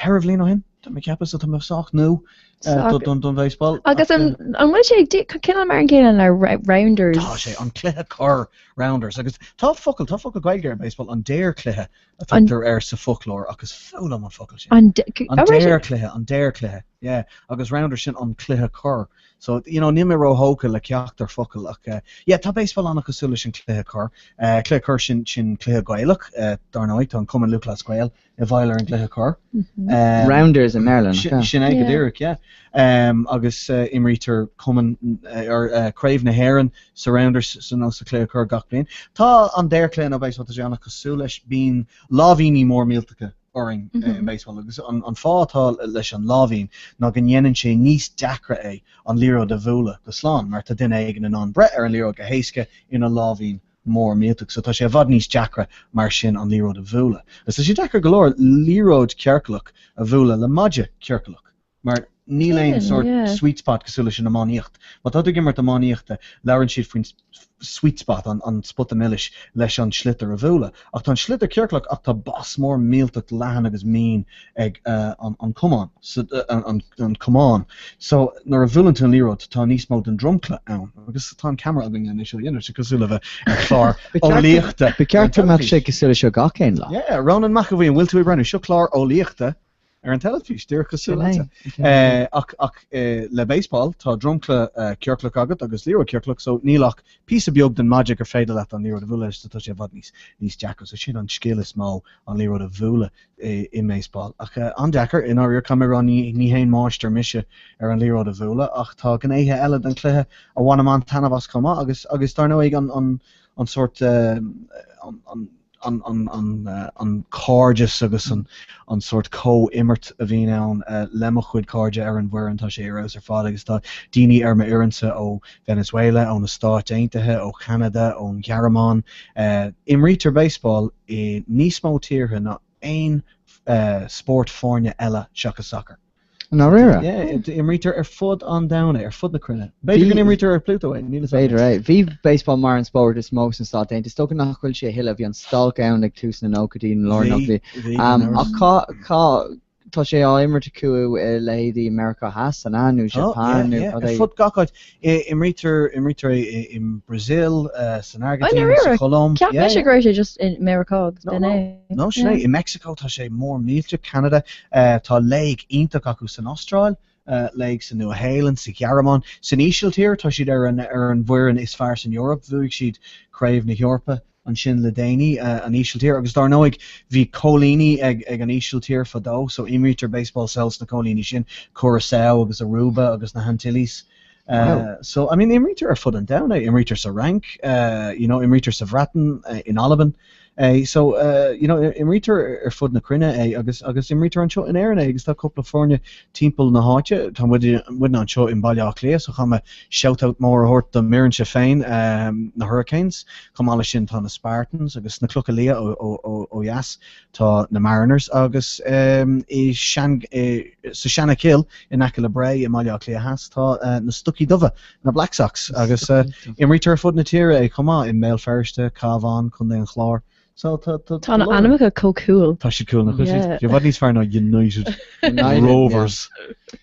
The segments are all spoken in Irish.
4 bhliain ó shin, tá mé ag ceapadh, so tá mé sách nua don bhaseball. Agus an bhfuil sé cineál mar an gcéanna le rounders? Tá sé, an cluiche corr rounders. Agus tá focal, tá focal Gaeilge ar baseball, an daorchluiche a tugtar air sa foclóir ach is fuath liom an focal sin. An daorchluiche, an daorchluiche, yeah. Agus rounders sin an cluiche corr. So, you know, níl mé róthógtha le ceachtar focal ach yeah, tá baseball an-chosúil leis an cluiche corr. Cluiche corr sin, sin cluiche Gaelach, dar ndóigh, tá an Cumann Lúthchleas Gael i bhfeighil ar an gcluiche corr. Rounders i mBéarla, nach ea? Sin é go díreach, yeah. Agus imrítear cumann or Craobh na hÉireann sa Rounders nó sa chluiche corr gach bliain. Tá an daorchluiche nó baseball, tá sé an-chosúil leis. Bíonn láimhíní mór millteacha orainn i mbaseball agus an fáth atá leis an láimhín ná go ndéanann sé níos deacra é an liathróid a bhualadh go slán mar tá duine éigin in ann breith ar an liathróid go héasca ina láimhín mór millteach. So tá sé i bhfad níos deacra mar sin an liathróid a bhualadh. Agus tá sé deacair go leor liathróid ciorclach a bhualadh le maide ciorclach mar níl aon sórt sweet spot cosúil leis an iománaíocht. Má tá tú ag imirt iománaíochta, labhrann siad faoin sweet spot, an spota milis, leis an sliotar a bhualadh. Ach tá an sliotar ciorclach ach tá bos mór millteach leathan agus mín ag an camán, an camán. So nuair a bhuaileann tú an liathróid tá níos mó den dromchla ann agus tá an ceamara againn anois ó dhéanamh sé cosúil le bheith ar chlár eolaíochta. Ba cheart go mbeadh sé cosúil le seo gach aon lá. Yeah, Ronan McAvoy, an bhfuil tú ag breathnú? Seo clár eolaíochta ar an teilifís, díreach cosúil leatsa. Ach ach le baseball tá dromchla ciorclach agat agus liathróid ciorclach so níl ach píosa beag den maide gur féidir leat an liathróid a bhualadh leis so tá sé i bhfad níos níos deacra. So sin an scil is mó an liathróid a bhualadh i mbaseball. Ach an-deacair, i ndáiríre, caithfidh mé a rá, ní haon máistir mise ar an liathróid a bhualadh, ach tá gnéithe eile den chluiche a bhainim an-taitneamh as chomh maith, agus agus dar ndóigh an an an sórt an an an an an cairdeas agus an an sórt comh-imirt a bhíonn ann le mo chuid cairde ar an bhfoireann, tá sé ar fheabhas ar fad agus tá daoine ar m'fhoireannsa ó Venezuela, ó na Stáit Aontaithe, ó Cheanada, ón Ghearmáin. Imrítear baseball i níos mó tíortha ná aon spórt foirne eile seachas sacar. I ndáiríre? Yeah, imrítear ar fud an domhain é, ar fud na cruinne. B'fhéidir go n-imrítear ar Pluto é, níl 'fhios agam. B'fhéidir é. Bhí baseball mar an spórt is mó sna Stáit Aontaithe. Is dócha nach bhfuil sé a thuilleadh. Bhí an stailc ann ag tús na nóchaidí, na lár nóchaidí. Bhí, bhí, gan amhras. Ach cá, cá, Tá sé á imirt acu i leithéidí Meiriceá Theas, an ea, nó Japan nó cad é? Ar fud gach áit. Imrítear imrítear é i mBrazil, san Airgintín, sa Cholóim. Cheap mise go raibh sé just i Meiriceá agus b'in é. No, sin é. I Mexico tá sé mór millteach, Ceanada, tá léig iontach acu san Astráil, léig sa Nua-Shéalainn, sa Ghearmáin. San Ísiltír tá siad ar an ar an bhfoireann is fearr san Eoraip, bhuaigh siad Craobh na hEorpa. ansin le déanaí, an Ísiltír, agus dár ndóigh bhí coilíní ag ag an Ísiltír fadó, so imrítear baseball sall sna coilíní sin, Curaçao agus Aruba agus na hAntilles. So, I mean, imrítear ar fud an domhain é, imrítear sa Fhrainc, you know, imrítear sa Bhreatain, in Albain é, so, you know, imrítear ar fud na cruinne é agus agus imrítear anseo in Éirinn é agus tá cúpla foirne timpeall na háite. Tá muidne anseo i mBaile Átha Cliath so caithfidh mé shout-out mór a thabhairt do m'fhoireannse féin, na Hurricanes. Chomh maith leis sin tá na Spartans agus sna Clocha Liath ó dheas tá na Mariners agus i sa Seanachill in aice le Bré i mBaile Átha Cliath Theas tá na Stocaí Dubha, na Black Sox agus imrítear ar fud na tíre é chomh maith, i mBéal Feirste, Cabhán, Contae an Chláir. So tá tá Tá na ainmneacha chomh cool. Tá siad cool nach bhfuil siad? Yeah. I bhfad níos fearr ná United United, Rovers.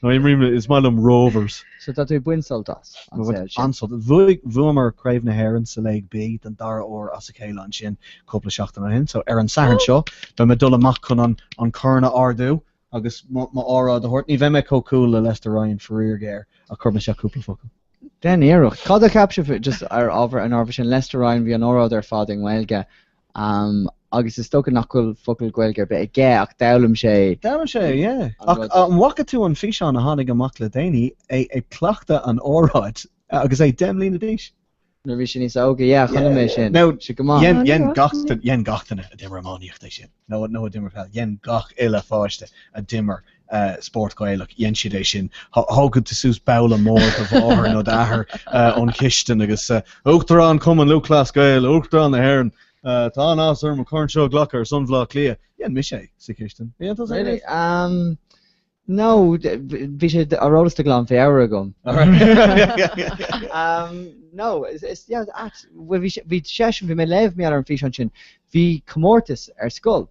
Nó imrím is maith liom Rovers. So tá tú ag baint sult as an saol sin. An-sult. Bhuaigh bhuamar Craobh na hÉireann sa Léig B den dara huair as a chéile ansin cúpla seachtain ó shin. So ar an Satharn seo beidh mé ag dul amach chun an an corn a ardú agus mo mo óráid a thabhairt. Ní bheidh mé chomh cool le Lester Ryan faraor géar ach cuirfidh mé isteach cúpla focal. Déan iarracht. Cad a cheap sibh just ar ábhar an ábhar sin? Lester Ryan, bhí an óráid ar fad i nGaeilge agus is dócha nach bhfuil focal Gaeilge ar bith aige ach d'fhoghlaim sé. D'fhoghlaim sé, yeah. Ach an bhfaca tú an físeán a tháinig amach le déanaí, é ag cleachtadh an óráid agus é 10 mbliana d'aois? Nuair a bhí sé níos óige, yeah, chonaic mé sin. Now, Sé go maith. dhein, dhein gach, dhein gach duine a d'imir iománaíocht é sin, nó, nó a d'imir peil, dhein gach uile pháiste a d'imir spórt Gaelach, dhein siad é sin. Thógfadh tú suas babhla mór do mháthair nó d'athair ón chistin agus Uachtarán Chumann Lúthchleas Gael, Uachtarán na hÉireann, tá an-áthas orm an corn seo a ghlacadh ar son Bhaile Átha Cliath. Dhein mise é sa chistin. Dhein tusa é? Really? Um, No, bhí sé ar eolas de ghlanmheabhair agam. No, is, yeah, ait, bhuel bhí bhí seisean, bhí mé ag léamh mar gheall ar an bhfíseán sin, bhí comórtas ar scoil.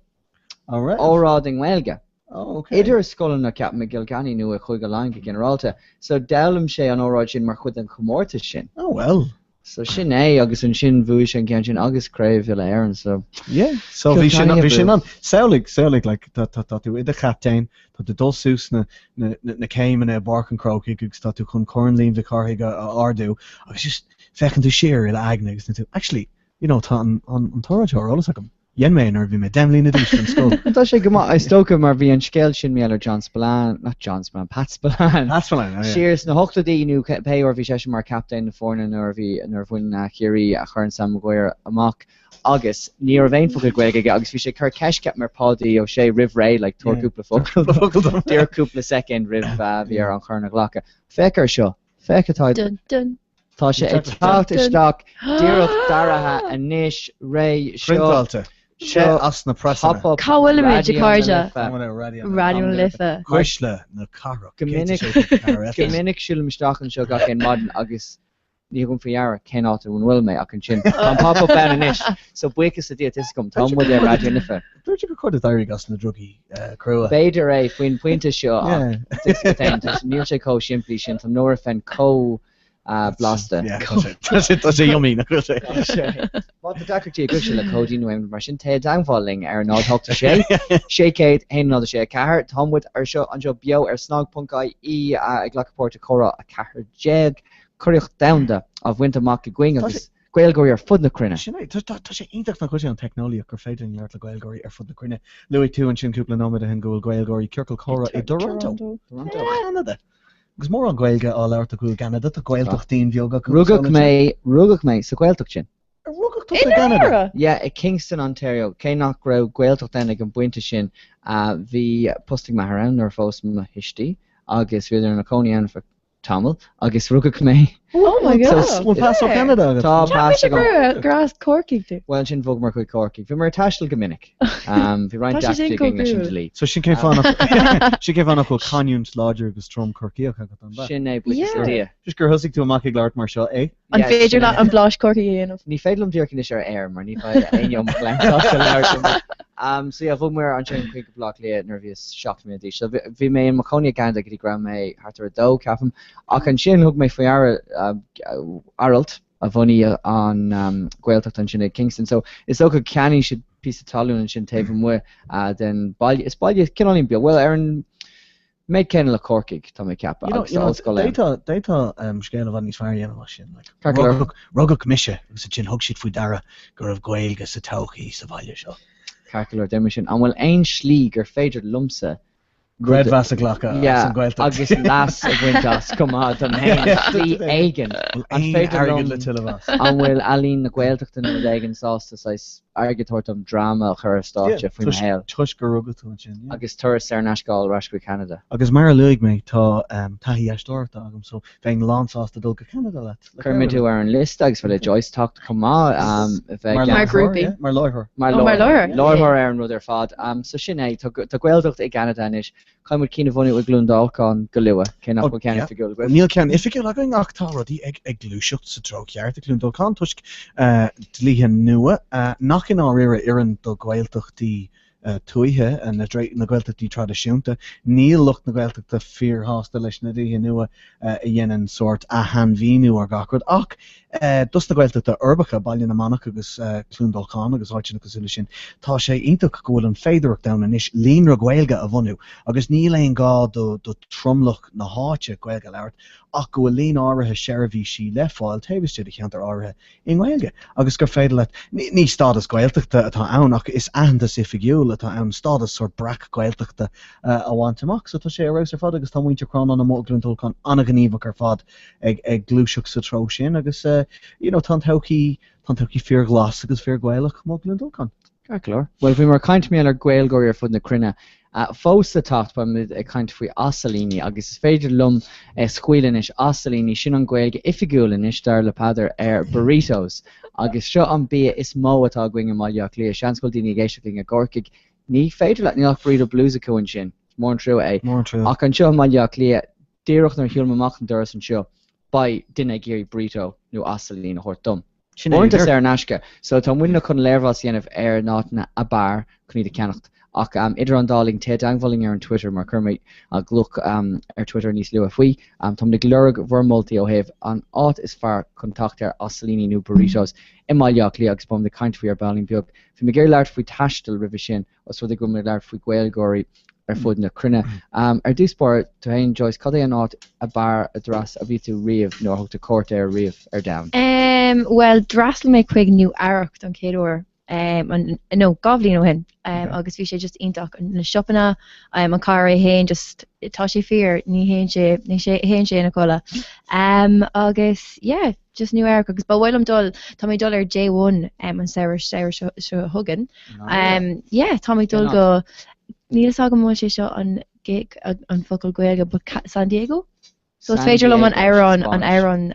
An raibh? Óráid i nGaeilge. Oh, okay. Idir scoileanna, ceapaim, i gCill Chainnigh nó i Chúige Laighean go ginearálta. So d'fhoghlaim sé an óráid sin mar chuid den chomórtas sin. Oh well. So sin é agus ansin bhuaigh sé an ceann sin agus Craobh Uile-Éireann so. Yeah, so bhí sin bhí sin an samhlaigh samhlaigh like tá tá tá tú i do chaptaen, tá tú dul suas na na na céimeanna i bPáirc an Chrócaigh agus tá tú chun Corn Liam Mhic Cárthaigh a a ardú agus just féachann tú siar i d'aigne agus tá tú actually you know tá an an an t-óráid seo ar eolas agam. Dhein mé é nuair a bhí mé 10 mbliana d'aois don scoil. Tá sé go maith, is dócha, mar bhí an scéal sin mar gheall ar John Spillane, not John Spillane, Pat Spillane, Pat Spillane, oh yeah. siar sna hochtóidí nó pé uair bhí seisean mar captaen na foirne nuair a bhí, nuair a bhain Ciarraí Corn Sam Maguire amach agus ní raibh aon focal Gaeilge aige agus bhí sé ag cur ceist ceapaim ar Pháidí Ó Sé roimh ré like tabhair cúpla focal dom, díreach cúpla soicind roimh a bhí air an corn a ghlacadh. Féach air seo, féach atá Dun dun. Tá sé ag teacht isteach díreach deartha anois, réidh, seo, Priontáilte. seo As na preasanna. pop-up Cá bhfuilimid, a Raidió na chairde? Life. Cá bhfuil Raidió na Raidió na Life. Cuisle na cathrach. Go minic, 106.4 go FM. minic siúlaim isteach anseo gach aon maidin agus ní thugaim faoi deara cén áit a bhfuil mé ach ansin tá an pop-up ann anois so buíochas le Dia tá 'fhios agam, tá muid ar Raidió na Life. Dúirt tú gur chóir duit éirí as na drugaí crua. B'fhéidir é faoin bpointe seo ach níl sé chomh simplí sin, tá Nurofen chomh blasta. Tá sé yummy, nach bhfuil sé? Má tá deacrachtaí agaibhse le cóidín nó aon rud mar sin, téigh i dteagmháil linn ar 0 8 6 600 1 0 6 4. Tá muid ar seo anseo beo ar snag.ie ag glacadh páirt i Comhrá 14, Curaíocht Domhanda á bhaint amach againn agus Gaeilgeoirí ar fud na cruinne. Sin é. Tá sé iontach nach bhfuil sé an teicneolaíocht gur féidir linn labhairt le Gaeilgeoirí ar fud na cruinne. Luaigh tú ansin cúpla nóiméad ó shin go bhfuil Gaeilgeoirí ciorcal comhrá i dToronto. Toronto. Ceanada. Agus mórán Gaeilge á labhairt acu i gCeanada, tá Gaeltachtín bheag acu. Rugadh mé, rugadh mé sa Ghaeltacht sin. Ar rugadh tusa i gCeanada? Yeah, i Kingston, Ontario. Cé nach raibh Gaeltacht ann ag an bpointe sin, bhí post ag m'athair ann nuair a phós mo thuistí agus bhíodar ina cónaí ann for tamall agus rugadh mé. Oh my god! Bhfuil pas ó Cheanada agat? Tá pas agam. Cheap mise gur as Corcaigh tú. Bhuel ansin bhogamar chuig Corcaigh. Bhíomar ag taisteal go minic. Bhí roinnt deacrachtaí againn leis an dlí. So sin cén fáth nach sin cén fáth nach bhfuil canúint láidir agus trom Corcaíoch agat, an ea? Sin é, buíochas le Dia. Just gur thosaigh tú amach ag labhairt mar seo, eh? An féidir leat an blais Corcaigh a dhéanamh? Ní féidir liom díreach anois ar aer mar ní bheidh éinne ó mo chlann sásta labhairt liom. Um, so yeah, bhog mé ansin chuig Baile Átha Cliath nuair a bhíos 7 mbliana d'aois. So bhí mé i mo chónaí i gCeanada go dtí go raibh mé thart ar 2, ceapaim. Ach ansin thug mé faoi deara uh, Aralt a bhunaigh an um, Ghaeltacht ansin i Kingston. So is dócha cheannaigh siad píosa talún ansin taobh amuigh uh, den baile. Is baile cineáilín beag. Well, ar an méid céanna le Corcaigh, tá mé ag ceapadh, agus tá ollscoil ann. D'fhéadfá scéal i bhfad níos fearr a dhéanamh as sin. Ceart go leor. Rugadh mise agus ansin thug siad faoi deara go raibh Gaeilge sa todhchaí sa bhaile seo. Ceart go leor, déanfaidh mé sin. An bhfuil aon slí gur féidir liomsa Creidmheas a ghlacadh as an Ghaeltacht. agus leas a bhaint as chomh maith dom féin, slí éigin. An féidir airgead le tuilleamh as? An bhfuil Ealaín na Gaeltachta nó rud éigin sásta saghas airgead a thabhairt dom dráma a chur ar stáitse faoi mo shaol? Toisc gur rugadh tú ansin, yeah. Agus turas saor in aisce a fháil ar ais chuig Ceanada. Agus mar a luaigh mé, tá taithí aisteoireachta agam so bheinn lánsásta dul go Ceanada leat. Cuirfimid thú ar an liosta agus beidh le Joyce teacht chomh maith. Mar Mar grúpaí. Mar láithreoir. Mar láithreoir. Láithreoir ar an rud ar fad. So sin é. Tá Gaeltacht i gCeanada anois. Caithfidh muid ceann a bhunú i gCluain Dolcáin go luath, cé nach bhfuil ceann oifigiúil agaibh. Níl ceann oifigiúil againn ach tá rudaí ag gluaiseacht sa treo ceart i gCluain Dolcáin toisc dlíthe nua nach i ndáiríre oireann do Ghaeltachtaí tuaithe, na Gaeltachtaí traidisiúnta. Níl lucht na Gaeltachta fíorshásta leis na dlíthe nua a dhéanann sórt ath-shainmhíniú ar gach rud. Ach dos na Gaeltachta uirbeacha, Baile na Manach agus Cluain Dolcáin agus áiteanna cosúil leis sin, tá sé iontach go bhfuil an féidearthacht ann anois líonra Gaeilge a bhunú agus níl aon gá do tromlach na háite Gaeilge a labhairt ach go bhfuil líon áirithe seirbhísí le fáil taobh istigh de cheantar áirithe i nGaeilge agus gur féidir leat, ní stádas Gaeltachta atá ann ach is aitheantas oifigiúil atá ann, stádas sórt breac-Ghaeltachta a bhaint amach. So tá sé ar fheabhas ar fad agus tá muintir Chrónáin amuigh i gCluain Dolcáin an-ghníomhach ar fad ag ag gluaiseacht sa treo sin agus you know tá an todhchaí tá an todhchaí fíorghlas agus fíorGhaelach amuigh i gCluain Dolcáin. Ceart go leor. Bhuel, bhíomar ag caint mar gheall ar Ghaeilgeoirí ar fud na cruinne. Fós le teacht, beimid ag caint faoi asailíní agus is féidir liom é a scaoileadh anois, asailíní, sin an Ghaeilge oifigiúil anois, dar le Peadar, ar burritos. Agus seo an bia is mó atá againn i mBaile Átha Cliath. Seans go bhfuil daoine ag éisteacht linn i gCorcaigh. Ní féidir leat, níl ach Burrito Blues acu ansin. Is mór an trua é. Mór an trua. Ach anseo i mBaile Átha Cliath, díreach nuair a shiúlaim amach an doras anseo, beidh duine ag iarraidh burrito nó asailín a thabhairt dom. Sin é. Uaireanta saor in aisce. So tá muidne chun léirmheas a dhéanamh ar na háiteanna ab fhearr chun iad a cheannacht. Ach idir an dá linn, téigh i dteagmháil linn ar an Twitter mar chuir mé glaoch ar Twitter níos luaithe faoi. Táimid ag lorg bhur moltaí ó thaobh an áit is fearr chun teacht ar asailíní nó burritos i mBaile Átha Cliath agus beimid ag caint faoi ar baillín beag. Bhí mé ag iarraidh labhairt faoi taisteal roimhe sin os rud é go bhfuil muid ag labhairt faoi Ghaeilgeoirí ar fud na cruinne. Ar dtús báire, tú féin Joyce, cad é an áit ab fhearr a d'fhreas a bhí tú riamh nó a thug tú cuairt air riamh ar domhan? Bhuel, d'fhreastail mé chuig Nua Eabhrac don chéad uair an, no, 2 bhliain ó shin agus bhí sé just iontach. Na siopanna, an chathair é féin, just tá sé fíor, ní théann sé, ní théann sé ina chodladh. Agus yeah, just Nua Eabhrac agus ba mhaith liom dul, tá mé ag dul ar J1 an samhradh, samhradh seo chugainn. Yeah, tá mé ag dul go, níl fhios agam an bhfuil sé seo an, an focal Gaeilge but San Diego? So is féidir liom an amhrán, an amhrán,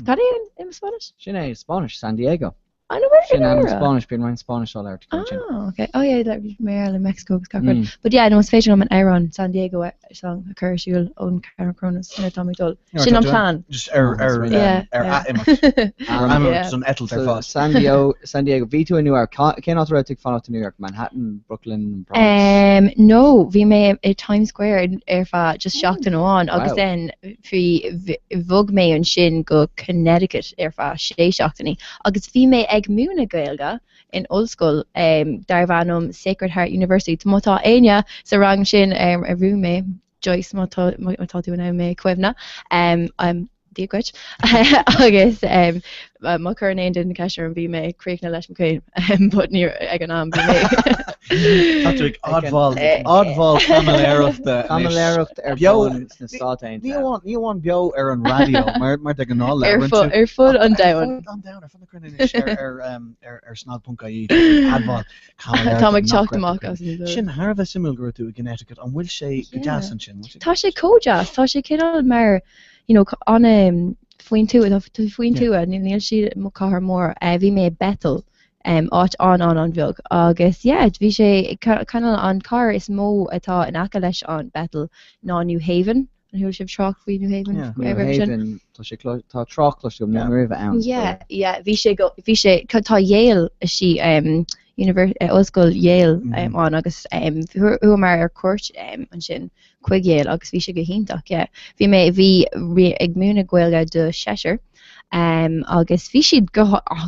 cad é in Spáinnis? Sin é, Spáinnis, San Diego. An bhfuil Sin ainm Spáinnis, bíonn roinnt Spáinnis á labhairt acu ansin. Ah, ok. Oh yeah, like mar gheall ar Mexico agus gach rud. But yeah, no, is féidir liom an amhrán San Diego song a chur ar siúl ón Cronos nuair atá mé ag dul. Sin an plean. Just ar, ar, Yeah, ar yeah. ath-imeacht. Ar ath-imeacht don eitilt ar So, fad. San Diego, San Diego, bhí tú i New York, cén áit a raibh tú ag fanacht i New York? Manhattan, Brooklyn, Bronx? Um, no, bhí mé i Times Square ar feadh just seachtain amháin agus Wow. then bhí, bhog mé ansin go Connecticut ar feadh sé seachtainí agus bhí mé ag múineadh Gaeilge in ollscoil darbh ainm Sacred Heart University. Má tá éinne sa rang sin ar mhúin mé, Joyce, má tá, má tá tú in ann mé a chuimhneamh, Dia dhuit. Agus má chuireann aon duine ceist orm bhí mé críochnaithe leis McQueen but ní ag an am bhí mé. Tá tú ag admháil admháil caimiléireachta anois. Caimiléireacht ar Beo bun sna Stáit ní Aontaithe. amháin ní amháin beo ar an raidió mar mar de ghnáth Ar labhrann fud tú ar fud an ach ar domhain. fud an domhain ar fud na cruinne anois ar ar ar ar snag.ie tá tú ag admháil Tá caimiléireachta ag nach teacht raibh tú amach cruinn. as an Sin thar a bheith suimiúil go raibh tú i gConnecticut. An bhfuil sé go Yeah. deas ansin? Bhfuil sé Tá sé chomh deas. Tá sé cineál mar, you know, an faoin tuath, tá tá faoin Yeah. tuath, níl níl sí cathair mór. Bhí mé i Bethel, áit an-an-an-bheag agus yeah, bhí sé cineál an cathair is mó atá in aice leis an Bethel ná New Haven. An chuala sibh trácht faoi New Haven? Yeah. New roimhe sin? Haven, tá sé clo- tá trácht cloiste agam, níl mé riamh ann. Yeah, yeah, bhí sé go, bhí sé, tá Yale, sí, um, univer-, eh, Ollscoil Yale um, Mhm. ann agus um, chuamar ar cuairt um, ansin chuig Yale agus bhí sé go hiontach, yeah. Bhí mé, bhí, bhí ag múineadh Gaeilge do seisear um, agus bhí siad go,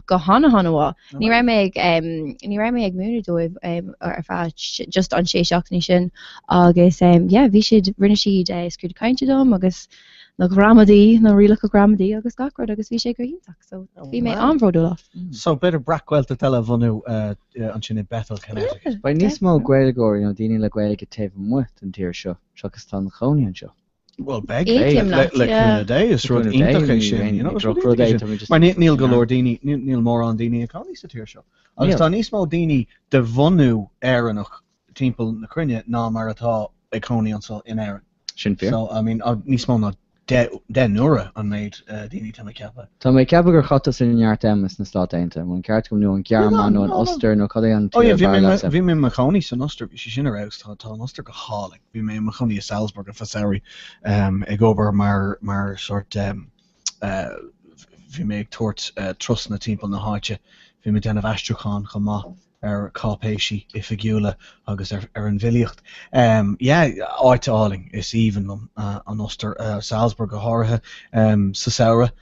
go hana-hana-mhaith. Ní raibh mé ag, ní raibh mé ag múineadh dóibh ar feadh just an sé seachtainí sin agus yeah bhí siad, rinne siad scrúdú cainte dom agus na gramadaí, na rialacha gramadaí agus gach rud agus bhí sé go hiontach so bhí mé an-bhródúil as. So b'fhéidir breac-Ghaeltacht eile a bhunú ansin i Bethel, Connecticut. Beidh níos mó Gaeilgeoirí nó daoine le Gaeilge taobh amuigh den tír seo seachas atá ina chónaí anseo. Bhuel, beidh, Aontaím le leat, yeah. cúnamh Dé, is rud iontach é sin, you know, is rud iontach é sin. Mar níl go leor daoine, níl mórán daoine ag cónaí sa tír seo. Agus tá níos mó daoine de bhunú Éireannach timpeall na cruinne ná mar atá ag cónaí anseo in Éirinn. Sin fíor. So, I mean, níos mó ná 10 n-uaire an méid daoine, tá mé ag ceapadh. Tá mé ag ceapadh gur chaith tusa neart ama sna Stáit Aontaithe. An bhfuil an ceart agam nó an Ghearmáin nó an Ostair nó cad é an Oh tír yeah, ab bhí fhearr mé leatsa? bhí mé i mo chónaí san Ostair, bhí sé sin ar fheabhas, tá tá an Ostair go hálainn. Bhí mé i mo chónaí i Salzburg ar feadh samhraidh ag obair mar mar sórt bhí mé ag tabhairt turasanna timpeall na háite, bhí mé ag déanamh aistriúchán chomh maith ar cáipéisí oifigiúla agus ar ar an bhfilíocht. Yeah, áit álainn, is aoibhinn liom an Ostair, Salzburg go háirithe sa samhradh.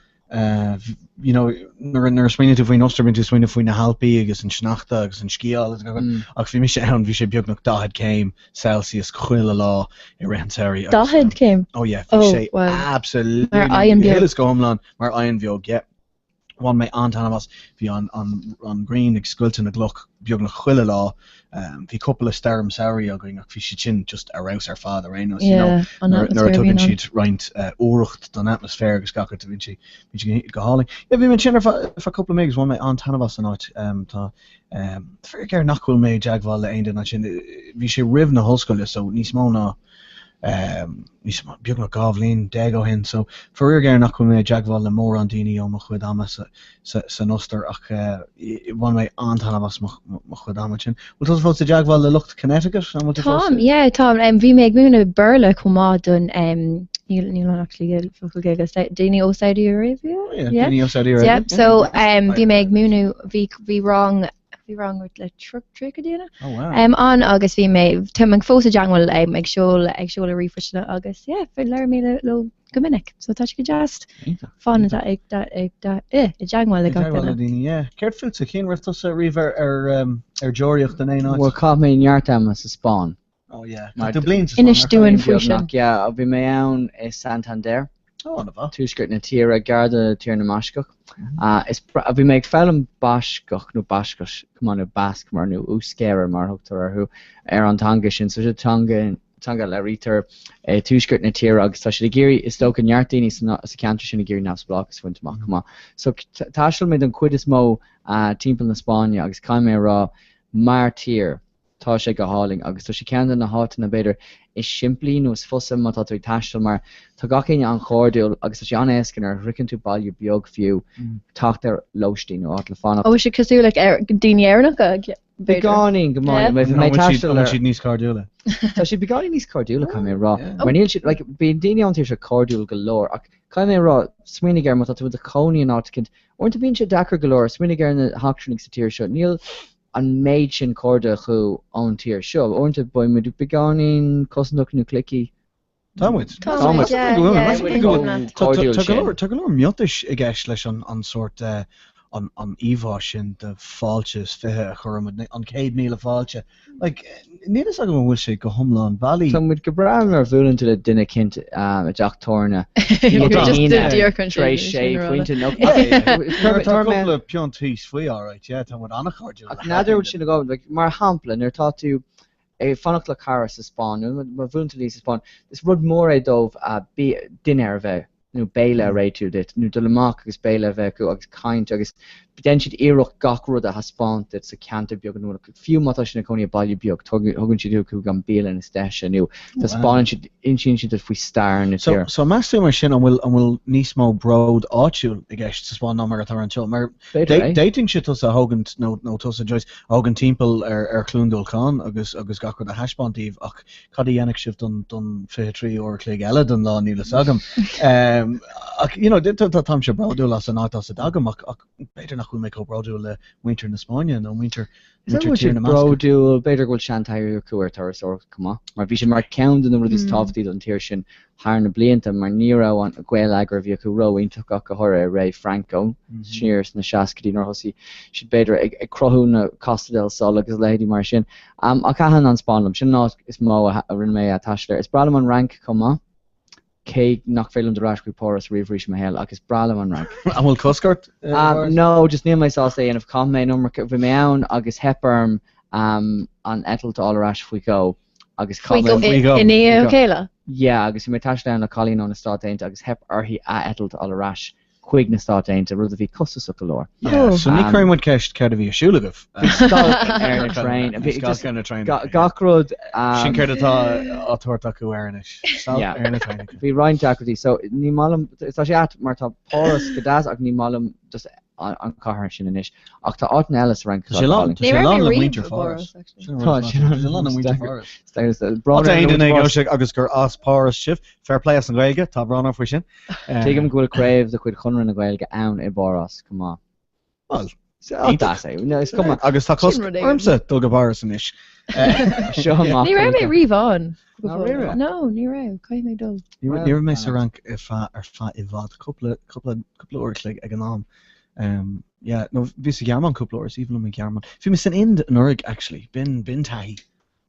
You know, nuair a smaoiníonn tú faoin Ostair, bíonn tú ag smaoineamh faoi na hAlpaí agus an sneachta agus an sciáil agus gach rud, ach bhí mise ann, bhí sé beagnach 40 céim Celsius chuile lá i rith an tsamhraidh agus. 40 céim? Oh yeah, bhí Oh, sé wow. absolutely, Mar oigheann beag. go huile is go hiomlán mar oigheann bheag, yeah. Bhain mé an-taitneamh as. Bhí an an ghrian ag scoilteadh na gcloch beagnach chuile lá. Bhí cúpla stoirm samhraidh againn ach bhí siad sin just ar fheabhas ar fad ar aon nós, you know, Yeah, an nuair nuair a atmaisféar a tugann bhíonn ann. siad roinnt úireacht don atmaisféar agus gach rud, bíonn sé bíonn sé go hálainn. Yeah, bhí mé ansin ar feadh ar feadh cúpla mí agus bhain mé an-taitneamh as an áit. Tá fíric air nach bhfuil mé i dteagmháil le aon duine ansin. Bhí sé roimh na hollscoile so níos mó ná níos mó, beagnach 12 bhliain ó shin, so faraor géar nach bhfuil mé i dteagmháil le mórán daoine ó mo chuid ama san Ostair ach bhain mé an-taitneamh as mo chuid ama ansin. Bhfuil tusa fós i dteagmháil le lucht Connecticut? An bhfuil tú fós? Táim, yeah, táim. Bhí mé ag múineadh Béarla chomh maith don, níl, níl ann actually focal Gaeilge, daoine ó Saudi Arabia? Oh yeah, daoine ó Saudi Arabia. Yeah, so bhí mé ag múineadh, bhí, bhí rang, bhí. Bhí rang le 30 duine Oh wow. ann agus bhí mé, tá mé fós i dteangmháil ag seoladh ag seoladh ríomhphostanna agus yeah, labhair mé leo go minic. So tá sé go deas fan ag ag i dteangmháil le I gach dteagmháil le duine. daoine, yeah. Céard fútsa? Cén raibh tusa riamh ar ar ar deoraíocht in aon áit? Bhuel, chaith mé neart ama sa Spáinn. Oh yeah. Mar Tá tú bliain sa Spáinn, Inis ar dúinn chaith? faoi sin. Beagnach, yeah. Bhí mé ann i Santander. Oh, an-mhaith. Tuaisceart na tíre, gar do Tír na mBascach. Is bhí mé ag foghlaim Baisceach nó Baiscis, come on, nó Basque mar nó Euskera mar a thugtar orthu ar an teanga sin. So sin teanga teanga a labhraítear i tuaisceart na tíre agus tá siad ag iarraidh, is dócha, neart daoine sa cheantar sin ag iarraidh neamhspleáchas a bhaint amach chomh maith. So thaistil mé don chuid is mó timpeall na Spáinne agus caithfidh mé a rá, mar tír, Tá sé go hálainn agus tá sé ceann de na háiteanna b'fhéidir is simplí nó is fusa má tá tú ag taisteal mar tá gach éinne an-chairdiúil agus tá sé an-éasca nuair a shroicheann tú baile beag fiú teacht ar lóistín nó áit le fanacht. An bhfuil sé cosúil le daoine Éireannacha, b'fhéidir? Beagáinín, go maith. Bhí mé ag taisteal An ar. bhfuil siad níos cairdiúla? Tá siad beagáinín níos cairdiúla, caithfidh mé a rá. Yeah. Mar níl siad, like, bíonn daoine ón tír seo cairdiúil go leor ach caithfidh mé a rá, smaoinigh air má tá tú i do chónaí in áit eicínt, uaireanta bíonn sé deacair go leor, smaoinigh ar na heachtrannaigh sa tír seo, níl an méid sin cairde acu ón tír seo. Uaireanta bíonn muid beagáinín cosantach nó cliquey. Tá muid. Tá Tá muid, muid. yeah, Go bhfuil yeah, muid. aontaím Go bhfuil. leat. Tá Cairdiúil tá go leor sin. tá go leor miotais i gceist leis an an sórt an an íomhá sin de fáilte is 20 a chuirimid, an 100,000 fáilte. Like, níl fhios agam an bhfuil sé go hiomlán bailí. Tá muid go breá nuair a bhuaileann tú le duine eicínt i dteach tábhairne tar éis sé phointe nó Tá cúpla piont thíos faoi, alright, yeah, tá muid an-chairdiúil. Ach n'fheadar an bhfuil sin agam, like, mar shampla, nuair atá tú ag fanacht le cara sa Spáinn, nó má bhuaileann tú léi sa Spáinn, is rud mór é dóibh dinnéar a bheith nó béile a réitiú duit, nó dul amach agus béile a bheith acu agus caint agus déanann siad iarracht gach rud a thaispeáint duit sa cheantar beag ina bhfuil, fiú má tá siad ina cónaí i baile beag, tugann siad thú chuig an bialann is deise nó taispeánann siad, insíonn siad duit faoi stair na tíre. So meas tú mar sin an bhfuil, an bhfuil níos mó bród áitiúil i gceist sa Spáinn ná mar atá anseo? Mar B'fhéidir é. d'fhéadfainnse tusa a thógaint nó nó tusa Joyce a thógaint timpeall ar ar Chluain Dolcáin agus agus gach rud a thaispeáint daoibh ach Cad a dhéanfadh sibh don don 23 uair a chloig eile den lá, níl fhios agam. Ach you know táimse bródúil as an áit as a dtagaim ach ach b'fhéidir nach bhfuil mé chomh bródúil le muintir na Spáinne nó muintir Is muintir bhfuil Tír siad na mBascach. bródúil, b'fhéidir go bhfuil seantaithí acu ar turasóireacht chomh maith, mar bhí sé mar ceann de na rudaí is tábhachtaí don tír sin thar na blianta, mar ní raibh an geilleagar a bhí acu ró-iontach ach go háirithe i ré Franco siar sna seascaidí nuair a thosaigh siad b'fhéidir ag cruthú na Costa del Sol agus a leithéidí mar sin. Ach thaitin an Spáinn liom. Sin an áit is mó a rinne mé taisteal air. Is breá liom an Fhrainc chomh maith, cé nach féidir liom dul ar ais chuig Páras riamh arís i mo shaol, ach is breá liom an Fhrainc. An bhfuil cosc ort i bPáras? No, just níl mé sásta é a dhéanamh. Chaith mé an iomarca, bhí mé ann agus theip orm an eitilt a fháil ar ais faoi dhó agus Faoi chaith mé dhó Faoi dhó. i ndiaidh a chéile? Yeah, agus bhí mé ag taisteal ann le cailín ó na Stáit Aontaithe agus theip uirthi a eitilt a fháil ar ais chuig na Stáit Aontaithe, rud a bhí costasach go leor. Yeah, so ní cuireann muid ceist céard a bhí ar siúl agaibh. Bhí stailc ar na traein. Bhí stailc ar na traein. Gach rud. Sin céard atá á tabhairt acu air anois. Stailc ar na traein. Bhí roinnt deacrachtaí. So ní maith liom, tá sé ait mar tá Páras go deas ach ní maith liom just an chathair sin anois. Ach tá áiteanna eile sa Fhrainc Tá sé lán, tá sé lán le muintir Pháras. Tá sé lán le muintir Pháras. Tá aon duine ag éisteacht agus gur as Páras sibh, fair play as an Ghaeilge, tá brón orm faoi sin. Tuigim go bhfuil craobh de chuid Chonradh na Gaeilge ann i bPáras chomh maith. Bhuel, iontach é. No, is cuma. Agus tá cosc ormsa dul go Páras anois. Seo amach. Ní raibh mé riamh ann. Ná raibh? No, ní raibh. Caithfidh mé dul. Ní raibh mé sa Fhrainc ar feadh ar feadh i bhfad, cúpla cúpla cúpla uair a chloig ag an am. Um, yeah, no, bhí sa Ghearmáin cúpla uair, is aoibhinn liom an Ghearmáin. Bhí mé san Ind anuraidh, actually. B'in b'in taithí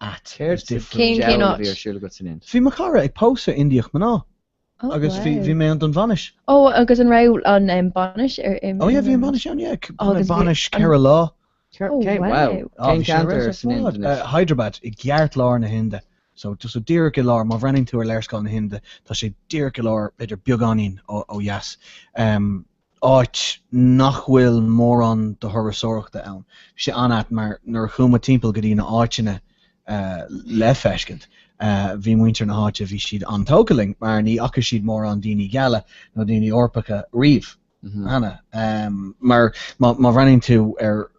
ait. Céard sa Cén diabhal a áit? bhí ar siúl agat san Ind? Bhí mo chara ag pósadh Indiach mná. Oh, Agus bhí wow. bhí mé ann don bhainis. Oh, agus an raibh an um, bainis ar im Oh yeah, bhí an bainis ann, yeah. Oh, agus bhí Bainis an ceithre lá. Oh, Cé, wow. wow. Oh, Cén bhí sé ar ceantar fheabhas san ar Ind fad. anois? Uh, Hyderabad, i gceart lár na hInde. So, just so díreach i lár, má bhreathnaíonn tú ar léarscáil na hInde, tá sé díreach i lár, b'fhéidir beagáinín ó, ó dheas. Um, áit nach bhfuil mórán de thurasóireachta ann. Bhí sé an-ait mar nuair a chuaigh muid timpeall go dtí na áiteanna le feiscint, bhí muintir na háite, bhí siad an-tógtha linn mar ní fhaca siad mórán daoine geala nó daoine Eorpacha riamh cheana. Mar má bhreathnaíonn tú ar.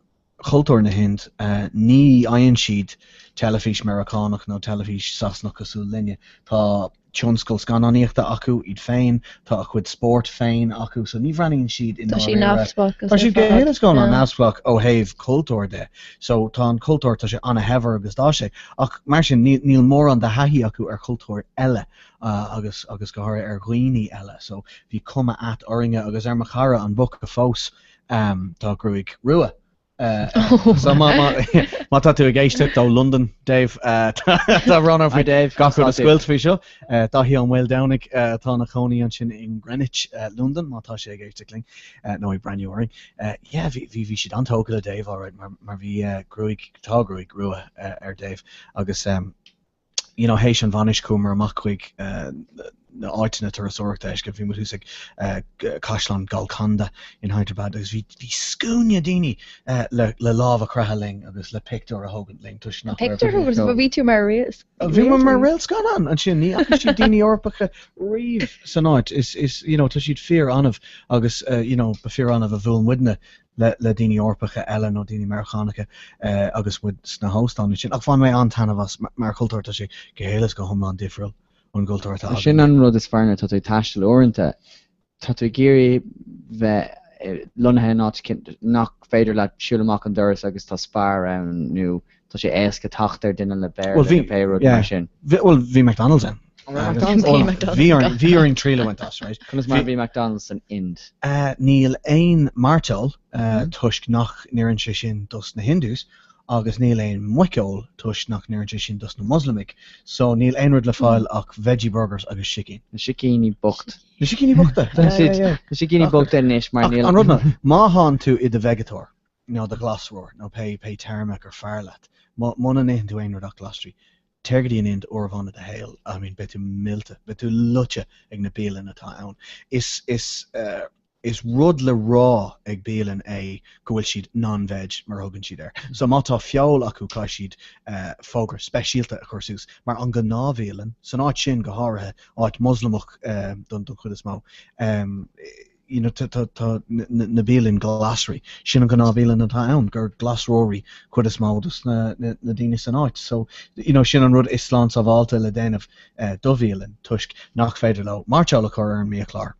Chultúr na hInd, ní fhaigheann siad teilifís Meiriceánach nó teilifís Sasanach cosúil linne. Tá tionscal scannánaíochta acu iad féin, tá a chuid spóirt féin acu, so ní bhreathnaíonn siad i Tá siad ndáiríre. neamhspleách Tá siad ar go fad. huile is go hiomlán neamhspleách ó thaobh cultúir de. So tá an cultúr, tá sé an-shaibhir agus tá sé, ach mar sin níl níl mórán de thaithí acu ar chultúir eile agus agus go háirithe ar dhaoine eile. So bhí cuma ait orainne agus ar mo chara an boc fós Tá gruaig rua. So má má tá tú ag éisteacht ó Londain, Dave, tá brón orm faoi Dave, gach rud a scoilt faoi seo. Dáithí Ó Maoldomhnaigh atá ina chónaí ansin in Greenwich, Londain, má tá sé ag éisteacht linn nó ag breathnú orainn. Yeah, bhí bhí bhí siad an-tógtha le Dave, alright, mar mar bhí gruaig, tá gruaig rua ar Dave agus you know, théis an bhainis chuamar amach chuig na áiteanna turasóireachta a fheiscint. Bhí muid thuas ag Caisleán Golconda in Hyderabad agus bhí bhí scuaine daoine le le lámh a chroitheadh linn agus le pictiúr a thógaint linn toisc nach raibh Pictiúr a thógaint? Bhí tú mar réalt Bhí mé mar réalt scannán ansin, ní fhaca siad daoine Eorpacha riamh san áit. Is is you know, tá siad fíor-annamh agus you know, ba fíor-annamh a bhuail muidne le le daoine Eorpacha eile nó daoine Meiriceánacha agus muid sna hóstáin ansin. Ach bhain mé an-taitneamh as mar chultúr, tá sé go huile is go hiomlán difriúil ón gcultúr atá Sin againn. an rud is fearr nuair atá tú ag taisteal uaireanta, tá tú ag iarraidh bheith lonnaithe in áit nach féidir leat siúl amach an doras agus tá Spar ann nó tá sé éasca teacht ar duine le Bhuel Béarla bhí, nó pé rud yeah, mar sin. bhí, bhuel bhí McDonald's ann. An raibh Agus, McDonald's Bhí bhuel, McDonald's bhí gach orainn, bhí orainn triail a bhaint as, right? Conas mar Bhí, a bhí McDonald's san Ind? Níl aon mairteoil toisc nach n-oireann sé sin dos na Hindus agus níl aon muiceoil toisc nach n-oireann sé sin dos na Moslamaigh. So níl aon rud le fáil ach veggie burgers agus sicín. Na sicíní bocht. Na sicíní bochta! Tá Yeah, siad, yeah, yeah. na sicíní Ach, bochta anois mar ach níl. an rud ná, má thánn tú i do veigeatóir nó do ghlasróir nó pé, pé téarma gur fearr leat, muna n-itheann tú aon rud ach glasraí, Téir go dtí an Ind uair amháin i do shaol, I mean beidh tú millte, beidh tú loite ag na bialanna atá ann. Is, is, is rud le rá ag bialann é go bhfuil siad non-veg mar a thugann siad air. So má tá feoil acu caithfidh siad fógra speisialta a chur suas mar an gnáthbhialann, san áit sin go háirithe, áit Moslamach don chuid is mó, you know, tá, tá, tá na bialann glasraí, sin an gnáthbhialann atá ann, gur glasróirí cuid is mó dos na, na, na daoine san áit. So, you know, sin an rud is slán sábháilte le déanamh eh, do bhialann, toisc nach féidir leo mairteoil a chur ar an mbiachlár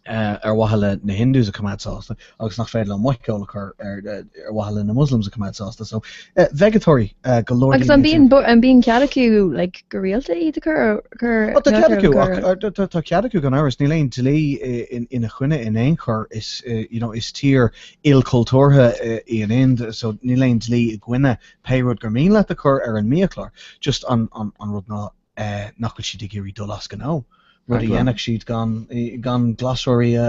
eh, ar mhaithe le na Hindus a choimeád sásta agus nach féidir leo muiceoil a chur ar, eh, ar mhaithe le na Muslims a choimeád sásta. So, eh, veigeatóirí, eh, go leor Agus an daoine bíonn ansin. an bíonn cead acu like, go rialta iad a chur chur Ó, tá cead nó acu, cur ach tá tá cead acu gan amhras. Níl aon dlí ina choinne in aon chor. Is you know, is tír ilchultúrtha í an Ind, so níl aon dlí i gcoinne pé rud gur mian leat a chur ar an mbiachlár. Just an an an rud ná nach bhfuil siad ag iarraidh dul as gnó. Rud a dhéanfadh siad gan gan glasróirí a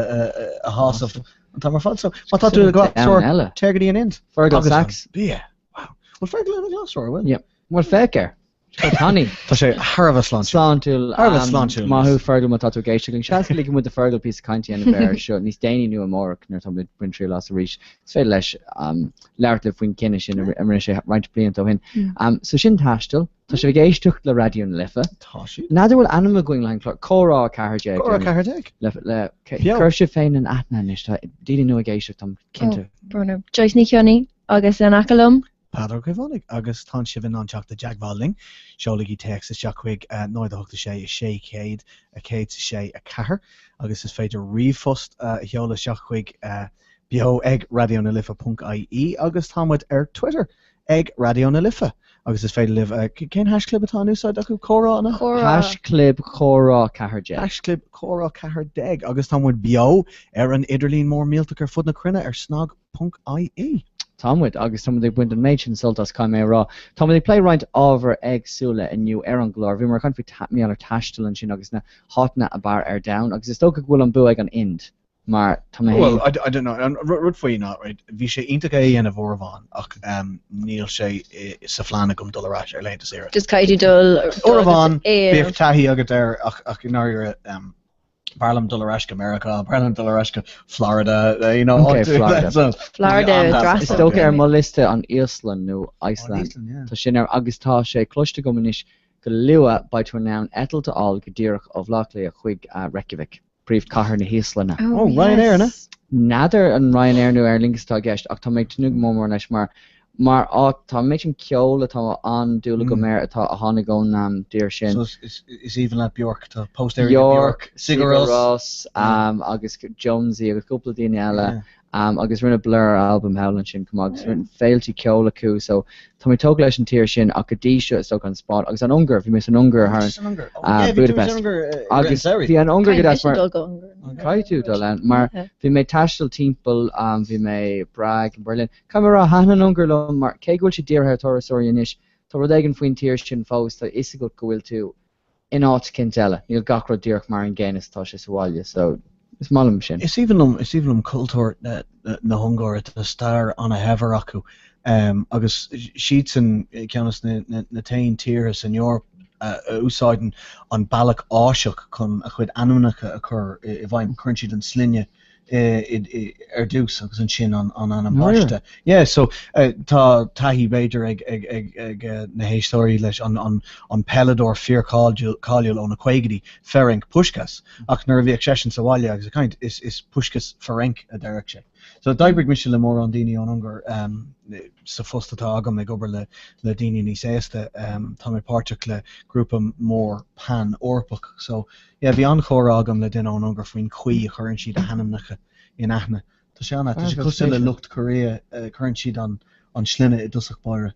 a shásamh an t-am ar fad. So má tá tú i do ghlasróir, téir go dtí an Ind. Fergal Agus an Sachs. bia. Wow. Bhfuil Fergal ina ghlasróir, an bhfuil? Yeah. Bhuel, féach air. Tá tanaí. Tá sé thar a bheith sláintiúil. Sláintiúil. Thar a bheith sláintiúil. Maith thú Fergal má tá tú ag éisteacht linn. Seans go ligfidh muid do Fergal píosa cainte a dhéanamh air seo níos déanaí nó amárach nuair atá muid ag baint triail as arís. Is féidir leis labhairt libh faoin gcinneadh sin a rinne sé roinnt blianta ó shin. So sin taisteal. Tá sibh ag éisteacht le Raidió na Life. Tá siad. N'fheadar bhfuil ainm againn le an clár. Comhrá 14. Comhrá 14. Le, le, cuir sibh féin in aithne anois. Tá daoine nua ag éisteacht, táim cinnte. Oh, brón orm. Joyce Ní Chionnaith agus in aice liom. Peadar Ó Caomhánaigh, agus tánn sibh in ann teacht i dteagmháil linn. Seolaigí téacs isteach chuig 0 8 6 600 106 4 agus is féidir ríomhphost a sheoladh isteach chuig beo ag raidionalife ponc ie agus tá muid ar Twitter ag Raidió na Life agus is féidir libh, cén haischlib atá in úsáid acu? Comhrá an ea? Comhrá. Haischlib Comhrá 14. Haischlib Comhrá 14 agus tá muid beo ar an idirlíon mór millteach ar fud na cruinne ar snag. Ponc IE. Tá muid, agus tá muid ag baint an méid sin sult as, caithfidh mé a rá. Tá muid ag plé roinnt ábhar éagsúla inniu ar an gclár. Bhíomar ag caint faoi mar gheall ar taisteal ansin agus na háiteanna ab fhearr ar domhan, agus is dócha go bhfuil an bua ag an Ind, mar tá mé Bhuel, féin. I don't know. An rud faoi ná, right, bhí sé iontach é a dhéanamh uair amháin, ach níl sé sa phlean agam dul ar ais ar laethanta saoire. Just caithfidh tú dul Uair amháin, é a bíodh taithí agat air, ach ach i ndáiríre, B'fhearr liom dul ar ais go Meiriceá, b'fhearr liom dul ar ais go Florida, you know, Ok, Florida. so, Florida, Is dócha ar mo liosta an Íoslainn nó Iceland. Iceland, yeah. Tá sin ar agus tá sé cloiste agam anois go luath beidh tú in ann eitilt a fháil go díreach ó Bhaile Átha Cliath chuig Reykjavik. Príomhchathair na hÍoslainne. Oh, Ryanair, an ea? N'fheadar an Ryanair nó Aer Lingus atá i gceist ach tá mé ag tnúth go mór mór leis mar mar áit, tá an méid sin ceoil atá an-dúil agam air atá a tháinig ón dtír sin. So is aoibhinn leat Bjork, tá póstaer ag Bjork, Sigur Rós agus Jónsi agus cúpla daoine eile. Agus rinne Blur albam thall ansin chomh maith agus rinne féiltí ceoil acu so tá mé tógtha leis an tír sin ach go dtí seo is dócha an Spáinn agus an Ungáir, bhí mé san Ungáir thar an Budapest agus bhí an Ungáir go deas mar caithfidh tú dul ann mar bhí mé ag taisteal timpeall bhí mé Prague, Berlin. Caithfidh mé a rá thaitin an Ungáir liom mar cé go bhfuil sé dírithe ar turasóirí anois tá rud éigin faoin tír sin fós tá a fhios agat go bhfuil tú in áit eicínt eile. Níl gach rud díreach mar an gcéanna is atá sé sa bhaile, so is maith liom sin. Is aoibhinn liom, is aoibhinn liom cultúr na hUngáire, tá stair ana-shaibhir acu agus siadsan ceann de na t-aon tíortha san Eoraip a úsáideann an bealach Áiseach chun a chuid ainmneacha a chur i bhfeidhm, cuireann siad an sloinne ar dtús agus ansin an ainm baiste. Yeah, so tá taithí b'fhéidir ag ag ag na héisteoirí leis an an peileadóir fíorcháiliúil ó na caogaidí, Ferenc Puskás, ach nuair a bhíodh seisean sa bhaile agus ag caint, is is Puskás Ferenc a deireadh sé. So d'oibrigh mise le mórán daoine ón Ungáir sa phost atá agam ag obair le le daoine níos aosta. Tá mé páirteach le grúpa mór pan-Eorpach, so Yeah, bhí an-chomhrá agam le duine ón Ungáir faoin chaoi a chuireann siad a hainmneacha in aithne. Tá sé an-ait. Tá sé cosúil le lucht Korea, cuireann siad an an sloinne i dtosach báire.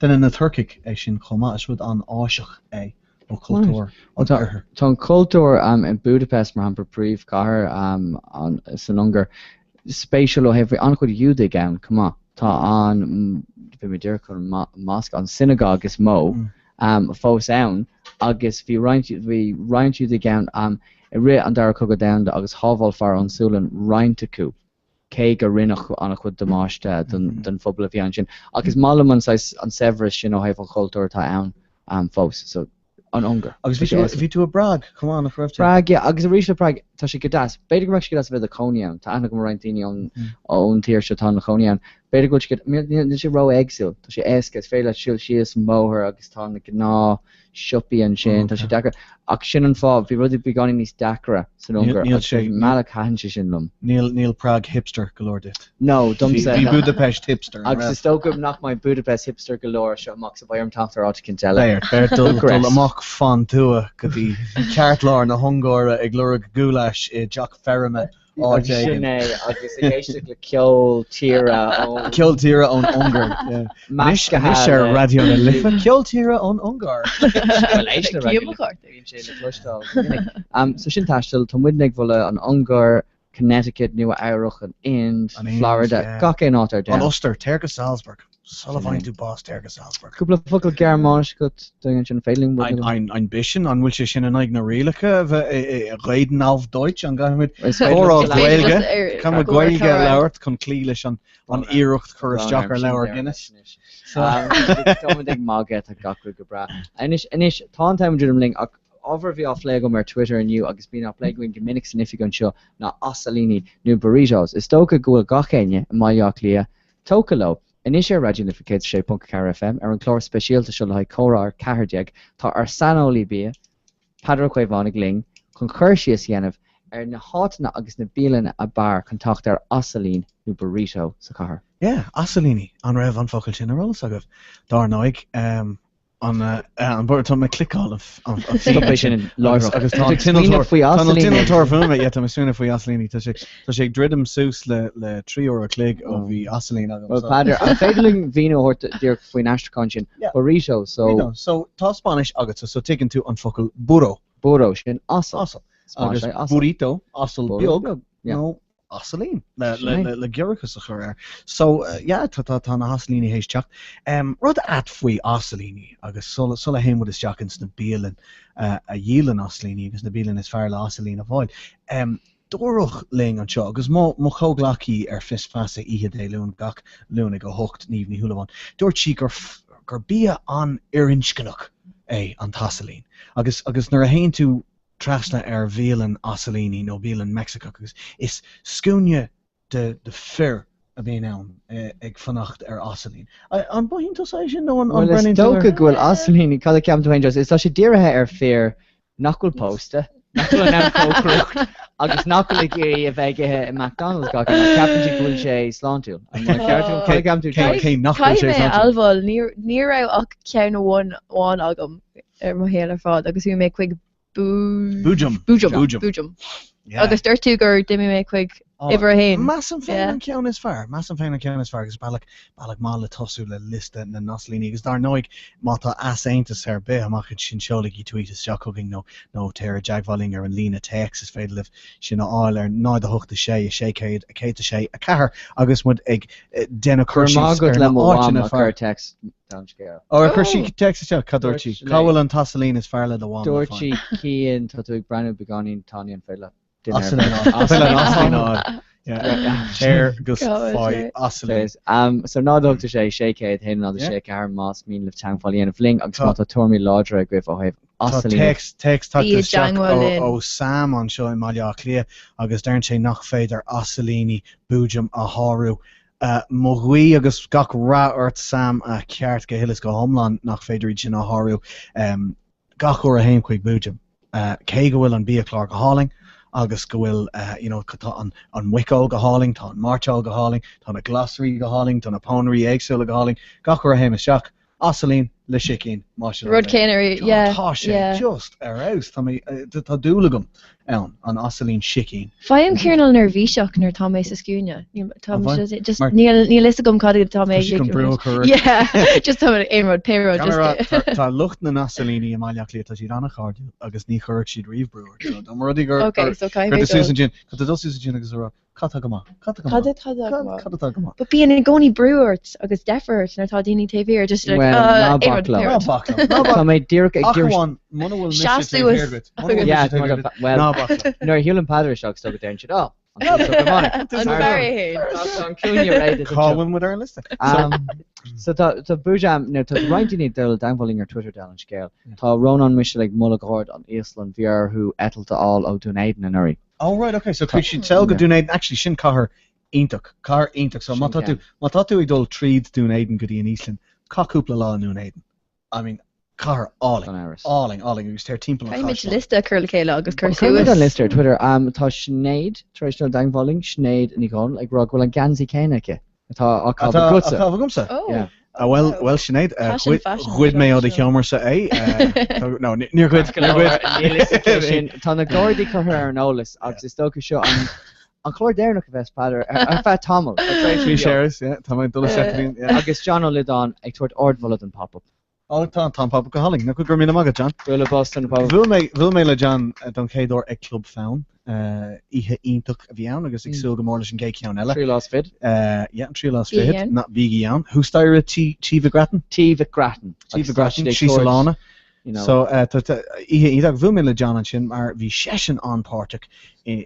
Déanann na Turcaigh é sin chomh maith. Is rud an-Áiseach é ó chultúr an Oirthir. Tá an cultúr in Budapest, mar shampla, príomhchathair san Ungáir, spéisiúil ó thaobh, bhí an-chuid Giúdaigh ann chomh maith. Tá an, bhí mé díreach chun mosque, an synagogue is mó fós ann agus bhí roinnt, bhí roinnt Giúdaigh ann i rith an Dara Cogadh Domhanda agus shábháil fear ón Sualainn roinnt acu, cé go rinneadh an-chuid damáiste don phobal a bhí ansin. Ach is maith liom an saghas, an saibhreas sin ó thaobh an chultúir atá ann fós. So, an Ungáir. Agus bhí tú, bhí tú i bPrág chomh maith, nach raibh tú? Prague, yeah, agus arís le Prague, tá sé go deas. B'fhéidir go mbeadh sé go deas a bheith i do chónaí ann. Tá aithne agam ar roinnt daoine ón, ón tír seo atá ina chónaí ann. B'fhéidir go bhfuil sé go, níl, níl sé ró-éagsúil. Tá sé éasca, is féidir leat siúl síos an bóthar agus tá na gnáth siopaí ansin, tá sé deacair. Ach sin an fáth, bhí rudaí beagáinín níos deacra san Ungáir Níl sé, agus ar mbealach thaitin sé sin liom. Níl, níl Prague hipster go leor duit. No, domsa, Bhí Budapest hipster, an Agus raibh? is dócha nach mbeidh Budapest hipster go leor as seo amach so beidh orm teacht ar áit eicínt eile. Beidh ort, beidh ort dul, dul Bucharest. amach fán tuath go dtí ceartlár na hUngáire ag lorg goulash i dteach feirme áit Sin éigin. é, agus ag éisteacht le ceol tíre ón. Ceol tíre ón Ungáir, yeah. Anois, Measctha anois ar le. Raidió na Life, ceol tíre ón Ungáir. Bhuel, éist le Raidió Cíob na mo chárta. Bíonn sé le cloisteáil go minic. So sin taisteal, tá muidne ag mholadh an Ungáir, Connecticut, Nua Eabhrach, an Ind, An Ind, Florida, yeah. gach aon áit ar An domhan. Ostair, téir go Salzburg. Sula Sin é. bhfaigheann tú bás, téir go Salzburg. Cúpla focal Gearmáinis agat dúinn ansin, féidir linn Ein, rud ein, ein bisschen, an bhfuil sé sin in aghaidh na rialacha a bheith ag reden auf Deutsch, an gcaithfimid Is féidir comhrá liom Is féidir Gaeilge, just ar caithfimid go bhfuil Gaeilge a atá labhairt chun cloí leis an, an iarracht cur Brón isteach orm ar sin leabhar deireadh Guinness. leis anois. So. Táimid ag magadh, tá gach rud go breá. Anois, anois, tá an t-am ag druidim linn ach Ábhar a bhí á phlé agam ar Twitter inniu agus bíonn á phlé againn go minic san oifig anseo ná asailíní nó burritos. Is dócha go bhfuil gach éinne i mBaile Átha Cliath tógtha leo. Anois ar Raidió na Life 106.4 FM ar an chlár speisialta seo le haghaidh Comhrá ar 14 tá ár saineolaí bia, Peadar Ó Caomhánaigh linn chun cur síos a dhéanamh ar na háiteanna agus na bialanna ab fhearr chun teacht ar asailín nó burrito sa chathair. Yeah, asailíní. An raibh an focal sin ar eolas agaibh? Dár ndóigh, An an bord tá mé ag cliceáil an Stop é sin láithreach. Agus tá an smaoineamh faoi Tá an asailíní. t-innealtóir fuaime, yeah, tá mé ag smaoineamh faoi asailíní. Tá sé tá sé ag druidim suas le le 3 uair a chloig ó bhí asailín agam. Well Peadar, an féidir linn mhíniú a thabhairt díreach faoin aistriúchán sin? Yeah. Burrito, so. Burrito. So tá Spáinnis agatsa, so tuigeann tú an focal burro. Burro, sin asal. Asal. Agus burrito, asal beag, nó asailín le giorrachas a chur air. So yeah tá tá tá na hasailíní théis teacht. Rud ait faoi asailíní agus sula sula théann muid isteach ins na bialann a dhíolann asailíní agus na bialann is fearr le asailín a fháil. Dúradh linn anseo agus mo mo chomhghleacaí ar Fios Feasa oíche Dé Luain gach Luan ag 8, Niamh Ní Shúilleabháin, dúirt sí gur gur bia an-fhirinscneach é an t-asailín agus agus nuair a théann tú trasna ar bhialann asailíní nó bialann Meicsiceach agus is scuaine de de fir a bhíonn ann ag fanacht ar asailín. An mothaíonn tusa é sin nó an Bhuel, is mbreathnaíonn tú dócha air? go bhfuil asailíní, cad a cheapann tú féin, Joyce? Is tá sé dírithe ar fir nach bhfuil pósta, nach bhfuil in ann cócaireacht. Agus nach bhfuil ag iarraidh a bheith ag ithe i McDonald's gach lá, ceapann siad go bhfuil sé sláintiúil. An bhfuil ceart agam? Cad a gceapann tú, Joyce? Cé nach bhfuil Caithfidh sé mé a sláintiúil? admháil, ní raibh ach ceann amháin agam ar mo shaol ar fad agus chuaigh mé chuig Boojum. Boojum. Boojum. Boojum. Yeah. Agus dúirt tú gur d'imigh mé chuig uimhir a haon. Measaim féin Yeah. an ceann is fearr. Measaim féin an ceann is fearr agus bealach, bealach maith le tosú le liosta na n-asailíní. Agus dar ndóigh, má tá easaontas ar bith amach ansin, seolaigí tweet isteach chugainn nó, nó téir i dteagmháil linn ar an líne téacs. Is féidir libh sin a fháil ar 0 8 6 600 106 4 agus muid ag déanamh Go cur raibh maith síos agat ar le na mo mham áiteanna a fearr. chuir text don scéal. Ó, ar chuir sí téacs isteach? Cad dúirt sí? Dúirt Cá léi. bhfuil an t-asailín is fearr le do mham le Dúirt fáil? sí, Cian, tá tú ag breathnú beagáinín tanaí an féidir leat dinnéar Asailín a fháil. Féidir leat asailín a fháil. Yeah. Téir agus Go faigh asailín. Um, so 0 8 6 600 1 0 6 4 más mian libh teagmháil a dhéanamh linn agus má tá tuairimí láidre agaibh ó thaobh Tá asailíní. téacs, téacs tagtha Bí i isteach dteagmháil ó, linn. ó Sam anseo i mBaile Átha Cliath agus deireann sé nach féidir asailíní Boojum a shárú. Mo ghuí agus gach rath ort Sam, ceart go huile is go hiomlán nach féidir iad sin a shárú. Gach uair a théim chuig Boojum, cé go bhfuil an biachlár go hálainn agus go bhfuil you know tá an an muiceoil go hálainn, tá an mairteoil go hálainn, tá na glasraí go hálainn, tá na pónairí éagsúla go hálainn, gach uair a théim isteach, Asailín le sicín, más sin Rud céanna, yeah, Tá sé yeah. just ar fheabhas. Tá mé, tá dúil agam ann, an asailín sicín. Faighim cineál neirbhíseach nuair atá mé sa scuaine. Níl, tá An bhfaigheann? just, just Mar- níl, níl fhios agam cad atá mé Tá siad chun brú a chur ort. Yeah, just tá mé aon rud, pé rud, Gan a rá, just. tá, tá lucht na n-asailíní i mBaile Átha Cliath, tá siad an-chairdiúil agus ní chuirfeadh siad riamh brú ort. So, dá mba rud é gur, Okay, gur, so caithfidh gur mé tú suas dul. ansin, gur tú dul suas ansin agus a rá, Cad tá go maith? Cad tá go Cad maith? atá go maith? Cad atá go maith? But bíonn i gcónaí brú ort agus deifir ort nuair atá daoine taobh thiar just like Well, uh, ná aon bac rud, leo. pé Ná rud. bac leo. Ná bac. Tá mé díreach ag Ach d'iarraidh amháin, muna bhfuil mise Seas taobh thiar suas. duit. Muna bhfuil Yeah, mise taobh mar thiar do- duit. well, Ná bac leo. nuair a shiúlann Peadar isteach is dócha deireann siad, "Ó, an tús go maith." An fear é féin. Tá an cúinne réidh Cá anseo. bhfuil muid ar an liosta? Um, so tá tá Boojum, nó tá roinnt daoine ag dul i dteagmháil linn ar Twitter dála an scéil. Tá Rónán Michel ag moladh go hard an íoslann bhí orthu eitilt a fháil ó Dún Éideann anuraidh. Oh right, ok, so chuaigh siad sall go Dún Éideann, actually sin cathair iontach, cathair iontach, so má tá tú, má tá tú ag dul tríd Dún Éideann go dtí an Íoslainn, caith cúpla lá i nDún Éideann. I mean, cathair álainn, álainn, álainn, agus téir timpeall an Caithfimid chaisleáin. liosta a chur le chéile agus cur Cuirfimid an suas. liosta ar Twitter. Um, tá Sinéad tar éis dul i dteagmháil linn, Sinéad Ní Dhomhnaill, ag rá go bhfuil an geansaí céanna aici atá á chaitheamh Atá á agatsa. chaitheamh agamsa? Oh. Yeah. Ah, bhuel, bhuel Sinéad, Passion fashion ghoid mé ó do seo. sheomrasa é. No, níor ghoid, níor ghoid. Níl fhios aici sin. Tá na Gardaí curtha ar an eolas agus is dócha seo an an clár deireanach a bheas Peadar ar ar feadh tamaill. Tá tréimhse Bhí beag. séras, yeah, tá mé ag dul isteach go dtí, yeah. Agus John Ó Loideáin ag tabhairt ardmholadh don pop-up. Ó, tá, tá an pop-up go hálainn. Go raibh míle maith agat, John. Bualadh bos don pop-up. Bhuail mé, bhuail mé le John don chéad uair ag Club Fonn. Oíche iontach a bhí ann agus ag súil go mór leis an gcéad cheann eile. Trí lá is fichead. Yeah, an tríú lá is fichead. Ná bígí ann. Thuas staighre Tí Mhic Grattan? Tí Mhic Grattan. Tí Mhic Grattan, síos an lána. So, tá oíche iontach. Bhuail mé le John ansin mar bhí seisean an-pháirteach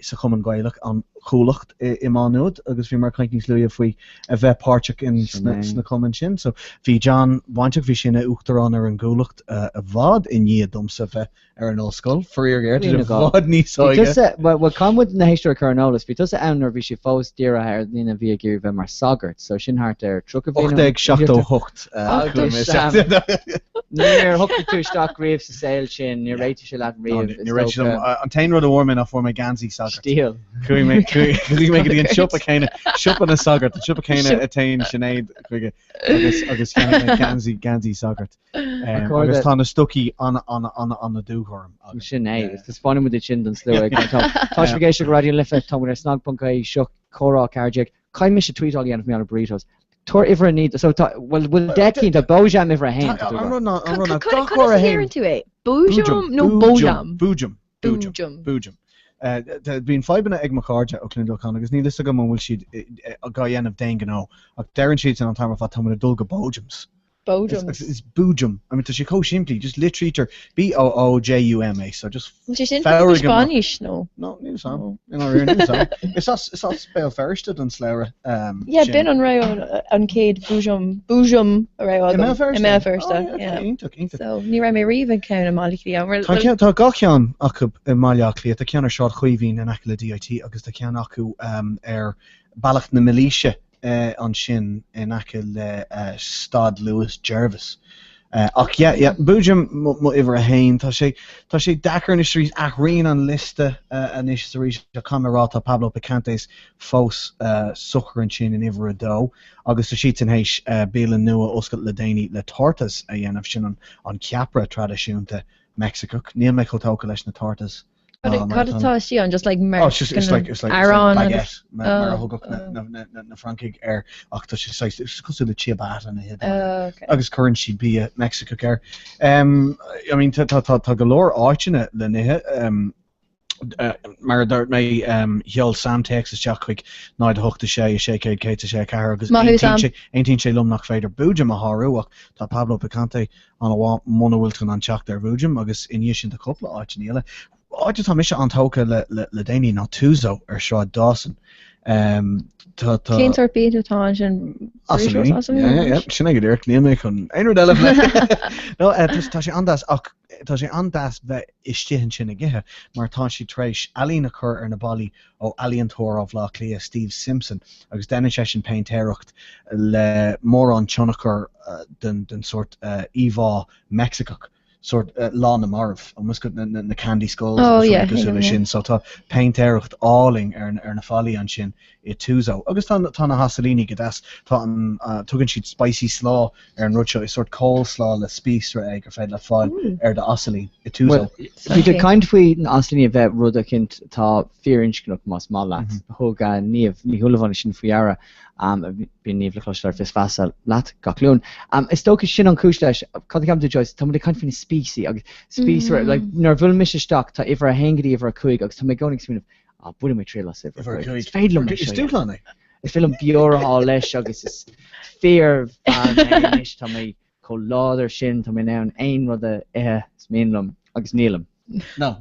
sa Chumann Gaelach, an Chuallacht i Má Nuad agus bhíomar ag caint níos luaithe faoi a bheith páirteach in sna cumainn sin. So, bhí John bainteach, bhí sé ina uachtarán ar an gCuallacht i bhfad i ndiaidh domsa bheith ar an ollscoil, faraor géar, tá sé i bhfad níos Bhí óige. tusa, bhuel, bhuel, caithfidh muid na héisteoirí a chur ar an eolas, bhí tusa ann nuair a bhí sé fós dírithe ar dhaoine a bhí ag iarraidh bheith mar sagart, so sin thart ar 30 bliain ó shin. 1878 Agus, níor shocraigh tú isteach riamh sa saol sin, níor réitigh sé leat riamh, is Níor réitigh dócha. liom. An t-aon rud a bhfuair mé ná fuair mé geansaí sagart. Stíl. Chuaigh mé, chuaigh mé go dtí an siopa céanna, siopa na sagart, an siopa céanna a téann Sinéad chuige agus, agus cheannaigh mé geansaí, geansaí sagart. Agus tá na stocaí an-an-an-an-dúghorm agam. Sin é. Taispeánfaidh muid iad sin don slua ag an am. Tá sibh ag éisteacht le Raidió na Life, tá muid ar snag.ie, seo Comhrá 14. Caithfidh mise tweetáil a dhéanamh mar gheall ar burritos. Tabhair uimhir a 9, so tá, bhuel, bhfuil 10 cinn, tá Boojum uimhir a haon, tá tú ag rá. An rud ná gach uair Conas a a théim. deireann tú é? Boojum nó Bojam? Boojum. Boojum. Boojum. Boojum. Bíonn fadhbanna ag mo chairde ó Chluain Dolcáin agus níl fhios agam an bhfuil siad á dhéanamh d'aon ghnó ach deireann siadsan an t-am ar fad tá muid ag dul go Bojums. Bojums. Is Boojum. I mean, tá sé chomh simplí, just litrítear B-O-O-J-U-M é, so just Bhfuil sé sin fabhraigh amach. Spáinnis nó? No, níl 'fhios a'm. I ndáiríre, níl 'fhios a'm. Is as, is as Béal Feirste don slabhra um, Yeah, sin. b'in an raibh an, an chéad Boojum, Boojum a raibh I agam. mBéal Feirste? I mBéal Feirste, Oh, yeah, okay, yeah. iontach, iontach. So, ní raibh mé riamh ag ceann i mBaile Átha Cliath. Bhfuil, Tá bhfuil, ceann, tá dhá cheann acu i mBaile Átha Cliath. Tá ceann ar Sráid Chaoimhín in aice le DIT agus tá ceann acu um, ar Bealach na Milíse. ansin in aice le Staid Luas Jervis. Ach yeah, yeah, Boojum mo uimhir a haon. Tá sé, tá sé deacair anois arís, athraíonn an liosta anois is arís ach caithfidh mé a rá tá Pablo Picantes fós socair ansin in uimhir a dó agus tá siadsan théis bialann nua a oscailt le déanaí le tortas a dhéanamh, sin an ceapaire traidisiúnta Meicsiceach. Níl mé chomh tógtha leis na tortas. Cad atá istigh ann? Just like Oh, it's just, it's like, it's like, it's like baguette, mar a thugadh na Francaigh air, ach tá sé saghas, it's cosúil le ciabatta na hIodáile. Agus cuireann siad bia Meicsiceach air. I mean, tá, tá, tá go leor áiteanna le n-ithe. Mar a dúirt mé, sheol Sam téacs isteach chuig 0 8 6 600 106 4 agus aontaíonn sé liom nach féidir Boojum a shárú ach tá Pablo Picante an-mhaith muna bhfuil tú in ann teacht ar Bhoojum agus i ndiaidh sin tá cúpla áiteanna eile. Áit atá mise an-tógtha le le déanaí ná Tuzo ar Sráid Dawson. Tá tá. Cén sórt bia atá ansin? Asailíní. Yeah, yeah, yeah. Sin é go díreach. Níl mé chun aon rud eile a phlé. No, tá sé an-deas ach tá sé an-deas bheith istigh ansin ag ithe mar tá siad tar éis ealaín a chur ar na ballaí ó ealaíontóir ó Bhaile Átha Cliath, Steve Simpson, agus déanann seisean péintéireacht le mórán tionchar den sórt íomhá Meicsiceach, sórt Lá na Marbh, an bhfuil a fhios agat, na candy skulls agus rudaí cosúil leis sin. So tá péintéireacht álainn ar na fallaí ansin i Tuzo. Agus tá na hasailíní go deas. Tá an, tugann siad spicy slaw ar an rud seo. Is sórt coleslaw le spíosra é gur féidir leat fáil ar do asailín i Tuzo. Bhuel, bhí tú ag caint faoi na asailíní a bheith rud eicínt atá fíorinscneach más maith leat. Thug Niamh Ní Shúilleabháin sin faoi deara. Bíonn Niamh le cloisteáil ar Fios Feasa leat gach Luan. Is dócha sin an chúis leis. Cad a cheapann tú Joyce? Tá muid ag caint faoi na spíosraí agus spíosra, like, nuair a bhuaileann mise isteach tá uimhir a haon go dtí uimhir a cúig agus tá mé i gcónaí ag smaoineamh, ah, bainfidh mé triail as uimhir a cúig. Is féidir liom é seo a dhéanamh. Is dúshlán é. Is féidir liom bior a fháil leis agus is fíorfhear mé anois, tá mé chomh láidir sin, tá mé in ann aon rud a ithe is mian liom, agus nílim. No.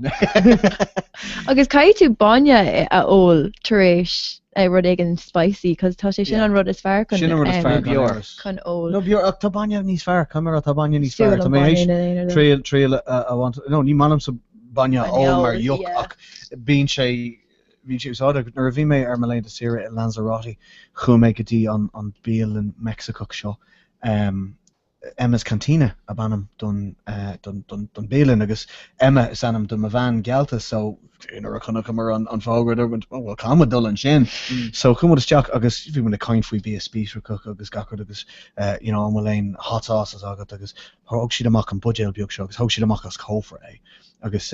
Agus caithfidh tú bainne a ól tar éis rud éigin spicy, cos tá sé sin an rud is fearr chun Sin an rud is fearr gan amhras. chun ól. No bior, ach tá bainne níos fearr, caithfidh mé a rá, tá bainne níos fearr. Tá mé théis triail, triail a bhaint, no, ní maith liomsa bainne a ól mar dheoch ach bíonn sé, Bhí sé úsáideach. Nuair a bhí mé ar mo laethanta saoire i Lanzarote, chuaigh mé go dtí an an bialann Meicsiceach seo. Emma's Cantina ab ainm don don don don bialann agus Emma is ainm do mo bhean geallta so nuair a chonaiceamar an an fógra dúirt muid oh well caithfidh muid dul ansin. So chuaigh muid isteach agus bhí muid ag caint faoi bia spíosrach agus gach rud agus you know an bhfuil aon hot sauces agat agus thóg siad amach an buidéal beag seo agus thóg siad amach as cófra é agus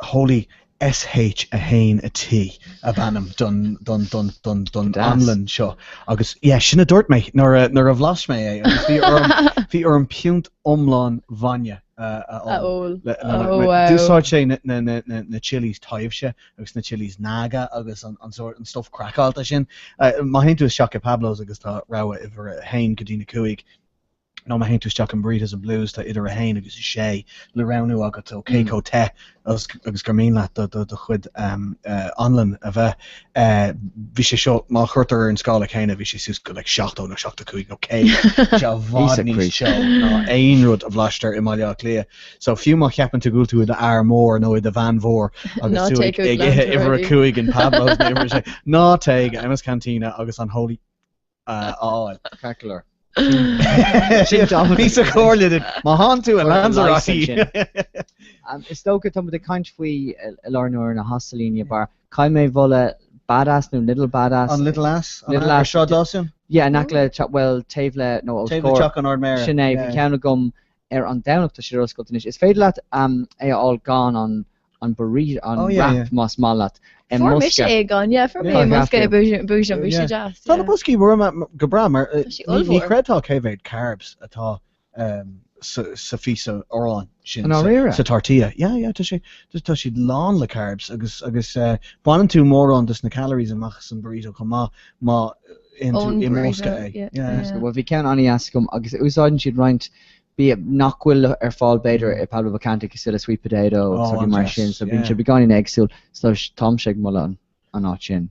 Holy SH1 T ab ainm don don don don don anlann seo agus yeah sin a dúirt mé nuair a nuair a bhlais mé é agus bhí orm bhí orm piúnt iomlán bhainne a ól. D'úsáid sé na na na na na chilies taibhse agus na chilies naga agus an an sórt an stuff craiceáilte sin. Má théann tú isteach i Pablo's agus tá rogha uimhir a haon go dtí na cúig. nó má théann tú isteach in Burritos and Blues tá idir 1 agus 6 le roghnú agat ó cé chomh te agus gur mian leat do chuid anlann a bheith. Bhí sé seo, má chuirtear ar an scála céanna, bhí sé suas go like 70 nó 75 nó 100, sé i bhfad níos teo ná aon rud a bhlaistear i mBaile Átha Cliath. So fiú má cheapann tú go bhfuil tú i d'fhear mór nó i do bhean mhór agus tú ag ithe uimhir 5 in Pablo's nó uimhir 6, ná téigh go Emma's Cantina agus an Holy a fháil. Ceart go leor. Sin píosa comhairle duit. Má thánn tú i Lanzarote. Is dócha tá muid ag caint faoi i láthair na huaire na hasailíní bar. Caithfidh mé mholadh Badass nó Little Badass. An Little Ass? Little Ass. Ar Sráid Dawson? Yeah, in aice le, bhuel, taobh le, nó os comhair. Taobh le Teach an Ard-Mhéara. Sin é, bhí ceann agam ar an Domhnach, tá siad ar oscailt anois. Is féidir leat é a fháil gan an an burrito, an oh, yeah, wrap yeah. más maith leat. Fuair mise é gan, yeah, fuair mé i mbosca i Boojum, bhí sé deas. Tá na boscaí go breá mar ní chreidfeá cé mhéad carbs atá sa phíosa aráin sin sa tortilla. Yeah, yeah, tá sé tá siad lán le carbs agus agus baineann tú mórán des na calories amach san burrito chomh maith má itheann tú i mbosca é. Bhuel bhí ceann an-dheas agam agus úsáideann siad roinnt bia nach bhfuil ar fáil b'fhéidir i Pablo Picante cosúil le sweet potato agus rudaí mar sin so bíonn sé beagáinín éagsúil so táimse ag moladh an áit sin.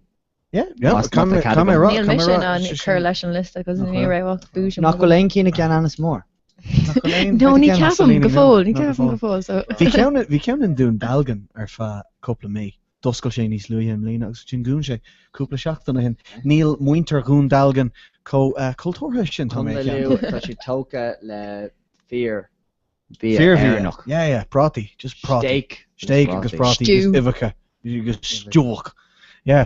Yeah, yeah, caithfidh mé a rá. Níl mise in ann cur leis an liosta cos ní raibh ach Boojum. Nach bhfuil aon cinn i gCeanannas Mór? No, ní ceapaim go fóill, ní ceapaim go fóill. So. Bhí ceann bhí ceann i nDún Dealgan ar feadh cúpla mí. D'oscail sé níos luaithe i mbliana agus ansin dhún sé cúpla seachtain ó shin. Níl muintir Dhún Dealgan. Chomh cultúrtha sin tá mé ag ceapadh. Contae Lú, tá siad tógtha le fíor bhia Fíor-bhia. Éireannach. Yeah, yeah, prátaí, just prátaí. Steak Steak agus prátaí agus Stew. uibheacha agus stew. Yeah,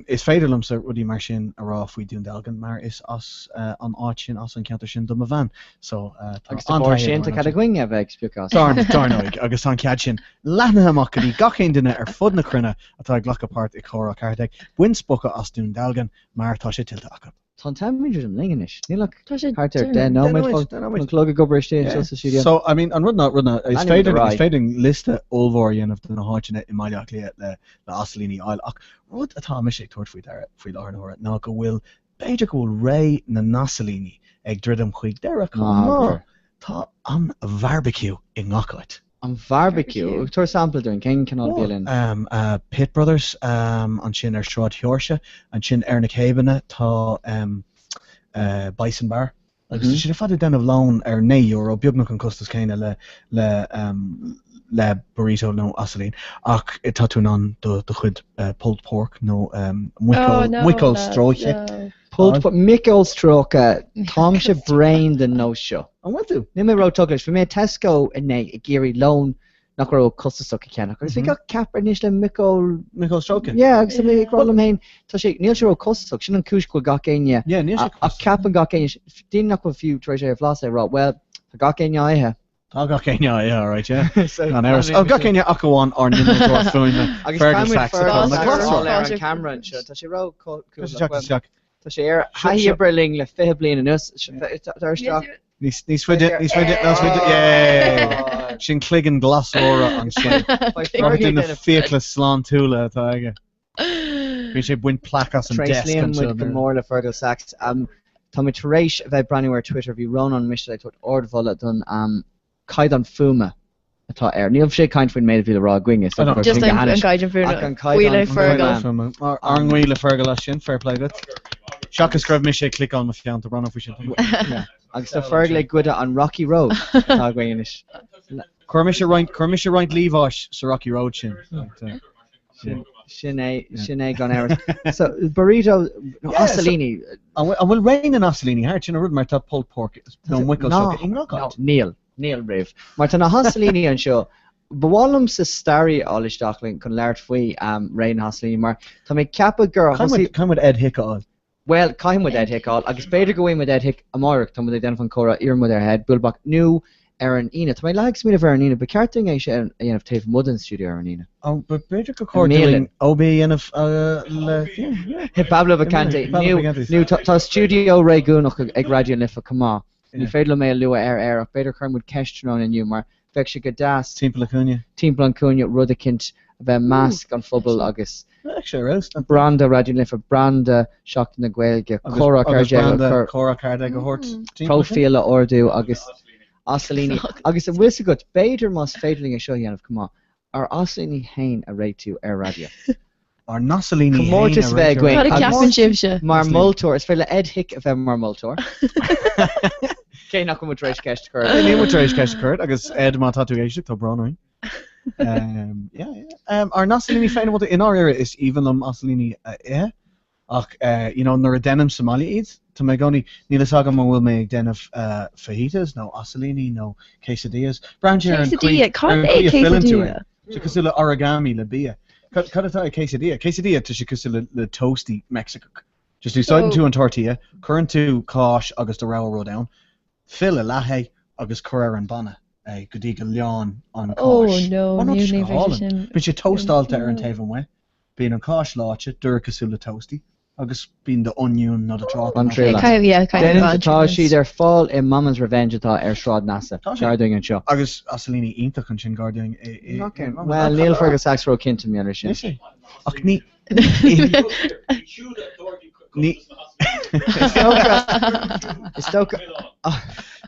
is féidir liomsa rudaí mar sin a rá faoi Dún Dealgan mar is as an áit sin, as an cheantar sin do mo bhean. So, tá Agus de bharr an-taithí sin agam tá ar an cead áit sin. againn a bheith ag spochadh as. Dar dar ndóigh, agus tá an cead sin leathnaithe amach go dtí gach aon duine ar fud na cruinne atá ag glacadh páirt i Comhrá 14. Bain spochadh as Dún Dealgan mar tá sé tuillte acu. Tá an t-am ag druidim linn anois. Níl ach Tá sé thart ar deireanach. 10 nóiméad nóiméad, fágtha. 10 nóiméad. An clog ag obair istigh anseo sa stiúideo. So, I mean, an rud ná, rud ná, is Leanfaimid féidir, ar is aghaidh. féidir liosta ollmhór a dhéanamh de na háiteanna i mBaile Átha Cliath le, le asailíní a fháil, ach rud atá mise ag tabhairt faoi deara faoi láthair na huaire ná go bhfuil, b'fhéidir go bhfuil ré na n-asailíní ag druidim chuig deireadh chomh Ná maith. habair. Tá an bharbecue i ngach áit. An bharbecue? Tabhair sampla dúinn, cén cineál bialann? Pit Brothers ansin ar Sráid Sheoirse, ansin ar na céimeanna tá Bison Bar agus tá siad ar fad ag déanamh lón ar €9, beagnach an costas céanna le le le burrito nó asailín ach tá tú in ann do do chuid pulled pork nó muiceoil stróicthe. Pulled pork, muiceoil stróicthe, táimse bréan den nós seo. An bhfuil tú? Níl mé ró-tógtha leis. Bhí mé i Tesco inné ag iarraidh lón nach raibh costasach a cheannach agus bhí gach ceapaire anois le muiceoil. Muiceoil stróicthe. Yeah, agus tá mé ag rá liom féin, tá sé, níl sé ró-chostasach, sin an chúis go bhfuil gach éinne, Yeah, níl sé ach ceapann gach éinne, daoine nach bhfuil fiú tar éis é a bhlaiseadh ag rá, bhuel, tá gach éinne á ithe. Tá gach éinne á ithe, alright, yeah. Gan amhras. Ó, gach éinne ach amháin ár n-innealtóir fuaime, Fergal Sachs, atá ina ghlasra. ar an camera anseo. Tá sé ró Tá sé teacht isteach. Tá sé ar thaithí oibre linn le 20 bliain anuas. Tar isteach. Níos faide, níos faide, níos faide, yay! Sin cloigeann glasóra ansin. Mar na fiacla sláintiúla atá aige. Bíonn sé ag baint plaic as an desk Tréaslaíonn anseo. muid go mór le Fergal Sachs. Tá muid tar éis a bheith ag breathnú ar Twitter, bhí Rónán Michel ag tabhairt ardmholadh don caighdeán fuaime atá air. Níl sé ag caint faoin méid a bhí le rá againn, is dócha gur Just sin go an hainnis. caighdeán fuaime. Ach an Buí le caighdeán Fergal. fuaime. Ár nguí le Fergal as sin, fair play duit. Seachas go raibh mise ag cliceáil mo pheann, tá brón orm faoi sin. Agus tá Fergal ag goideadh an Rocky Road atá againn anois. Chuir mise roinnt, chuir mise roinnt liamháis sa Rocky Road sin. Sin é, sin é gan amhras. So, burrito, nó asailíní. An bhfuil ré na n-asailíní thart? Sin an rud mar tá pulled pork nó muiceoil stróicthe i ngach áit. Níl, níl riamh. Mar tá na hasailíní anseo, ba mhaith liomsa staraí a fháil isteach linn chun labhairt faoi ré na hasailíní mar tá mé ag ceapadh gur thosaigh. Caithfidh muid Ed Hick a fháil. Bhuel, caithfidh muid Ed Hick a fháil, agus b'fhéidir go bhfaighidh muid Ed Hick amárach, tá muid ag déanamh an comhrá, iarrfaidh muid ar Ed bualadh bos, nó ar an Aoine. Tá mé leath ag smaoineamh ar an Aoine, ba cheart dúinn é sin a dhéanamh taobh amuigh den stiúideo ar an Aoine. Ó, b'fhéidir gur chóir dúinn OB a dhéanamh le, yeah, yeah. I Pablo Vacanti, nó tá stiúideo réigiúnach ag Raidió na Life chomh maith. Ní féidir liom é a lua ar aer ach b'fhéidir cuirfidh muid ceist tráthnóna inniu mar bheadh sé go deas Timpeall an chúinne. timpeall an chúinne rud eicínt a bheith i measc an phobail agus Bheadh sé ar fheabhas. branda Raidió na Life, branda Seachtain na Gaeilge, Agus Comhrá agus 14 a branda chur, Comhrá 14 a thabhairt timpeall ansin. próifíl a ardú agus asailíní agus an bhfuil 'fhios agat, b'fhéidir más féidir linn é seo a dhéanamh chomh maith, ár asailíní féin a réitiú ar raidió. Ár n-asailíní féin a Comórtas a bheith réitiú againn Cad a agus ceapann sibhse? mar moltóir, is féidir le Ed Hick a bheith mar moltóir. Cé nach bhfuil muid tar éis ceist a chur air. Níl muid tar éis ceist a chur air agus Ed má tá tú ag éisteacht, tá brón orainn. Yeah, yeah. Ár n-asailíní féin a mholtóir, i ndáiríre is aoibhinn liom asailíní a ithe. Ach you know nuair a deinim sa mbaile iad, tá mé i gcónaí, níl fhios agam an bhfuil mé ag déanamh fajitas nó asailíní nó quesadillas. Braitheann sé ar an chaoi Quesadilla, ar an cad é chaoi a fhilleann tú é. quesadilla? Tá sé cosúil le origami le bia. Cad cad atá i quesadilla? Quesadilla tá sé cosúil le le toastie Meicsiceach. Just úsáideann So tú an tortilla, cuireann tú cáis agus do rogha rud ann, fill i leath é agus cuir ar an bpanna é go dtí go leánn an Oh cáis. no, Oh no, tá níl sé ní go bheidh sé hálainn. sin. Bíonn sé tóstáilte ar an No. taobh amuigh. Bíonn an cáis leáite, díreach cosúil le toastie, agus bíonn do onion nó do tráta An nó triail as. Caithfidh, yeah, caithfidh Déanann, bain tá triail as. siad ar fáil i Mama's Revenge atá ar Sráid Nassau, Tá siad. gar dúinn anseo. Agus asailíní iontach ansin gar dúinn i, i, Nach i aon, Mama's. bhuel, níl Fergal Sachs ró-chinnte maidir leis sin. Níl sé. Ach ní, ní, Is dócha, is dócha,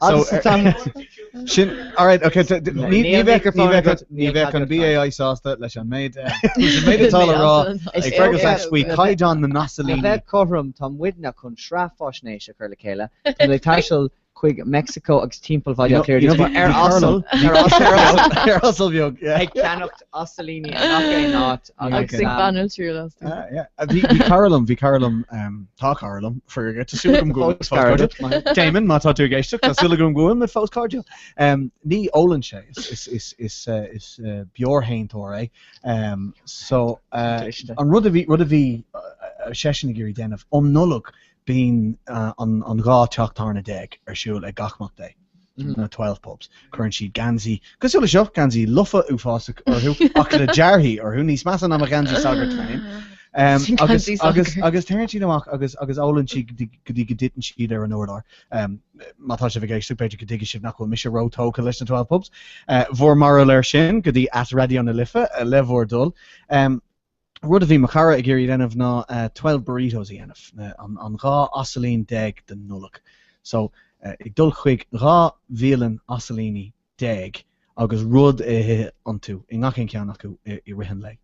So, agus tá Sin, alright, ok, ní Níl bheadh micreafón agat, ní níl bheadh cead an agat caint. BAI sásta leis an méid leis an méid atá le rá Is ag Fergal dócha, Sachs faoi le bheith chaighdeán na le n-asailíní. bheith cothrom, tá muidne chun sraith faisnéise a chur le chéile, tá muid ag taisteal chuig. chuig Meicsiceo agus timpeall Bhaile Átha Cliath arís ar asal, ar asal, ar asal beag, yeah. Ag ceannacht asailíní i ngach aon áit agus ag baint triail astu. Yeah, yeah. Bhí bhí cara liom, bhí cara liom, tá cara liom, faraor, tá súil agam go bhfuil fós cairdiúil. Damon, má tá tú ag éisteacht, tá súil agam go bhfuil muid fós cairdiúil. Ní ólann sé, is is is is beoirshéantóir é. So, an rud a bhí rud a bhí seisean ag iarraidh déanamh um Nollaig, Bíonn an 12 teach tábhairne ar siúl ag gach mac Dé, na 12 pubs. Cuireann siad geansaí cosúil le seo, geansaí lofa uafásach orthu ach le dearthaí orthu, níos measa ná mo gheansaí sagairt féin. Agus agus agus téann siad amach agus agus ólann siad go dtí go dtiteann siad ar an urlár. Má tá sibh ag éisteacht, b'fhéidir go dtuigfidh sibh nach bhfuil mise ró-tógtha leis na 12 pubs. Bhur mbarúil air sin go dtí at Raidió na Life le bhur dtoil. Rud a bhí mo chara ag iarraidh déanamh ná 12 burritos a dhéanamh, an 12 asailín den Nollaig. So, ag dul chuig 12 bhialann asailíní agus rud a ithe iontu, i ngach aon cheann acu i rith an lae.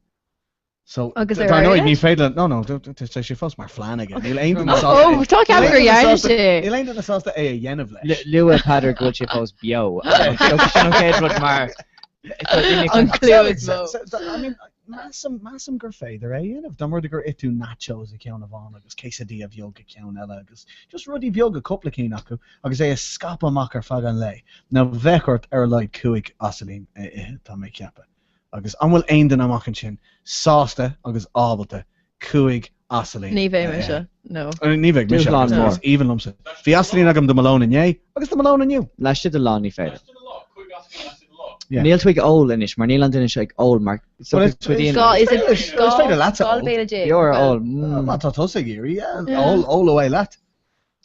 So, Agus ar dar ndóigh, éirigh ní leis? féidir le, no, no, tá sé fós mar phlean aige. Níl aon duine sásta Oh, tá ceapadh gur dhearna sé. Níl aon duine sásta é a dhéanamh leis. Luaigh Peadar go bhfuil sé fós beo. Sin an chéad rud mar tá duine An clue is mó. I mean, Measaim, measaim gur féidir é a dhéanamh. Dá mba rud é gur ith tú nachos i gceann amháin agus quesadilla bheag i gceann eile agus just rudaí beaga, cúpla cinn acu, agus é a scaipeadh amach ar feadh an lae. Now bheadh ort ar a laghad 5 asailín a ithe, tá mé ag ceapadh. Agus an bhfuil aon duine amach ansin sásta agus ábalta 5 asailín Ní bheidh a ithe? mise, no. Ní bheidh mise, Dúshlán agus mór. is aoibhinn liomsa. Bhí asailín agam do mo lón inné agus do mo lón inniu. Laistigh de lá ní féidir. Laistigh de lá, 5 asailín laistigh de lá. Yeah. Níl tú ag ól anois mar níl an duine seo ag ól mar so Well, tú díon- Gá is féidir- is féidir leatsa ól. béile déag. Beoir a ól. Well, Mm. Má tá tusa ag iarraidh, yeah, Yeah. ól, ól away leat.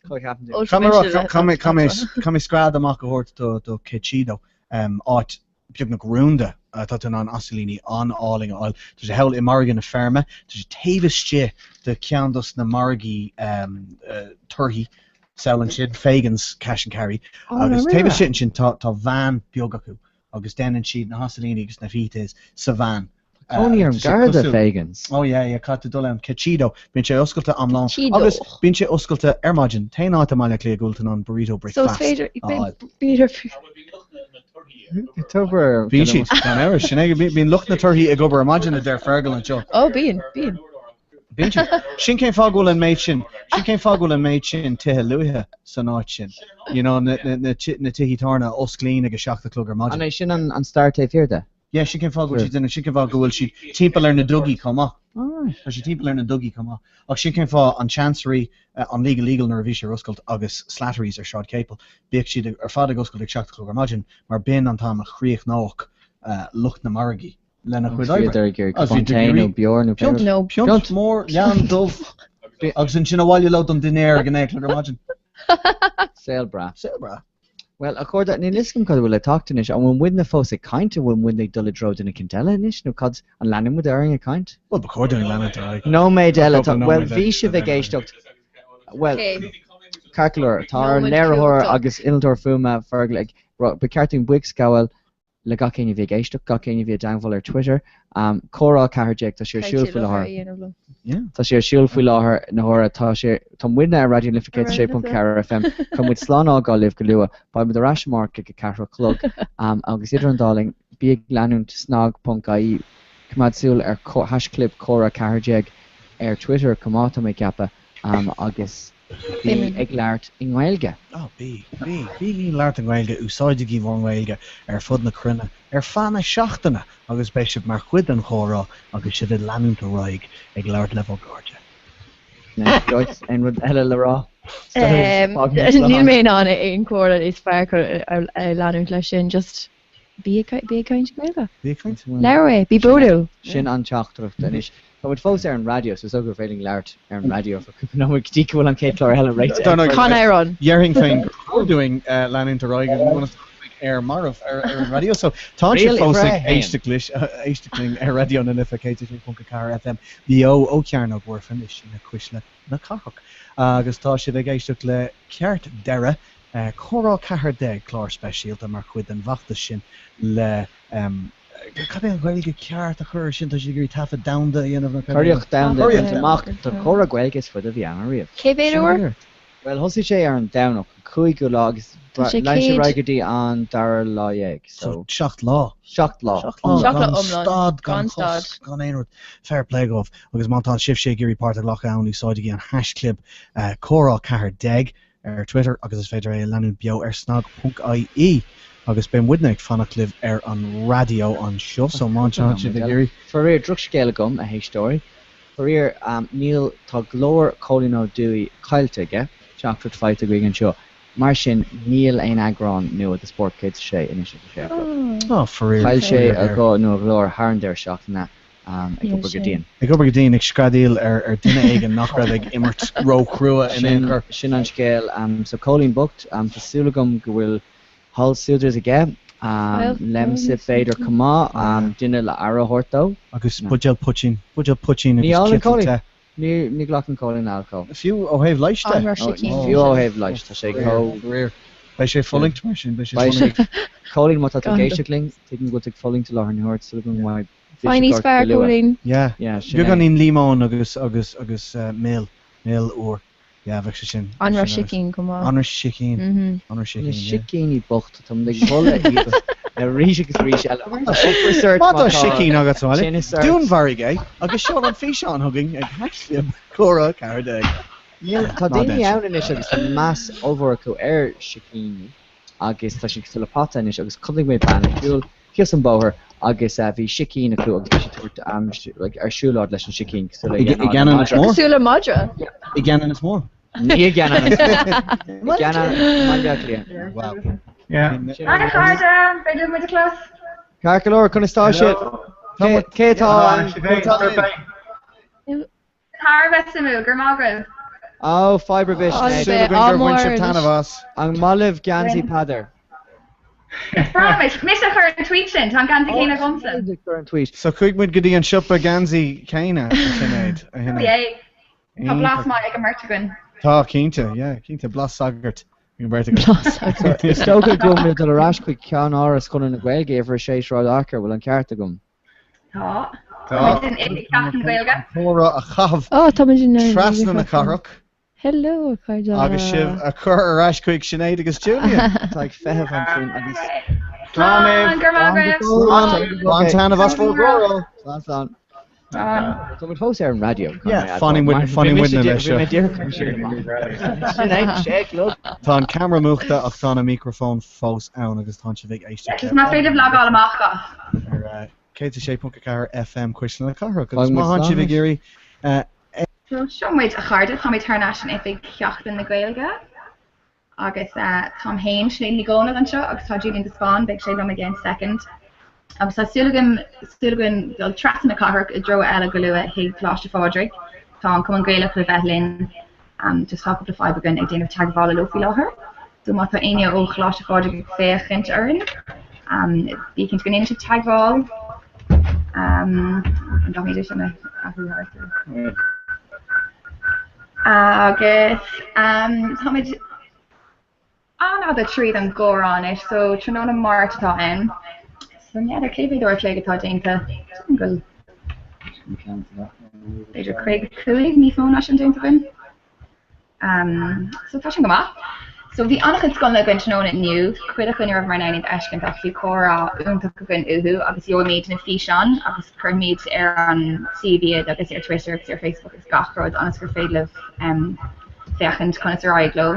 Cad a cheapann tú? Ól Caithfidh mé rá, mise le- caithfidh mé- caithfidh mé- caithfidh mé scread amach a thabhairt do, do Che Chido, um, áit beagnach rúnda, atá tú in ann asailíní an-álainn a fháil. Tá sé thall i Margadh na Feirme, tá sé taobh istigh de cheann dos na margaí um, uh, torthaí thall ansin, Fagan's Cash and Carry, Oh, agus no, taobh really? istigh ansin tá, tá veain beag acu agus déanann siad na hasailíní agus na fajitas sa veain. Cónaí orm Tá sé gar do cosúil- Fagan's. Oh yeah, yeah, caithfidh tú dul ann. Che Chido. Bíonn sé oscailte am lóin. Che Chido. Agus bíonn sé oscailte ar maidin. T-aon áit i mBaile Átha Cliath go bhfuil tú in ann burrito So is bricfeast féidir, a fháil. b'fhéidir, An bhfuil bíonn lucht na na torthaí ag obair ar Tobar. Bíonn siad, gan amhras. Sin é, bíonn lucht na torthaí ag obair ar maidin a deir Fergal anseo. oh bíonn, bíonn. Bíonn siad. Sin cén fáth go bhfuil an méid sin, sin cén fáth go bhfuil an méid sin tithe luaithe san áit sin. You know, na, na, na, na tithe tábhairne a osclaíonn ag a 7 a chlog ar An maidin. é sin an, an stair taobh thiar de? Yeah, sin cén fáth go bhfuil siad sin, sin cén fáth go bhfuil siad timpeall ar na dugaí chomh maith. Alright. Tá siad timpeall ar na dugaí chomh maith. Ach sin cén fáth an Chancery, an Legal Eagle nuair a bhí sé ar oscailt agus Slattery's ar Sráid Capel, bíodh siad ar fad ag oscailt ag 7 a chlog ar maidin mar b'in an t-am a chríochnódh lucht na margaí lena chuid oibre. Bhíodar ag iarraidh Agus bhí cupán tae nó beoir nó Piont, No. piont mór, leann dubh agus ansin abhaile leo don dinnéar ag a 9 a chlog ar maidin. Saol breá. Saol breá. Bhuel, a chairde, níl fhios agam cad a bhfuil le teacht anois. An bhfuil muidne fós ag caint? An bhfuil muidne ag dul i dtreo duine eicínt eile anois? Nó cad, an leanann muid orainn ag caint? Bhuel, ba chóir dúinn leanúint ar aghaidh. Nóiméad eile, Cúpla tá, bhuel, nóiméad bhí eile. sibh ag éisteacht, bhuel, Okay. ceart go leor, tá ár Nóiméad léiritheoir cumhachtach. agus innealtóir fuaime, Fergal, ag, ba cheart dúinn buíochas a ghabháil le gach éinne a bhí ag éisteacht, gach éinne a bhí i dteangmháil ar Twitter. Comhrá 14, tá sé ar siúl faoi láthair. Tá sé ar siúl faoi láthair na huaire. Tá sé, tá muidne ar Raidió na Life 106.4 FM. Caithfidh muid slán a fhágáil libh go luath. Beidh muid ar ais amárach ag a ceathrú a chlog. Agus idir an dá linn, bí ag leanúint snag.ie. Coimeád súil ar haischlib comhrá 14 ar Twitter chomh maith, tá mé ag ceapadh. Agus. Bí ag labhairt i nGaeilge. Á, bí, bí, bígí ag labhairt i nGaeilge, úsáidigí bhur nGaeilge ar fud na cruinne ar feadh na seachtaine agus beidh sibh mar chuid den chomhrá agus sibh ag leanúint ar aghaidh ag labhairt le bhur gcairde. Joyce, aon rud eile le rá? Níl mé in ann aon chomhairle níos fearr a leanúint leis sin, just Bí ag caint Gaeilge. Bí ag caint. Labhair é, bí bródúil. Sin an teachtaireacht anois. Tá muid fós ar an raidió, so is dócha gur féidir linn labhairt ar an raidió ar feadh cúpla nóiméad go dtí go bhfuil an chéad chlár eile réitithe. Dar ndóigh, Can amhrán. Déarfainn féin gur chóir dúinn leanúint ar aghaidh agus muid ar marbh ar an raidió. So tá sibh fós ag éisteacht éisteacht linn ar Raidió na Life 106.4 FM beo ó Chearnóg Mhuirfean i síneadh Cuisle na Cathrach. Agus tá sibh ag éisteacht le Ceart Deireadh, Comhrá 14, clár speisialta mar chuid den bhfeachtas sin le, cad é an Ghaeilge ceart a chur ar sin, tá siad ag iarraidh taifead domhanda a dhéanamh nó cad é? Curaíocht domhanda a Curaíocht bhaint amach don chomhrá Gaeilge is faide a bhí ann ariamh. Cé mhéad uair? Bhuel, thosaigh sé ar an Domhnach, an cúigiú lá, agus Tá sé lean sé ar céad. aghaidh go dtí an dara lá dhéag, So, so. 7 lá. 7 lá. 7 lá, 7 lá gan iomlán. stad, gan Gan stad. cosc, gan aon rud. Fair play dhóibh. Agus má tá sibhse ag iarraidh páirt a ghlacadh ann, úsáidigí an haischlib comhrá 14 ar Twitter agus is féidir é a leanúint beo ar snag.ie. Agus beidh muidne ag fanacht libh ar an raidió anseo, so má tá sibh ag iarraidh. Faraor, drochscéal agam, a éisteoirí. Faraor, níl, tá glór Cóilín Ó Dúill caillte aige, teachtaireacht faighte againn anseo. Mar sin, níl aon eagrán nua de Spórt 106 anois ag a sé a chlog. Á, faraor. Chaill sé a ghuth nó a ghlór thar an deireadh seachtaine ag obair go dian. Ag obair go dian, ag screadaíl ar duine éigin nach raibh ag imirt ró-chrua in aon chor. Sin an scéal. So Cóilín bocht, tá súil agam go bhfuil Hálsuadrad aige, Lemsip b'fhéidir chomh maith, duine le aire a thabhairt dó. Agus buidéal poitín, buidéal poitín Ní agus ólann ciotal Cóilín. te. Ní ghlacann Cóilín le alcól. Fiú ó thaobh leighis de? Anraith sicín. Fiú ó thaobh leighis, tá sé chomh. Faraor. Beidh sé ag fulaingt mar sin, beidh sé Beidh sé. fulaingt. Cóilín, má tá tú ag Gan éisteacht linn, tuigim go bhfuil tú ag fulaingt i láthair na huaire, súil agam go mbeidh Faigh biseach níos ort go fearr, luath. Cóilín. Yeah. Yeah, sin é. Beagáinín líomóin agus, agus, agus mil, mil úr. Yeah, bheadh sé sin. Anraith sicín chomh maith. Anraith sicín. Anraith Na sicín, yeah. sicíní bocht, tá mé ag moladh iad arís agus arís eile. Ocras ort Má má tá tá sicín agat sa bhaile, tinneas ort. dúnmharaigh é agus seol an físeán chugainn ag haischlib comhrá 14. Níl, tá Ná daoine dein sin. ann anois agus tá meas ollmhór acu ar sicíní agus tá siad cosúil le peata anois agus chonaic mé bean ag siúl thíos an bóthar agus bhí sicín acu agus bhí sí ag tabhairt like ar siúlóid leis an sicín cosúil le I gCeanannas Mór? Cosúil le madra? I gCeanannas Mór? Ní i gCeanannas Mór. I gCeanannas, i mBaile Átha Cliath. Wow. Yeah. Hi a chairde, b'fhéidir muid a chlos. Ceart go leor, conas tá sibh? Cé cé atá ann? Thar a bheith suimiúil, go raibh maith agaibh. Ó, fadhb ar bith, Sinéad. Súil againn gur bhain sibh taitneamh as. An maith libh geansaí Peadar? Breá, mise a chuir an tweet sin, tá an geansaí céanna agamsa. Sinéad a chuir an tweet. So chuaigh muid go dtí an siopa geansaí céanna, a Shinéad, a Shinéad. Yay. Tá blas maith ag an mbeirt againn. Tá, cinnte, yeah, cinnte, blas sagairt ag an mbeirt againn. Blas sagairt. Is dócha go bhfuil muid ag dul ar ais chuig ceannáras Chonradh na Gaeilge, uimhir 6 Sráid Fhearchair, bhfuil an ceart agam? Tá. Tá. Tá muid in oifig Sheachtain na Gaeilge. An comhrá a chaitheamh Ó, tá muid in trasna na cathrach. Hello, a chairde. Agus sibh a chur ar ais chuig Sinéad agus Julian. Atá ag feitheamh ansin agus. Slán, go raibh maith agaibh. Slán, bain taitneamh as bhur gcomhrá. Slán, slán. Tá muid fós ar an raidió. Yeah, fanfaidh muid, fanfaidh muidne leis seo. Bhí mé díreach chun sin amach. Sin é, sé a chlog. Tá an ceamara múchta ach tá na micreafóin fós ann agus tá sibh ag éisteacht Just más féidir libh logáil amach as. ar 106.4 FM Cuisle na Cathrach agus má tá sibh ag iarraidh So seo muid a chairde, táimid thar n-ais in oifig Sheachtain na Gaeilge. Agus táim féin, Sinéad Ní Dhomhnaill anseo agus tá Julian de Spáinn, beidh sé liom i gceann soicind. Agus tá súil agam, súil againn dul trasna na cathrach i dtreo eile go luath chuig Coláiste Phádraig. Tá an Cumann Gaelach le bheith linn. Just tá cúpla fadhb againn ag déanamh teagmhála leo faoi láthair. So má tá éinne ó Choláiste Phádraig ag féachaint orainn, bí cinnte go ndéanann sibh teagmháil. An gcaithfimid é sin a athrú thart? Agus táimid an-fhada tríd an gcomhrá anois, so tráthnóna Máirt atá ann. So n'fheadar cé mhéad uair a chloig atá déanta? Déarfainn go bhfuil b'fhéidir 55 níos mó ná sin déanta againn. So tá sin go maith. So bhí an-chuid scoileanna againn tráthnóna inniu, cuid acu ní rabhamar in ann iad a fheiscint ach bhí comhrá iontach againn uathu agus gheobhaimid na físeáin agus cuirfimid ar an suíomh iad agus ar Twitter agus ar Facebook agus gach rud ionas gur féidir libh féachaint conas ar éirigh leo.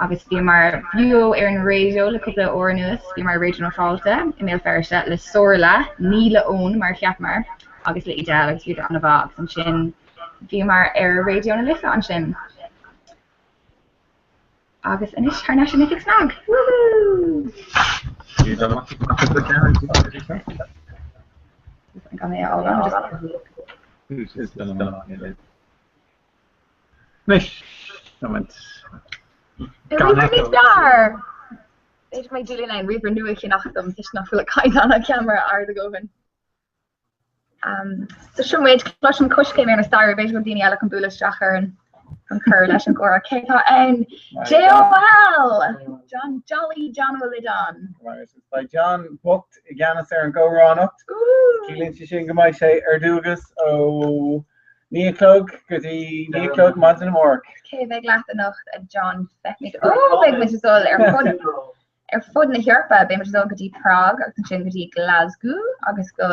Agus bhíomar beo ar an raidió le cúpla uair anuas, bhíomar ar Raidió na Fáilte i mBéal Feirste le Somhairle, ní le Eoin mar a cheapamar, agus le Edel agus bhíodar an-mhaith agus ansin bhíomar ar Raidió na Life ansin. Agus anois thar n-ais in oifig SnaG! Woohoo! Gan é a fhágáil just. Anois, nóiméad. Gan níos fearr! B'fhéidir go mbeidh Julian in ann ríomhaire nua a cheannach dom toisc nach bhfuil caighdeán an cheamara ard a dhóthain. So seo muid, cloisim coiscéim ar na staighrí, b'fhéidir go bhfuil daoine eile chun bualadh isteach orainn chun cur leis an gcomhrá. Cé atá ann? JOL! John Jolly John Ó Loideáin. Beidh John bocht i gceannas ar an gcomhrá anocht. Ciallaíonn sé sin go mbeidh sé ar dualgas ó 9 a chlog go dtí 9 a chlog maidin amárach. Cé a bheidh leat anocht a John? Feicfimid. Ó, beidh muid ag dul ar fud ar fud na hEorpa. Beidh muid ag dul go dtí Prág agus ansin go dtí Glasgow agus go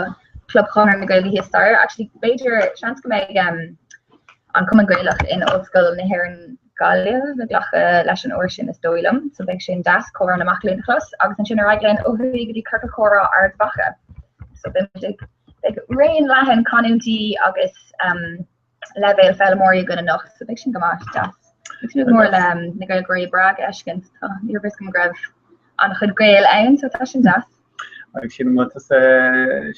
Club Chonradh na Gaeilge thíos staighre. Actually, b'fhéidir, seans go mbeidh an Cumann Gaelach in Ollscoil na hÉireann Gaillimh ag glacadh leis an uair sin is dóigh liom. So beidh sin deas comhrá na mac léinn a chlos agus ansin ar aghaidh linn ó thuaidh go dtí Ciorcal Comhrá Ard Mhacha. So beidh muid ag Beidh raon leathan canúintí agus leibhéal foghlaimeoirí againn anocht, so beidh sin go maith, deas. Ag tnúth go mór le na Gaeilgeoirí i bPrág a fheiscint, tá, ní raibh fhios agam go raibh an-chuid Gael ann, so tá sin deas. Agus sílim go bhfuil tusa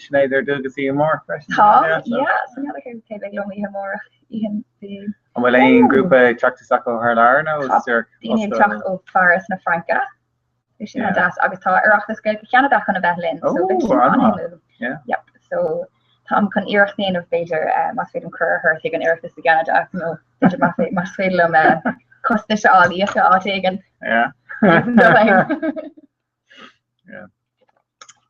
Sinéad ar dualgas oíche amárach freisin. Tá, yeah, so n'fheadar cé cé bheidh liom oíche amárach, oíche bhí. An bhfuil aon grúpa ag teacht isteach ó thar lear nó Tá daoine ag teacht ó Pháras na Fraince. Beidh sin an-deas agus tá Oireachtas Gaeilge Cheanada chun a bheith linn so beidh sin an-shuimiúil. Yep, so táim chun iarracht a dhéanamh b'fhéidir más féidir liom cuireadh a thabhairt chuig an Oireachtas i gCeanada nó b'fhéidir más féidir liom costais a fháil íoctha áit éigin.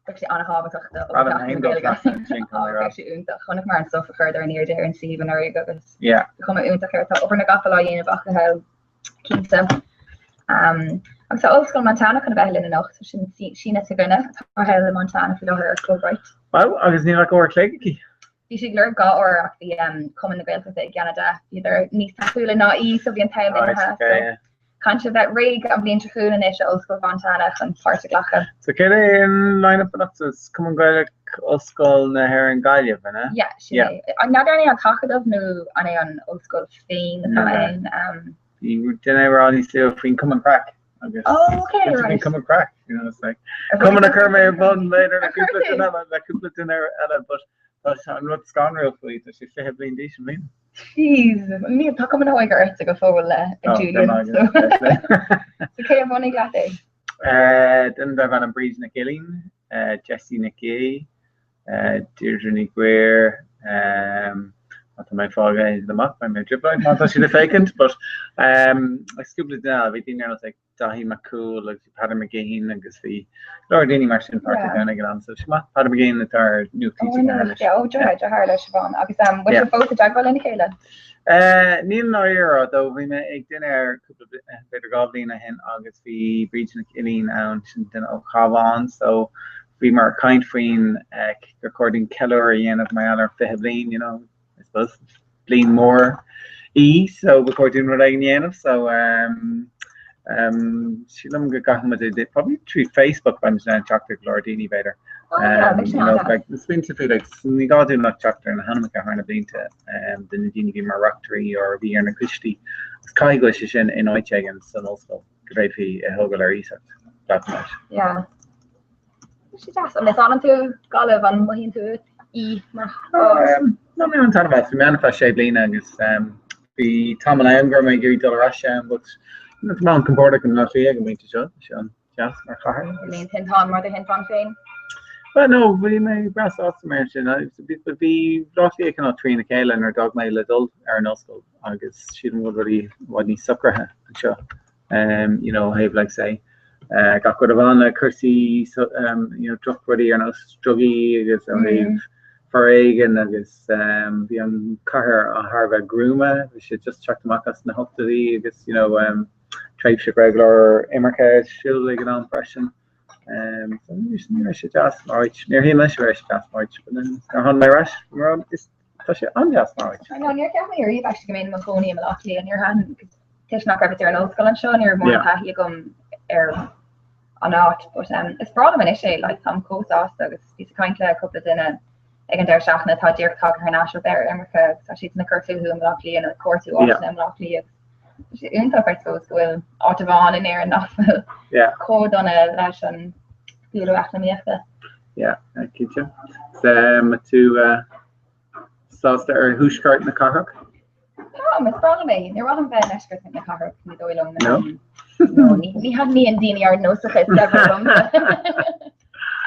Beidh sé an-thábhachtach do Sheachtain na Gaeilge. Beidh sé iontach. Chonaic mé an stuff a chuireadar in airde ar an suíomh anuraidh agus cuma iontach air. Tá obair na gcapall á dhéanamh acu thall, cinnte. Agus tá Ollscoil Montana chun a bheith linn anocht, so sin Síne s'againne atá thall i Montana faoi láthair ar Fulbright. Wow, agus níl ach uair a chloig aici. Bhí sí ag lorg 2 uair ach bhí Cumann na Gaeltachta i gCeanada, bhíodar níos tapúla ná í so bhí an t-am imithe. So caithfidh sí bheith réidh an bhliain seo chugainn anois a Ollscoil Mhontana chun páirt a ghlacadh. So céard é an line-up anocht? So is Cumann Gaelach Ollscoil na hÉireann Gaillimh, an ea? Yeah, sin é. N'fheadar an é an tAcadamh nó an é an ollscoil féin atá ann. Bhí duine ag rá níos luaithe faoin Cumann Craic agus Oh, okay, right. faoin Cumann Craic, you know, it's like Cumann a chuir mé ar bun b'fhéidir le cúpla duine eile, le cúpla duine eile, but tá sé an rud scanrúil faoi, tá sé 20 bliain d'aois i mbliana. Jeez, níl tá cuma na hóige ortsa go fóill a Julian. So so cé a bhunaigh leat é? Duine darb ainm Bríd Nic Uilín, Jessie Nic Aoidh, Deirdre Ní Ghuairim, má tá mé ag fáil aon duine amach, beidh mé i dtrioblóid má tá siad ag féachaint, but agus cúpla duine eile, bhí daoine ar nós like Daithí Mac Cumhaill agus bhí Peadar McGeehan agus bhí go leor daoine mar sin páirteach ann ag an am, so sin maith. Peadar McGeehan atá ar Nuacht TG4 anois. Ó, deartháir le Siobhán. Agus bhfuil sibh fós i dteagmháil lena chéile? Níl i ndáiríre, though bhí mé ag dinnéar cúpla, b'fhéidir 2 bhliain ó shin agus bhí Bríd Nic Uilín ann, sin duine ó Chabhán, so bhíomar ag caint faoin gur chóir dúinn ceiliúradh a dhéanamh mar gheall ar 20 bliain, you know, I suppose, bliain mhór í, so ba chóir dúinn rud éigin a dhéanamh, so um, um, sílim go gcaithfidh muid é, probably trí Facebook beidh muid in ann teacht ar go leor daoine b'fhéidir. Oh, yeah, beidh sin You know, an-deas. like, smaointe faoi, like, ní gá dúinn ach teacht ar na hainmneacha thar na blianta um, de na daoine a bhí mar reachtairí or a bhí ar na coistí. Agus caithfidh go bhfuil sé sin in áit éigin san ollscoil. go bhféadfaí a thógáil ar iasacht, glacaim leis. Yeah. Tá sé deas. An fanann tú Gaillimh, an mothaíonn tú í mar áit? Tá mé an-taitneamh as. Bhí mé ann ar feadh sé bliana agus bhí tamall ann go raibh mé ag iarraidh dul ar ais ann but you know, tá mé an-compordach i mBaile Átha Cliath ag an bpointe seo. Tá sé an-deas mar chathair. An é an tinteán mar do thinteán féin? Well no, bhí mé breá sásta mar sin. Bhí Baile Átha Cliath cineál trína chéile nuair a d'fhág mé le dul ar an ollscoil. agus sílim go bhfuil rudaí i bhfad níos socraithe anseo you know ó thaobh like say gach rud a bhain le cúrsaí you know drochrudaí ar nós drugaí agus ó thaobh foréigean agus bhí an chathair thar a bheith gruama, bhí sé just teacht amach as na hochtóidí agus you know tréimhse go raibh go leor imirce ar siúl ag an am freisin. So ní raibh sé deas mar áit, níor shíl mise go raibh sé deas mar áit, but then nuair a tháinig mé ar ais, is Tá sé an-deas mar áit. I know, níor cheap mé ariamh actually go mbeinn i mo chónaí i mBaile Átha Cliath, níor thaitin, toisc nach raibh ar an ollscoil anseo, ní raibh mórán taithí agam ar an áit, but um, is breá liom anois é, like, táim chomh sásta agus bhíos ag caint le cúpla duine ag an deireadh seachtaine atá díreach tagtha thar n-ais ó bheith ar imirce agus tá siad ag cur fúthu i mBaile Átha Cliath nó ag cuartú áiteanna i mBaile Átha Cliath agus tá sé iontach I suppose go bhfuil áit amháin in Éirinn nach bhfuil chomh dona leis an gcúlú eacnamaíochta. Yeah, cinnte. Tá tú sásta ar thuaisceart na cathrach? Tá, is breá liom é. Níor mhaith liom bheith i ndeisceart na cathrach, ní dóigh liom. No? No, ní thaitníonn daoine ardnósacha is saibhre liom.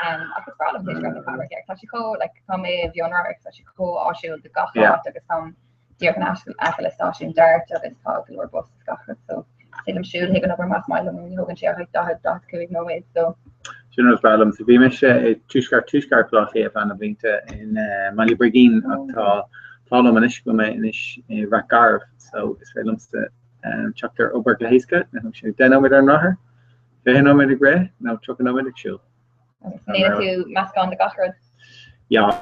Ach is breá liom tuaisceart na cathrach, yeah. Tá sé chomh, like, tá mé i bhFionnradharc, tá sé chomh áisiúil do gach áit agus táim díreach in aice le stáisiún DART agus tá go leor bus is gach rud so is féidir liom siúl chuig an obair más maith liom ní thógann sé ach 40, 45 nóiméad so. Sin rud is breá liom. So bhí mise i tuaisceart tuaisceart Bhaile Átha Cliath ar feadh na blianta in mBaile Brigín ach tá. Tá liom anois go bhfuil mé anois i Rath Garbh so is féidir liomsa teacht ar obair go héasca, nó sé 10 nóiméad ar an rothar, 20 nóiméad ag rith nó 30 nóiméad ag siúl. Agus déanann tú meascán de gach rud. Yeah.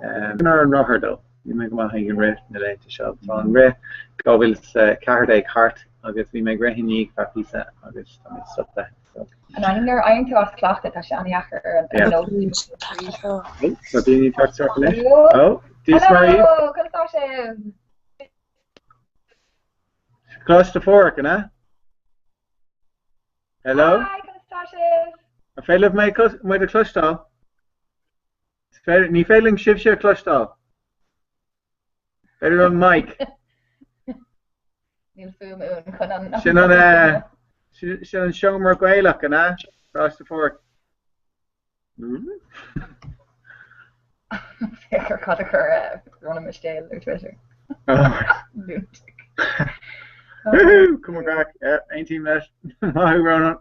Ar an rothar though. Níl mé go maith ag an rith na laethanta seo. Tá an rith 2014 thart agus bhí mé ag rith inniu feadh píosa agus tá mé stoptha. So. An ainm nuair a fhaigheann tú as cleachtadh tá sé an-dheacair ar an nós. Tá daoine ag teacht isteach anois. Oh, Dia 's Muire. Hello, conas tá sibh? Coláiste Phádraig, an ea? Hello? Hi, conas tá sibh? An féidir libh mé muid a chloisteáil? Ní féidir linn sibhse a chloisteáil. Féidir liom mic. Níl fuaim uainn chun an. Sin an sin an seomra Gaelach, an ea? Coláiste Phádraig. Féach ar cad a chuir Ronan Mistéil ar Twitter. Lunatic. Woohoo! Come on back. Aontaím leis. Maith thú Ronan.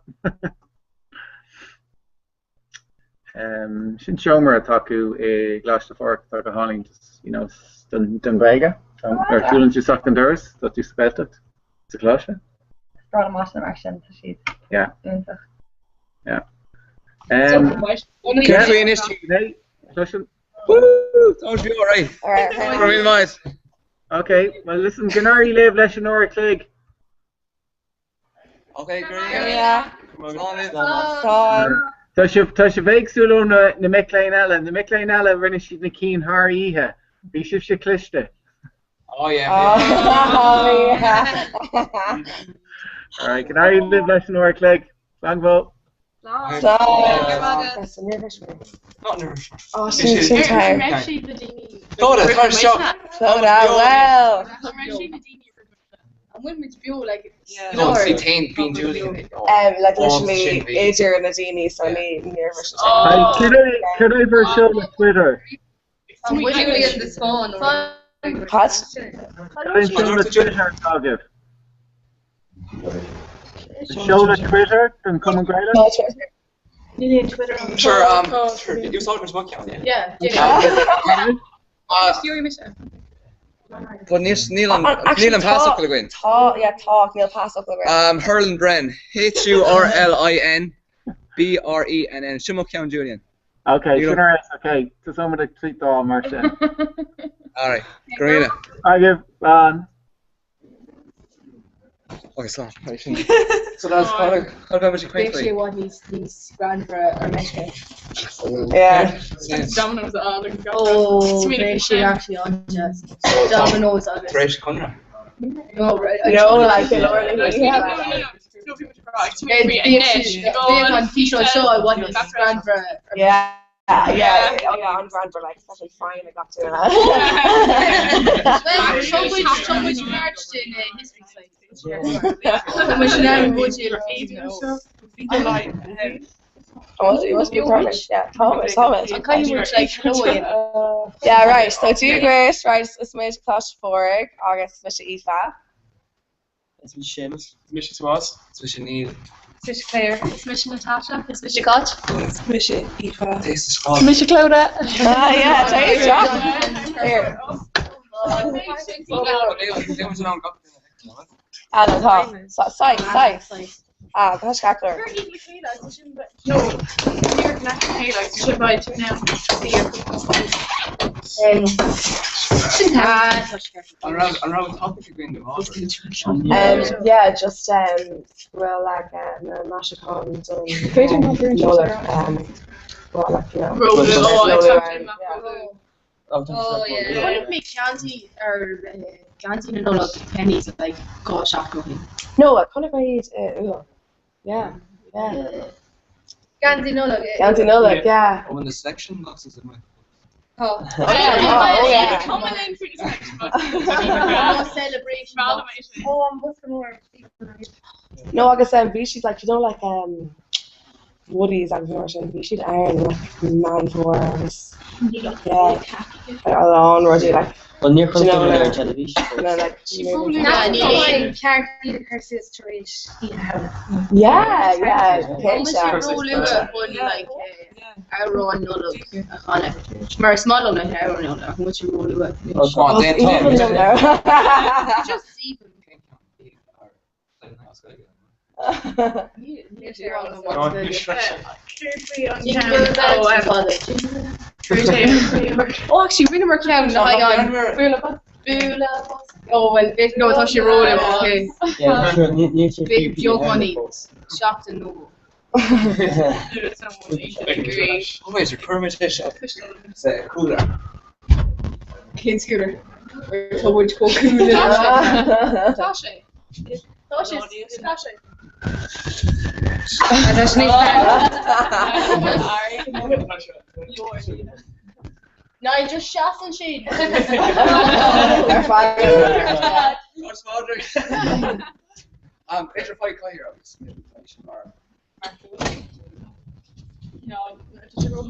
Sin seomra atá acu i gColáiste Phádraig atá go hálainn just, you know, don Ghaeilge. Nuair a shiúlann tú isteach an doras, tá tú sa Ghaeltacht, sa choláiste. Is breá liom áiteanna mar sin, tá siad iontach. Yeah. Cén faoi anois? Cloisim. Woo! Tá sí all right. Go raibh míle maith. Okay, well listen, go n-éirí libh leis an uair a chloig. Okay, great. Slán. Tá sibh tá sibh éagsúil ó na na mic léinn eile. Na mic léinn eile rinne siad na cinn thar oíche. Bhí sibhse cliste. Oh yeah. Oh yeah. All right, go n-éirí libh leis an uair a chloig. Slán go fóill. Slán. Oh, sin sin tar. Clodagh, tar isteach. Clodagh, well. An bhfuil muid beo like No, see tain bíonn Julian ag Um, like literally idir na daoine so ní níor bhris sé. Cad é cad é bhur seoladh Twitter? Julian de Spáinn. Cad? Cad é an seoladh Twitter atá agaibh? Seoladh Twitter don Chumann Gaelach? Níl aon Twitter ann. Sure, um, sure, úsáid muid mo cheann, yeah. Yeah. Uh, mise. But níl níl an níl an pasfhocal againn. Tá, yeah, tá, níl pasfhocal againn. Um, Hurlin Brenn, H-U-R-L-I-N B-R-E-N-N. Sin mo cheann Julian. Ok, sin ar ais, ok, tosóimid ag tweetáil mar sin. Alright, go raibh míle. Agaibh, slán. Ok, slán. So that's cad cad bheidh muid ag caint Bheadh sé faoi? i bhfad níos níos greannmhaire ar meisce. Yeah. Domino's Oh, bheadh sé actually an-deas. Domino's agus. Tar éis conradh. No, right. No, like, in order to Bheadh an físeán seo i bhfad níos greannmhaire. Yeah. Yeah, yeah, oh yeah, an-ghreannmhar, like, especially fine ag gach duine. Well, seo muid seo muid páirt den history site. Tá muid in ann buidéal Oh, it must be perfect. Yeah, Thomas, Thomas. An caithfidh muid like hello again. Yeah, right. So Dia dhuit, right, is muid Coláiste Phádraig agus mise Aoife. Is mise Séamus. Is mise Tomás. Is mise Neil. Is mise Claire. Is mise Natasha. Is mise Cáit. Is mise Aoife. Taste the Is mise Clodagh. Ah, yeah, taste it. Here. Ah, no, tá. Saghas, saghas. Ah, tá sé ceart go leor. An raibh an raibh topic againn do Um, yeah, just um, well, like na maisiúcháin don Nollaig, um, well, like, you know, Chonaic mé geansaí ar geansaí na Nollag Penneys like 2 seachtain ó shin. No, chonaic mé iad i Iúil. Yeah, yeah. Geansaí Nollag. Geansaí Nollag, yeah. Oh, in the selection boxes in my. Tá. Oh yeah, oh yeah. Celebration. Oh, an bosca mór. No, agus um, bhí siad like, you know, like um, Woodies agus mar sin, bhí siad ann like Meán Fómhair agus yeah, a lán rudaí like. Well, níor Do you know, chonaic mé ar like- an teilifís. No, like, Níl aon ceart iad a chur suas tar éis Oíche Shamhna. Yeah, Tá cinnte. sé róluath chun like amhrán Nollag a chanadh. Mar is maith liom like amhrán Nollag ach muid róluath. Oh, come on, déan tá. Just even. Oh, actually, rinneamar ceann le haghaidh an Bualadh bos. Oh, well, no, tá sé róluath, okay. Yeah, sure, níl sé Big fiú beagán seachtain nó. Oh, wait, your permit is Say, cooler. Cén scooter? Tá muid chomh cool. Tá sé. Tá sé. Tá sé. Tá sé níos No, just seasann sé. Ar feadh. B'fhéidir faigh cathaoir agus mar.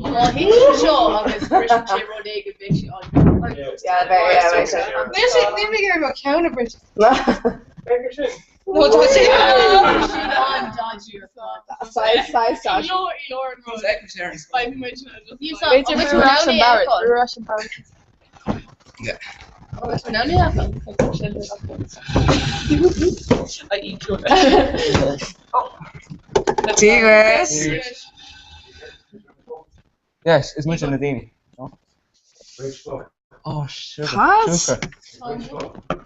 Má théann seo agus briseann sé rud éigin beidh sé an. Yeah, very, yeah, very. Níl sé níl mé ar mo ceann a bhris. No, tá sé. Sin an-dodgy ar fad. Size, size, size. B'fhéidir gur raibh an Barrett. Yeah. Díris. Yes, is muid na daoine. Oh, sugar. Cad? Sugar.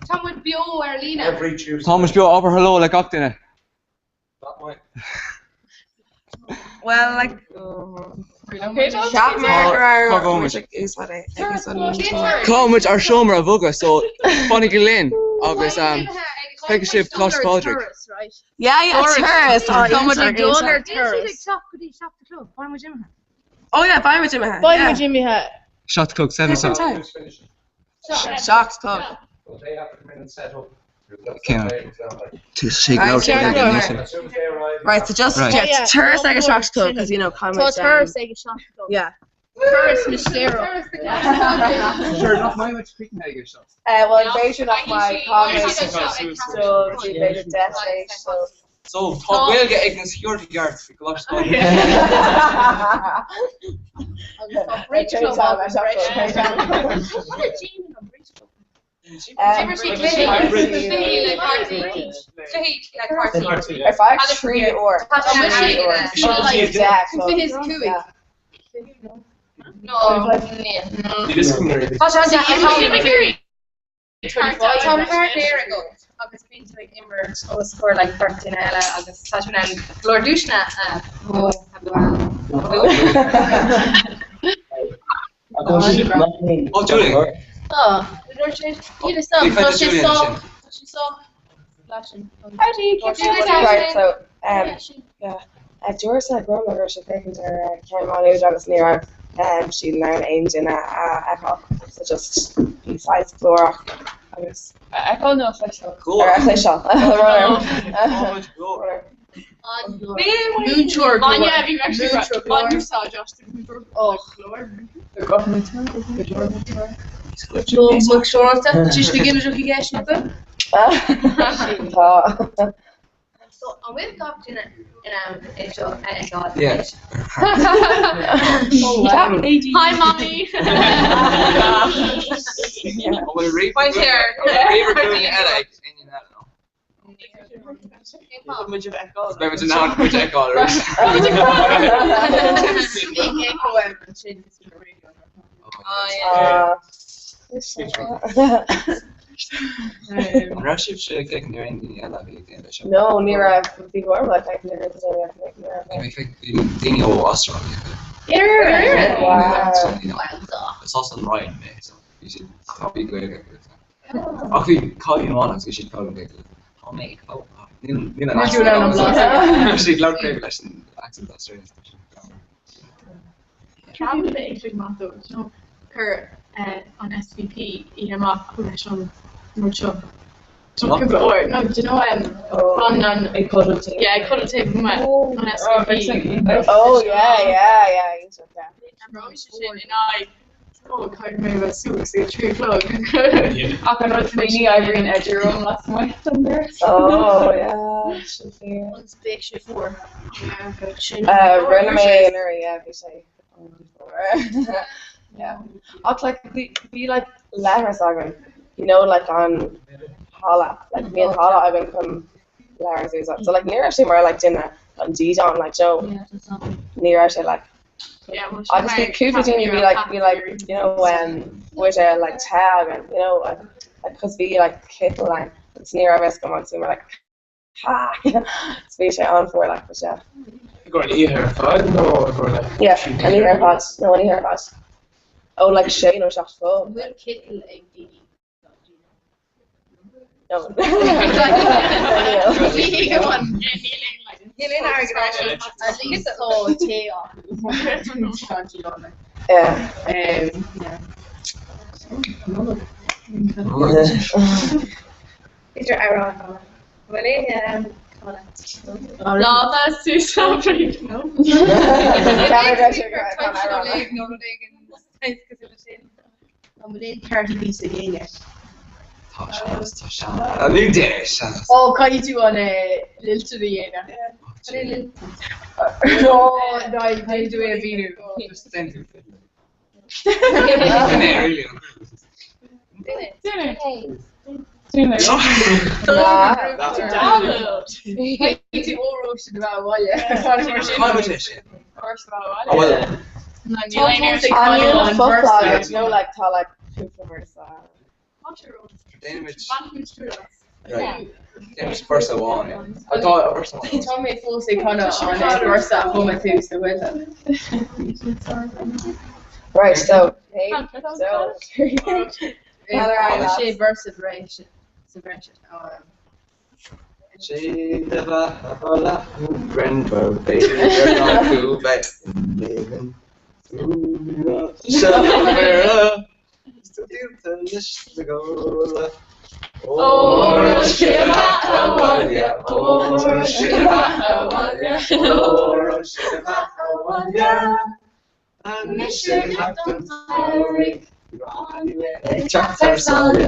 Tá muid beo ar líne. Every Tuesday. Tá muid beo abair hello le gach duine. Well, like, Cheap mé go raibh Cá bhfuil muid ag úsáid é ag úsáid an Tá muid ár seomra a bhogadh, so fanaigí linn agus feicfidh sibh Coláiste Phádraig. Yeah, yeah, turas. Tá muid ag dul ar turas. turas. Oh yeah, beidh muid imithe. Beidh muid imithe. 7 a chlog, 7 o'clock. 7 chlog. They have to come in and set up. Céanna. Sé Right, labhairt sure. Right, so just Right. yeah, turas ag a 7 chlog because you know Tá muid, turas ag a 7 chlog. Yeah. Turas mistéireach. Sure, nach mbeidh muid críochnaithe ag seo. Well, b'fhéidir nach mbeidh caithfidh so b'fhéidir 10 éis so. So, tá Gaeilge ag na security guards faoi Coláiste Phádraig. Agus tá Bridge Club againn freisin. Ar feadh 3 uair. Tá muid Yeah, chlog. 25. Tá páirtnéir agat agus bíonn tú ag imirt os comhair like beirt duine eile agus tá tú in ann go leor duaiseanna a Oh, Julie. Tá, dúirt sé, níl a fhios agam, tá sé sách, tá sé sách leis. Right, so, yeah. Dúirt sé go raibh sé féachaint ar ceann Maigh Nuad agus ní raibh siad in ann aon duine a fheiceáil. So just bhí saghas glórach agus. A fheiceáil nó a chloisteáil? Ar a chloisteáil. Múinteoir Bainne a bhí Bain úsáid as Tá. So an bhfuil gach duine in ann é seo a fheiceáil? Yeah. Hi mommy. Bhfuil rí Right here. Ríomhaire dúinne eile ag aon eile. Beidh muid in ann muid a fheiceáil arís. An raibh sibhse ag féachaint ar aon daoine eile a bhí ag déanamh seo? No, ní raibh. Bhí go leor ag féachaint ar daoine eile, ní raibh. Bhí bhí daoine ó Australia. Wow. Is as an Ryan mé, so bhí siad bhí Gaeilge acu. Ach bhí cailín amháin agus bhí siad foghlaim Gaeilge. Tá mé ag foghlaim. Níl an Mar tú in ann an blas. Bhí siad ag labhairt Gaeilge leis an accent Australian. Ceapaim é ag maith dó, you know, chuir an SVP iad amach leis an rud seo. No, cúpla uair. No, do you know fan an Ag codladh taobh. Yeah, ag codladh taobh amuigh an SVP. Oh yeah, yeah, yeah. Raibh sé sin in aghaidh Ó, caithfidh mé a bheith suas ag 3 a chlog. Ach an rud faoi ní oibríonn eduroam lasmuigh den doras. Oh, yeah, sin fíor. Agus beidh sé fuar. Rinne mé anuraidh, yeah, bhí sé an-fhuar. Yeah. Ach like, bhí, bhí like leithreas againn, you know, like an halla, like bhí an halla againn chun leithreas a úsáid. So like ní raibh sé mar like duine an dídeán, like, you know, ní raibh sé like Agus bhí cúpla daoine bhí like bhí like you know um buidéal like te againn you know like like cos bhí like kettle ann agus ní raibh fhios agam agus bhí mé like ha so bhí sé an-fhuar like but yeah. I gcomhair an oíche ar fad nó i gcomhair like Yeah an oíche ar fad no an oíche ar fad. Ó like sé nó seacht a chlog. An bhfuil kettle ag daoine? Idir amhrán Bhfuil aon Lámha suas An bhfuil aon party piece ag éinne? Tá seans, tá seans. Ní déan seans. Ó, caithfidh tú an lilte a dhéanamh. Ó, ná déan tú é a mhíniú. Just déan tú féin. Duine, really. Duine. Duine. Caithfidh tú óróiste a bheith abhaile. Cá bhfuil sé sin? Ó, bhuel. Tá focal agat, you know, like tá like cúpla véarsa. Déanaimid. Right. Déanaimid véarsa amháin. Tá véarsa amháin. Tá mé fós ag canadh an véarsa a chum tú sa bhaile. Right, so, hey, so, Sé véarsa breis sa bhreis. Sé do bheatha leath b'fhéidir gan tú bheith in Éirinn. Is tú díolta anois le gabhla. Óró sé do bheatha abhaile, óró sé do bheatha abhaile, óró sé do bheatha abhaile. Anois ag teacht an tsamhraidh, ag teacht thar sáile,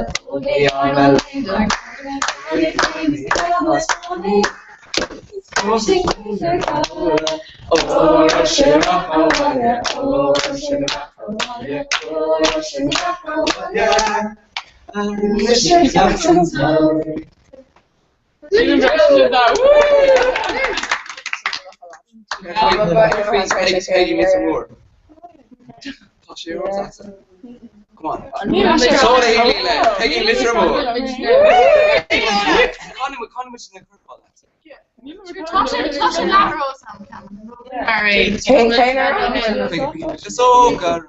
Anois ag teacht an tsamhraidh. Peggy Litir Mhór. Tá sé rud agat. Come on. Sóla Healy le Peggy Litir Mhór. Canfaidh muid na curfá leat. Tá sé leathrós ann, Is óg ar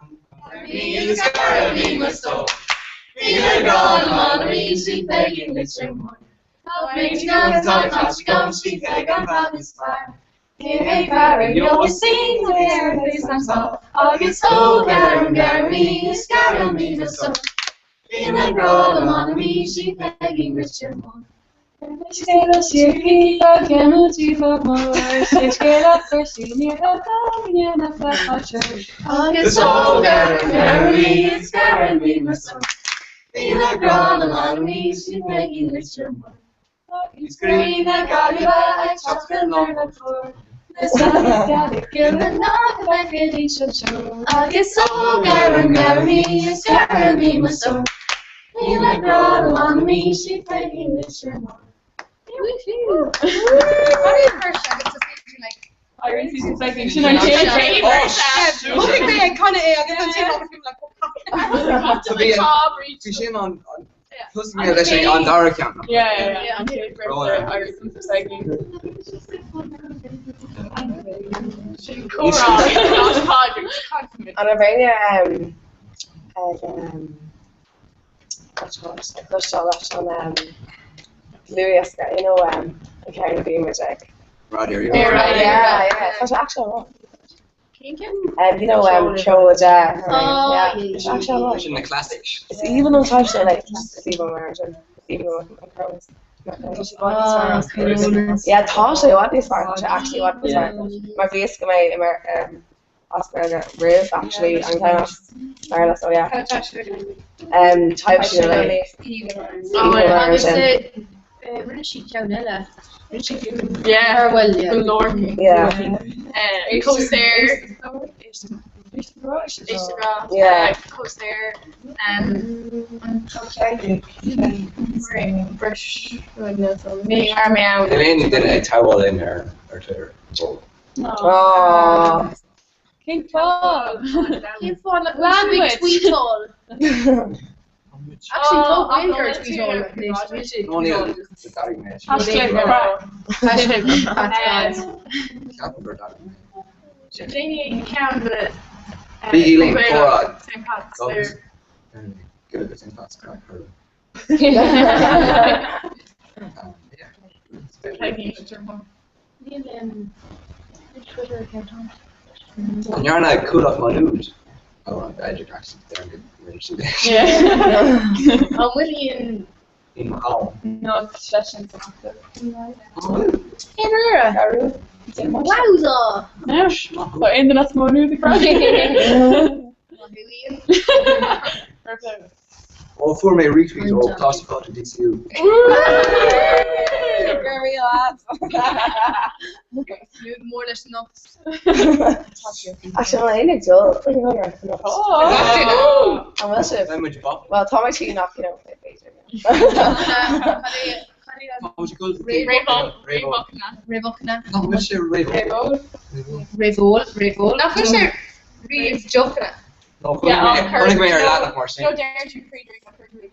Agus óg ar an ngarraí is gar a bhí mo só. Bhí le grá na mbananaí sí Peggy Litir Mhór. Agus grian na Gaillimhe ag teacht anoir le cór. Agus óg ar an ngarraí is gar a bhí mo só. Bhí le grá na mbananaí sí Peggy Litir Mhór. Sin an chéad Mhothaigh mé ag canadh é agus ansin agus bhí mé like So bhí bhí sin an thosaigh mé leis an dara ceann. Yeah, yeah, yeah. An chéad véarsa agus an Peggy. Sin comhrá ag Pádraig. An raibh éinne ag cloisteáil leis an dlúthdhiosca, you know, an ceann a bhí muid ag. Radio. Yeah, yeah. Tá sé actually an-mhaith. Cén ceann? You know, ceol a deich. Yeah, tá sé actually an-mhaith. Sin na classics. Is aoibhinn an type sin, like, is aoibhinn mar sin. Is aoibhinn an ceol. Yeah, tá sé i bhfad níos fearr, tá sé actually i bhfad níos fearr. Mar bhí fhios go mbeidh as Gaeilge roimh actually an ceann as Béarla so yeah. Taibhsí na Laoi. Agus rinne sí ceann eile. Yeah, Bhuel, yeah. go leor. Yeah. Cóisir. Yeah. Cóisir. Ní raibh mé ann. Níl aon duine ag teagmháil linn ar Twitter. Aww. Cén fáth? Cén fáth nach bhfuil sibh ag tweetáil? Actually, tá Gaeilge ar tweetáil anois, níl sé No, níl. tweetáil. D'airigh mé. Hashtag craic. Hashtag craic. Ceapaim gur d'airigh mé. Déanaí ceann de Bígí linn, comhrá. St. Pat's Agus Give it a St. Pat's craic hurling. Níl Twitter account ann. An ndearna Cúlach Má Nuad? Oh, b'fhéidir actually déarfainn go rinne siad é. An bhfuil Ian Ian McCall. No, seisean san actor. Cén uair? Wowza! Tá aon duine as Má Nuad ag rá. Ian. Ó fuair mé retweet ó Coláiste Phádraig DCU. Mór leis anocht. Actually, an aon ag dul chuig an anocht? An bhfuil sibh? Beidh muid bop. Well, tá mé tí nach you know, b'fhéidir. Tá muid ag dul go dtí Réabhocna. Réabhocna. Nach bhfuil sé réabhóil? Réabhóil, réabhóil. Nach bhfuil sé réamh-deochanna? No, chonaic mé ar leathanach mar sin. No, deir tú pre-drink or pre-drink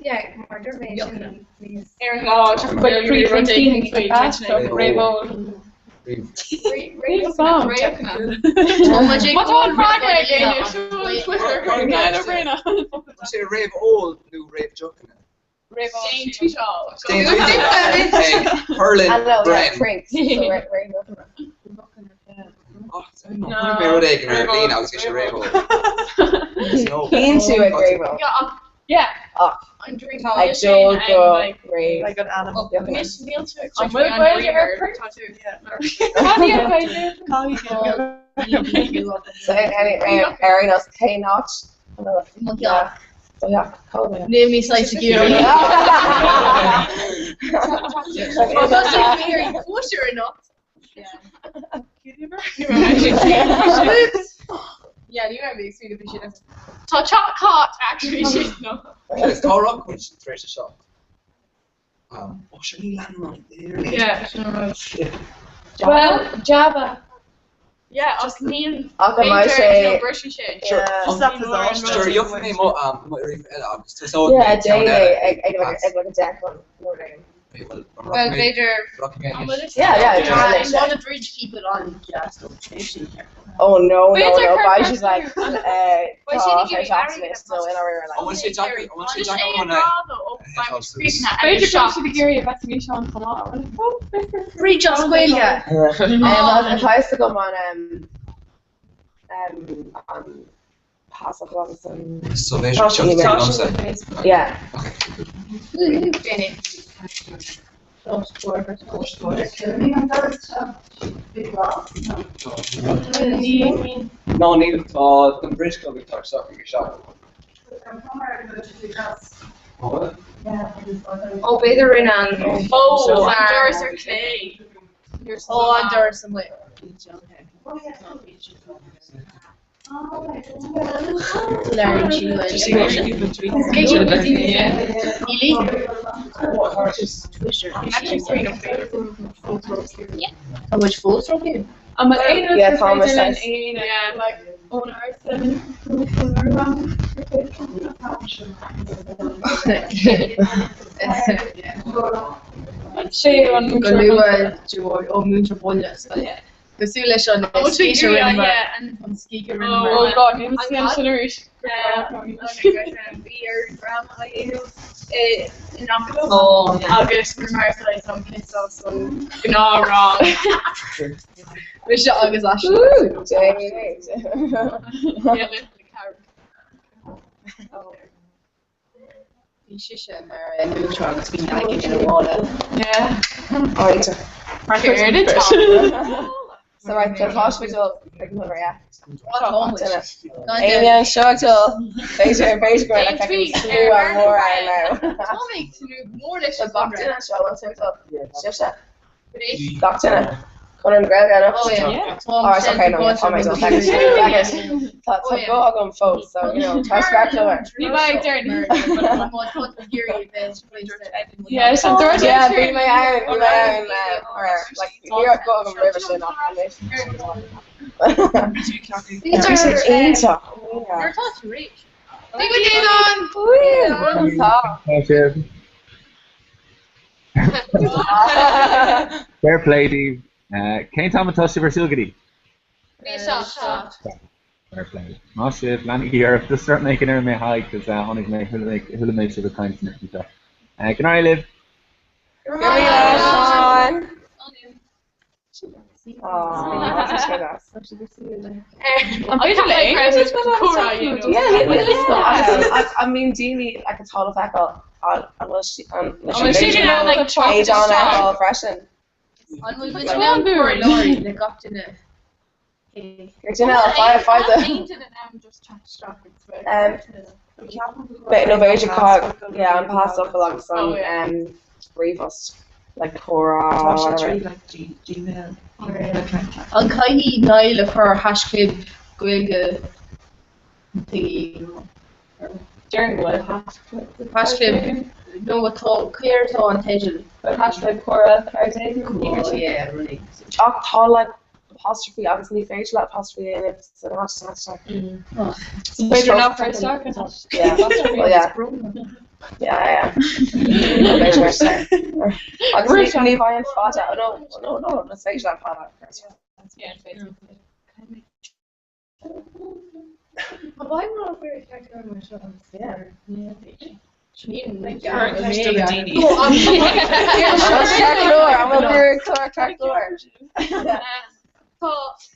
Yeah, mar dúirt mé sin. Ar an lá, Réabhóil. Réabhocna. Má tá an freagra ag éinne, siúl Twitter chuig Niall Ó Braonáin. Tá sé réamhól nó réamhdeochanna? Déan tweetáil. Déan tweetáil. Ag Hurlin I know, yeah, Bren. Prince. So, réabhocna. Chonaic mé rud éigin ar líne agus bhí sé réabhóil. Bíonn tú ag réabhóil. Yeah. Ach, An drink ag dul go réamh. Like an animal. An bhfuil Gaeilge ar print? So, ar aon nós, cén áit? Mo Yeah, yeah. Níl mé saghas ag iarraidh. Tá sé ag cóisir anocht. Yeah, ní raibh mé ag smaoineamh faoi sin. Tá teach Cáit actually sin no. Is cá raibh muid tar éis a seo? Ó sin ní leanann an Yeah, sin an rud. Well, Java. Yeah, ach níl Ach an mbeidh sé- nó brisfidh sé. Sure. Just Sure, gheobhaidh mé mo mo ríomh eile agus tosóidh mé Yeah, ceann déan é eile. ag ag like ag like a deck on nó rud éigin. Well, Well, b'fhéidir. rachaidh mé anois. Yeah, yeah, I yeah. want to bridge keep it on. Yeah, so Oh no, no, B'fhéidir no. cur Beidh siad like Beidh tá siad ag sé iarraidh seachtain airgead nó in our An bhfuil sé deacair, an bhfuil sé Just deacair é chun an a rá though, ó beidh muid críochnaithe ag B'fhéidir a go raibh siad ag iarraidh a bheith níos sean chomh maith. Bridge as Gaeilge. Tá fhios agam an an pasach agus an So b'fhéidir seo liomsa. Yeah. Déan é. No, níl tá an bridge club ag teacht isteach ag a seacht. Ó, b'fhéidir rinne an. Ó, an doras ar clé. Ó, an doras amuigh. Tá muid fós romhainn? An bhfuil aon rud Yeah, gur tá féidir muid linn saghas- a dhéanamh, like, ón ársa Sé an Go luath ó múinteoir buile scoile. Cosúil leis an Ó, scí sí, rinne yeah, an scí Oh, rinne God, níl mé sin sin arís. Bhí ar drama a dhéanamh in Acadamh Oh, yeah. Agus mar an piss as an gnáthrá. Mise agus Ashley. Yeah, Bhí sise mar múinteoir agus bhí aige ina mhála. Yeah. Alright. Céard atá? So right, so tá sibh ag dul ag an Conradh, yeah. Éinne anseo ag dul? B'fhéidir, b'fhéidir go mbeidh like slua mór ann now. Tá mé ag tnúth go mór leis an Gach duine anseo, bhfuil sibh ag dul? Sibhse? Gach duine? Conradh na Gaeilge anocht? Oh yeah. Alright, okay, no, yeah, tá mé ag dul. Feicim, feicim. Tá tá guth agam fós, so, you know, tá spreag leor. Ní bheidh deireadh. Yeah, so dúirt Yeah, bhí mé ann, bhí mé ann, or, like, ní raibh guth agam roimhe sin ach anois. Bhí sé iontach. Nuair atá tú réidh. Bhí go dtéann! Tá. Tá sibh. Fair play daoibh. Cén t-am atá sibh ar siúl go dtí? Bhí 7. Fair play. Maith sibh, leanaigí oraibh. Just dúirt mé go ndéarfaidh mé haigh cos tháinig mé, chuala mé, chuala mé sibh ag caint anois anseo. Go n-éirí libh! Go raibh míle, Seán! Aww, tá sé deas. An féidir le aon Yeah, níl fhios agam. I mean, daoine like atá le feiceáil, an bhfuil sí, an bhfuil siad in ann like teacht Éadán a fheiceáil freisin. An bhfuil muid in ann cur i láthair le gach duine? Gur duine eile, faigh, faigh do. Aon duine in ann just teacht isteach agus bheith Be- nó b'fhéidir caithfidh, yeah, an pasfhocal agus an Oh, yeah. um, ríomhphost, like comhrá, Tá sé whatever. trí like G Gmail email account. An caithfidh Niall a chur haischlib Gaeilge thingy Deirim go bhfuil. Haischlib nó atá céard atá an teideal? Haischlib comhrá ceardaí. Oh yeah, rudaí. Ach tá like apostrophe agus ní féidir le apostrophe a dhéanamh san hashtag. So b'fhéidir nach raibh isteach an hashtag. Yeah, well, yeah. Yeah, yeah. B'fhéidir mar sin. Agus ní ní bheidh an fada, oh, no, no, no, is féidir le an fada. Yeah, is féidir. Tá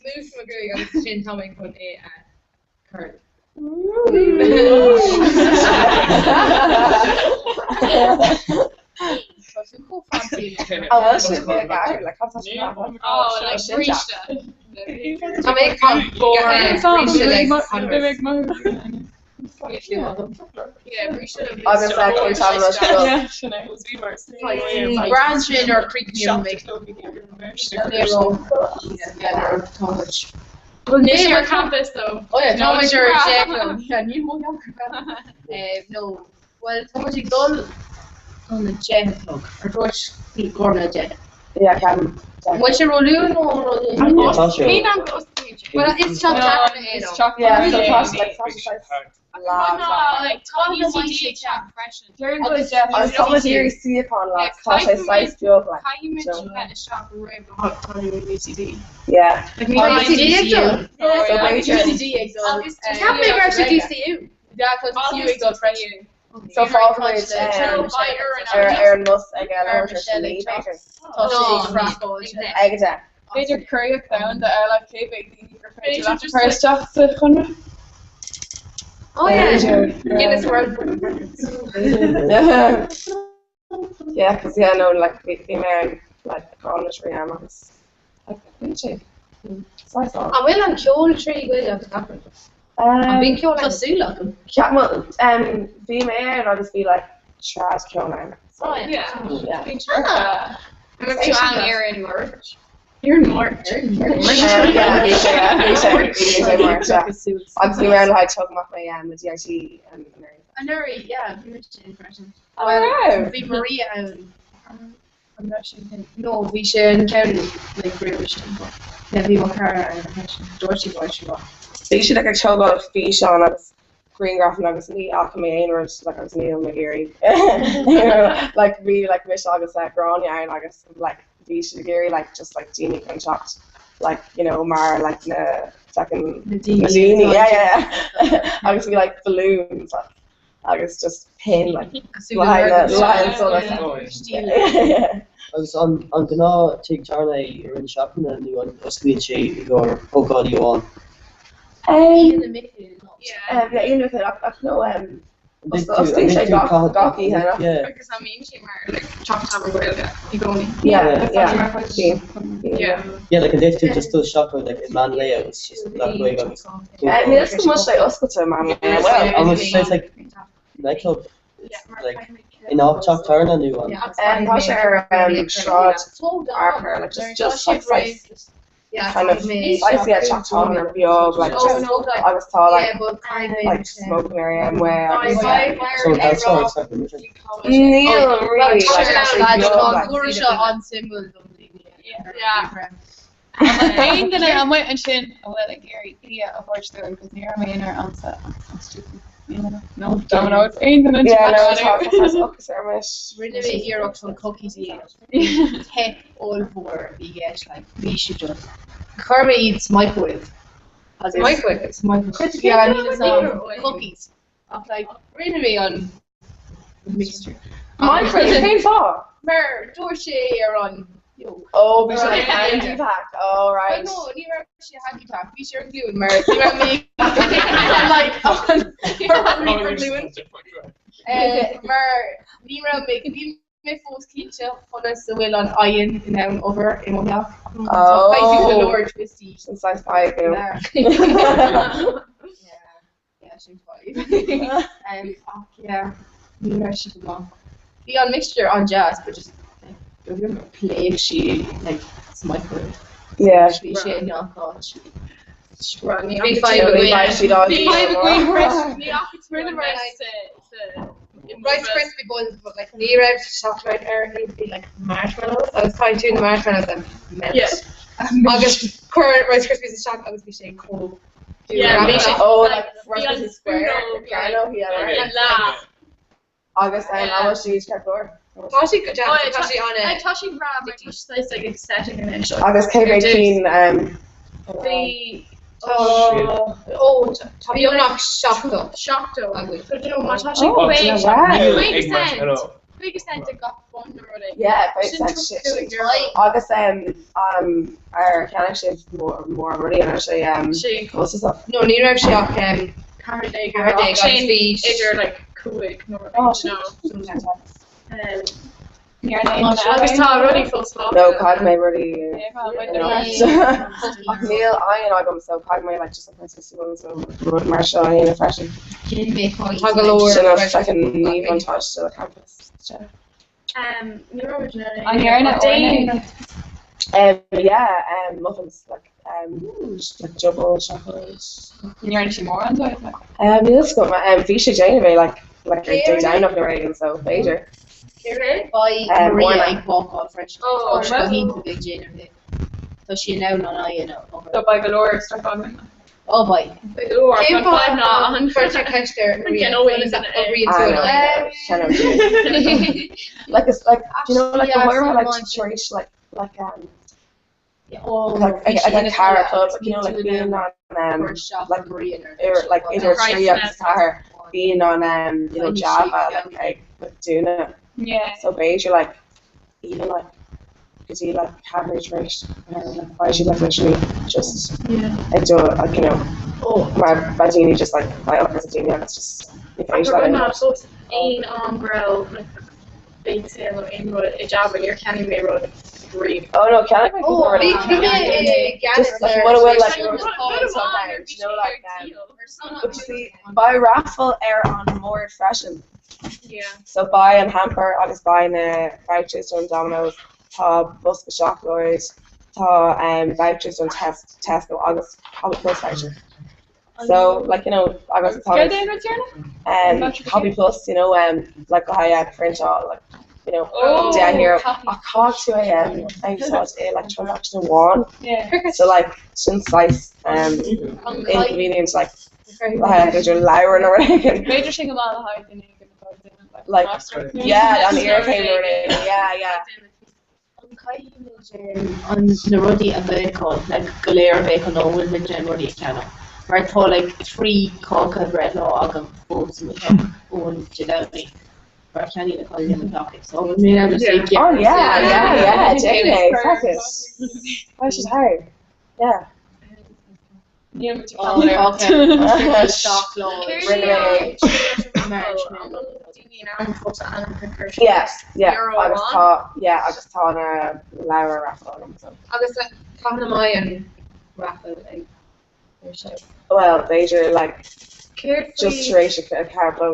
mús mo ghruaig agus sin tá mé chun é a chur. Tá tú chomh fancy. An bhfuil sibh ag athrú le cad tá sibh ag athrú? Oh, like bríste. Tá mé ag bríste le Converse. Yeah, bríste le Agus le cén t-am leis go Brand sin ar chríochnaíonn mé. Well, níl ar campus though. Oh yeah, tá muid ar sé Yeah, níl mó No, well, tá muid ag dul don 10 a chlog, ar dúirt Gordon 10. Yeah, ceapaim. Bhfuil sé róluath nó Yeah, tá sé. Cén am go osclaíonn sé? Well, is teach é nó. Yeah, so tá sé like tá sé saghas lá. Like tá UCD ag teacht freisin. Deirim go bhfuil 10. Agus tá muid iarraidh suíochán like tá sé saghas beag like. Caithfidh muid bheith isteach roimh a hocht tá UCD. Yeah. Like, ní UCD ag dul. So b'fhéidir UCD ag dul. Agus Ceap mé go raibh sé DCU. Yeah, tá DCU ag dul freisin. So fágfaimid ar ar an mbus ag leathuair tar éis a naoi b'fhéidir. Tá sé ag craiceáil. Ag a 10. B'fhéidir curaíocht domhanda ar like cé mhéad daoine gur féidir leat a chur isteach sa Chonradh. Oh yeah. B'fhéidir. Guinness World Yeah. Yeah, cos yeah, no, like bhí bhí mé ar like Cornish am agus like bhí sé saghas An bhfuil an ceol trí Ghaeilge agus Afra? An bhíonn ceol ann? Tá súil agam. Ceap well um bhí mé ann agus bhí like trad ceol ann. So Oh yeah. yeah. Bhí ah. An raibh tú ann ar an Máirt? Ar an Máirt. Yeah, bhí sé bhí sé bhí sé Máirt, yeah. Agus bhí mé ann le haghaidh tóg amach mé um, le DIT um, anuraidh. Anuraidh, yeah, bhí mise ann freisin. Oh, wow. Bhí Maria ann. An raibh sé sin? No, bhí sé an ceann like roimhe sin. Yeah, bhí mo chara ann freisin. Dúirt sí go raibh sé maith. Bhí siad like ag tógáil físeán agus grianghrafanna agus ní fhaca mé aon rud like agus níl mé ag iarraidh like bhí like mise agus uh, Gráinne ann agus like bhí siad ag iarraidh like just like daoine chun teacht like you know mar like na second Na daoine. na daoine yeah yeah yeah agus bhí like balloons like agus just pin like le haghaidh na le haghaidh an solas yeah Agus an an gnáth tigh tábhairne é i rith na seachtaine nó an osclaíonn sé i gcomhair ócáidí amháin? Um, yeah, Ian Mhic ach ach no um, Osclaíonn sé gach gach oíche nach? Agus an mbíonn sé mar like teach tábhairne Gaeilge i gcónaí? Yeah, yeah, bíonn. Yeah. Yeah, like an dtig tú just dul isteach like i meán lae agus just leath chuig agus. Níl 'fhios agam an bhfuil sé oscailte meán lae, an bhfuil? An bhfuil sé like nightclub like in áit teach tábhairne nó an? Tá sé ar Sráid Fhearchair, like just just like saghas kind of saghas yeah teach tábhairne beag like just agus tá like like smoking area amuigh agus So that's all exactly. Níl really like tá sé beag like. Cúrsa an-suimiúil dom Yeah. Aon duine amuigh ansin a bhfuil ag iarraidh bia a thabhairt dúinn, cos ní raibh mé in ar ansa stupid. No, Domino's aon duine Yeah, no, tá tá ocras orm anois. Rinne mé iarracht chun cookies a dhéanamh. Teip ollmhór a bhí i gceist, like, bhí siad just. Chuir mé iad sa microwave. Agus Microwave? Sa microwave. Yeah, níl 'fhios a'm. Cookies. Ach like, rinne mé an mixture. Microwave, cén fáth? Mar dúirt sé ar an Oh, bhí sé like handy pack. Oh, right. No, ní raibh sé handy pack. Bhí sé ar glúin mar ní raibh mé like an ar glúin. Mar ní raibh mé bhí mé fós cinnte conas a bhfuil an oigheann in ann obair i mo theach. So caithfidh go leor twisty. Sin saghas fadhb. Yeah, sin fadhb. Ach yeah, ní raibh sé go maith. Bhí an mixture an-deas, but just like, phléasc sí like sa microwave. Yeah. Bhí sé i ngach áit. Bhí fadhb againn. Bhí fadhb againn freisin. Ní fhaca tú Rinneamar Rice Krispie buns, but like ní raibh chocolate air, bhí like marshmallows agus caithfidh tú na marshmallows a melt. Yeah. Agus chuir Rice Krispies isteach agus bhí sé chomh Yeah, bhí sé Oh, like bhí an Rice Square. spúnóg Yeah, like leath. Agus an bhfuil siad ceart go leor? Tá siad go deas, tá siad an Tá siad breá, mar tá siad like ag setting anois. Agus cé mhéad cinn Bhí Ó, tá beagnach 70. 70 againn. So, do you know, má tá sé Oh, 50 wow. cent, 50 cent ag gach bun nó rud éigin. Yeah, Sin 5 cent €5. Agus ar cheannaigh sibh mór rudaí an raibh sé Sé costasach? No, ní raibh sé ach 14 14 agus Sin bhí idir like 5 nó rud Oh, éigin, sin no. Agus tá rudaí fós No, caithfidh mé rudaí Ach níl oigheann agam so caithfidh mé like just like Rice Krispie buns nó rud mar seo a dhéanamh freisin. Tá go leor Sin an fucking míbhuntáiste le campus. Ní raibh muid in An dhearna Déan. Yeah, muffins like just like double chocolate. Ní dhearna sí mórán dóibh? Níl 'fhios agam, bhí sé déanamh é like like ar Dé Domhnach nó rud éigin so b'fhéidir. Beidh Maria Orna. ag bácáil freisin. Oh, Tá sé go hiontach ag déanamh é. Tá sí in ann an oigheann a obair. So beidh go leor stuff againn. Ó beidh. Beidh go leor, Cén but fáth fadhb ná an chuir tú ceist ar Maria? Cén oigheann Conas a é? oibríonn tú I an know, oigheann? I know. Like it's like do you know like Yeah, the horror like someone- tar éis like like Oh, like bhí ag sí ag ina cara chéile club agus like you know bhí like tú in being ann on cur isteach like Maria nuair ar like idir Rice trí agus nest. ceathair being on you know Bhí sí Java ag like ag like doing it. Yeah. So b'fhéidir like even like go dtí like ceathair tar éis like beidh siad like literally just Yeah. ag dul like you know Oh, mar beidh daoine just like beidh ocras ag daoine agus just ní féidir Rud le ná fós aon am go raibh like bake sale nó aon rud i Java níor cheannaigh mé rud riamh. Oh no, cheannaigh mé Oh, cúpla bhí rud. bhí mé i gceannas Just like ar mura bhfuil like Rud rud amháin ar do bhí you know sé like ar díol but you see beidh raffle ar an mbord freisin. Yeah. So beidh an hamper agus beidh na vouchers don Domino's, tá bosca seacláid, tá vouchers don test Tesco agus Hobby Plus voucher. So like you know agus tá Céard é an rud deireanach? Hobby Plus you know like go haghaidh priontáil like you know Oh, €10 copy. ach caithfidh tú é a úsáid i like transaction amháin. Yeah. So like sin saghas inconvenient like le haghaidh b'fhéidir leabhar nó rud éigin. B'fhéidir sin go maith le haghaidh duine éigin atá ag déanamh like Like master's nó yeah an something. iarchéim nó rud éigin yeah yeah. An gcaithfidh muid an na rudaí a bhéiceáil like go léir a bhéiceáil nó an bhfuil muid in ann rudaí a cheannach? Mar tá like trí cáca breithlá agam fós i mo theach ón Dé Domhnaigh mar cheannaigh na cailíní mo theach é so an bhfuil mé in ann just é a Oh ghearradh yeah yeah yeah déan é Cur fuck it. Why should I? Yeah. Níl muid ag Oh, caint air. tá ceann seacht lá. Rinne mé é. Marshmallow. Yeah, yeah, agus tá, yeah, agus tá na leabhair raffle agam, so. Agus cathain a mbeidh an raffle ag ar siúl? Well, b'fhéidir like Céard faoi- just tar éis a 4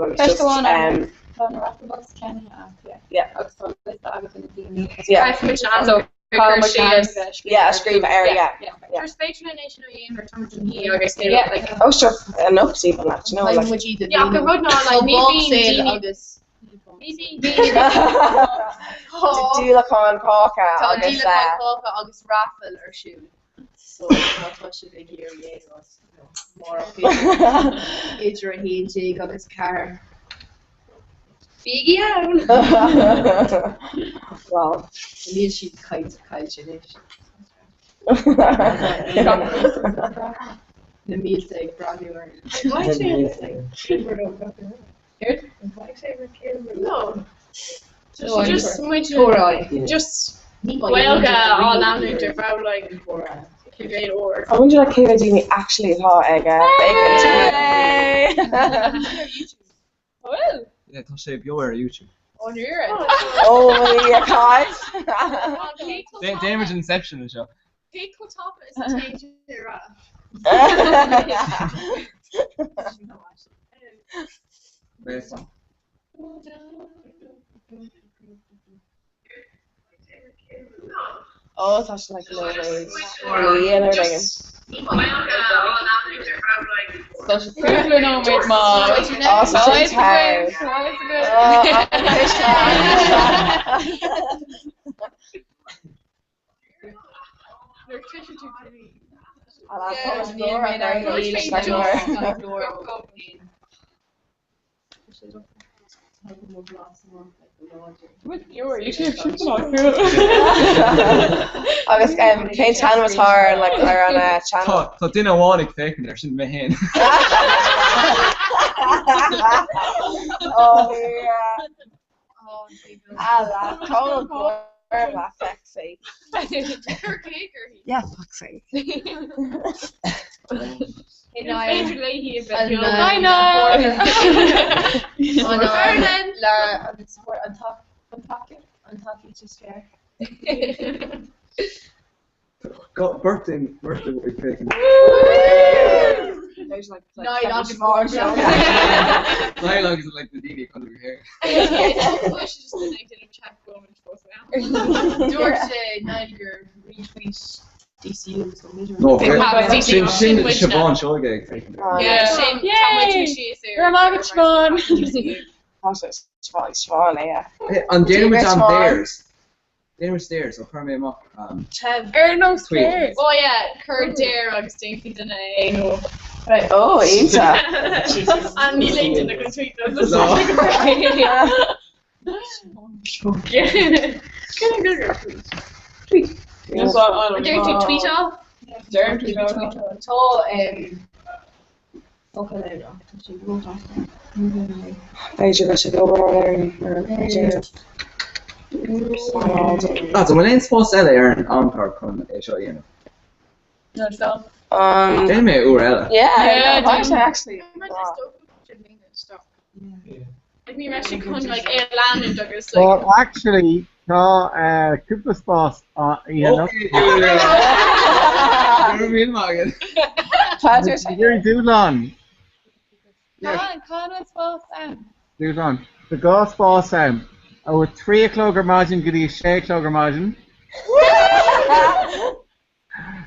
agus Ceist just amháin um, agam. Tá na raffle books ceannaithe agat, yeah. Yeah. Agus tá liosta agat de na daoine. Yeah. So, caithfidh muid ainm a bheith Yeah, a scríobh air, yeah. Yeah. Is féidir linn é sin a dhéanamh ar táimid an hí agus Yeah. like Oh sure, enough even that, you know, like. Yeah, ach an rud ná like ní bhíonn daoine agus ní bhíonn daoine Díolachán cáca Tá agus díolachán cáca agus raffle ar siúl. So má tá sibh ag iarraidh é amárach idir 11 agus 4. Bígí ann! Well. Níl siad caillte caillte anois. Na mílte ag breathnú ar. No. No, Just muid Comhrá. just Gaeilge á leanúint ar feadh like cibé uair. I wonder like cé mhéad daoine actually atá ag Hey! Bhfuil? Yeah, tá sé beo ar YouTube. Ó nuair. Oh yeah, guys. Déanaimid Inception anseo. Cé chomh tapa is a téann sé ar Bréasán. Oh, tá sé like no ways. Líon ar éigin. Cúpla nóiméad má. Oh, tá sé tau. Oh, Agus cén t-ainm atá ar like ar an channel? Tá duine amháin ag féachaint air sin mé féin. Oh yeah. Ah, Conal Gorma, fuck's sake. Yeah, fuck's sake. I know. Le agus an tacaíocht is fearr. Got birthday birthday ag féachaint. There's like Niall agus Niall agus like na daoine chun go hair. Dúirt sé Niall gur retweet DCU so No, sin sin Siobhán Seoige ag féachaint. Yeah, sin Go raibh maith agat, Siobhán. Tá sé Siobhán Siobhán é, yeah. Hey, An déanaimid an dares? Déanaimid dares ó chuir mé amach. Ar nó Tweet. stairs. Oh yeah, cuir dare agus déanfaidh duine é nó. Right, oh, iontach. An níl aon duine go tweet No. Dare tú tweet off? Dare tweet off. Tá focal eile ach tá sé róghasta. B'fhéidir go sé obair ar an b'fhéidir. Ah, tá bhfuil aon spás eile ar an amchlár chun é seo a dhéanamh? No, so. Déanfaidh mé uair eile. Yeah, Yeah, no, why should I actually? Like ní raibh sé chun like é a leanúint agus like Well, actually, tá cúpla spás Okay, Julian. Yuri Dúlán. Con, con an spás ann. Dúlán. Tá dhá spás ann. Ó 3 a chlog ar maidin go dtí 6 a chlog ar maidin.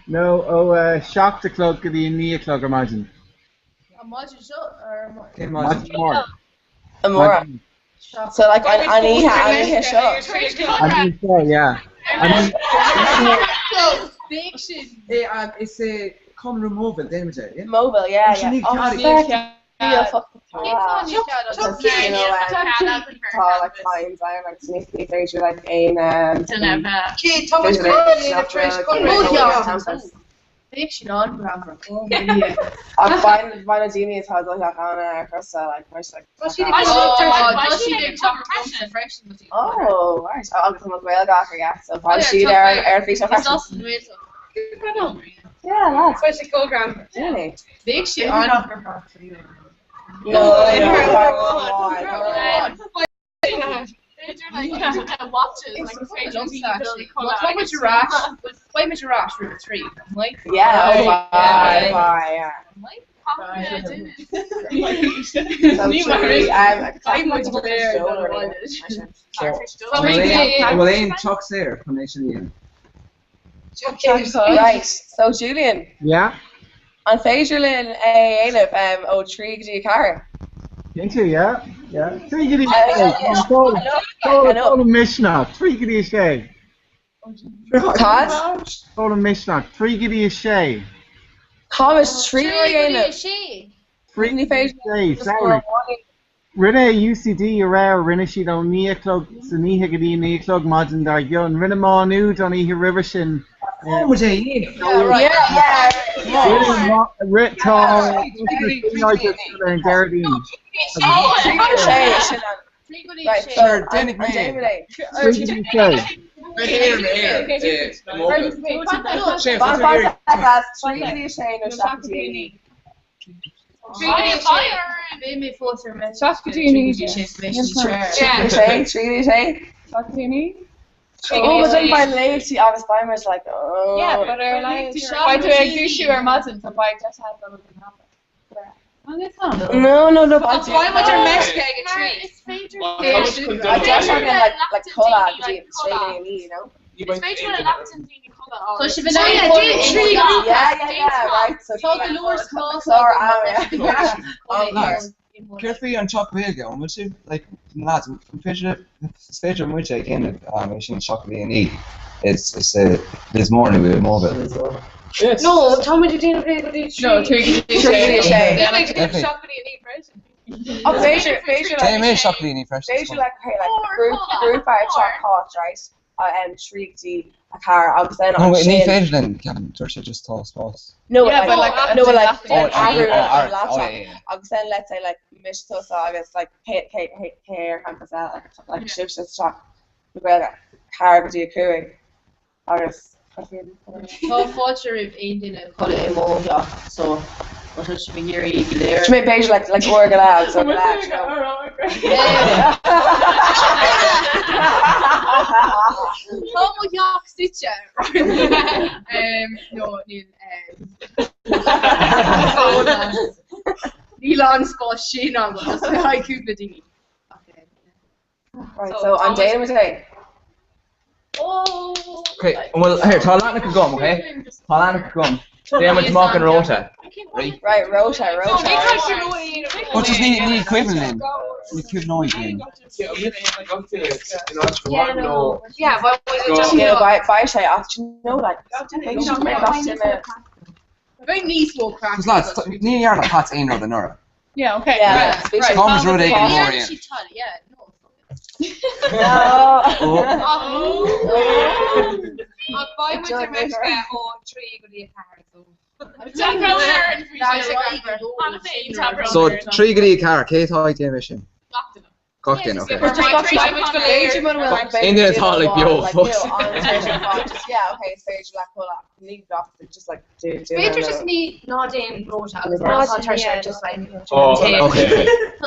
Nó ó 7 a chlog go dtí 9 a chlog ar maidin. An maidin seo ar Cén Maidin maidin? mór. Amárach. So like an an oíche an oíche seo. An oíche seo, yeah. I mean, Big sin. É is é Conradh Mobile déanaimid é. yeah? Mobile, yeah, Sin yeah. ní Oh, cead. fuck. Cead. Feel fucking Cén You know, tá like signs ann agus ní ní féidir like aon Cé tá muid campus. Bheadh sin an-ghreannmhar. Ach bhain na daoine atá ag dul isteach ann ar chúrsa like mar like Tá siad ag teacht freisin. Oh, right. Agus tá Gaeilge acu, yeah. So bhain siad ar ar físeán freisin. Yeah, lads. Tá sé chomh greannmhar. Really? Bheadh sé an No, no. watches like is féidir Tá muid ar ais, beidh muid ar ais roimh a 3, like? Yeah, oh bye, bye, yeah. An bhfuil aon teach saor chun é sin a dhéanamh? Right, so Julian. Yeah? An féidir linn é a dhéanamh ó 3 go dtí 4? Cinnte, yeah, yeah. 3 go dtí 6. Foghlaim Misneach, 3 go dtí 6. Cad? Foghlaim Misneach, 3 go dtí 6. Táimid 3 a dhéanamh. 3 go dtí 6, sorry. Rinne UCD aréir, rinne siad ó 9 a chlog san oíche go dtí 9 a chlog maidin dár gcionn. Rinne Má Nuad an oíche roimhe sin. Tá muid é a dhéanamh. Rith tá ar an Déardaoin. Sure, déanfaidh mé é. Beidh mé fós ar mé. 7 go dtí 9. 3 go dtí 6. 7 go dtí 9. Oh, but then beidh léachtaí agus beidh muid like, oh. Yeah, but ar like, beidh tú ag dúisiú ar maidin, so beidh deis agat dul ag an hapa. No, no, no, beidh Beidh muid ar meisce ag a 3. Is féidir Deis againn like, like codladh go dtí 3 go dtí 9, you know? Is féidir le leath den daoine codladh á. Tá sibh in ann codladh Yeah, yeah, yeah, right. So Tá go leor spás Clár am, yeah. Céard faoi an Teach Gaeilge, an bhfuil sibh, like, na lads, an féidir, is féidir muid a dhéanamh é sin 7 go dtí 9, is, is i Lios Mór nó i Moville. No, tá muid ag déanamh é go dtí 3. No, 3 go dtí 3 go dtí 6. Tá muid ag déanamh 7 go dtí 9 freisin. Ach b'fhéidir, b'fhéidir like, Déanfaidh mé 7 go dtí 9 freisin. B'fhéidir like, okay, like, grúp, grúpa ar teach Cáit, right? 3 go dtí 4 agus then No, ní ansin. féidir linn, ceapaim, dúirt sé just tá spás. No, Yeah, like, but like, no, but like, Oh, like oh, athrú oh, an oh, laptop yeah, yeah. agus then let's say like mise tusa agus like cé cé cé cé ar campus eile like like sibhse sa teach na Gaeilge 4 go dtí 5 agus Tá fáilte roimh aon duine codladh i mo theach so má tá sibh ag iarraidh go léir. Sin mé b'fhéidir like like uair go leith agus uair go leith you know. Tá mo theach suite. No, níl. Níl an spás sin agam just le haghaidh cúpla daoine. Right, so an déanaimid é? Okay, well, here, tá leathanach agam, okay? Tá leathanach agam. Déanfaimid amach an rota. Right? Right, rota, rota. Well, just ní ní cuimhin linn. Ní cuimhneoidh linn. Yeah, but You know, beidh sé ach do you know like b'fhéidir go mbeidh gach duine Beidh níos mó craic. Because lads, ní dhearna Pat aon rud anuraidh. Yeah, okay. Yeah, Right. Right. Táimid rud éigin mór a dhéanamh. She tell, yeah, no. No. Ach beidh muid ar meisce ó 3 go dtí 4 so. So, 3 go dtí 4, cé atá ag déanamh é sin? Gach duine, okay. B'fhéidir mura bhfuil like Aon duine atá like beo fós. Yeah, okay, is féidir leat codladh ach ní gach just like do do B'fhéidir just ní ná déan rota agus ná tá tar sé just like Oh, okay.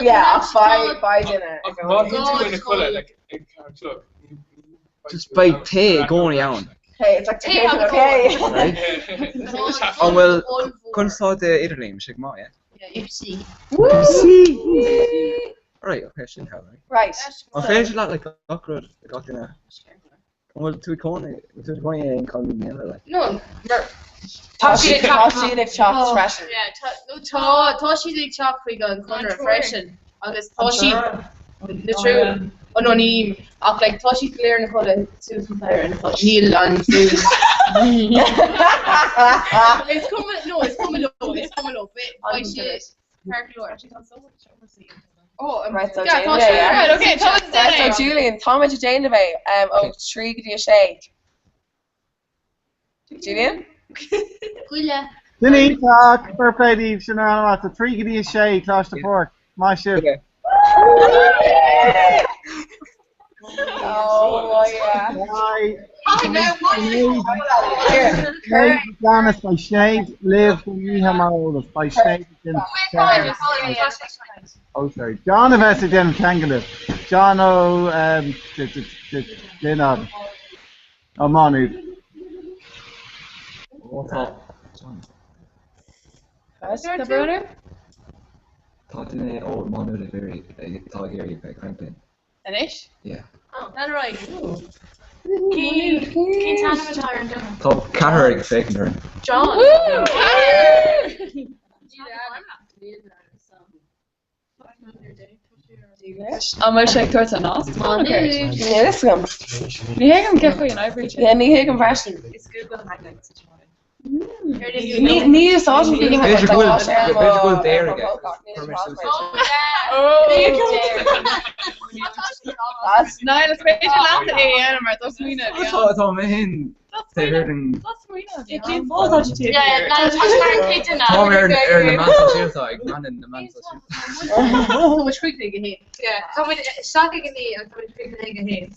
Yeah, ach beidh beidh duine. Má bhíonn tú ina codladh like ag ceathair a chlog. Just beidh tae i gcónaí ann. Okay, it's like okay, okay. Right? An bhfuil conas tá d'idirlíon, sé go maith, yeah? Yeah, UFC. Right, okay, sin hell, right? Right. An féidir leat like gach rud gach duine? An bhfuil tú i gcónaí bhfuil tú i gcónaí aon cholún eile like? No, mar Tá siad tá siad ag teacht freisin. Yeah, tá no, tá tá siad ag teacht chuig an Conradh freisin agus tá siad na triúr oh no ní ach like tá siad go léir ina chodladh suas an staighre ina chodladh níl an suas Is cuma no is cuma leo is cuma leo beidh siad ceart go leor. Oh, Right, so yeah, tá déanamh siad é, yeah. right, okay, tá muid Right, so déanamh. Julian, tá muid ag déanamh é ó 3 go dtí 6. Julian? Goile. Sin iontach, fair play daoibh, sin an-mhaith. So 3 go dtí 6, Coláiste Phádraig. Maith sibh. Oh, yeah. Bye. Here, Sinéad Janice by Sinéad libh don oíche mar eolas. Beidh Sinéad ag déanamh. Oh sorry. John a bheas ag déanamh teanga libh. John Ó Lionáird. Ó Má Nuad. Tá. Tá brón orm? Tá duine ó Má Nuad ag iarraidh, atá ag iarraidh bheith ag caint linn. Anois? Yeah. Lean ar aghaidh. Cén t-ainm atá ar an duine? Tá ceathrar ag féachaint orainn. John. An bhfuil sé ag tabhairt an nasc? Níl fhios agam. Ní thuigim cén chaoi a n-oibríonn sé. Yeah, ní thuigim freisin. Is Google Hangouts atá ann. Ní úsáidim Google Hangouts. B'fhéidir go bhfuil b'fhéidir go bhfuil daor aige. Niall, is féidir leat é a dhéanamh mar tá smaoineamh. Tá tá mé féin taobh thiar den Tá mé ar ar na meáin sóisialta ag leanann na meáin sóisialta. Tá muid críochnaithe ag a haon. Tá muid isteach ag a naoi agus tá muid críochnaithe ag a haon.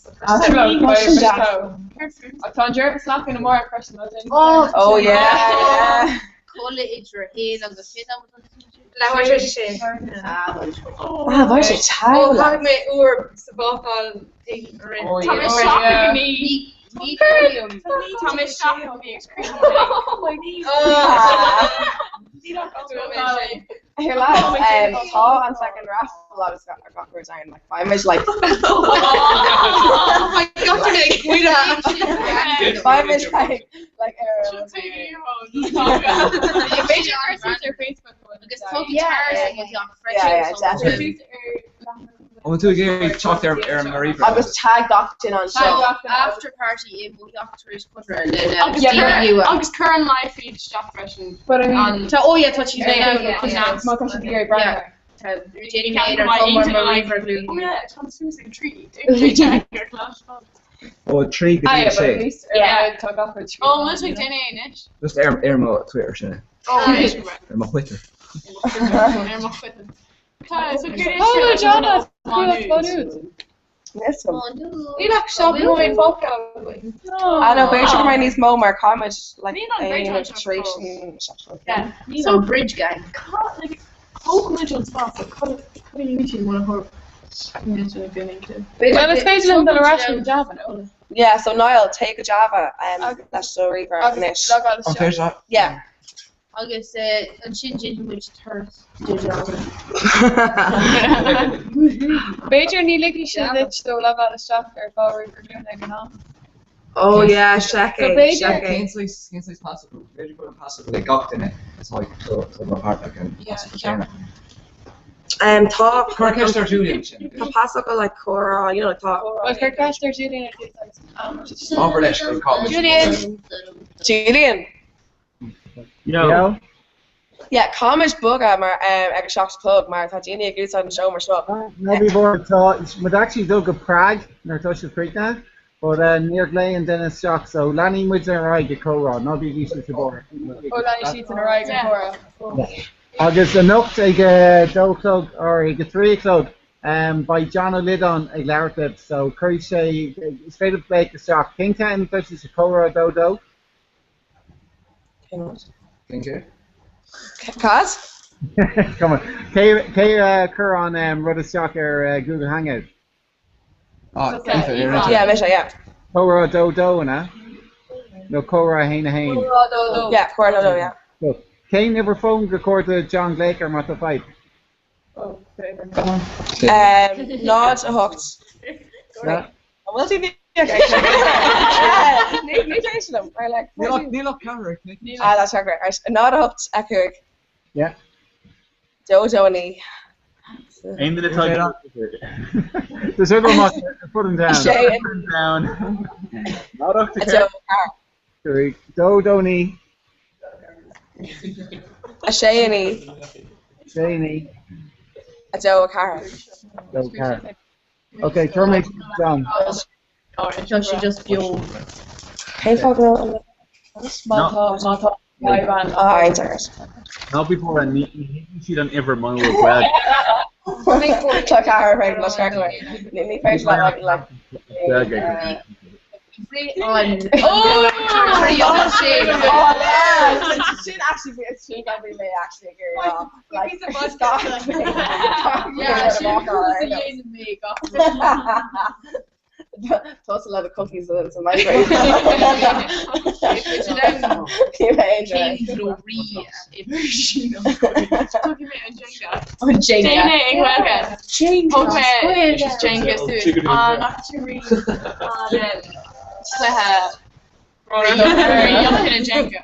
Tá an dearg slack ina mbarr freisin. Oh yeah. Codladh idir a haon agus cén am atá Leathuair tar éis a sé. Ah, bhain sé Ó, teagmháil. caithfidh mé uair sa bhácáil thing a rith. Oh, Tá mé yeah. seacht ag a naoi. Ní thuigim. Tá mé seacht ag a naoi. Here lads, tá an second raffle agus gach rud ann, like beidh muid like beidh muid like like ar B'fhéidir gur suas ar Facebook Agus tá guitars ag an teach Yeah, yeah, freisin. definitely. An bhfuil tú ag iarraidh teacht ar ar an ríomhaire? Agus tag gach duine anseo. After party i mo theach tar éis conradh le Agus Yeah, cuir agus cuir an live feed isteach freisin. But I mean, Tá ó yeah, tá siad Yeah, má tá siad ag iarraidh breathnú air. Tá Jenny Maid ar chomar mar ríomhaire glúine. Oh yeah, tá suas ag trí. Ar clash. Ó trí go Ah, dtí yeah, but sé. at least ar Yeah. yeah. tá gach rud Oh, bhfuil tú ag déanamh é anois? Just ar ar mo Twitter sin. Oh, right. Ar mo Twitter. Ar mo Twitter. Tá, so céard é Oh, sin? John, Má Nuad. Níos mó. Níl ach seacht nóiméad fágtha againn. Ah no, b'fhéidir go mbeidh níos mó mar caithfimid like Níl an aon bridge tar éis an seacht. Yeah. So bridge gang. Thóg muid an spás, cad a dhéanfaidh siad muna thóg Well, is féidir linn dul ar ais go Java nó? Yeah, so Niall, téigh go Java leis do ríomhaire Agus anois. logáil An isteach. féidir leat? Yeah. Agus ansin déanfaidh muid turas de Java. B'fhéidir ní ligfidh sé duit dó logáil isteach ar dhá ríomhaire glúine ag an am. Oh yeah, seic So é, b'fhéidir- seic é. Cén saghas cén saghas pasfhocal? B'fhéidir go bhfuil an pasfhocal ag gach duine atá ag dul mar páirt ag an pasfhocal céanna. Tá Cuir ceist ar Julian sin. Tá pasfhocal like comhrá, you know, tá Well, cuir ceist ar Julian ar dtús agus am. Ábhar leis ag cá Julian! Julian. Yo. Yeah, caithfimid bogadh mar ag a seacht a chlog mar tá daoine ag úsáid an seomra seo. Ná bí buartha, tá muid actually dul go Prague nuair atá siad críochnaithe, but níor ghlaoigh an duine isteach so leanfaidh muid ar aghaidh ag comhrá, ná bígí sa buartha. Ó, leanfaidh siad ar aghaidh ag comhrá. Agus anocht ag a dó a chlog or ag a trí a chlog beidh John Ó Loideáin ag labhairt libh so cuirfidh sé, is féidir glaoch isteach. Cén t-ainm atá sé sa comhrá dó dó? Cén cé? Cad? Come on. Cé cé a chuir an rud isteach ar Google Hangout? Ah, Aoife, ar Yeah, mise, yeah. Comhrá dó dó, an ea? Nó comhrá a haon a haon? Comhrá dó dó. Yeah, comhrá dó dó, yeah. So, cén uimhir fóin gur chóir do John glaoch air má tá fadhb? Oh, 0, 8. Yeah. An bhfuil tú Ní féidir liom. Mar like Níl ach ceathrar ag clic. Ah, that's right. Right. 0, 8, 5. Yeah. 2, 2, 9. Aon duine atá ag Tá sé go maith put him down. Sé. Put him down. 0, 8, 2, 4. 5, 2, 2, 9. 6, 9. 6, 9. 2, 4. 2, 4. Ok, cuir mé John. Tá sé just beo. Cén fáth go bhfuil Má tá má tá fadhb ann. Ah, aon deir. Ná bí buartha, ní thuigeann siad an uimhir muna bhfuil Gaeilge. Tá ceathair féin leis ceart go leor. Ní féidir le like Gaeilge. Rith an Sin actually bhí sin gan bhí mé actually ag iarraidh rá. Like, Yeah, sin a dhéanann mé gach Toss a lot of cookies in some microwave. Cén nó rí An Jenga. Déan é ag Jenga. Thóg mé Jenga suas. An cluiche rí Jenga.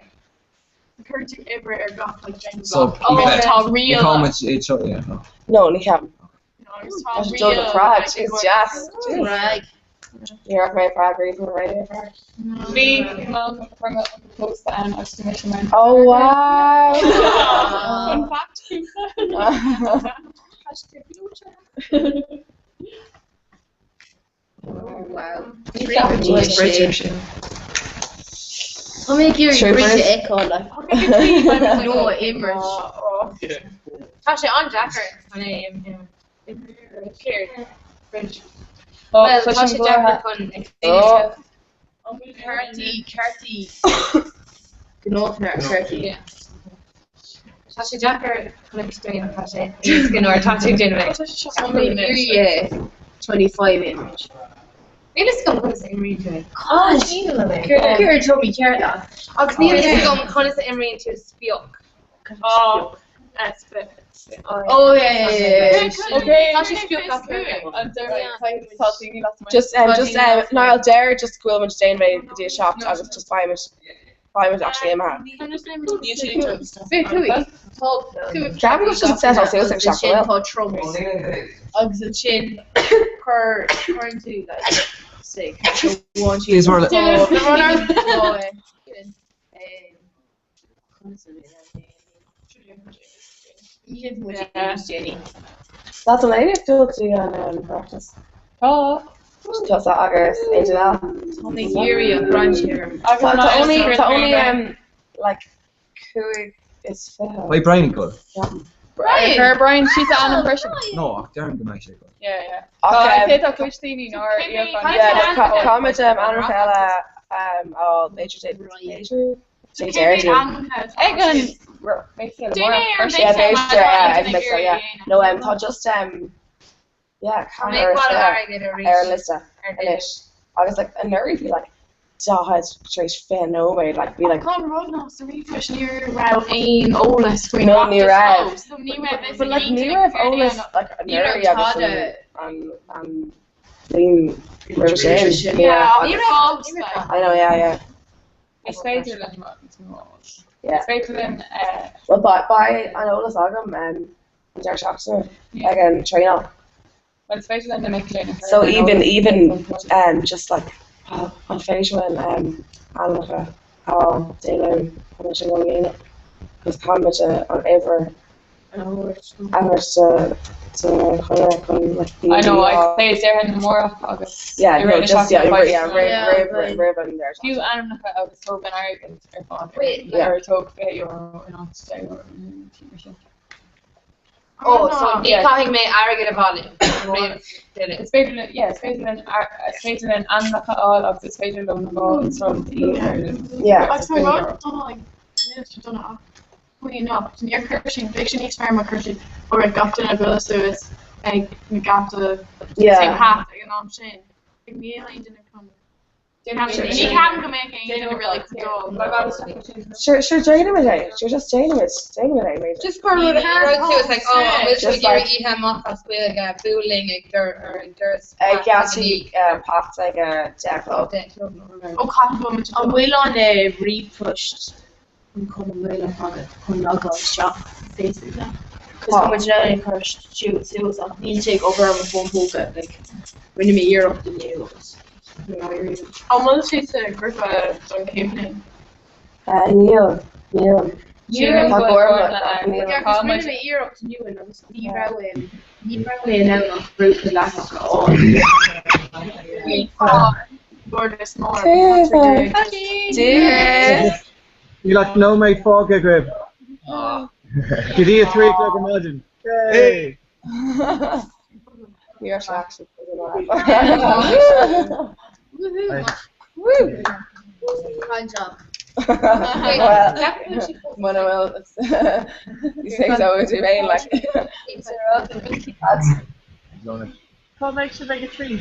Chuir tú uimhir ar gach like Jenga So, block. Oh, tá riail. Cá muid é seo, yeah, no. No, ní cheapaim. Agus tá Tá sé dul go riail, Prague, like, is deas. Prague. Ní raibh mé i Prague riamh mar radio Prague. Bhí mom chuir an post ann agus bhí mise mar. Oh wow! Fun fact. Wow. Tá mé ag iarraidh Sure, bridge Bruce. a fheiceáil like. Nó imirt. Tá sé an-deacair chun é imirt. Céard? Well, tá sé deacair chun cártaí cártaí gnóthair cártaí. Tá sé deacair chun explain tá sé éasca nuair atá tú ag déanamh é. Tá mé ag iarraidh 25 a imirt. Níl fhios agam conas a imríonn tú é. Céard tá mé ceart leat. Agus níl fhios agam conas a imríonn tú spioc. Oh, Oh, yeah, yeah, yeah, yeah. Okay. Tá sé spioc as Just just Niall deir just go bhfuil muid déanamh é go dtí a 7 agus just beimid beimid actually imithe. Ceapaim go bhfuil siad set suas ag 7 go bhfuil. Tá trumps agus ansin chuir cuireann tú like say one two These were like- Oh, the runner. Oh, eh. That's an idea dul go dtí an practice. Tá. Tusa agus Angel eile. Tá mé ag iarraidh an branch here. Tá tá only tá only like 25. Beidh Brian ag dul. Brian! Chuir Brian síos a ainm freisin. No, ach deirim go mbeidh sé ag dul. Yeah, yeah. Ach, Tá cé tá cuid daoine nár íoc an- Yeah, no, caithfimid ainmneacha eile ó b'fhéidir Dé b'fhéidir Dé Déardaoin. Ag an Yeah, b'fhéidir yeah, ag mixer, yeah. No, tá just yeah, Tá mé ag fáil airgid arís. ar an liosta anois. Agus like anuraidh bhí like 40 tar éis 20 nóiméad like bhí like Tá an rud ná sa ríomhphost ní raibh aon eolas faoin No, ní raibh. So ní raibh But like ní raibh eolas like Ní raibh anuraidh agus tada. an an bliain roimhe sin. Yeah, Yeah, ní raibh. I know, yeah, yeah. Is féidir linn Yeah. Is féidir linn Well, beidh an eolas agam an deireadh seachtaine ag an traenáil. Well, is féidir linn na mic léinn a chur So ar an even eolas. even just like an féidir linn ainmneacha a fháil Dé Luain chun sin a dhéanamh agus caithfimid an uimhir a thabhairt do chonradh chun like I know, B&B a I fháil. say déarfainn amárach agus Yeah, i no, rith na just yeah, seachtaine roimh yeah, beidh roimh roimh roimh an deireadh Fiú ainmneacha agus tóg an airgead ar fáil Wait, Yeah. ar tóg €20 in áit €10 nó mar sin. Oh, so ní Yeah. caithfidh mé airgead a bhailiú roimh Dé Luain. Is féidir linn, yeah, is féidir linn is féidir linn ainmneacha a fháil agus is féidir leo na fáil an dtí ar Yeah. Agus an rud dona like níl sé dona ach faoi anocht níor chuir sin bheadh sé níos fearr má chuir siad ó raibh gach duine ag dul suas ag na geata Yeah. same path ag an am sin. Like níl aon duine chun Ní ceapaim go mbeadh aon duine really chun dul. Sure, sure, déanaimid é. Sure, just déanaimid, déanaimid é, b'fhéidir. Just cuir rud rud suas like oh an bhfuil Just sibh ag iarraidh like- oíche amach as Gaeilge buail linn ag dur ar an doras Ag geataí Pat ag 10 a chlog. Ó caithfidh go bhfuil An bhfuil an ríomhphost an Cumann Gaelach agat chun logáil isteach Facebook leat? Cos tá muid in ann é chur suas ach níl sé ag obair ar mo fón póca like rinne mé iarracht inniu agus níor éirigh liom. An bhfuil sé sa grúpa don Chéimní? Níl, níl. Sílim Tá go bhfuil Gorma, Gorma ann. níl. Yeah, cos rinne mé iarracht inniu agus ní raibh ní raibh mé in ann an grúpa leathanach a fháil. Bord is mór. Dear. Níl ach nóiméad fágtha agaibh. Go dtí a 3 a chlog ar maidin. Yay! Ní raibh sé actually Right. Woo! Fine job. Well, muna bhfuil is é tú féin like. Cá mbeidh sibh ag a 3?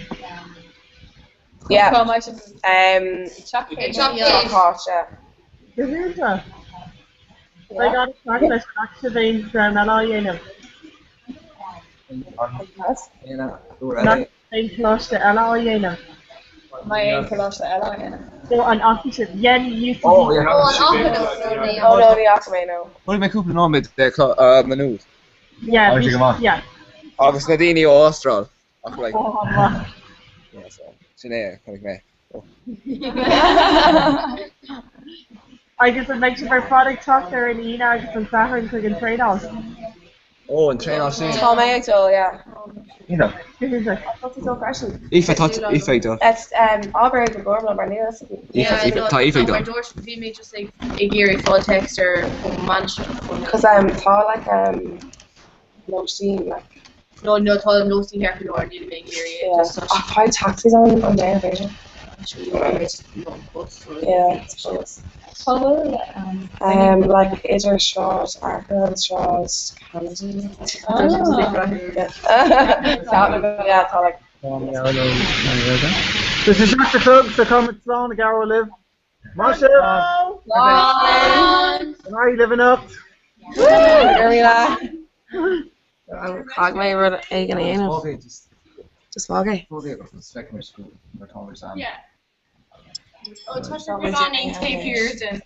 Yeah. Cá mbeidh sibh Um, Teach Cáite. Go hiontach. Beidh an-chraic leis an bhfaca sibh aon dream eile á dhéanamh. An aon choláiste eile á dhéanamh? An aon choláiste eile á dhéanamh? No, an fhaca sibh? Dhein UCD. Oh, yeah. Oh no, ní fhaca mé no. Chonaic mé cúpla nóiméad de Maigh Nuad. Yeah, Agus go maith. yeah. Agus na daoine ó Astráil. Ach like, Oh, maith. yeah, so, sin é a chonaic mé. Agus an mbeidh sibh ar fad ag teacht ar an Aoine agus an Satharn chuig an traenáil? Ó, an traenáil sin. Tá mé ag dul, yeah. Iontach. Go hiontach. Tá tú dul freisin. Aoife, tá Aoife ag dul. It's um, abair go gormla mar níl fhios agam. Aoife, Aoife, tá Aoife ag dul. Mar dúirt, bhí mé just ag ag iarraidh fáil text ar ón manager. Cos um, tá like um, lóistín like. No, no, tá an lóistín ceart go leor, níl mé ag iarraidh Yeah. just Ach tá taxis ann an dé b'fhéidir. Yeah, I suppose. Cá bhfuil Um, like idir Sráid Fhearchair agus Sráid Kennedy. Yeah. Yeah, tá like. Tá sé 7 a chlog so táimid slán ag gabháil libh. Maith sibh! Slán! An aghaidh libh anocht! Caithfidh mé rud éigin a dhéanamh. Just fág é. Yeah. Ó tá sé beagáinín taobh thiar den.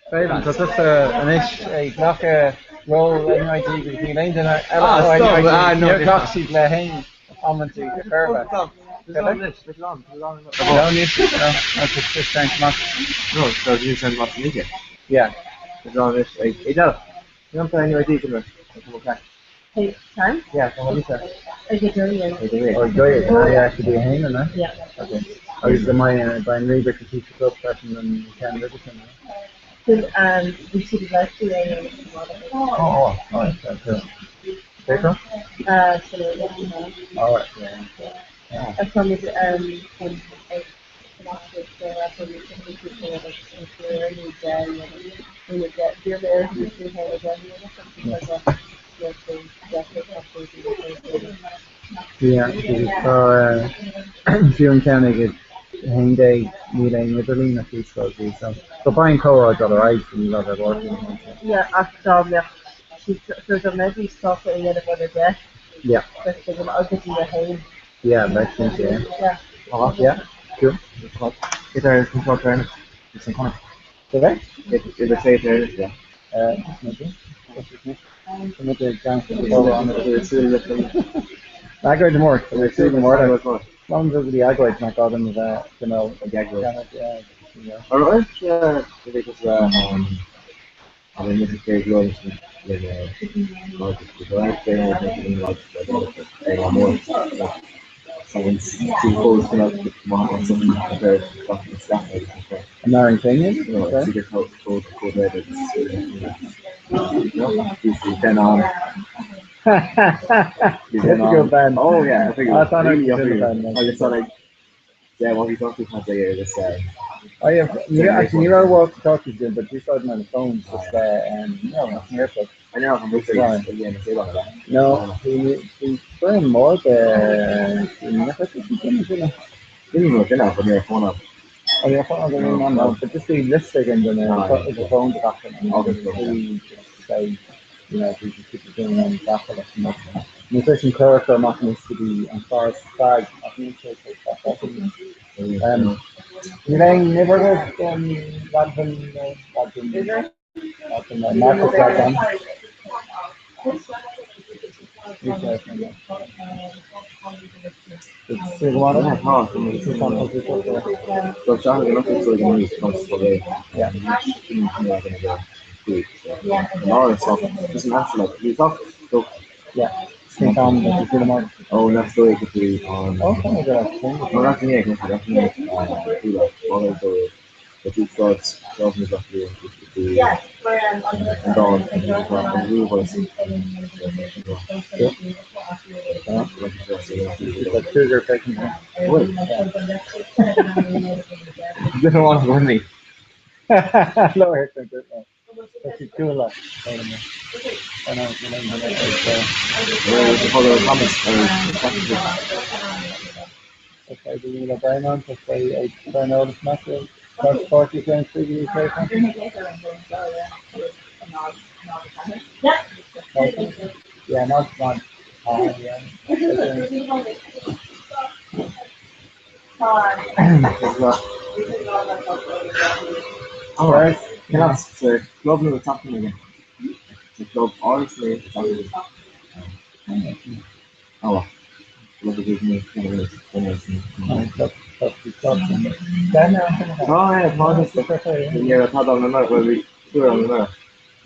Féilim, tá tusa anois ag glacadh ról NUIG agus níl aon duine eile ó NUIG, níor ghlac siad le haon amantaí go Corva. Yeah. Hey, time? Yeah, tá Lisa. Ag a 12. Oh, 12. Ah, yeah, go dtí a haon, an ea? Yeah. Okay. Agus go mbeidh beidh an ríomhaire sa club freisin an ceann roimhe sin, an ea? Sin, um, bhí siad ag labhairt faoi é an Oh, oh, oh, yeah, cool. Paper? So, yeah. All right, yeah. Yeah. Agus tá muid, um, chun ag fanacht go raibh muid chun cúpla rud agus an chéad nó deich nó nó deich, bhí mé ar thús na chéad deich mbliana Yeah, agus tá fiú an ceann ag 11 níl aon idirlíon ach úsáidí so so beidh an comhrá ag dul ar aghaidh faoin leibhéal ard. Yeah, ach dá mbeadh siad so dá mbeidís sásta é a dhéanamh ar a 10 Yeah. bheadh sé go maith go dtí a haon. Yeah, bheadh cinnte, yeah. Yeah. Yeah, cool. Idir an control is an conor. Cé bheidh? Idir sé yeah. Agóid mór, súil go mór leis. Lán go dtí agóid nach gá dom a bheith cineál ag agóid. Yeah. Ar An Aran Kenyan? Okay. Ben. Oh yeah, I think Ah, tá an Ben. Agus like yeah, what we talking about there this I have actually ní raibh walkie talkies again, but úsáid mé na phones just no, not an airport. I know I'm Sorry. No, bhí foireann mór de Oh, yeah, phone on no, but just bhí liosta again de na the phones gach duine agus bhí just say, you know, bhí cúpla duine ann gach leis an Ní tar sin cur amach níos go dtí an clár spreag ach níl sé Níl aon nimh agat Ladvan Ladvan Marcus Ladvan. Yeah. Same time like the cinema. Oh, that's the way to be on. Oh, kind of good. No, that's me. That's me. D'úsáid Gobnait Mhic an dán an Rúmhas. Club nua tagtha aige. Sa chlub Áras Lae tagtha aige. Oh, club a bhí mé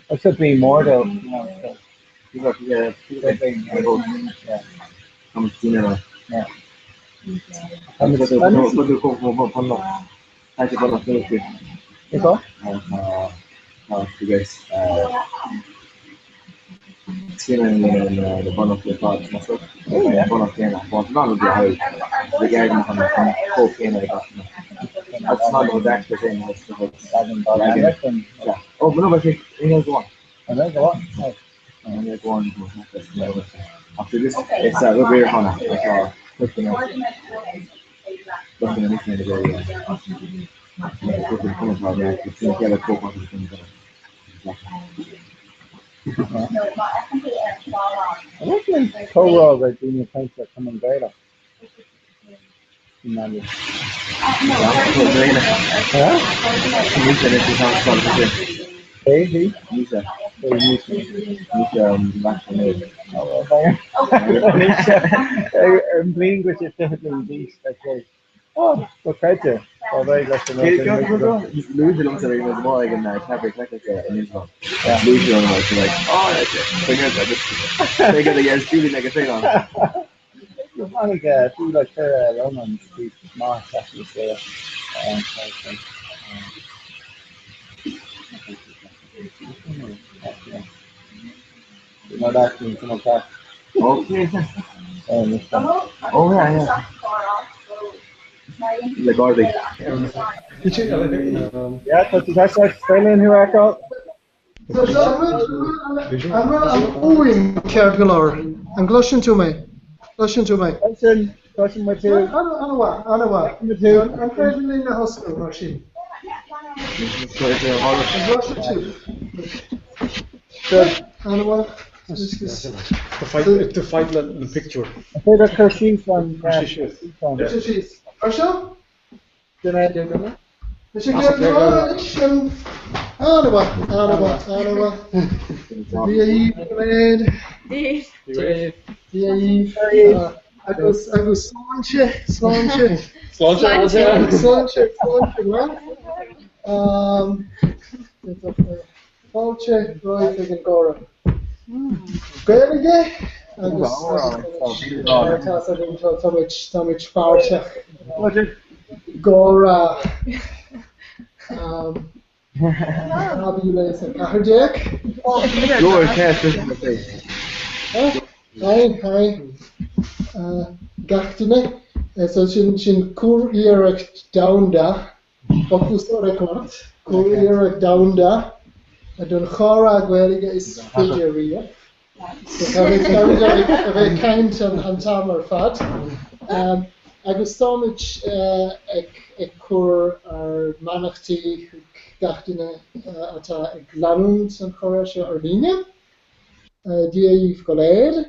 That's a bit more though. You know, so. Yeah. Ito? Comhrá le daoine caint le Cumann Gaelach i nGaillimh. Cé hí? Ar an bhliain go sé 20 bliain d'aois beidh sé Oh, dochreidte. Tá réidh leis an Tháinig fiú le cur Ronan maith actually sa An bhfuil an fhuaim ceart go leor? An gcloiseann tú mé? Cloiseann tú mé? Cloiseann, cloiseann muid thú. An-mhaith, an-mhaith. An féidir linn a thosnú mar sin? An gcloiseann sibh? An-mhaith. To fight the picture. An féidir cur síos an Cur síos. Cur síos. Ar seo? Duine, duine. Tá sé ceart go leor anois. An-mhaith, an-mhaith, an-mhaith. Dia dhaoibh go léir. Dia dhaoibh. Agus agus sláinte, sláinte. Sláinte. Sláinte, sláinte, maith. Fáilte romhaibh ag an gcomhrá. Gaeilge agus mar atá a fhios againn táimid páirteach i gcomhrá 2014. Hi, hi. Gach duine. So sin curiarracht domhanda Focus on Record, curiarracht domhanda don chomhrá Gaeilge is faide riamh. So táimid a bheith ag caint an t-am ar fad. Agus táimid ag cur ár mbeannachtaí chuig gach duine atá ag leanúint an chomhrá seo ar líne. Dia dhaoibh go léir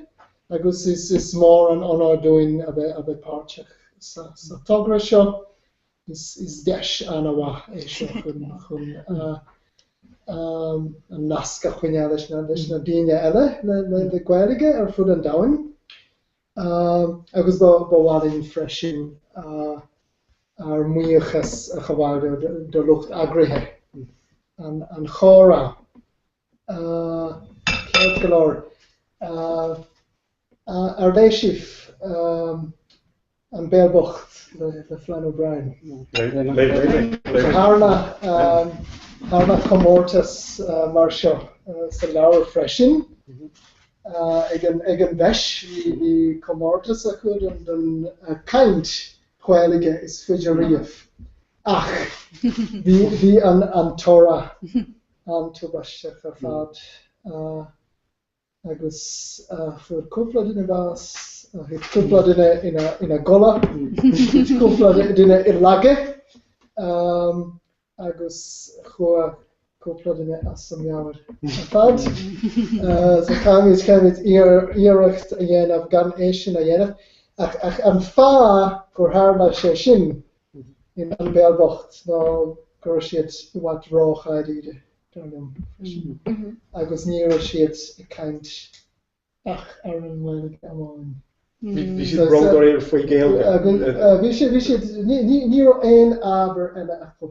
agus is mór an onóir dúinn a bheith páirteach sa togra seo. Is deis an-mhaith é seo chun an nasc a choinneáil leis na daoine eile le Gaeilge ar fud an domhain. Agus ba mhaith linn freisin ár mbuíochas a ghabháil do lucht eagraithe an chomhrá. Ceart go leor. Ar léigh sibh? An Béal Bocht le Flann O'Brien. Tharla tharla comórtas mar seo sa leabhar freisin. Ag an ag an bhFeis bhí comórtas acu don don caint Ghaeilge is faide riamh. Ach bhí bhí an an toradh an-tubaisteach ar fad. Agus fuair cúpla duine bás, thit cúpla duine ina gcodladh, thit cúpla duine i laige agus chuaigh cúpla duine as a meabhair ar fad. So caithfimid, caithfimid iarracht a dhéanamh gan é sin a dhéanamh. Ach, ach an fáth gur tharla sé sin in An Béal Bocht ná go raibh siad i bhfad ródháiríre. dar liom, freisin. Agus ní raibh siad ag caint ach ar an nGaeilge amháin. Bhí siad ródháiríre faoi Ghaeilge. Bhí siad, bhí siad, ní raibh aon ábhar eile acu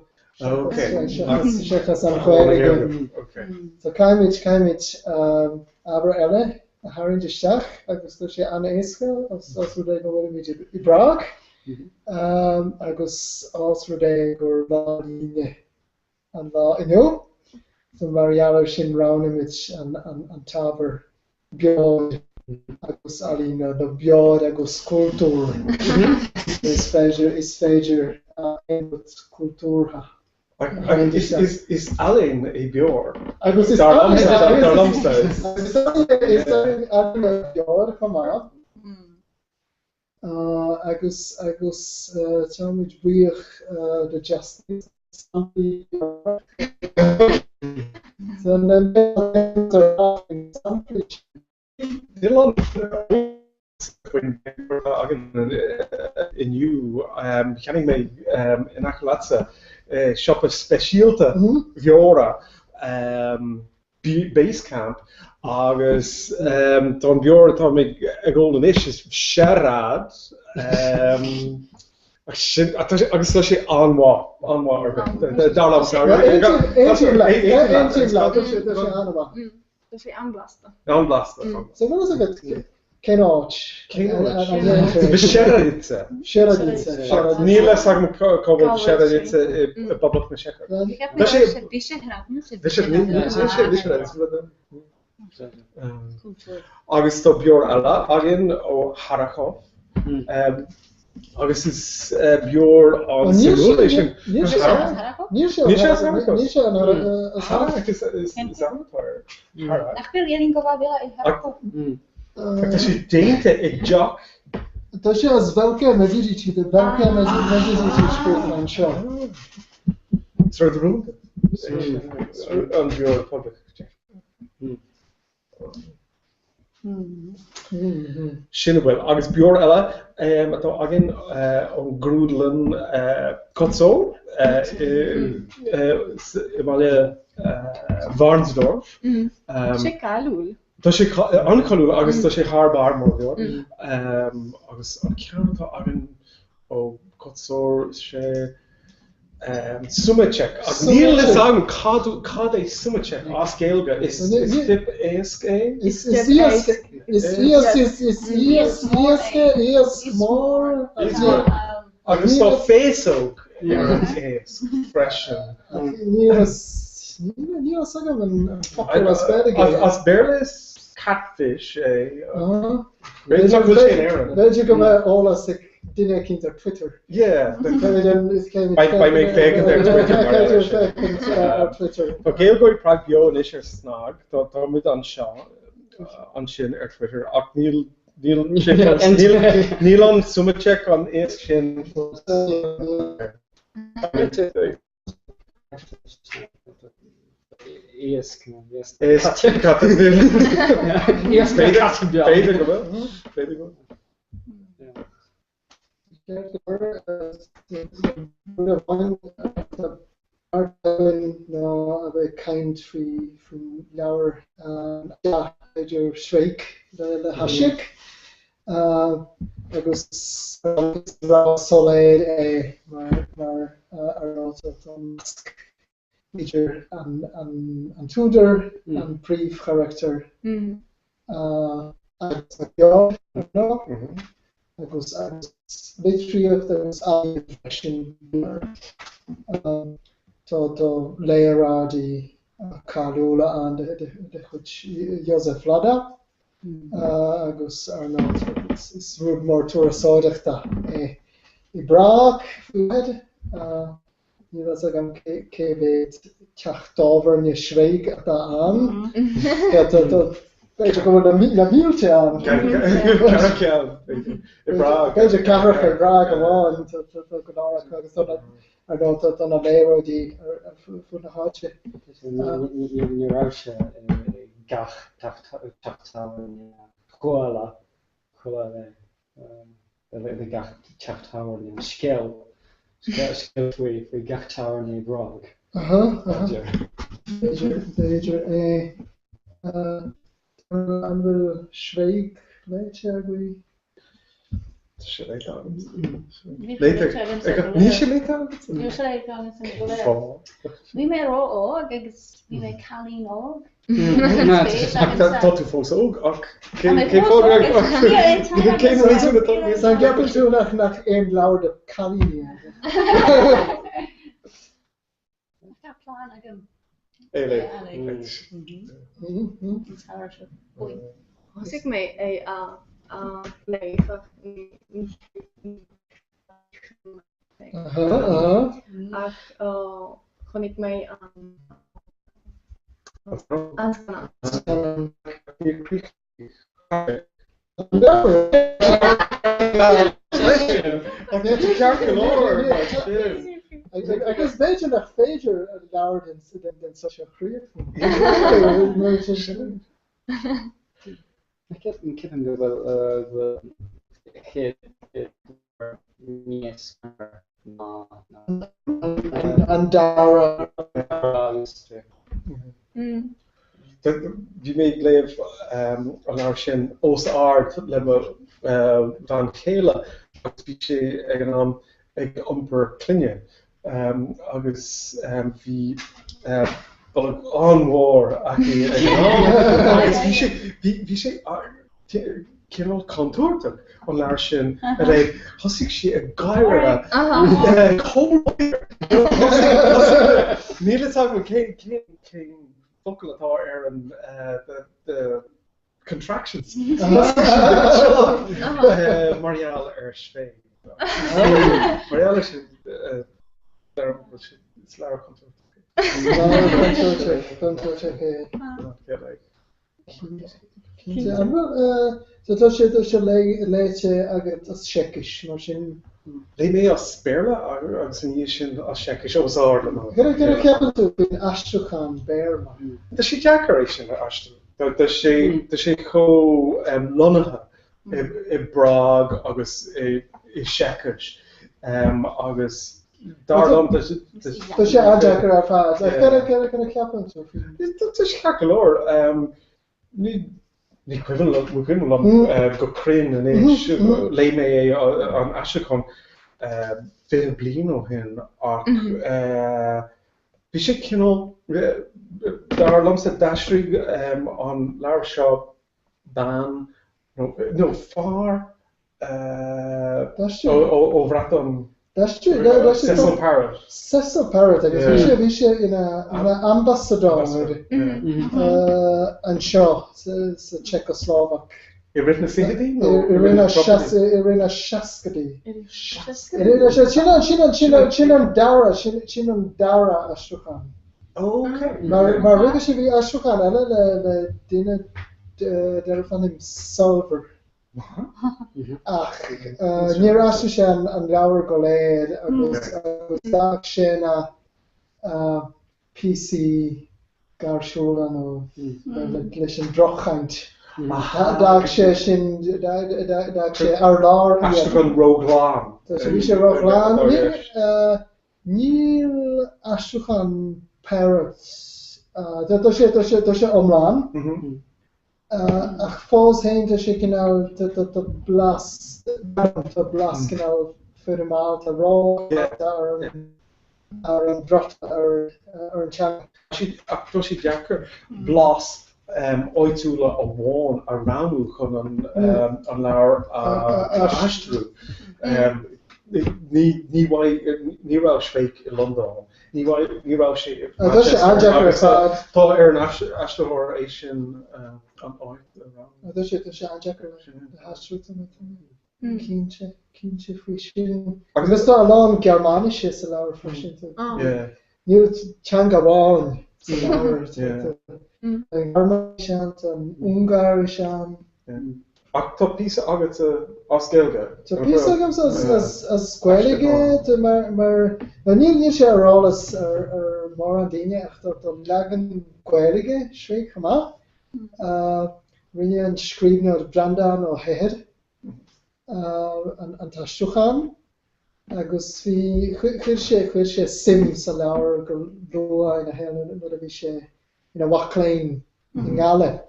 seachas an Ghaeilge. So caithfimid, caithfimid ábhar eile a tharraingt isteach agus tá sé an-éasca os rud é go bhfuilimid i bPrág agus os rud é gur lá Aoine an lá inniu. So mar gheall ar sin roghnaímid an t-ábhar beoir agus ealaíona nó beoir agus cultúr. Is féidir, is féidir aon rud cultúrtha a tharraingt isteach. Is ealaín é beoir. Agus is Dar liomsa. Agus is ealaín é beoir chomh maith. Agus agus táimid buíoch do Justin samplaí Níl inniu cheannaigh mé in aice leatsa siopa speisialta beora Basecamp agus tá an beoir atá mé ag ól anois is Sherrad sin agus tá sé an-mhaith, an-mhaith ar bith. Dar liom. Aontaím leat, aontaím leat, tá sé an-mhaith. Tá sé an-bhlasta. An-bhlasta. So what is it? Cén áit? Cén áit? Vyšehradice. Vyšehradice. Níl a fhios agam cá bhfuil Vyšehradice i bPoblacht na Seice. Tá sé Vyšehradice. Vyšehradice. Agus tá beoir eile againn ó Harrachov. Agus is beoir an-suimiúil é sin. Níl sé Níl sé Níl sé as Harrachov. Níl sé as Harrachov is ainm atá air. Nach bhfuil aon go bhfuil i Harrachov? Tá sé déanta i dteach. Tá sé as Velké Meziříčí, the Velké Meziříčí scríofa anseo. Is rud rúnda an bheoir Republic. Sin a bhfuil. Agus beoir eile atá againn ón ngrúdlann Kocour i mbaile Varnsdorf. Sé cáiliúil. Tá sé an-cháiliúil agus tá sé thar barr mar bheoir. Agus an ceann atá againn ó Kocour is sé Sumacek. Ach níl fhios agam cad cad é Sumacek as Gaeilge. Is is éasc é? Is is iasc is iasc is is iasc iasc é iasc mór Agus tá féasóg ar an éasc freisin. Níl fhios níl fhios agam an focal as Gaeilge. As Béarla is catfish é. B'fhéidir nach bhfuil sé in Éirinn. B'fhéidir go mbeidh eolas ag duine eicínt ar Twitter. Yeah. Beidh mé ag féachaint ar Twitter mar gheall air sin. ar Twitter. Tá Gaeilgeoirí Prág beo anois ar SnaG. Tá muid anseo ansin ar Twitter ach níl níl sé fós níl níl an Sumacek an éasc sin fós. Iasc. Iasc. Iasc. B'fhéidir go bhfuil. B'fhéidir go bhfuil. Ná a bheith ag caint faoin leabhar idir Švejk le Hašek agus is rogha soiléir é mar ar tá nasc idir an t-údar, an príomhcharachtar agus an beoir, ar ndóigh. Agus agus litríocht agus ealaín freisin. Tá tá léaráidí cáiliúla ann de de chuid Josef Lada agus ar ndóigh is rud mór turasóireachta é i bPrág faoi láthair. Níl a fhios agam cé mhéad teach tábhairne Švejk atá ann. B'fhéidir go bhfuil na mílte ann. Ceithre ceann i bPrág. B'fhéidir ceathracha i bPrág amháin. Tá go leor acu agus ar ndóigh tá na léaráidí ar fud na háite. Ní raibh sé i gach teach tábhairne. Chuala, chuala mé. I gach teach tábhairne. Scéal, scéal faoi, faoi gach tábhairne i bPrág. Aha, aha. B'fhéidir, b'fhéidir é. An bhfuil Švejk léite agaibh? Tá sé léite agam. Léite agam. Níl sé léite agat? Níl sé léite agam. Cén fáth? Bhí mé ró-óg agus bhí mé cailín óg. Tá tú fós óg ach cén fáth cén réasún atá An gceapann tú nach nach aon leabhar do cailíní é? Tá plean agam. É le. Thosaigh mé é a léamh ach ní Ach chonaic mé an scannán. Agus b'fhéidir nach féidir leabhar den sórt seo a chríochnú. Ceapaim go bhfuil chéad níos ná an dara. Bhí mé ag léamh an leabhar sin os ard le mo bhean chéile agus bhí sé ag an am ag iompar clainne agus bhí bolg an-mhór aici ag an am agus bhí sé bhí sé cineál contúirteach an leabhar sin a léamh. Thosaigh sí ag gáire chomh Níl fhios agam cén cén focal atá ar an the contractions mar gheall ar Švejk. Mar gheall ar sin is leabhar contúirteach. Contúirteach é. Cinnte. An bhfuil, so tá sé, tá sé léite agat as Seicis, mar sin? Léigh mé as Béarla agus ina dhiaidh sin as Seicis os ard le mo. Céard a cheapann tú faoin aistriúchán Béarla? Tá sé deacair é sin a aistriú. Tá sé, tá sé chomh lonnaithe i bPrág agus i Seicis agus dar liom tá sé an-deacair ar fad. Céard a cheapann tú faoin? Tá sé ceart go leor. Ní ní cuimhin liom ní cuimhin liom go cruinn anois. Léigh mé é an aistriúchán 20 bliain ó shin ach bhí sé cineál dar liomsa d'aistrigh an leabhar seo bean nó fear ó Bhreatain. Cecil Parrott. Cecil Parrott agus bhí sé bhí sé ina ina ambasadóir anseo sa tSeiceaslóvaic. I rith na fichidí nó i rith na i rith na seascaidí. Sin an sin an sin an sin an dara sin sin an dara aistriúchán. Ok. Mar mar roimhe sin bhí aistriúchán eile le le duine darbh ainm Salver. Ach níor aistrigh sé an an leabhar go léir agus agus d'fhág sé na píosaí gáirsiúla nó leis an drochchaint. D'fhág sé sin d'fhág sé ar lár iad. Aistriúchán róghlan. Bhí sé róghlan. Níl aistriúchán Parrott, tá sé, tá sé, tá sé iomlán, ach fós féin tá sé cineál, tá blas, tá blas cineál foirmeálta rófhada ar an, ar an droch, ar an teanga. Ach tá sé deacair blas. áitiúla amháin a roghnú chun an an leabhar a aistriú. Ní ní ní raibh Švejk i Londain, ní ní raibh sé i Tá sé an-deacair ar fad. Tá ar an aistritheoir é sin an áit a roghnú. Tá sé tá sé an-deacair le haistriú tá mé cinnte cinnte faoi sin. Agus tá a lán Gearmáinise sa leabhar freisin. Níl teanga amháin sa leabhar. An Ghearmáinis ann, tá an Ungáiris ann. Ach tá píosa agat as Gaeilge. Tá píosa agam as Gaeilge mar mar níl níl sé ar eolas ar ar mórán daoine ach tá tá leagan Gaeilge Švejk chomh maith. Rinne an scríbhneoir Breandán Ó hEithir an t-aistriúchán agus bhí chuir sé chuir sé suim sa leabhar go luath ina shaol nuair a bhí sé ina mhac léinn i nGaillimh.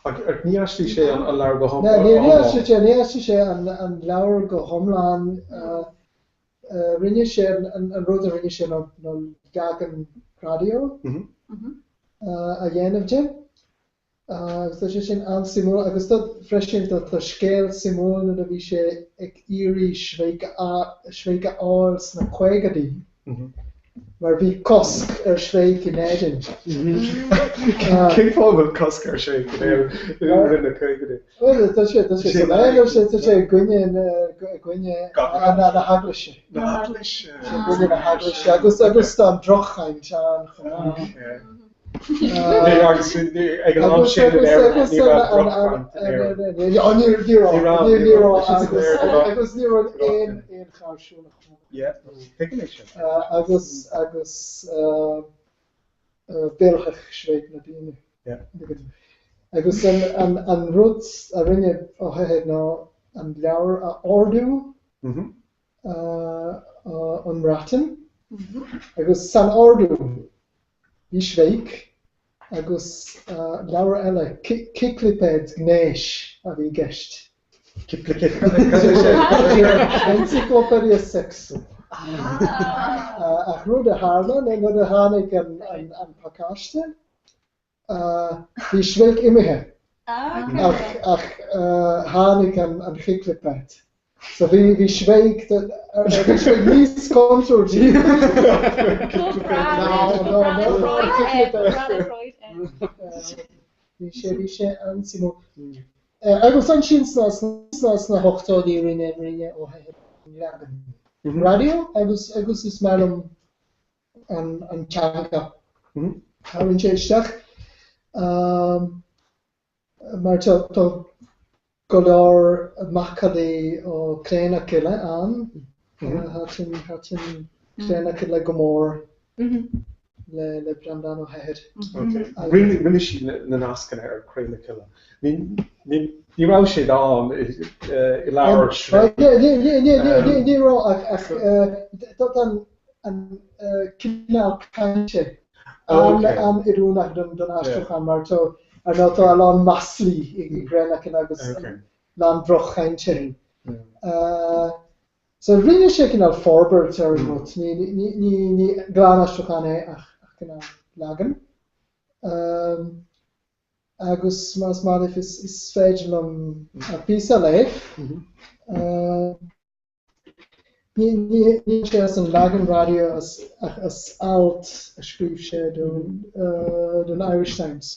Ach ní aistrigh sé an leabhar go hiomlán? Ní aistrigh sé ní aistrigh sé an leabhar go hiomlán. Rinne sé an rud a rinne sé ná leagan raidió a dhéanamh de. Agus tá sé sin an-suimiúil agus tá freisin tá tá scéal suimiúil nuair a bhí sé ag iarraidh Švejk a Švejk a fháil sna caogaidí mar bhí cosc ar Švejk in Éirinn. Cén fáth a bhfuil cosc ar Švejk in Éirinn i rith na caogaidí? Bhuel tá sé tá sé san tá sé tá sé i gcoinne i gcoinne na heaglaise. Na heaglaise. I gcoinne na heaglaise agus agus tá an drochchaint ann chomh maith. Agus ag an am sin in Éirinn ní raibh drochchaint in Éirinn. Ní raibh, ní raibh, agus ní raibh aon aon charr siúlach. Yeah, tuigim é sin. Agus agus mhillfeadh Švejk na daoine. Agus an an rud a rinne Ó hEithir ná an leabhar a ordú ón mBreatain agus san ordú bhí Švejk agus leabhar eile, Ciclipéid Gnéis a bhí i gceist. Enciclopedia Sexu. Ach rud a tharla nuair a tháinig an pacáiste, Bhí Švejk imithe ach ach tháinig an chiclipéid. So bhí bhí Švejk bhí Švejk níos contúirtí ná ná ná an chiclipéid. Bhí sé bhí sé an-suimiúil. Agus ansin sna sna sna hochtóidí rinne rinne Ó hEithir an leagan raidió agus agus is maith liom an teanga a rinne sé isteach mar tá go leor macallaí ó Cré na Cille ann. Thaitin Cré na Cille go mór le Breandán Ó hEithir. Rinne sí na nascanna ar Cré na Cille. Ní raibh siad ann i leabhar Švejk. Ní raibh ach tá an cineál cainte an-oiriúnach don aistriúchán mar tá ar ndóigh tá a lán maslaí i gCré na Cille agus a lán droch-chainte. So rinne sé cineál forbairt ar an rud, ní glan-aistriúchán é ach cineál leagan. Agus más maith libh is féidir liom píosa a léamh. Níl sé as an leagan raidió ach as alt a scríobh sé don Irish Times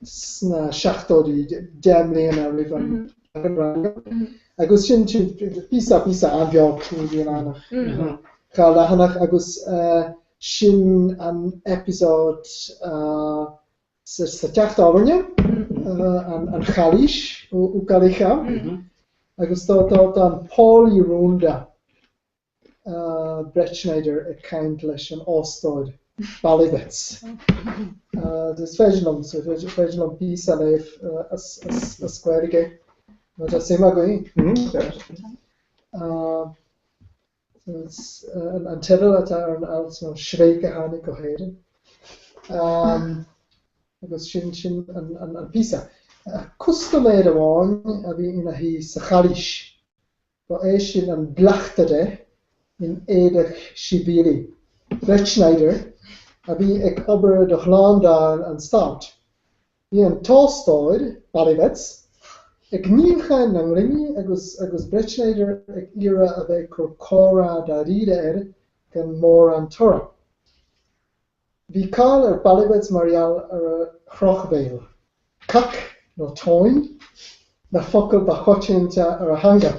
sna seachtóidí, 10 mbliana roimh an leagan raidió. Agus sin píosa, píosa an-bheag, níl ann ach 2 leathanach agus sin an eipeasóid sa teach tábhairne, an chailís U Kalicha, agus tá an póilí rúnda Bretschneider ag caint leis an óstóir Ballybets. Is féidir liom, is féidir liom píosa a léamh as Gaeilge má tá suim agaibh. An teideal atá ar an alt ná Švejk a tháinig go hÉirinn. Agus sin sin an píosa. Custaiméir amháin a bhí ina shuí sa chailís. Ba é sin an bleachtaire in éadach sibhialaigh, Bretschneider, a bhí ag obair do shlándáil an stáit. Bhí an t-óstóir, Ballybets, ag níochán na ngloiní agus agus Bretschneider ag iarraidh a bheith ag cur comhrá dáiríre air gan mórán toradh. Bhí cáil ar Ballybets mar gheall ar a dhrochbhéal. Cac nó tóin na focail ba choitianta ar a theanga.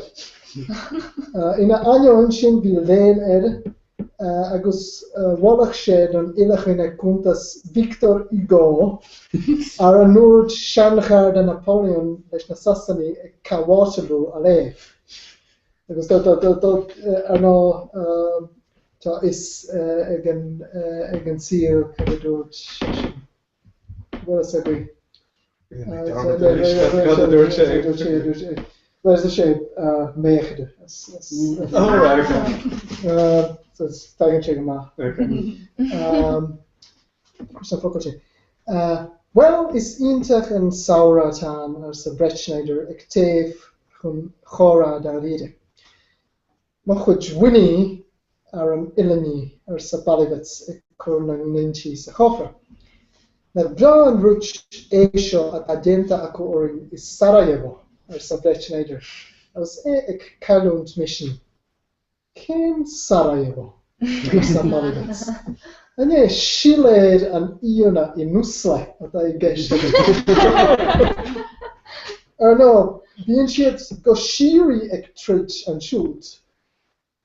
Ina ainneoin sin bhí léann air agus mholfadh sé don uile dhuine cuntas Victor Hugo ar a ndúirt seancharda Napoleon leis na Sasanaigh ag Cath Waterloo a léamh. Agus ar ndóigh tá a fhios ag an saol cad a dúirt seisean. Bhfuil fhios agaibh? Cad a dúirt sé? Bhuel, is é merde. Oh, right, okay. So tagann sé go maith. Sa focal sin. Bhuel, is iontach an samhradh atá ann, arsa Bretschneider ag téamh chun chomhrá dáiríre. Mo chuid mhuiníne ar an uile ní, arsa Ballybets ag cur na nglointí sa chófra. Nach breá an rud é seo atá déanta acu orainn i Sarajevo, arsa Bretschneider agus é ag cailliúint misnigh. Cén Sarajevo? arsa Ballybets. An é siléar an fhíona i Nusle atá i gceist agat? Ar ndóigh, bíonn siad go síoraí ag troid ansiúd,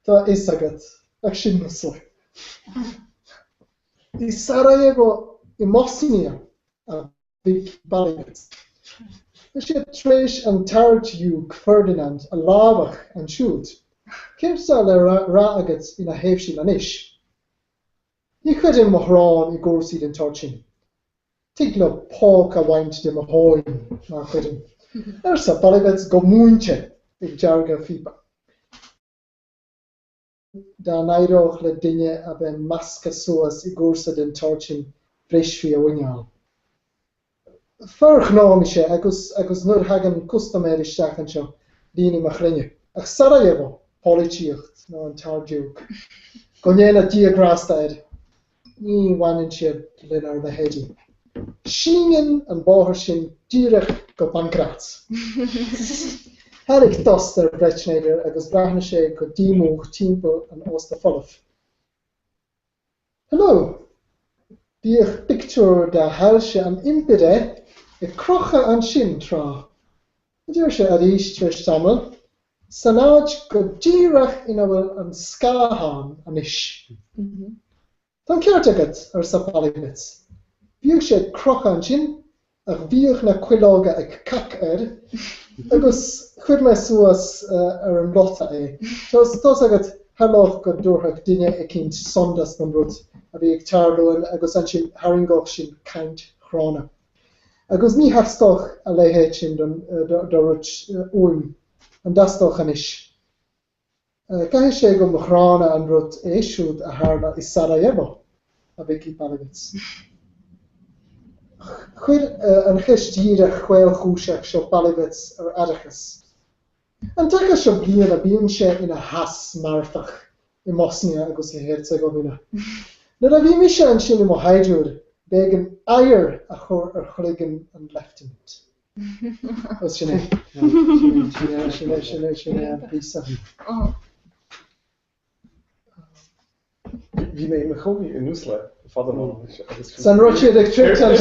tá a fhios agat, ach sin Nusle. I Sarajevo i mBosnia a mhic Ballybets. Tá siad tar éis an tArd-Diúc Ferdinand a lámhach ansiúd. Céard atá le rá agat ina thaobh sin anois? Ní chreidim mo shrón i gcúrsaí den tsórt sin. Tig leo póg a bhaint de mo thóin má chreidim, arsa Ballybets go múinte ag deargadh a phíopa. Dá n-éireodh le duine a bheith measctha suas i gcúrsa den tsórt sin bhrisfí a mhuineál. Fear gnó mise agus agus nuair thagann custaiméir isteach anseo líonaim a ghloine. Ach Sarajevo, polaitíocht nó an tArd-Diúc, go ndéana Dia grásta air, Ní bhaineann siad lenár leithéidí. Síneann an bóthar sin díreach go Pankrác. Tháinig tost ar Bretschneider agus bhreathnaigh sé go díomúch timpeall an ósta folamh. Hello! Bhíodh pictiúr de shoilse an Impire ag crochadh ansin tráth. a deir sé arís tar éis tamaill, san áit go díreach ina bhfuil an scáthán anois. Tá an ceart agat, arsa Ballybets. Bhíodh sé ag crochadh ansin, ach bhíodh na cuileoga ag cac air, agus chuir mé suas ar an lota é. Tá's agat, tharlódh go dtabharfadh duine eicínt suntas don rud a bhí ag tarlú agus ansin tharraingeodh sin caint ghránna. Agus ní theastódh a leithéid sin de rud uaim, an dteastódh anois? Caithfidh sé go mba ghránna an rud é siúd a tharla i Sarajevo, a Mhicí Ballybets. Chuir an cheist dhíreach chaolchúiseach seo Ballybets ar aireachas. An taca seo bliana bíonn sé ina theas marfach i mBosnia agus i Heirseagaivéina. Nuair a bhí mise ansin i mo shaighdiúir, b'éigean oighear a chur ar chloigeann an leifteanaint. Agus sin é. Sin é, sin é, sin é, sin é an píosa. Bhí mé i mo chónaí i Nusle fada ó shin agus San raibh siad ag troid an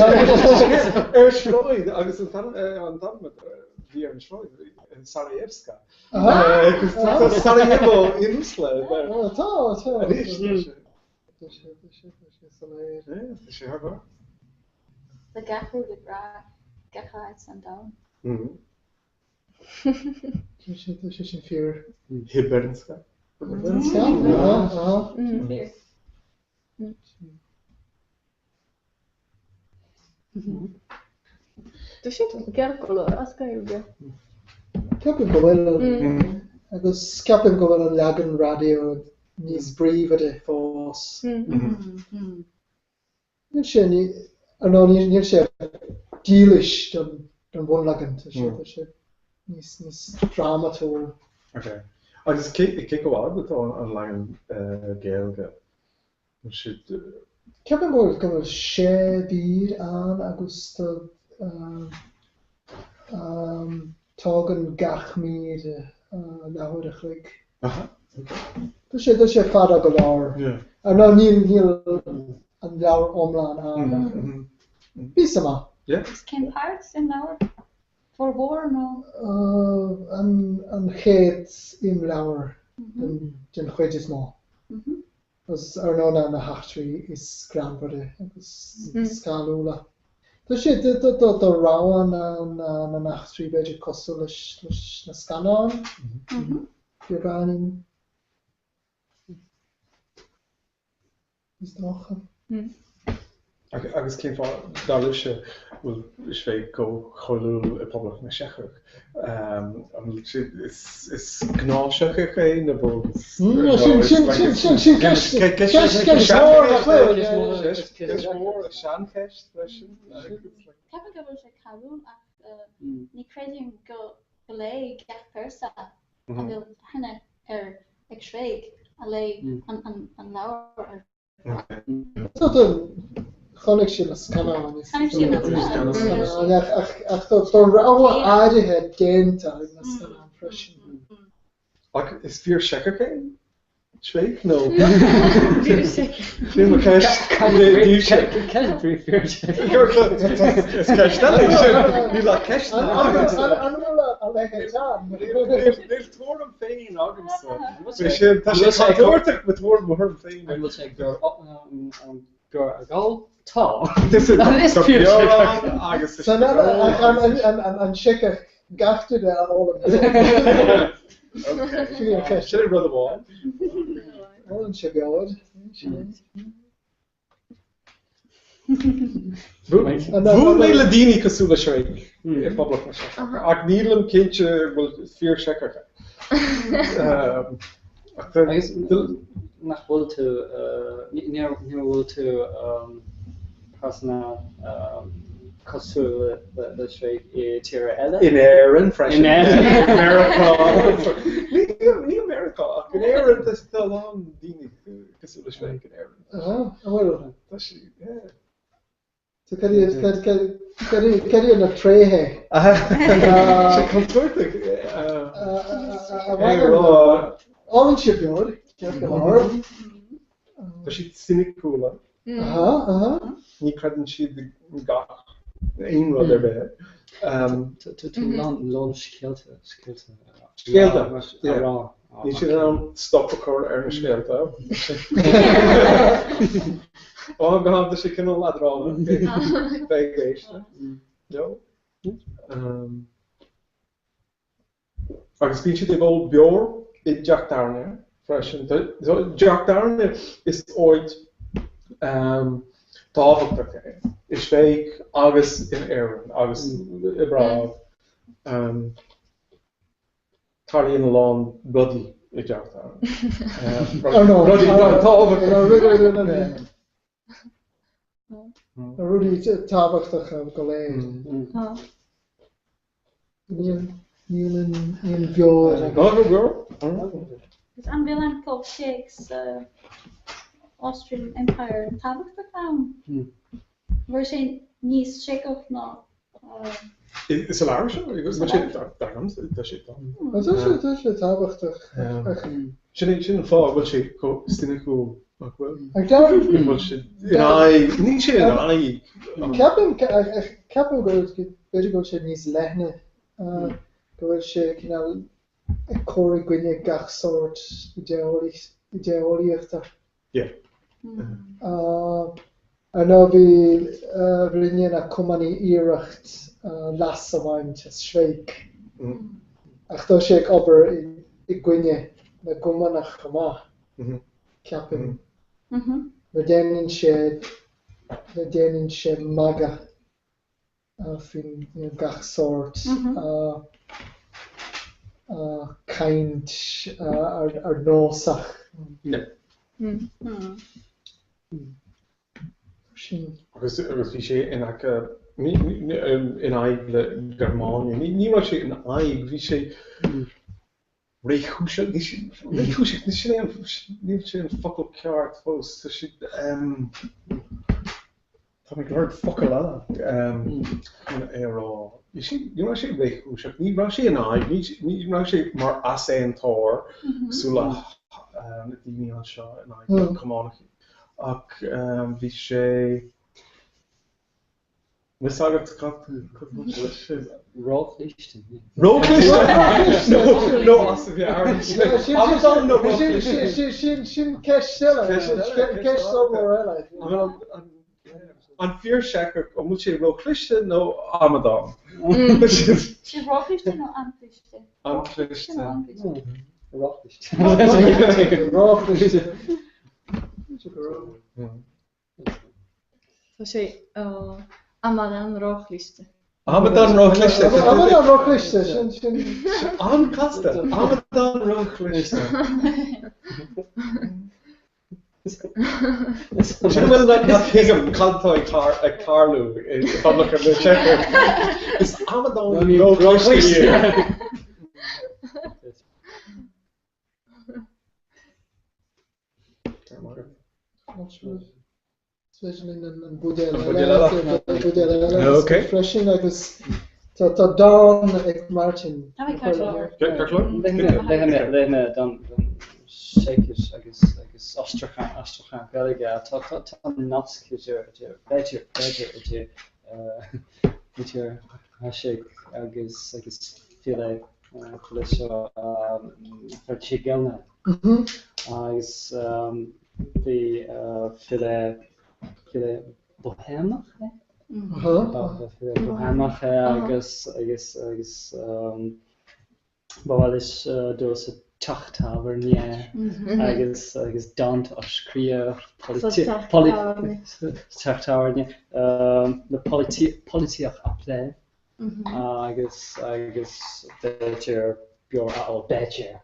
ar sráid agus an t-ainm a bhí ar an sráid Sarajevska. Agus tá Sarajevo i Nusle. Tá, tá. Anois tá sé. Tá sé, tá sé, tá sé soiléir. Tá sé thar barr. Tá gach rud ag rá gach áit san domhan. Tá sé, tá sé sin fíor. Hybernská. Hybernská, aha, aha. Tá sé ceart go leor as Gaeilge. Ceapaim go bhfuil, agus ceapaim go bhfuil an leagan raidió níos bríomhaire fós. Níl sé, ar ndóigh, níl sé dílis don bhunleagan, tá sé, tá sé níos, níos drámatúil. Ok. Agus cé, cé chomh fada atá an leagan Gaeilge? An siad. Ceapaim go bhfuil, go bhfuil sé mhír ann agus tá. Tógann gach mír leathuair a chloig. Tá sé tá sé fada go leor. Ar ndóigh níl níl an leabhar iomlán ann ach píosa maith. Agus cén páirt den leabhar? Formhór nó? An chéad imleabhar den chuid is mó. Agus ar ndóigh na heachtraí is greannmhaire agus is cáiliúla. Tá sé tá rogha na n-eachtraí b'fhéidir cosúil leis na scannáin, beagáinín. Is dócha. Agus cén fáth, dar libhse, bhfuil Švejk chomh cáiliúil i bPoblacht na Seiceach? An bhfuil sé, is gnáth-Seiceach é nó bhfuil... Sin, sin, sin, sin, sin ceist, ceist, ceist mhór nach bhfuil? Ceist mhór, seancheist freisin. Ceapaim go bhfuil sé cáiliúil ach ní chreidim go go léigh gach pearsa a bhfuil aithne ar ag Švejk a léigh an an leabhar ar Chonaic siad na scannáin. Chonaic siad na scannáin. Ach ach tá rogha áirithe déanta ag na scannáin freisin. Ach is fíor-Seiceach é Švejk nó? Sin mo cheist daoibhse. Is ceist eile í sin. Níl ach ceist agamsa. An bhfuil a leithéid ann? Níl tuairim féin agamsa. Sin, tá sé contúirteach mo tuairim mo thuairim féin. An bhfuil sé gur gur a dhul? Tá. Is fíor-Seiceach agus San an Seiceach gach duine a fhoghlaim. Sin an rud amháin. Ólann sé beoir. Bhuail mé le daoine cosúil le Švejk i bPoblacht na Seiceach, ach nílim cinnte bhfuil fíor-Seiceach é. Agus nach bhfuil tú, níor bhuail tú pearsana cosúil le Švejk i tíortha eile? In Éirinn freisin. In Éirinn. I Meiriceá. Ní i Meiriceá ach in Éirinn tá a lán daoine cosúil le Švejk in Éirinn. Aha, an bhfuil? Tá sí, yeah. So cad iad, cad, cad, cad iad, cad iad na tréithe? Sé contúirteach a a rá. Ólann sé beoir, ceart go leor. Tá siad soiniciúla. Aha, aha. Ní chreideann siad gach aon rud ar bith. Tá tú lán, lán scéalta, scéalta. Scéalta, a rá. Níl siad in ann stop a chur ar na scéalta. Ó, go ham, tá sé cineál leadránach. Bheith ag éisteacht leo. Agus bíonn siad ag ól beoir i dteach tábhairne freisin. Teach tábhairne is áit tábhachtach é i Švejk agus in Éirinn agus i bPrág. Tarlaíonn a lán rudaí i dteach tábhairne. Rudaí tábhachtacha. Na rudaí tábhachtacha go léir. Níl níl beoir ag. Agus an bhfuil an comhthéacs Austrian Empire tábhachtach ann? Bhfuil sé níos Seiceach ná Sa leabhar seo? Bhfuil sé, dar liomsa, tá sé tábhachtach. Tá sé tábhachtach. Sin é, sin an fáth a bhfuil sé chomh soiniciúil, nach bhfuil? Go bhfuil sé in aghaidh, níl sé in aghaidh. Ceapaim, ceapaim go b'fhéidir go bhfuil sé níos leithne, go bhfuil sé cineál ag cur i gcoinne gach sórt idé-eolaíochta. Yeah. Ar ndóigh bhí, rinne na Cumannaigh iarracht leas a bhaint as Švejk ach tá sé ag obair i gcoinne na gCumannach chomh maith, ceapaim. Nuair déanann sé, nuair déanann sé magadh faoin gach sórt caint ardnósach. Sin. Agus bhí sé in aice, in aghaidh le Gearmáine. Ní raibh sé in aghaidh, bhí sé réchúiseach, réchúiseach, sin é an, níl sé an focal ceart fós, tá sé, Tá mé ag lorg focal eile chun é a rá. Bhí sé, ní raibh sé réchúiseach, ní raibh sé in aghaidh, ní ní raibh sé mar easaontóir cosúil le na daoine anseo in aghaidh na Cumannacha. Ach bhí sé, Níl a fhios agat cad cad bhfuil sé Róchliste. Róchliste! No, no, as a mheabhair. Amadán nó róchliste? Sin sin ceist eile. Ceist ollmhór eile. An fear Seiceach, an bhfuil sé róchliste nó amadán? Sé róchliste nó an-chliste? An-chliste. Róchliste. Róchliste. Tá sé amadán róchliste. Amadán róchliste. Amadán róchliste, sin sin. An-chasta. Amadán róchliste. Sin a bhfuil nach thuigim cad atá ag tarlú i bPoblacht na Seice. Is amadán róchliste iad. Is féidir linn an buidéal eile buidéal eile freisin agus tá dán ag Martin. Léigh mé dán Seicis agus agus aistriúchán aistriúchán Gaeilge tá tá nasc idir idir b'fhéidir b'fhéidir idir idir Hašek agus agus file file seo František Gelner. Agus bhí file, file Boihéamach é? File Boihéamach é agus, agus, agus ba mhaith leis dul sa teach tábhairne agus, agus dánta a scríobh, teach tábhairne, na polaitíocht a phlé. Agus, agus b'fhéidir beoir a ól, b'fhéidir.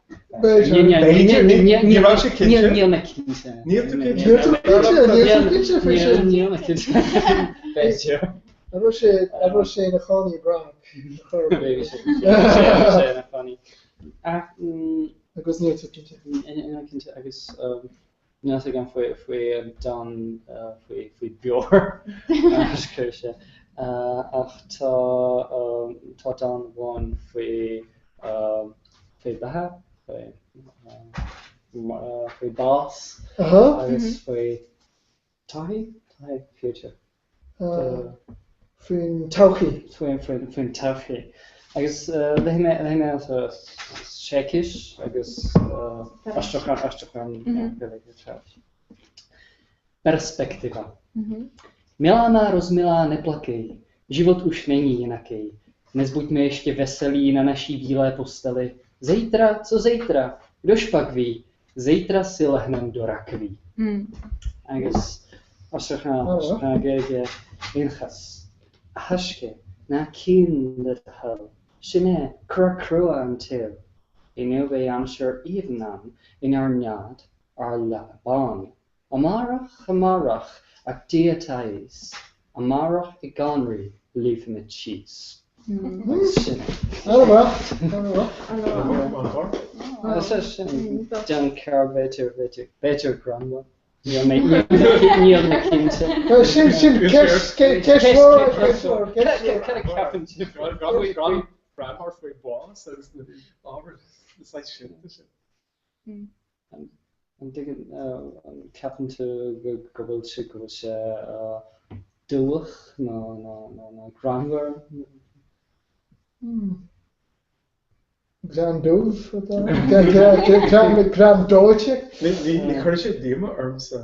B'fhéidir. B'fhéidir. Ní raibh sé cinnte. Níl mé cinnte. Níl tú cinnte. Níl tú cinnte, níl tú cinnte faoi sin. Níl mé cinnte. B'fhéidir. An raibh sé, an raibh sé ina chónaí i bPrág? Bhí sé ina chónaí. Ach, Agus níl tú cinnte. Níl mé cinnte agus Níl a fhios agam faoi faoi an dán faoi faoi beoir a scríobh sé ach tá tá dán amháin faoi faoi beatha, faoi faoi bás agus faoi todhchaí, todhchaí, future. Faoin todhchaí. Faoin, faoin, faoin todhchaí. Agus léifidh mé, léifidh mé sa Seicis agus aistriúchán, aistriúchán Gaeilge. Perspektiva. Milá má rozmilá, neplakej, život už není jinakej. Dnes buďme ještě veselí na naší bílé posteli. Zejtra, co zejtra, kdož pak ví, zejtra si lehnem do rakví. Agus aistriúchán Gaeilge Aonghas, A thaisce, ná caoin le do thoil, sin é cora crua an tsaoil. Inniu beidh aimsir aoibhinn ann inár nead, ár leaba bán. Amárach, amárach, ach Dia atá a fhios, amárach i gConraí luífimid síos. Agus sin é. An-mhaith, an-mhaith. Agus sin dán ceart b'fhéidir, b'fhéidir, b'fhéidir greannmhar. Níl mé, níl mé cinnte. Sin, sin ceist, ceist mhór, ceist mhór, ceist mhór. Cad a cheapann sibh? Greannmhar faoi bhás agus na ábhair saghas sin. An dtuigeann, an ceapann tú go bhfuil sé, go bhfuil sé dubhach nó, nó, nó greannmhar? Greann dubh atá ann? Greann dóite? Ní chuirfidh sé díoma ormsa.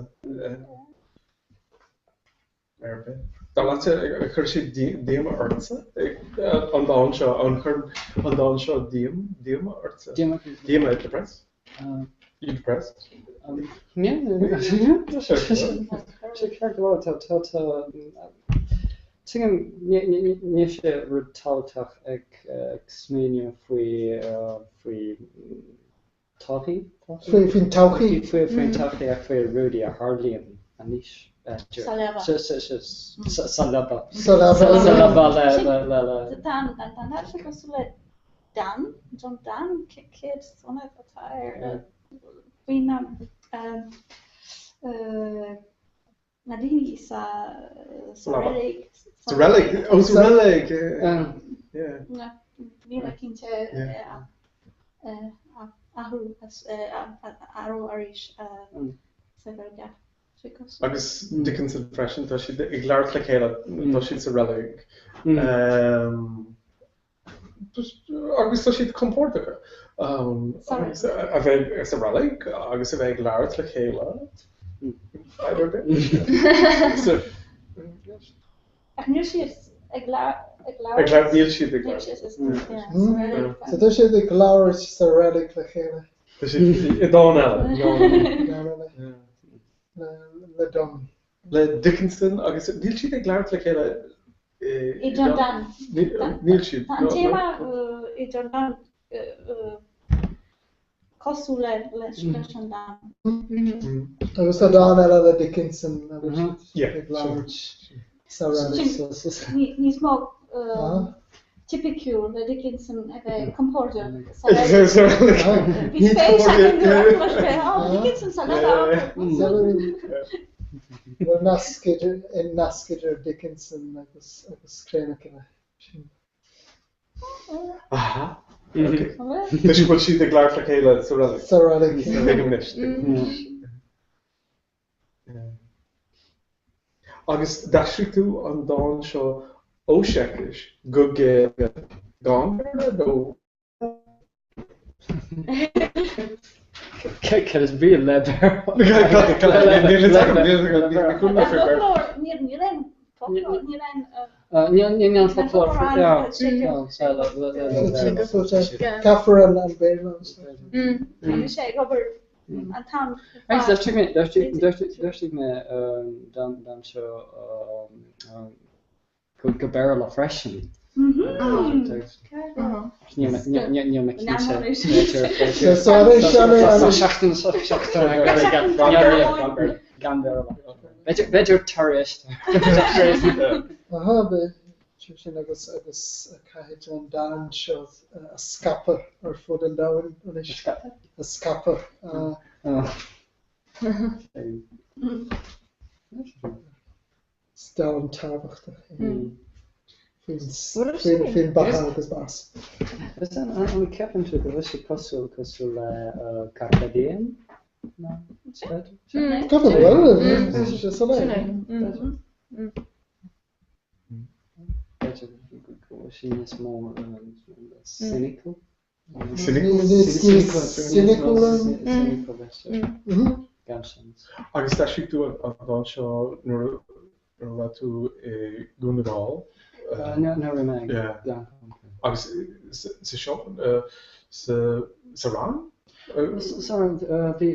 Ar bith. Dar leatsa, ar chuir sé díoma ortsa an dán seo? An chuir an dán seo díoma ortsa? Díoma. Díoma, depressed? You depressed? Sé ceart go leor, tá, tá, tá, tuigim, níl sé rud tábhachtach ag smaoineamh faoi, faoi Todhchaí? Faoin todhchaí. Faoin todhchaí ach faoi rudaí a tharlaíonn anois, b'fhéidir. Sa leaba. Sa leaba. Sa leaba. Sa leaba le, le, le. Tá an dán seo cosúil le Dan, John Dan, céad sonnet atá air faoin. Na daoine sa sa reilig. Sa reilig? Ó, sa reilig! Yeah. Níl mé cinnte athrú athrú arís sa Ghaeilge. Agus Dickinson freisin, tá siad ag labhairt le chéile, tá siad sa reilig. Agus tá siad compordach a bheith sa reilig agus a bheith ag labhairt le chéile. Fadhb ar bith. Ach níl siad ag labhairt. Ag labhairt, níl siad ag labhairt. So tá siad ag labhairt sa reilig le chéile. Tá siad i dán eile. Dán eile. Le Donn. Le Dickinson agus níl siad ag labhairt le chéile I dTondán. Níl siad. Tá an téama i dTondán cosúil leis an dán. Agus tá dán eile le Dickinson a bhfuil siad ag labhairt sa reilig. Níos mó tipiciúil le Dickinson a bheith compordach sa reilig. Bhí spéis agam nuair a chuala mé, oh, Dickinson sa reilig. Bhfuil nasc idir nasc idir Dickinson agus agus Cré na Cille sin. Aha. Ok. Toisc go bhfuil siad ag labhairt le chéile sa reilig. Sa reilig. Tuigim anois. Agus d'aistrigh tú an dán seo ó Seicis go Gaeilge gan Béarla nó? Cad is brí le Béarla? Níl aon foclóir, níl aon. Níl aon foclóir Caithfear an Béarla a úsáid. Tá mise ag obair an t-am. Agus d'aistrigh mé dán seo go Béarla freisin. Níl mé cinnte. Gan Béarla. B'fhéidir tar éis. Aha, b'fhéidir sin agus agus caithfidh an dán seo a scaipeadh ar fud an domhain anois. A scaipeadh? A scaipeadh. Is dán tábhachtach é faoin beatha agus bás. An ceapann tú go bhfuil sé cosúil cosúil le Carpe Diem? Ceapaim go bhfuil, tá sé soiléir. B'fhéidir go bhfuil sé níos mó cynical? Agus d'aistrigh tú an dán seo nuair a raibh tú i nDún na nGall? Nuair a bhí mé i Agus sa sa rang? Sa rang, bhí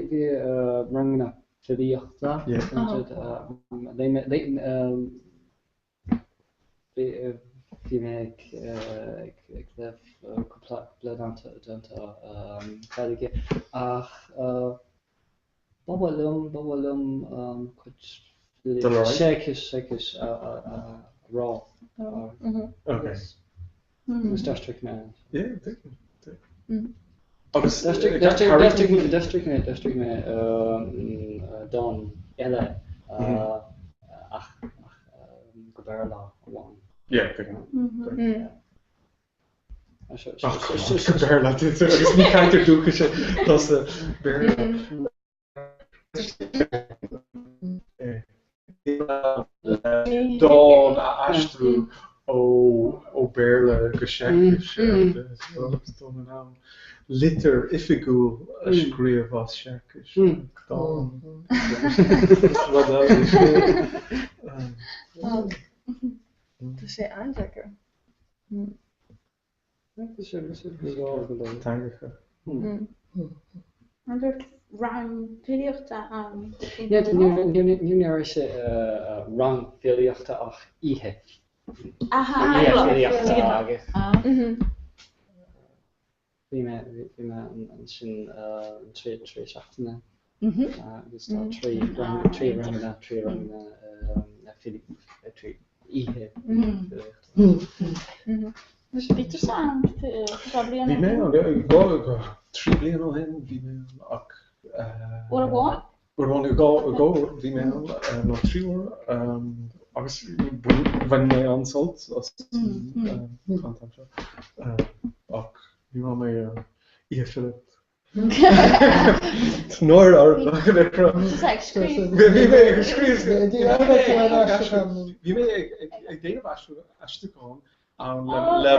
ranganna filíochta. Bhí mé ag léamh cúpla dánta Gaeilge ach ba mhaith liom, ba mhaith liom cuid Seicis, Seicis a rá. Agus d'aistrigh mé. Agus d'aistrigh mé, d'aistrigh mé dán eile ach go Béarla amháin. Yeah, tuigim. Ach go Béarla, agus ní cainteoir dúchais tusa Béarla. Dán a aistriú ó Bhéarla go Seicis dul in ann litir oifigiúil a scríobh as Seicis. Dán. Rud eile. Tá sé an-deacair. Teangacha. An raibh rang filíochta ann? Ní raibh sé rang filíochta ach oíche. Aha. Oíche filíochta agus bhí mé bhí mé ansin trí trí seachtaine agus tá trí trí ranganna trí ranganna trí oíche filíochta. Bhí tusa ann cúpla bliain Bhí mé ann, dhá, trí bliana ó shin, bhí mé ann ach. Uair amháin? Uair amháin nó dhá uair bhí mé ann nó 3 uair agus bhain mé an-sult as an t-am seo. Ach ní raibh mé ar Oíche Filíochta. Tá náire orm Bhí mé ag scríobh Bhí mé ag déanamh aistriúchán ann le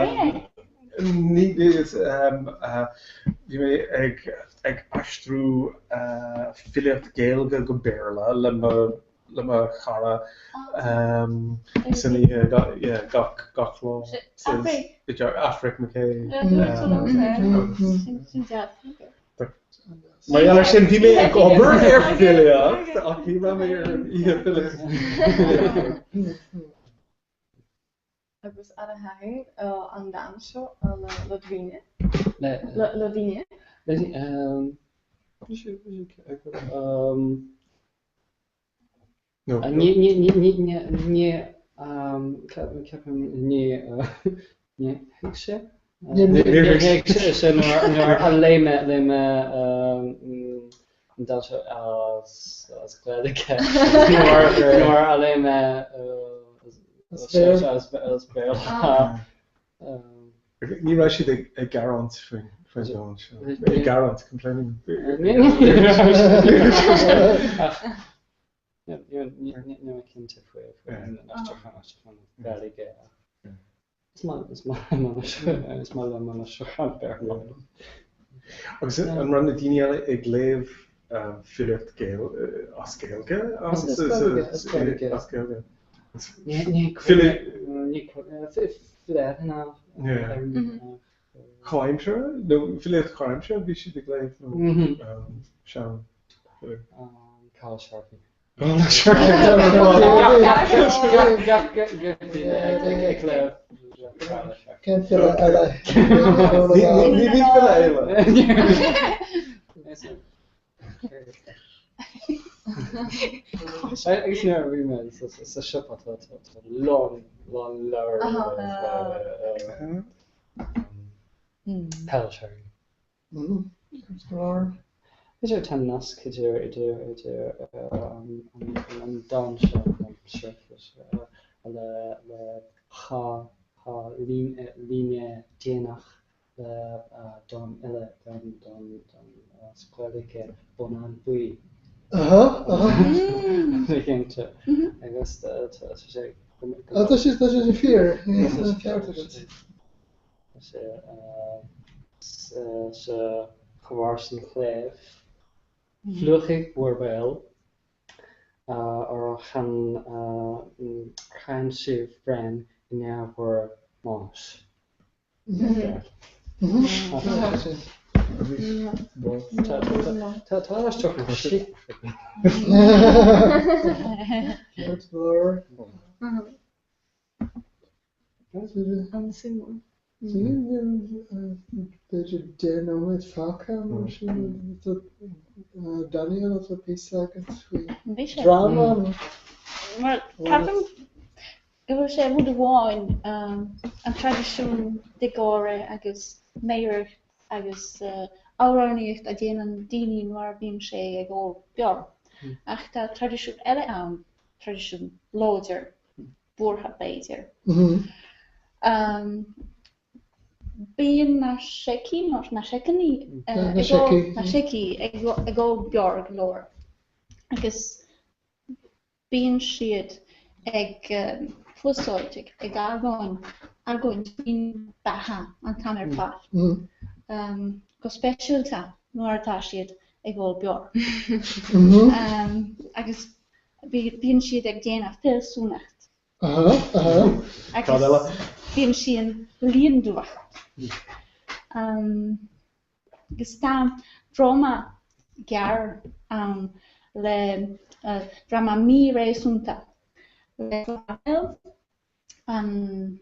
ní bhí mé ag ag aistriú filíocht Gaeilge go Béarla le mo le mo chara san oíche yeah gach gach lá Aifric McKay. Mar gheall air sin bhí mé ag obair ar filíocht ach ní raibh mé ar an oíche filíochta. Agus ar a thaitin an dán seo le daoine? Le le daoine? Le ní ní ní ní ní ní ceapaim ní ní thuig sé ní thuig sé nuair a léigh mé léigh mé an dán seo as as Gaeilge nuair a léigh mé as Béarla. Ní raibh siad ag gearán faoin dán seo. Ag gearán, complaining. Níl mé cinnte faoi an aistriúchán Gaeilge. Is maith is maith is maith liom an aistriúchán Béarla. Agus an raibh na daoine eile ag léamh filíocht Gael as Gaeilge? As Gaeilge, as Gaeilge. As Gaeilge. Ní ní file ná Comhaimseartha nó filíocht chomhaimseartha bhí siad ag léamh nó sean Carl Sharkey. Cén file eile? Ní ní file eile. Agus nuair a bhí mé sa siopa tá lán lán leabhar Carl Sharkey. B'fhéidir tá nasc idir idir idir an dán seo an seo le le dhá dhá líne líne déanach le dán eile dán dán dán as Gaeilge Bonnán Buí. Aha, aha. Cinnte. Agus tá sé Ah, tá sé tá sé fíor. Ceart agat. Sa chomharsan chléibh, phlúchaidh bhur béal, óir chan sibh braon i ndiaidh bhur mbáis. Tá aistriúchán sick. An-suimiúil. B'fhéidir 10 nóiméad fágtha mar sin. Daniel, tá píosa agat faoi dráma nó? Mar ceapaim go bhfuil sé rud amháin an traidisiún de gáire agus méireacht agus amhránaíocht a déanann daoine nuair a bíonn sé ag ól beoir. Ach tá traidisiún eile ann, traidisiún láidir buartha b'fhéidir. Bíonn na Seicí, nó na Seiceannaí, ag ól, na Seicí ag ól beoir go leor agus bíonn siad ag fusáid, ag argóint, argóint faoin beatha an t-am ar fad, go speisialta nuair atá siad ag ól beoir. Agus Bíonn siad ag déanamh fealsúnacht. Agus bíonn siad líonduach. Agus tá dráma gearr ann le dráma míréasúnta le an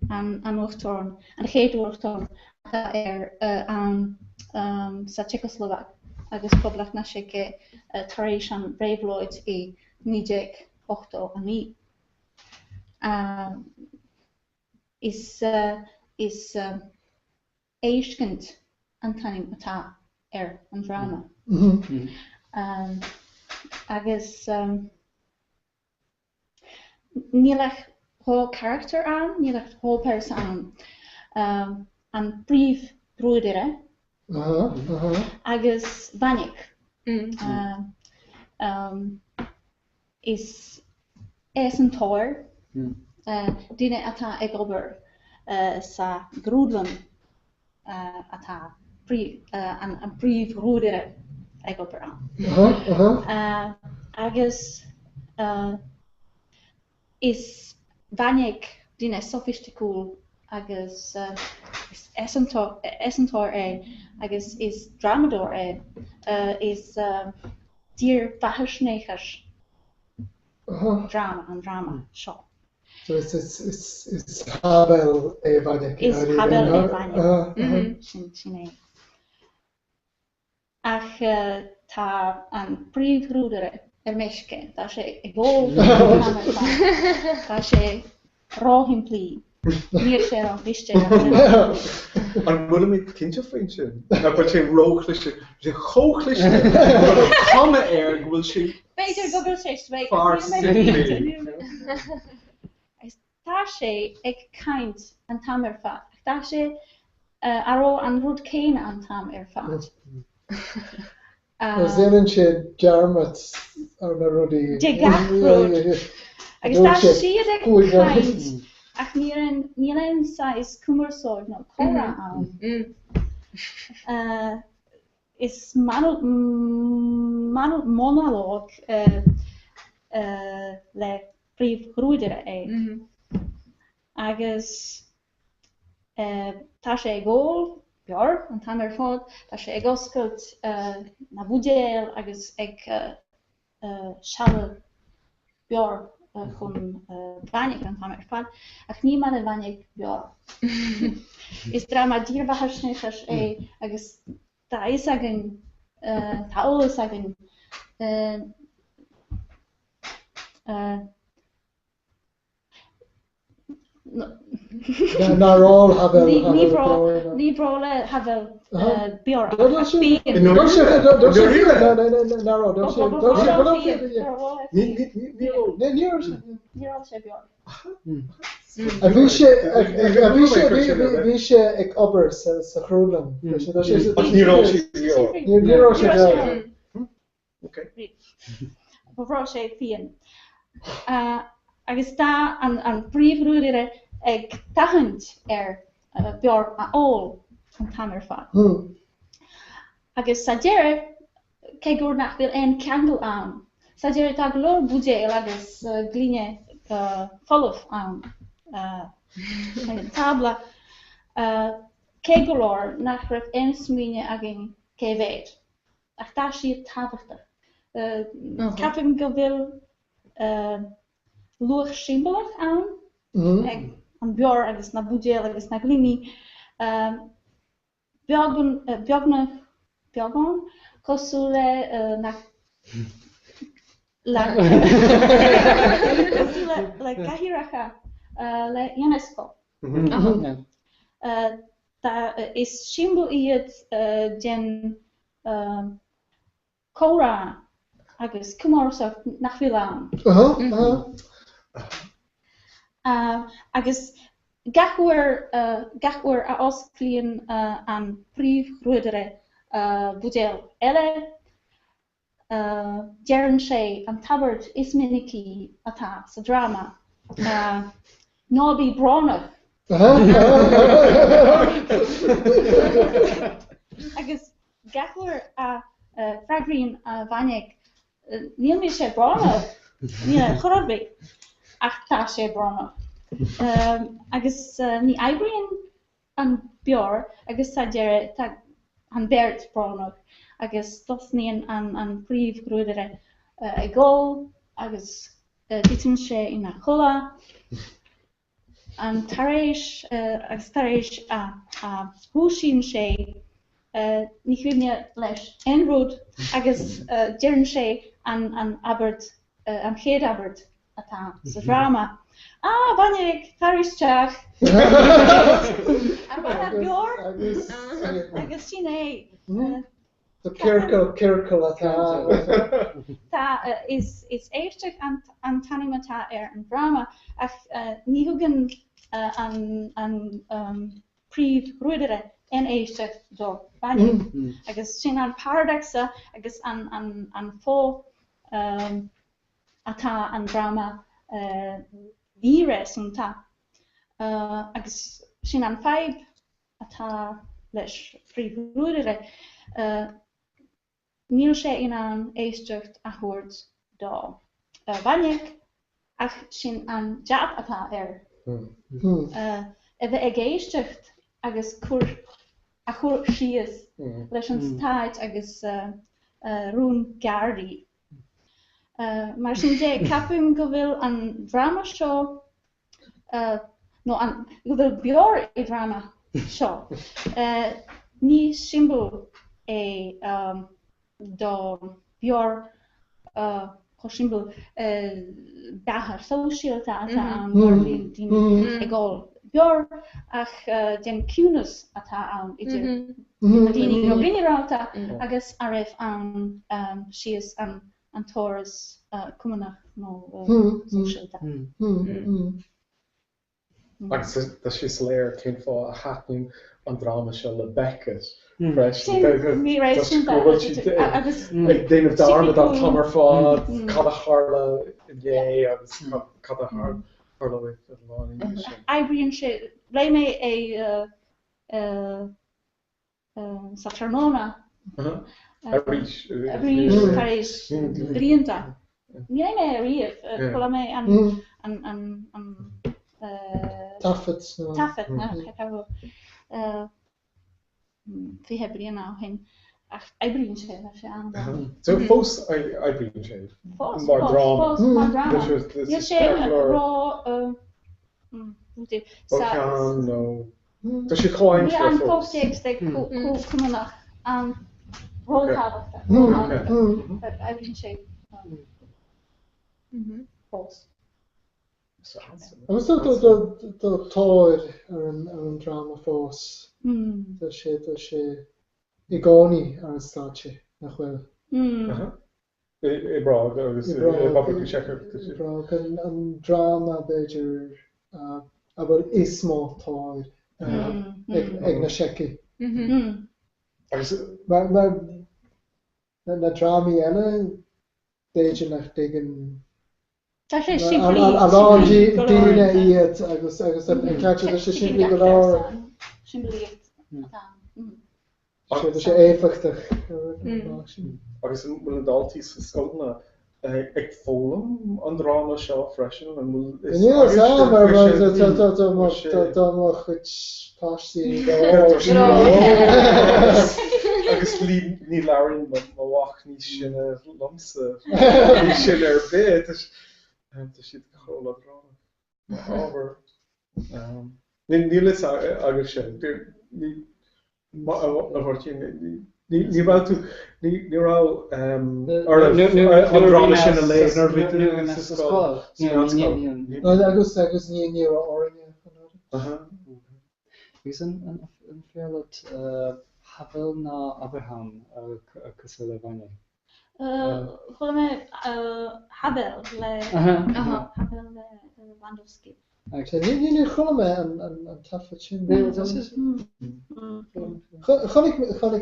an uachtarán, an chéad uachtarán atá ar ann sa tSeicaslovaic agus Poblacht na Seice tar éis an réabhlóid i 1989. Is is Éiscint an t-ainm atá ar an dráma. Agus níl ach 2 charachtar ann, níl ach 2 pearsa ann, an príomhghruagaire agus Vaněk. Is easaontóir, duine atá ag obair sa ghrúdlann atá an príomhghruagaire ag obair ann. Agus is Vaněk duine sofaisticiúil agus is easaontóir é agus is drámadóir é. Is dírbheathaisnéis dráma an dráma seo. So is is is Havel é Vaněk. Is Havel é Vaněk. Sin sin é. Ach tá an príomhghruagaire ar meisce. Tá sé ag ól an t-am ar fad. Tá sé róshimplí. Níl sé róchliste. An bhfuilimid cinnte faoin sin? Nach bhfuil sé róchliste? Tá sé chomh cliste go bhfuil an chuma air go bhfuil sé B'fhéidir go bhfuil sé svae fear simplí. Agus tá sé ag caint an t-am ar fad. Ach tá sé a rá an rud céanna an t-am ar fad. Agus déanann sé dearmad ar na rudaí. De gach rud. Agus tá siad ag caint ach níl aon saghas cumarsáid nó comhrá ann. Is monalóg le príomhghruagaire é. Agus Tá sé ag ól beoir an t-am ar fad, tá sé ag oscailt na buidéal agus ag seoladh beoir chun Vaněk an t-am ar fad, ach ní maith le Vaněk beoir. Is dráma dírbheathaisnéise é agus tá a fhios againn, tá eolas againn, Nár ól Havel beoir. Ní breá le Havel beoir ach fíon. Níor ól sé beoir. Bhí sé bhí sé ag obair sa ghrúdlann. Níor ól sé beoir. Níor ól sé beoir. Ba bhreá sé fíon. Agus tá an príomhghruagaire ag tathant air beoir a ól an t-am ar fad. Agus sa deireadh, cé gur nach bhfuil aon cheangal ann, sa deireadh tá go leor buidéal agus gloine folamh ann ar an tábla, cé go leor nach raibh aon smaoineamh againn cé mhéad. Ach tá siad tábhachtach. Ceapaim go bhfuil luach siombalach ann ag an beoir agus na buidéil agus na gloiní. Beagán, beagnach, beagán cosúil le na le cosúil le cathaoireacha le UNESCO. Tá, is siombail iad den comhrá agus cumarsáid nach bhfuil ann. Agus gach uair, gach uair a osclaíonn an príomhghruagaire buidéal eile, Deireann sé an t-abairt is minicí atá sa dráma, Ná bí brónach! Agus gach uair a freagraíonn Vaněk, Níl mise brónach, níl ar chor ar bith, ach tá sé brónach. Agus ní oibríonn an beoir agus sa deireadh tá an bheirt brónach agus tosnaíonn an príomhghruagaire ag gol agus titeann sé ina chodladh an tar éis agus tar éis a dhúisíonn sé ní cuimhin leis aon rud agus deireann sé an abairt an chéad abairt atá sa dráma. Ah, Vaněk, tar isteach! Ar mhaith leat beoir? Agus sin é. So ciorcal, ciorcal atá ann. Tá, is éisteacht an t-ainm atá ar an dráma ach ní thugann an príomhthrodaire aon éisteacht do Vaněk. Agus sin an paradacsa agus an fáth atá an dráma míréasúnta. Agus sin an fadhb atá leis príomhthrodaire, níl sé in ann éisteacht a thabhairt do Vaněk ach sin an jab atá air, a bheith ag éisteacht agus cur a chur síos leis an stáit agus rún Gardaí. Mar sin de, ceapaim go bhfuil an dráma seo nó an go bhfuil bior i dráma seo. Ní siombail é do bior chomh siombail beatha sóisialta atá ann mar bhíonn daoine ag ól beoir ach den ciúnas atá ann idir na daoine go ginearálta agus a raibh ann síos an an córas cumannach nó sóisialta. Agus tá sé soiléir cén fáth a thaitníonn an dráma seo le Beckett freisin. Go bhfuil siad ag déanamh dearmad an t-am ar fad, cad a tharla inné agus cad a tharlóidh an lá ina dhiaidh sin. Oibríonn sé, léigh mé é sa tráthnóna. Arís. Arís tar éis blianta. Ní léigh mé é ariamh. Chuala mé an Taifead. Taifead, 20 bliana ó shin. Ach oibríonn sé, tá sé an-mhaith. So fós oibríonn sé mar dráma. Fós, mar dráma. Níl sé ró... Ó cheann nó... Tá sé comhaimseartha Níl an fós. comhthéacs ag Cumannach an róthábhachtach. Oibríonn sé fós. Agus tá tóir ar an dráma fós. Tá sé tá sé i gcónaí ar an stáitse, nach bhfuil? I bPrág agus i bPoblacht na Seiceach. I bPrág an dráma b'fhéidir a bhfuil is mó tóir ag na Seicigh. Agus. Mar na drámaí eile b'fhéidir nach dtuigeann Tá sé simplí. A lán daoine iad agus agus an ceart tá sé simplí go leor. Simplíocht atá ann. Tá sé éifeachtach. Agus an bhfuil na daltaí sa scoileanna ag foghlaim an dráma seo freisin? An bhfuil Níl a fhios agam mar tá mo chuid páistí Agus ní labhraíonn mo mhac níos sine liomsa faoi sin ar bith. Tá siad chomh leadránach mar ábhar. Níl fhios agaibhse. A Mháirtín, ní raibh tú, ní raibh oraibh an dráma sin a léamh nuair a bhí tú sa scoil, sa mheánscoil. Agus agus ní ní raibh orainne. Agus an féidir leat Havel ná Abraham cosúil le Vaněk? Chuala mé Havel le Havel le Landovský. Ní chuala mé an taifead sin. Chonaic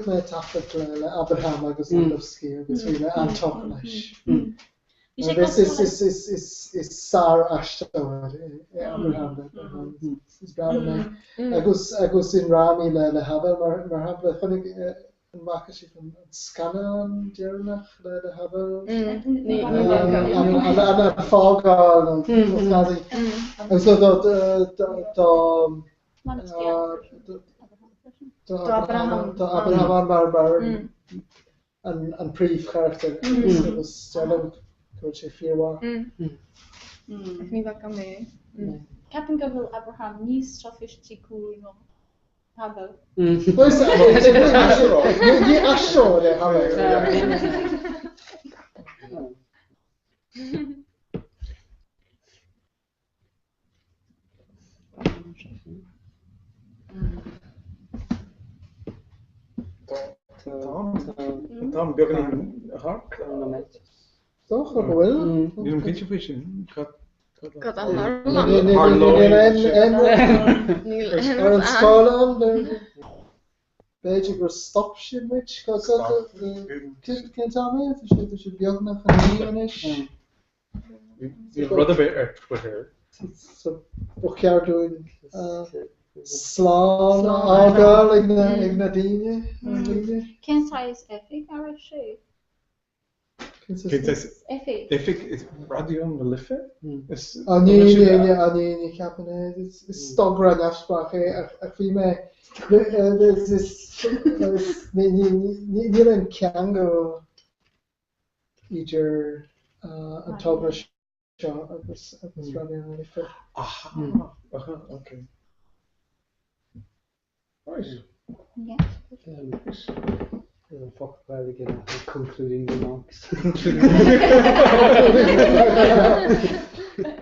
mé taifead le Abraham agus Landovský agus bhí mé an-tógtha leis. Is sár-aisteoir é Abraham. Is breá liom é. Agus agus i ndrámaí le Havel mar shampla, chonaic an bhfaca sibh an scannán deireanach le Havel? An Fágáil nó Odchází. Agus tá tá Abraham mar an príomhcharachtar agus dar liom go bhfuil sé fíormhaith. Ní bhfaca mé. Ceapaim go bhfuil Abraham níos sofaisticiúil ná Havel. Ní aisteoir é Havel. An t-am beagáinín thart? Dócha go bhfuil. Nílim cinnte faoi sin. Cad Cad a tharla? Níl Ar an scáileán, b'fhéidir gur stop siad muid. Cén t-am é? Tá sé beagnach a 9 anois. Níl rud ar bith ar Twitter. So ba cheart dúinn slán a fhágáil ag na daoine. Cén saghas oifig a raibh sé? Cén saghas oifig? Oifig is Raidió na Life? Á ní ní ní ní ní cheapaim é. Is togra neamhspleách é ach bhí mé níl aon cheangal idir an togra seo agus Raidió na Life. Aha, aha, ok. Right. An focal Gaeilge ná concluding remarks.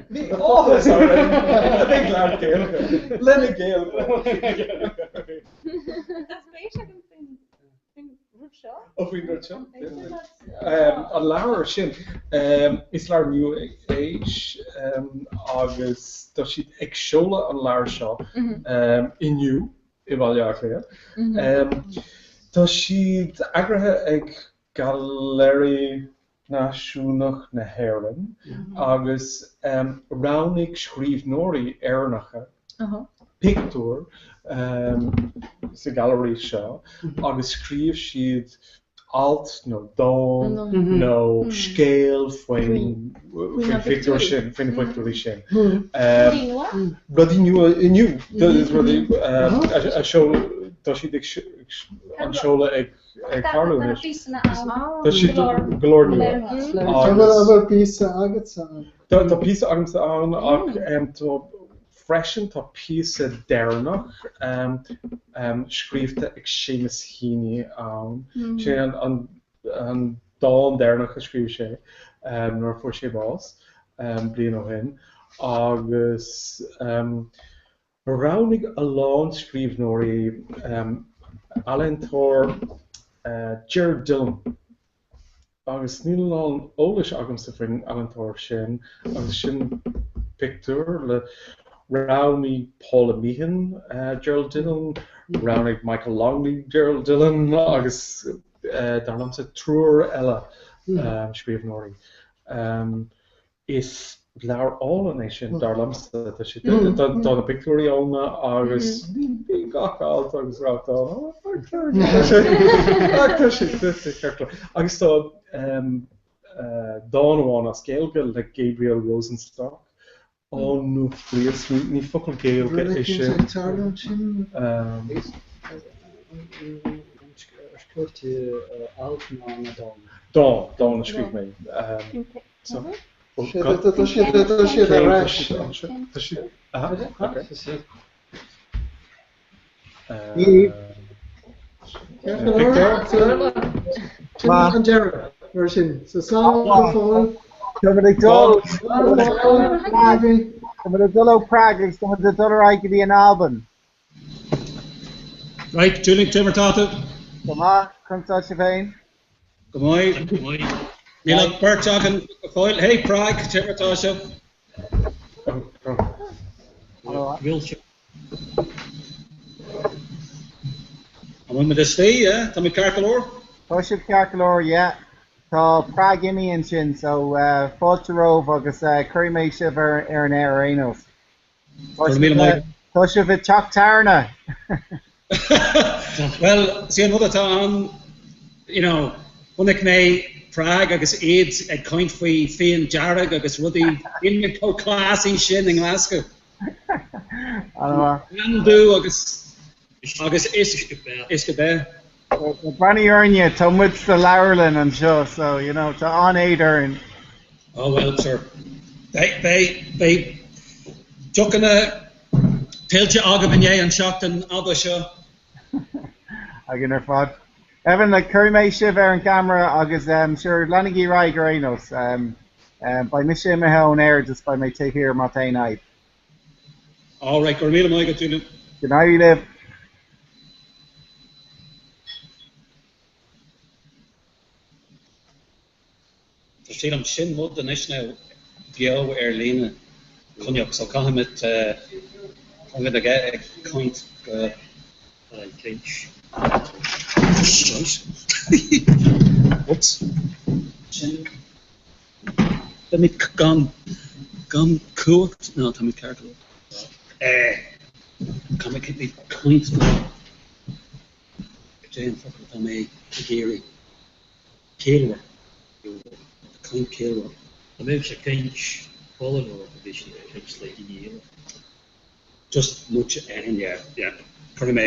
Bhí áthas orainn a bheith ag labhairt Gaeilge lena Gaeilge. Tá spéis agam faoin rud seo. Ó faoin rud seo? An leabhar sin, is leabhar nua é agus tá siad ag seoladh an leabhair seo inniu i mBaile Átha Cliath. Tá siad eagraithe ag Gailearaí Náisiúnach na hÉireann agus roghnaigh scríbhneoirí Éireannacha pictiúir sa ghailearaí seo agus scríobh siad alt nó dán nó scéal faoin phictiúr sin, faoi na pictiúirí sin. Rudaí nua inniu, rudaí a seoladh, tá siad ag an seoladh ag tarlú anois. Tá siad go leor nua. An bhfuil píosa agatsa ann? Tá píosa agamsa ann ach tá freisin tá píosa deireanach scríobhta ag Seamus Heaney ann. Sin an dán deireanach a scríobh sé nuair a fuair sé bás bliain ó shin agus roghnaigh a lán scríbhneoirí ealaíontóir Gerard Dillon Agus níl a lán eolais agamsa faoin ealaíontóir sin agus sin pictiúr le roghnaigh Paula Meehan Gerald Dillon, roghnaigh Michael Longley Gerald Dillon agus dar liomsa triúr eile scríbhneoirí. Is leabhar álainn é sin, dar liomsa. Tá sé, tá na pictiúirí ann agus bhí gach alt agus raibh ach tá sé ceart go leor. Agus tá dán amháin as Gaeilge le Gabriel Rosenstock, Á nuacht ní focal Gaeilge é sin. Scríobh tú alt nó dán? Dán, dán a scríobh mé. Tá siad ar ais. Tá siad, aha, ok. Sin an deireadh mar sin. So slán go fóill. Táimid ag dul Táimid ag dul ó Prague agus táimid ag dul ar aghaidh go dtí an Albain. Right, Julian, cad é mar tá tú? Go maith, conas tá sibh féin? Go maith. Go maith. Níl ach beirt againn go fóill. Hey Prague, cad é mar tá sibh? Bhfuil sibh? An bhfuil muid istigh, yeah? Tá muid ceart go leor? Tá sibh ceart go leor, yeah. Tá Prague imithe ansin, so fáilte romhaibh agus cuirfidh mé sibh ar an aer ar aon nós. Tá sibh i dteach tábhairne! Bhuel, sí an rud atá ann, you know, chonaic mé Prague agus iad ag caint faoi fíon dearg agus rudaí, níl muid chomh classy sin i nGlasgow. Brandú agus agus uisce beatha. Breathnaigh orainne, tá muid sa leabharlann anseo so, you know, tá an-éad orainn. Oh well, sure. Beidh, beidh, beidh deochanna tuillte agaibh i ndiaidh an seachtain fhada seo. Againn ar fad. Evan, like, cuirfidh mé sibh ar an gceamara agus, um, sure, leanaigí ar aghaidh ar aon nós. Um, um, beidh mise imithe ón aer, just beidh mé taobh thiar má tá aon fhadhb. All right, go raibh míle maith agat, Julian. Go n-éirí libh. So sílim sin muid anois now beo ar líne coinneach so caithfimid caithfimid a bheith ag caint go caint. Whoops. Sin Táimid gan gan cumhacht no táimid ceart go leor. Caithfimid caint go Cad é an focal atá mé ag iarraidh? Ciallmhar. Caint ciallmhar. Dá mbeadh sé ag caint folláin nó a bhí sé ag caint le daoine eile. Just muid féin, yeah, yeah. Cuirfidh mé,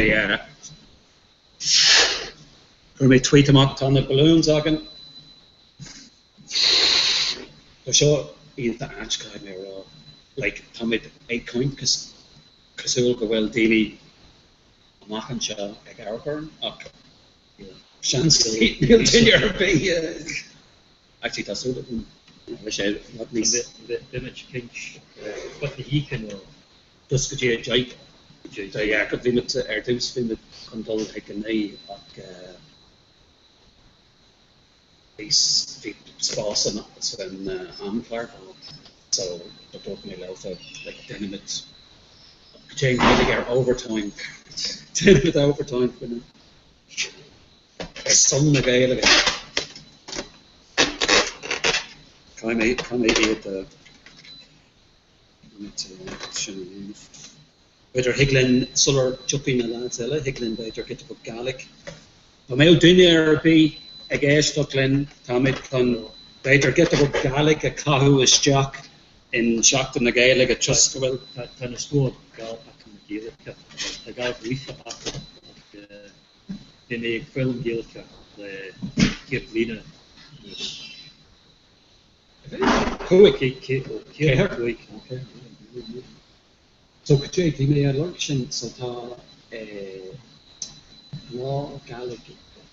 cuirfidh mé tweet amach, tá na balloons againn. Tá seo iontach ait, caithfidh mé a rá. Like, táimid ag caint cosúil go bhfuil daoine amach anseo ag amharc orainn ach seans níl duine ar bith actually tá súil agam go bhfuil sé i bhfad níos Beimid ag caint fud na hoíche nó just go dtí a 10 yeah bhí muid ar dtús bhí muid chun dul chuig a 9 ach bhí bhí spás san amchlár so dúirt mé leofa like déanfaimid cad é an Ghaeilge ar overtime déanfaimid overtime faoina ar son na Gaeilge. Caithfidh mé caithfidh mé iad a sin a dhéanamh. B'fhéidir thig linn, sular dtiocfaidh na lads eile, thig linn b'fhéidir giota beag Gaelic. Dá mbeadh duine ar bith ag éisteacht linn, táimid chun b'fhéidir giota beag Gaelic a chaitheamh isteach in Seachtain na Gaeilge toisc go bhfuil. Tá níos mó Gaelic acu ná Gaeilge. Tá Gaelic líofa acu ach bhí mé ag foghlaim Gaeilge le 100 bliain anuas. 5, 4, 5. So cad é, bhí mé ag lorg sin, so tá lá Gaelic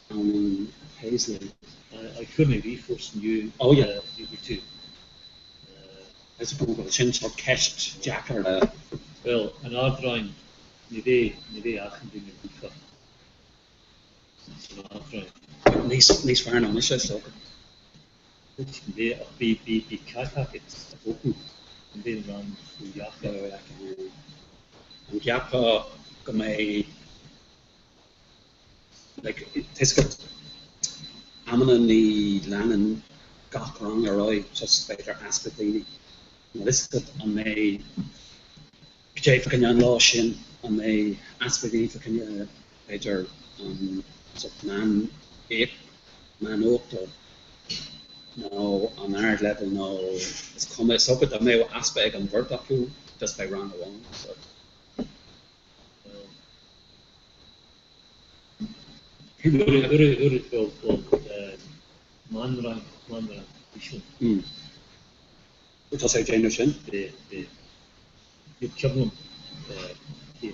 ann in Paisley. I fuair mé ríomhphost inniu. Oh yeah. Bhí tú. Is go bhfuil sin sórt ceist deacair le. Bhuel, an Ardrang, ní bheidh, ní bheidh achan duine líofa san Ardrang. Níos, níos fearr ná mise, is dócha. Bhí ceart agat a mhothú an bhí an rang ródheacair. An gceapfá go mbeidh like tá 'fhios agat amanna ní leanann gach rang ar aghaidh just b'fhéidir easpa daoine. Níl 'fhios agat an mbeidh cad é fá choinne an lá sin an mbeidh easpa daoine fá choinne b'fhéidir an sort meán meán uachtar nó an ardleibhéal nó is cuma, is dócha dá mbeadh easpa ag an bheirt acu just beidh rang amháin so. Meánrang, meánrang íseal. Tá sé ag déanamh sin? Bhí, bhí. Ní cuimhin liom cé a bhí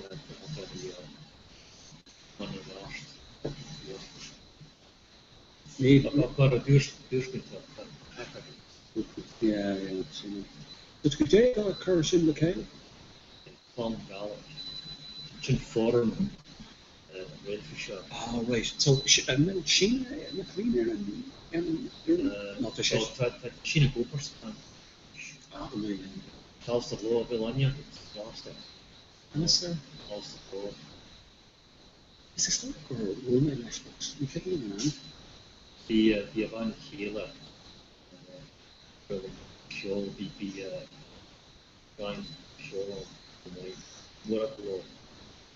meánrang ard. Ní. Mar a dúirt dúirt mé tá tá Yeah, yeah, sin. But cad é atá ag cur sin le chéile? Clann Gaelic. Sin foireann an réalta seo. Ah, right. So, an bhfuil Síne McLean ar an ar an fhoireann? Nó tá sé. Tá tá Síne ag obair sa bhanc. Ah, go mbeidh. Tá Alistair Lowe, bhfuil aithne agat ar Alistair? Alistair? Alistair Lowe. Is is dóigh gur bhuail mé leis but ní cuimhin liom an ainm. Bhí bhí a bhean chéile ag ceol bhí bhí rang ceoil ann go maith Muireadhach Lowe.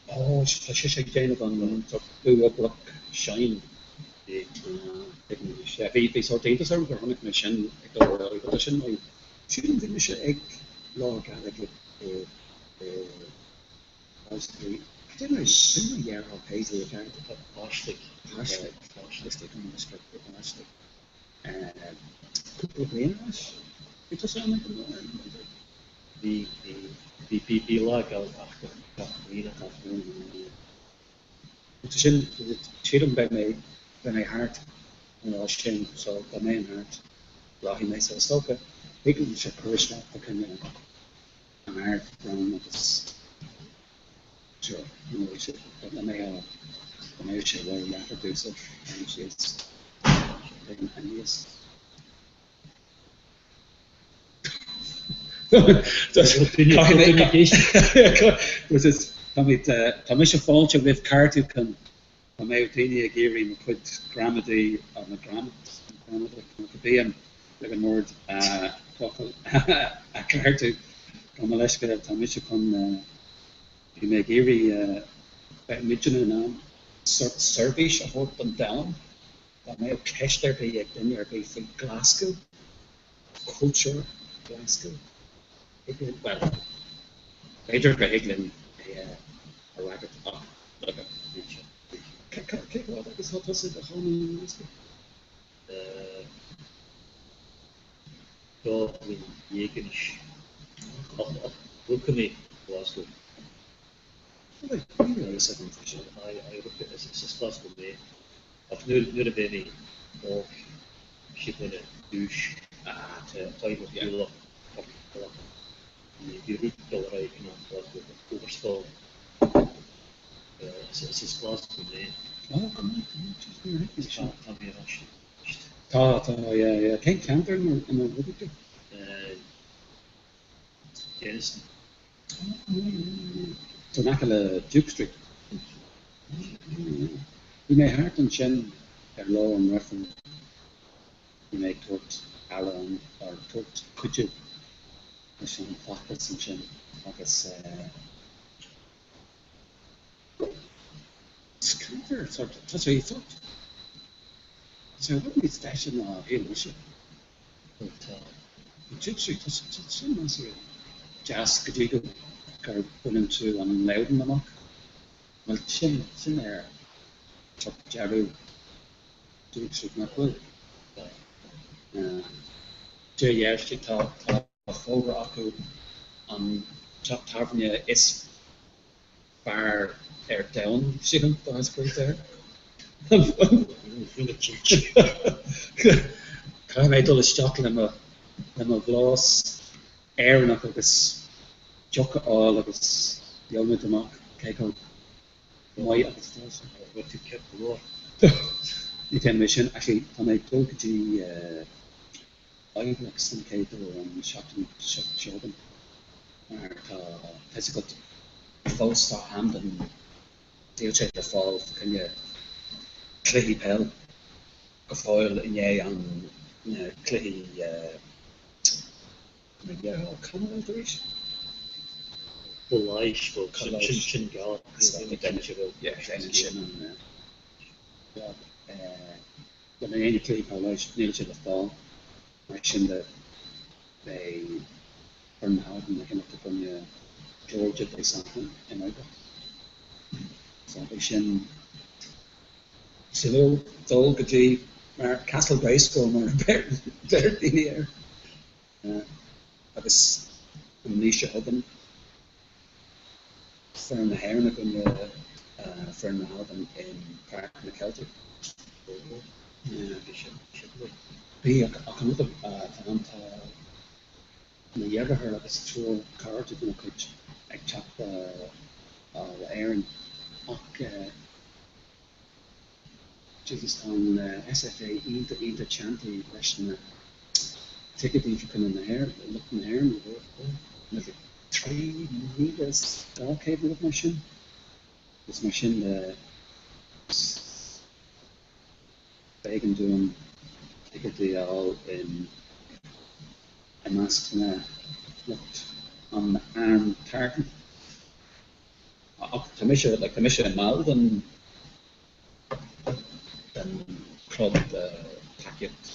Ó tá sise ag déanamh an sort uathoibríoch seinm. Bhí. Bhí bhí sort iontas orm gur chonaic mé sin ag dul ar aghaidh but tá sin maith. Sílim bhí mise ag Lá Gaelic i i Paisley. Cad é mar sin a dhéarfá Paisley i gceart? Paisley. Paisley. Paisley an deisceart i bPaisley. Cúpla bliain ar ais? Bhí tusa ann ag an lá, b'fhéidir? Bhí, bhí, bhí, bhí, bhí lá Gaelic acu gach bliain. Gach bliain. Tá sin, sílim beidh mé, beidh mé thart an lá sin so dá mbeinn thart rachaidh mé so is dócha thig liomsa cur isteach fá choinne an ard-rang agus sure you know dá mbeadh dá mbeadh sé ródheacair domhsa tarraingt síos aníos. Tá mise fáilte roimh ceartúchán dá mbeadh daoine ag iarraidh mo chuid gramadaí, mo ghramadach nó cibé an ag an mbord focal a cheartú. Gabh mo leithscéal, tá mise chun, bhí mé ag iarraidh beidh muidne in ann sórt seirbhís a thabhairt don domhan dá mbeadh ceist ar bith ag duine ar bith faoi Glasgow, cultúr Glasgow, thig linn, bhuel, b'fhéidir go thig linn é a fhreagairt ach look, níl sé. Cé chomh fada agus atá tusa i do chónaí i nGlasgow? 12 bhliain anois. Ach rugadh mé i Glasgow. Ní raibh a fhios agam faoi sin. Aye, rugadh is as Glasgow mé. Ach nuair a bhí mé óg, sé bliana d'aois, tá mo theaghlach bhí rud dul ar aghaidh in Glasgow, Overstall. Is as Glasgow mé. Ó, go maith, go maith, just níor thuig mé sin. Tá mé ar ais. Tá, tá, yeah, yeah. Cén ceantar ina rugadh tú? Dennistoun. Oh, yeah, yeah, yeah. So in aice le Duke Street? Yeah, yeah. Bhí mé thart ansin ar lá an reifrinn. Bhí mé ag tabhairt aire or tabhairt cuidiú leis an bhfeachtas ansin agus eh, Is ceantar sórt, tá sé sórt, tá sé i bhfad níos deise ná a shíl mise. But an Duke Street, tá sé sin measartha deas go dtí go gur baineann tú an Loudon amach. Bhuel sin, sin ar sórt deireadh Duke Street nach bhfuil? Dé dheirte tá, tá fógra acu an teach tábhairne is fearr ar domhan, sílim, dá scríobhtar air. Caithfidh mé dul isteach le mo le mo bhlás Éireannach agus deoch a fháil agus gheobhaimid amach cé chomh maith agus atá sé. Bhfuil tú ceart go leor? Ní dhéanfaidh mé sin. Actually, tá mé ag dul go dtí Ibrox an chéad uair an seachtain seo chugainn mar tá fhios agat fós tá am den níl sé le fáil fá choinne cluichí peil go fóill i ndiaidh an na cluichí Commonwealth arís? Bhuel, sin sin geall sin an Bhuel, in aon cluichí peile, níl sé le fáil. Mar sin de, beidh foireann na hAlban ag imirt i gcoinne Georgia Dé Sathairn in Ibrox. So beidh sin suimiúil dul go dtí mar Castle Grayskull mar a deir daoine air. Agus an mhí seo chugainn, foireann na hÉireann i gcoinne foireann na hAlban in Páirc na gCeilteach. Bhí, ach an rud atá ann, tá mo dheartháir agus triúr cairde de mo chuid ag teacht ó Éirinn ach Jesus tá an SFA iontach iontach teanntaí leis na ticéidí fá choinne na hÉireann, lucht na hÉireann, like 3,200 nó rud mar sin agus mar sin de b'éigean dúinn ticéidí a fháil in i measc na lucht an Arm Tartan. Ach tá mise, like, tá mise i mball den den club de tacaíocht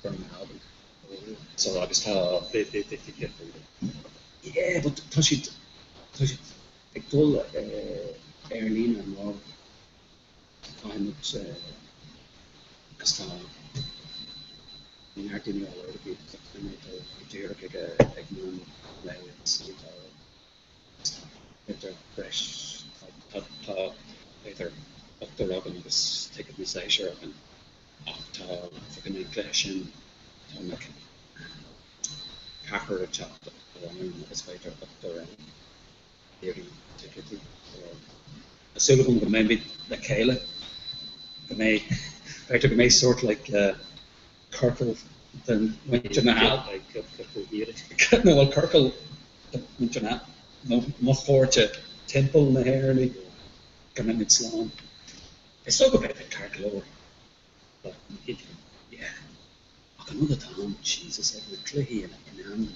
foireann na hAlban. So agus tá Yeah, but tá siad tá siad ag dul ar líne amárach. Caithfidh muid agus tá neart daoine all over the place so caithfidh mé dul go díreach ag ag meán lae agus tá B'fhéidir breis, tá b'fhéidir ochtar againn agus ticéad na seisear againn ach tá fá choinne an cluiche sin tá na ceathrar ag teacht ó Éirinn agus b'fhéidir ochtar eile ag iarraidh ticéidí. So tá súil agam go mbeimid le chéile, go mbeidh, b'fhéidir go mbeidh sórt like ciorcal. De mhuintir na hAlban. Nó bhuel ciorcal de mhuintir na nó mo chairde timpeall na hÉireann go mbeimid slán. Is dócha go mbeidh ceart go leor. But ní cinnte. Yeah. Ach an rud atá ann, Jesus, ag na cluichí in Anaheim,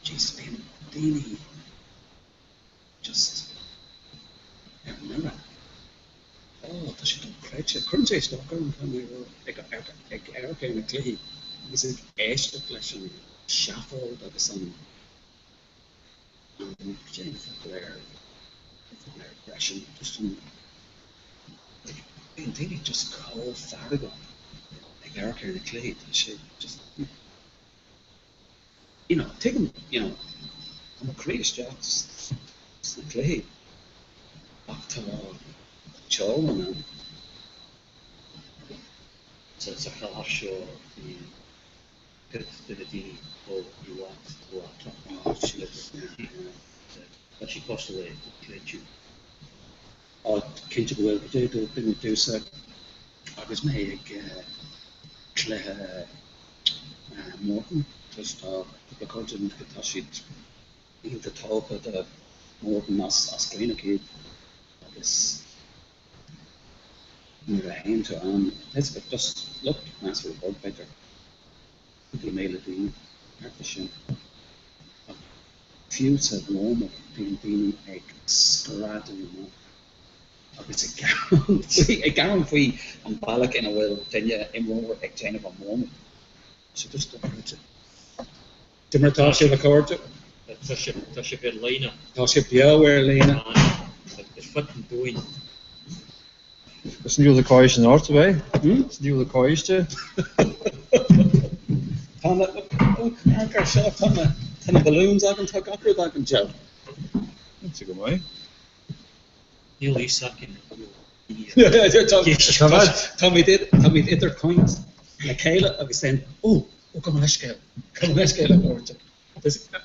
Jesus, bíonn daoine just ar mire. Oh, tá sé dochreidte. Cuireann sé isteach orm, tá mé ag ag amharc ar na cluichí agus ag éisteacht leis an seafóid agus an an cad é an focal ar focal ar aggression, just an like bíonn daoine just chomh feargach ag amharc ar na cluichí, tá sé just you know, tuigim, you know, tá mo chroí isteach sna cluichí ach tá teorainn ann. Sa chathair seo bhí cuid de na daoine ó i bhfad rófhaiteach. Tá sé cosúil le creidiúint. Á, cinnte go bhfuil. Cad é dúirt duine domhsa agus mé ag cluiche Morton, just tá cúpla cairde agam tá siad iontach tógtha do Morton as as Greenock iad agus nuair a théann tú ann, it's just lucht measartha beag b'fhéidir, cúpla 1,000 daoine, thart fá sin. Ach fiú sa warm-up bíonn daoine ag screadadh amach agus ag gearán faoi, ag gearán faoi an bealach ina bhfuil duine, imreoir, ag déanamh an warm-up. So just dochreidte. Cad é mar atá sibh a chairde? Tá sibh, tá sibh ar líne. Tá sibh beo ar líne. Ar fud an domhain. Is níl do cois in ort, ab é? Is níl do cois de? Tá na, amharc air seo, tá na, tá na balloons agam, tá gach rud agam, Joe. Tá go maith. Níl fhios againn Táimid táimid idir caint le chéile agus then, ó, ó, gabh mo leithscéal, gabh mo leithscéal a chairde.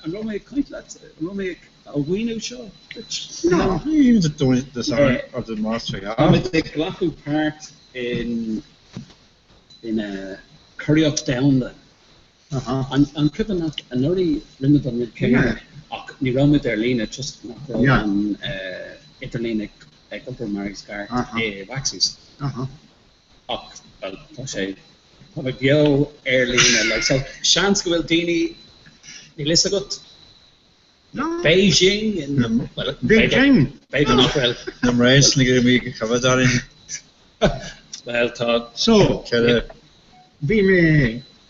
An raibh mé ag caint leat? An raibh mé ag á mhíniú seo duit? No, even the doing the sorry or the master, yeah. Táimid ag glacadh páirt in in curaíocht domhanda. An an cuimhin leat anuraidh rinne muid an rud céanna ach ní raibh muid ar líne just nach raibh an idirlíon ag ag obair mar is ceart i Waxy's. Ach, bhuel, tá sé, tá mé beo ar líne, like, so seans go bhfuil daoine, níl fhios agat, Beijing, in, bhuel, Beijing! b'fhéidir nach bhfuil. Na mbrains na gcruimí go coimhead orainn. Bhuel, tá. So, bhí mé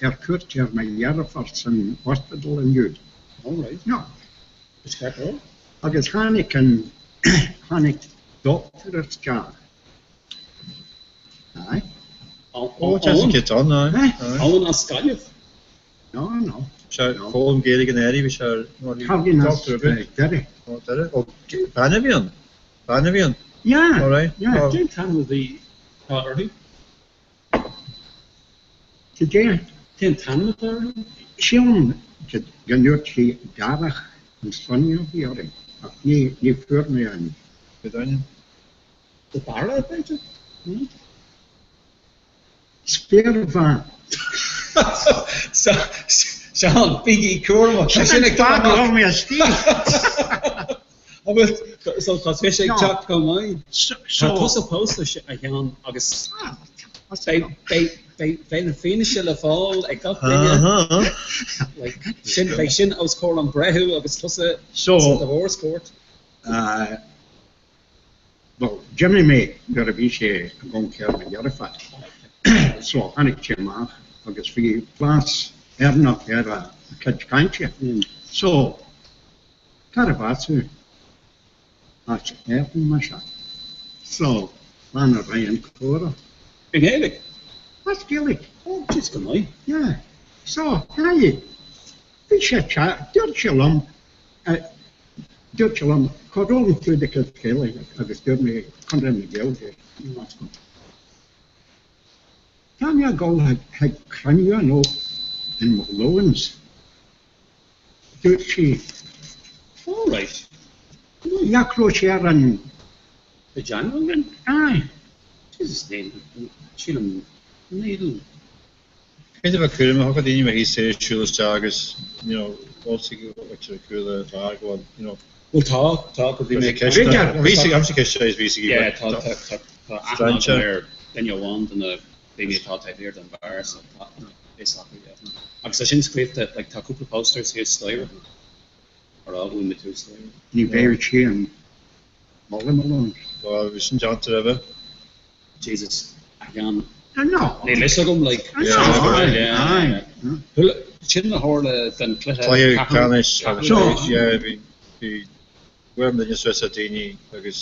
ar cuairt ar mo dheirfiúr san ospidéal inniu. All right. No. Is ceart go leor. Agus tháinig an, tháinig dochtúir isteach. Aye. Ó, tá sé cit ann, aye. Eoin as Gaillimh? No, no. Sé foghlaim Gaeilge in Éirinn, bhí sé ar Tagann as Doire. Ó, Doire. Ó, bean a bhí ann? Bean a bhí ann? Yeah, All right. yeah. Cén t-ainm a bhí atá uirthi? Cad é? Cén t-ainm atá uirthi? Sílim go ndúirt sí Darach an sloinne a bhí uirthi, ach ní fuair mé an. Cad ainm? De Barra, b'fhéidir? Spéirbhean. Seán, bígí cúramach. Tá sin ag Fág liom mé istigh. An bhfuil, so tá tusa ag teacht chomh maith? Tá tusa pósta, a Sheáin, agus beidh, beidh, beidh, beidh na fianaise le fáil ag gach duine. Like, sin, beidh sin os comhair an bhreithimh agus tusa So, sa divorce court. uh, Bhuel, d'imigh mé nuair a bhí sé ag amharc ar mo dheirfiúr. So, tháinig sé amach agus bhí blas Éireannach ar a chuid cainte. So, cárb as thú? As Éirinn, mise. So, lean ar aghaidh an comhrá. I nGaeilge? As Gaeilge. Oh, jeez, go maith. Yeah. So, aye, bhí sé, dúirt sé liom, Dúirt sé liom, Cá bhfoghlaim tú do chuid Gaeilge? agus dúirt mé, Conradh na Gaeilge i nGlaschú. Tá mé ag dul chuig cruinniú anocht in Mallone's. Dúirt sí, All right. Nach raibh sé ar an. The General then? Aye. Jesus, níl, sílim, níl. Cé a bheadh cúramach acu daoine bheith thíos ag siúl isteach agus you know bhfuil a fhios acu le fear go bhfuil you know Bhuel tá, tá go bhí mé Bhí sí amsa ceist é bhí sí Yeah tá tá tá tá aithne agam ar duine amháin de na daoine atá taobh thiar den bheár so tá fhios acu yeah. Agus tá sin scríofa like tá cúpla posters thíos staighre ar fhág go bhfuil mé thuas staighre. Ní bheidh sí an Molly Malone. Bhuel bhí sin déanta roimhe. Jesus, a Sheáin. Ah no. Níl fhios agam like. Ah no, aye, aye. Sin a tharla den chluiche Cluiche ceannais agus yeah bhí bhí bhfuair duine suas le daoine agus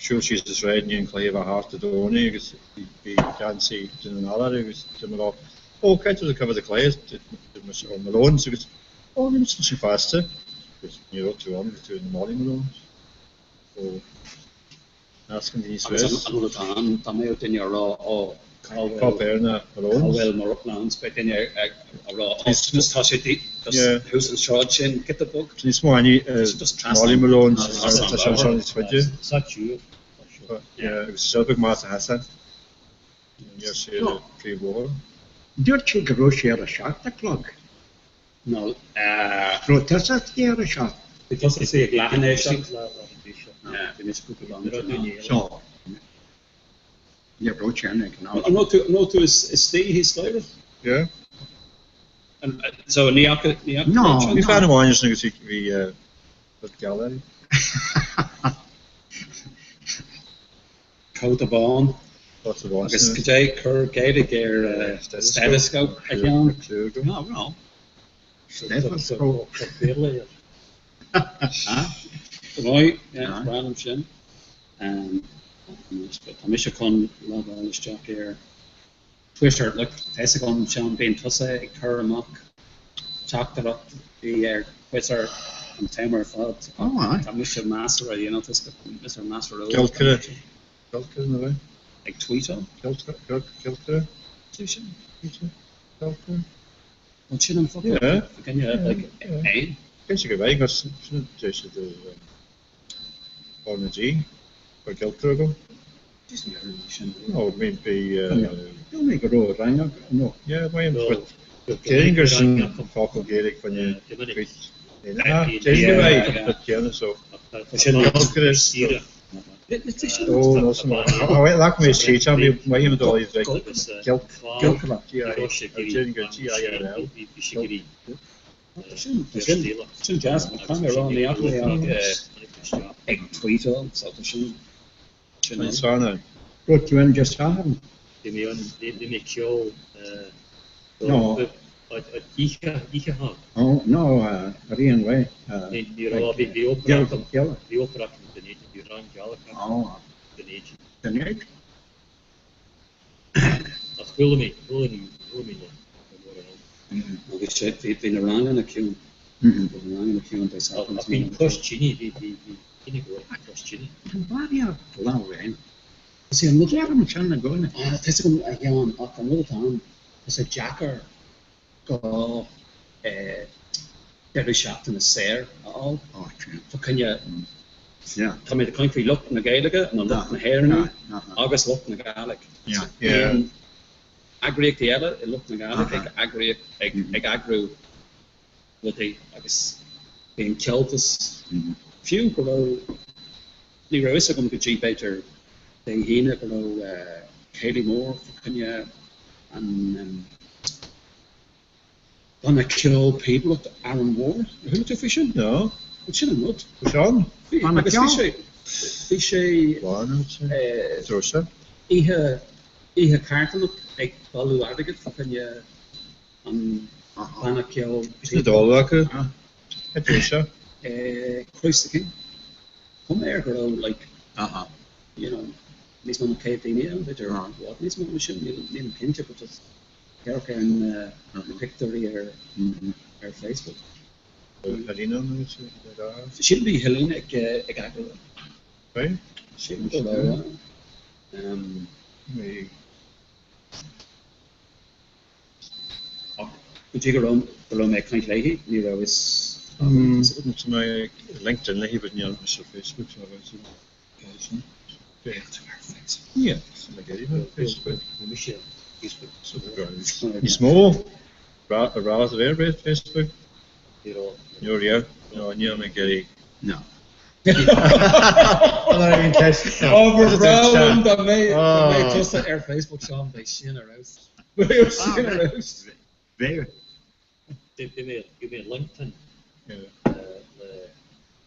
siúl síos an sráid i ndiaidh an cluiche a bheith thart Dé Domhnaigh agus bhí bhí geansaí Dún na nGall orthu agus dúirt mé leo ó caithfidh tú cover the cluiche dúirt mise ó Malones agus ó bhí mise ansin fosta agus ní raibh tú ann bhí tú in the Molly Malones so Nascann daoine Agus suas. an rud atá ann, dá mbeadh duine a rá, ó, cá bhfuil, Cá bhfuil na cá Malones? bhfuil Malones, beidh duine ag a rá, ó, Níos just tá sé just Yeah. thuas an sráid sin, giota beag. Tá níos mó aithne Tá sé just trasna Molly an Malones, trasna an tá sé anseo bhóthair. níos faide. Sa tsiúl, tá seo. Yeah, agus is beag maith a sheasann. Níor sé So, príomhbhóthar. dúirt sé go raibh sé ar a seacht a chlog. No, eh. Raibh tusa istigh ar a seacht? Bhí tusa istigh ag leath i ndiaidh a seacht. Yeah, bhí mise cúpla bomaite ann. So, ní raibh sé ann ag an am. An raibh tú, an raibh tú istigh thíos staighre? Yeah. So, ní fhaca, ní fhaca No, tú Bhí fear amháin ansin agus bhí, bhí geall air. Cóta bán. Cóta bán. Agus cad é cuir Gaeilge ar stethoscope a Sheáin? No, no. Stethoscope. Go maith, yeah, breá liom sin. Tá mise chun logáil isteach ar Twitter. Look, tá fhios agam, Seán, bíonn tusa ag cur amach teachtaireachtaí ar Twitter an t-am ar fad. Tá mise measartha, you know, tá mise measartha eolach. Giolcaire. Giolcaire nó é? Ag tweetáil? Giolcaire? Sin? Giolcaire? An sin an focal? Yeah. Duine, like, éan? Cinnte go mbeidh, agus sin deir siad ar na G, gur giolcaire agam. No, I mean, bhí. Dúirt mé go raibh rang agam, no. Yeah, maím, but déarfainn gur sin focal Gaeilge faoin tweet. Déarfainn go mbeidh, but céanna, so. Sin giolcaire. Oh, no, so Ghlac mé tweet ann, bhí maím dul i Giolcaire, G-I, déarfainn gur G-I-L-L. Sin deas, tá mé ag rá ní fhaca mé ach ag tweetáil, so tá sin. Sin é. Sana. Raibh tú ann Dé Sathairn? Bhí mé ann, bhí mé ag ceol No. oíche ann. Oh, no, i rith an lae. Ní raibh, bhí ópera agam, bhí ópera agam i Dunedin, bhí rang gealach agam i Dunedin. Dunedin? Ach chuala mé, chuala mé, chuala mé na mórán ann. Agus sé, bhí na ranganna ciúin. Bhí na ranganna ciúin Dé Sathairn. Ach bhí cois tine, bhí, bhí, bhí tine go leor cois tine. Tá barraíocht leabhar Is é an rud. Deirim sin i gcónaí. Tá fhios agam a Sheáin, ach an rud atá ann, tá sé deacair go deireadh seachtaine saor a fháil. Fá choinne, tá mé ag caint faoi lucht na Gaeilge nó lucht na hÉireann agus lucht na Gàidhlig. Bíonn eagraíochtaí eile i lucht na Gàidhlig ag eagraíocht ag eagrú rudaí agus bíonn ceoltas fiú go raibh ní raibh fhios agam go dtí b'fhéidir Dé hAoine go raibh céilí mór fá choinne an banna ceoil píobaireachta Arran Mhór. Ar chuala tú faoi sin? No. Bhuel sin an rud. Bhí sé ann? Bhí agus bhí sé bhí sé oíche oíche carthanach ag bailiú airgid fá choinne an banna ceoil Bhí na dála acu. Cad é seo? Christ the King. Cuma air go raibh like you know níos mó ná 100 daoine ann, b'fhéidir i bhfad níos mó ná sin, nílim cinnte but just amharc ar na pictiúirí ar ar Facebook. Helena nó sin? Sílim bhí Helena ag ag eagrú. Right? Sílim go raibh. Um, Ach go dtí go raibh go raibh mé ag caint léi, ní raibh fhios agam. Tá mé ag LinkedIn léi but níl mise ar Facebook so bheadh sin. Yeah, tá mé ag iarraidh ar Facebook. Bhí mise Facebook. Níos mó a rá a bheith ar Facebook? Ní raibh. Ní raibh, no, níl mé ag iarraidh. No. Ó, ba bhreá liom dá mbeadh tusa ar Facebook, Seán, beidh sin ar fheabhas. Beidh sin ar fheabhas. Bheadh. Bhí mé ar LinkedIn le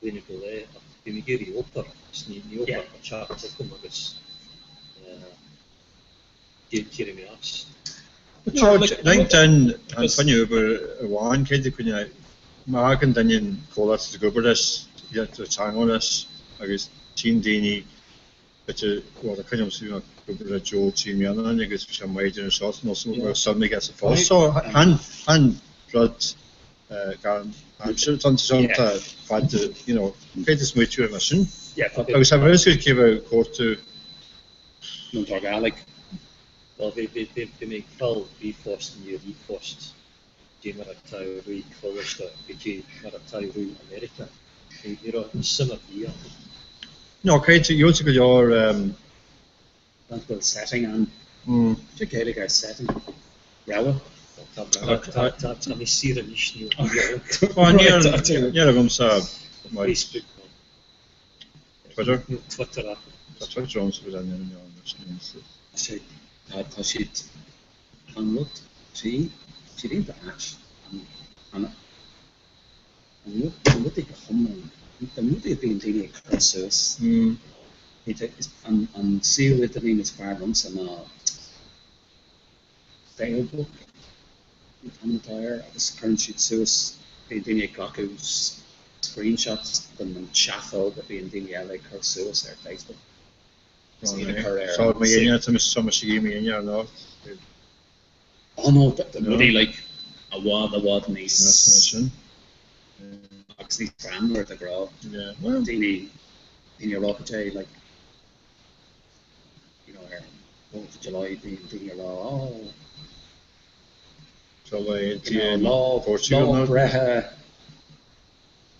bliana go leith ach bhí mé ag iarraidh obair agus ní obair ag teacht chugam agus d'éirigh mé as. LinkedIn an coinne obair amháin cé do coinne má thagann duine an comhlacht ag obair leis teagmháil leis agus tchíonn daoine B'fhéidir go bhfuil coinne agamsa ag obair le Joe Tí Mianáin agus bhí sé maith idir anseo nó so raibh suim aige sa phost so an an rud gan aimsir tá an tá fad you know cé is smaoitiú ar mar sin agus tá mé cé bheith cuartú nó tá Gaelic. Bhuel bhí bhí bhí bhí mé ag fáil ríomhphost i ndiaidh ríomhphost dé mar atá i coláiste go dtí mar atá i America. Ní raibh suim ar bith acu. No, cé gheobhaidh tú go leor. Nach bhfuil setting ann. Sé Gaeilge ar setting. Rogha. Tá mé saor anois níl Níl agamsa Facebook Twitter. Níl Twitter acu. Tá Twitter ann so bhfuil ann. Tá siad Tá an rud tí, siad iontach ait, an, an, an rud, na rudaí go hiomlán, na rudaí a bhíonn daoine ag cur suas, is, an, an suíomh idirlín is fearr liomsa ná Failbook, an t-ainm atá air, agus cuireann siad suas, bíonn daoine ag glacadh screenshots den tseafóid a bhíonn daoine eile ag cur suas ar Facebook. So mo dhéine tá mise ag mo dhéine ar ndóigh. Oh no, rudaí like i bhfad i bhfad níos agus níos greannmhar de ghnáth. Daoine daoine ag rá cad é like you know ar Fourth of July bíonn daoine ag rá oh you know lá lá breithe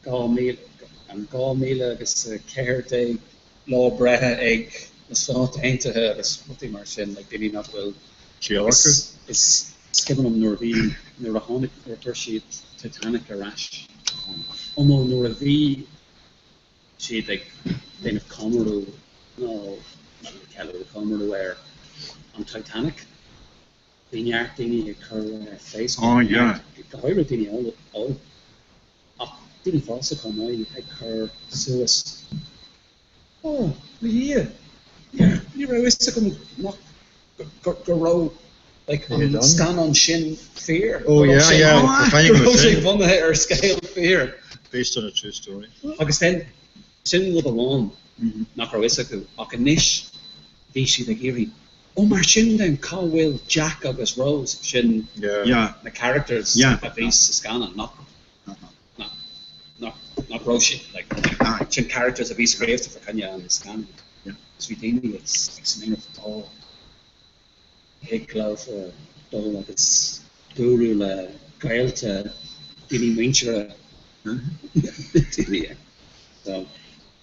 2000, an 2014 lá breithe ag na Stáit Aontaithe agus rudaí mar sin, like daoine nach bhfuil ciall acu. Is cuimhin liom nuair a bhí, nuair a tháinig, nuair a chuir siad Titanic ar ais, oh no, nuair a bhí siad ag déanamh comóradh, nó ceiliúradh, comóradh ar an Titanic, bhí neart daoine ag cur ar Facebook, Oh yeah. go háirithe daoine óg. Ach daoine fásta chomh maith ag cur suas Ó, mo Dhia! Ní raibh fhios agam nach, go raibh like an scannán sin fíor. Oh yeah, yeah, Go raibh sé bunaithe ar scéal fíor. Based on a true story. Agus then, sin rud amháin nach raibh fhios acu ach anois bhí siad ag iarraidh Ó mar sin then cá bhfuil Jack agus Rose, sin na characters a bhí sa scannán, nach nach raibh siad like sin characters a bhí scríofa fá choinne an scannán. Agus bhí daoine ag smaoineamh ó thig leofa dul agus dúradh le gaolta daoine muinteartha daoine. So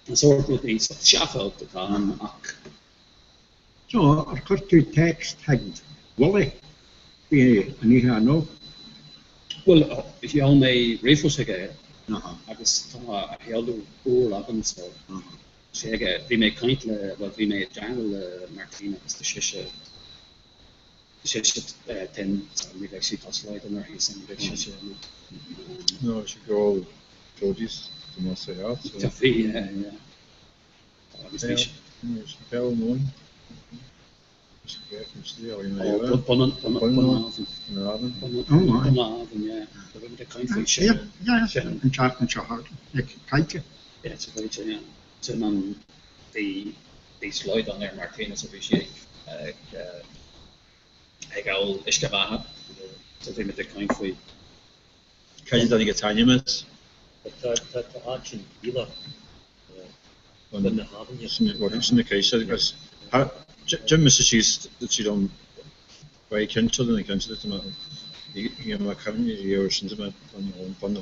an sórt rudaí seafóid atá ann ach So, ar chuir tú text chuig Willie faoi an oíche anocht? Bhuel, sheol mé ríomhphost chuige agus tá a sheoladh úr agam so sé aige. Bhí mé ag caint le, bhuel bhí mé i dteagmháil le Martina agus tá sise, tá sise tinn so ní bheidh sí, tá slaghdán uirthi so ní bheidh sise in ann. No, she go all Jodie's to Marseille out. Tá bhí, yeah, yeah. Agus bhí sé. An tseachtain seo thart, caillte. Sin an bhí slaghdán ar Martina so bhí sí ag ag ól uisce beatha so bhí muid ag caint faoi. Cad é dtáinig an t-ainm as? Tá áit in Íle bun na habhainne. Sin na case agus d'imigh mise síos tríd an Bhaile cinnte na cinnte tá mé ní mé cuimhne riamh ar sin tá mé bun na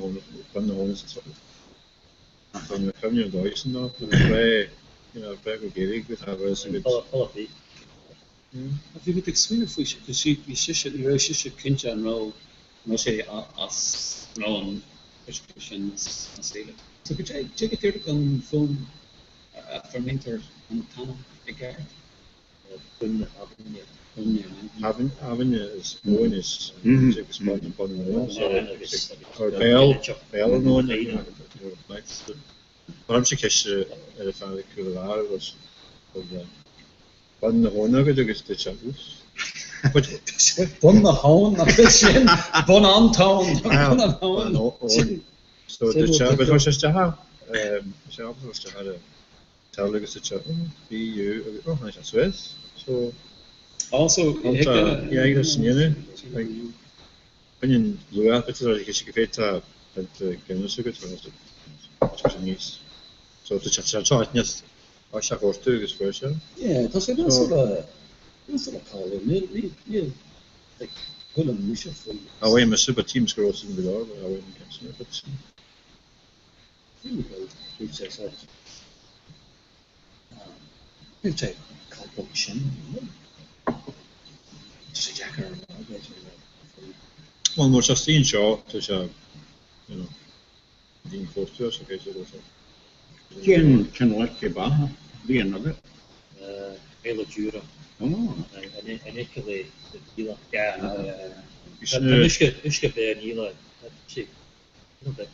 bun na hóna tá mé cuimhne ar dóigh sin ná breá you know breá go Gaeilge go tá bheith go. Bhí muid ag smaoineamh faoi sin, bhí sise, ní raibh sise cinnte an raibh, an raibh sé as, an raibh an uisce sin as íle. So cad é, cad é go díreach an fuaim a fuaimnítear an t-ainm i gceart? Bun na hAbhainne. Bun na hAbhainne. Abhainne is abhainn is agus bun bun na habhann so or béal béal an abhainn Cuirimse ceist ar an fear ag cúl an bheáir agus bun na habhann agat agus dúirt sé oops. Bun na habhann nach é sin bun an tóin bun an abhainn. So dúirt sé agus chuir sé isteach é sé ábalta isteach ar an teil agus dúirt sé oh B U agus oh tháinig sé suas so Also yeah agus sin like Baineann luath bit ar sé go féadta bint Guinness agat tá sé níos so tá sé seo níos tá sé gortú agus fuair sé. Yeah, tá sé measartha measartha cáiliúil. Níl níl níl like chuala mise faoi. Ah bhuel mise but teams go raibh sin go leor but ah bhuel an ceann sin but Níl go bhfuil sé sort Níl sé chomh bog sin. Tá sé deacair a rá, b'fhéidir, faoi. Bhuel, nuair atá sí anseo, tá sé, you know, daoine cuartú so b'fhéidir go bhfuil sé. Cén cineál uisce beatha a bhíonn agat? Éile Jura. An uisce le íle. Yeah, no, yeah, yeah. Tá an uisce, uisce bheith an íle, tá sé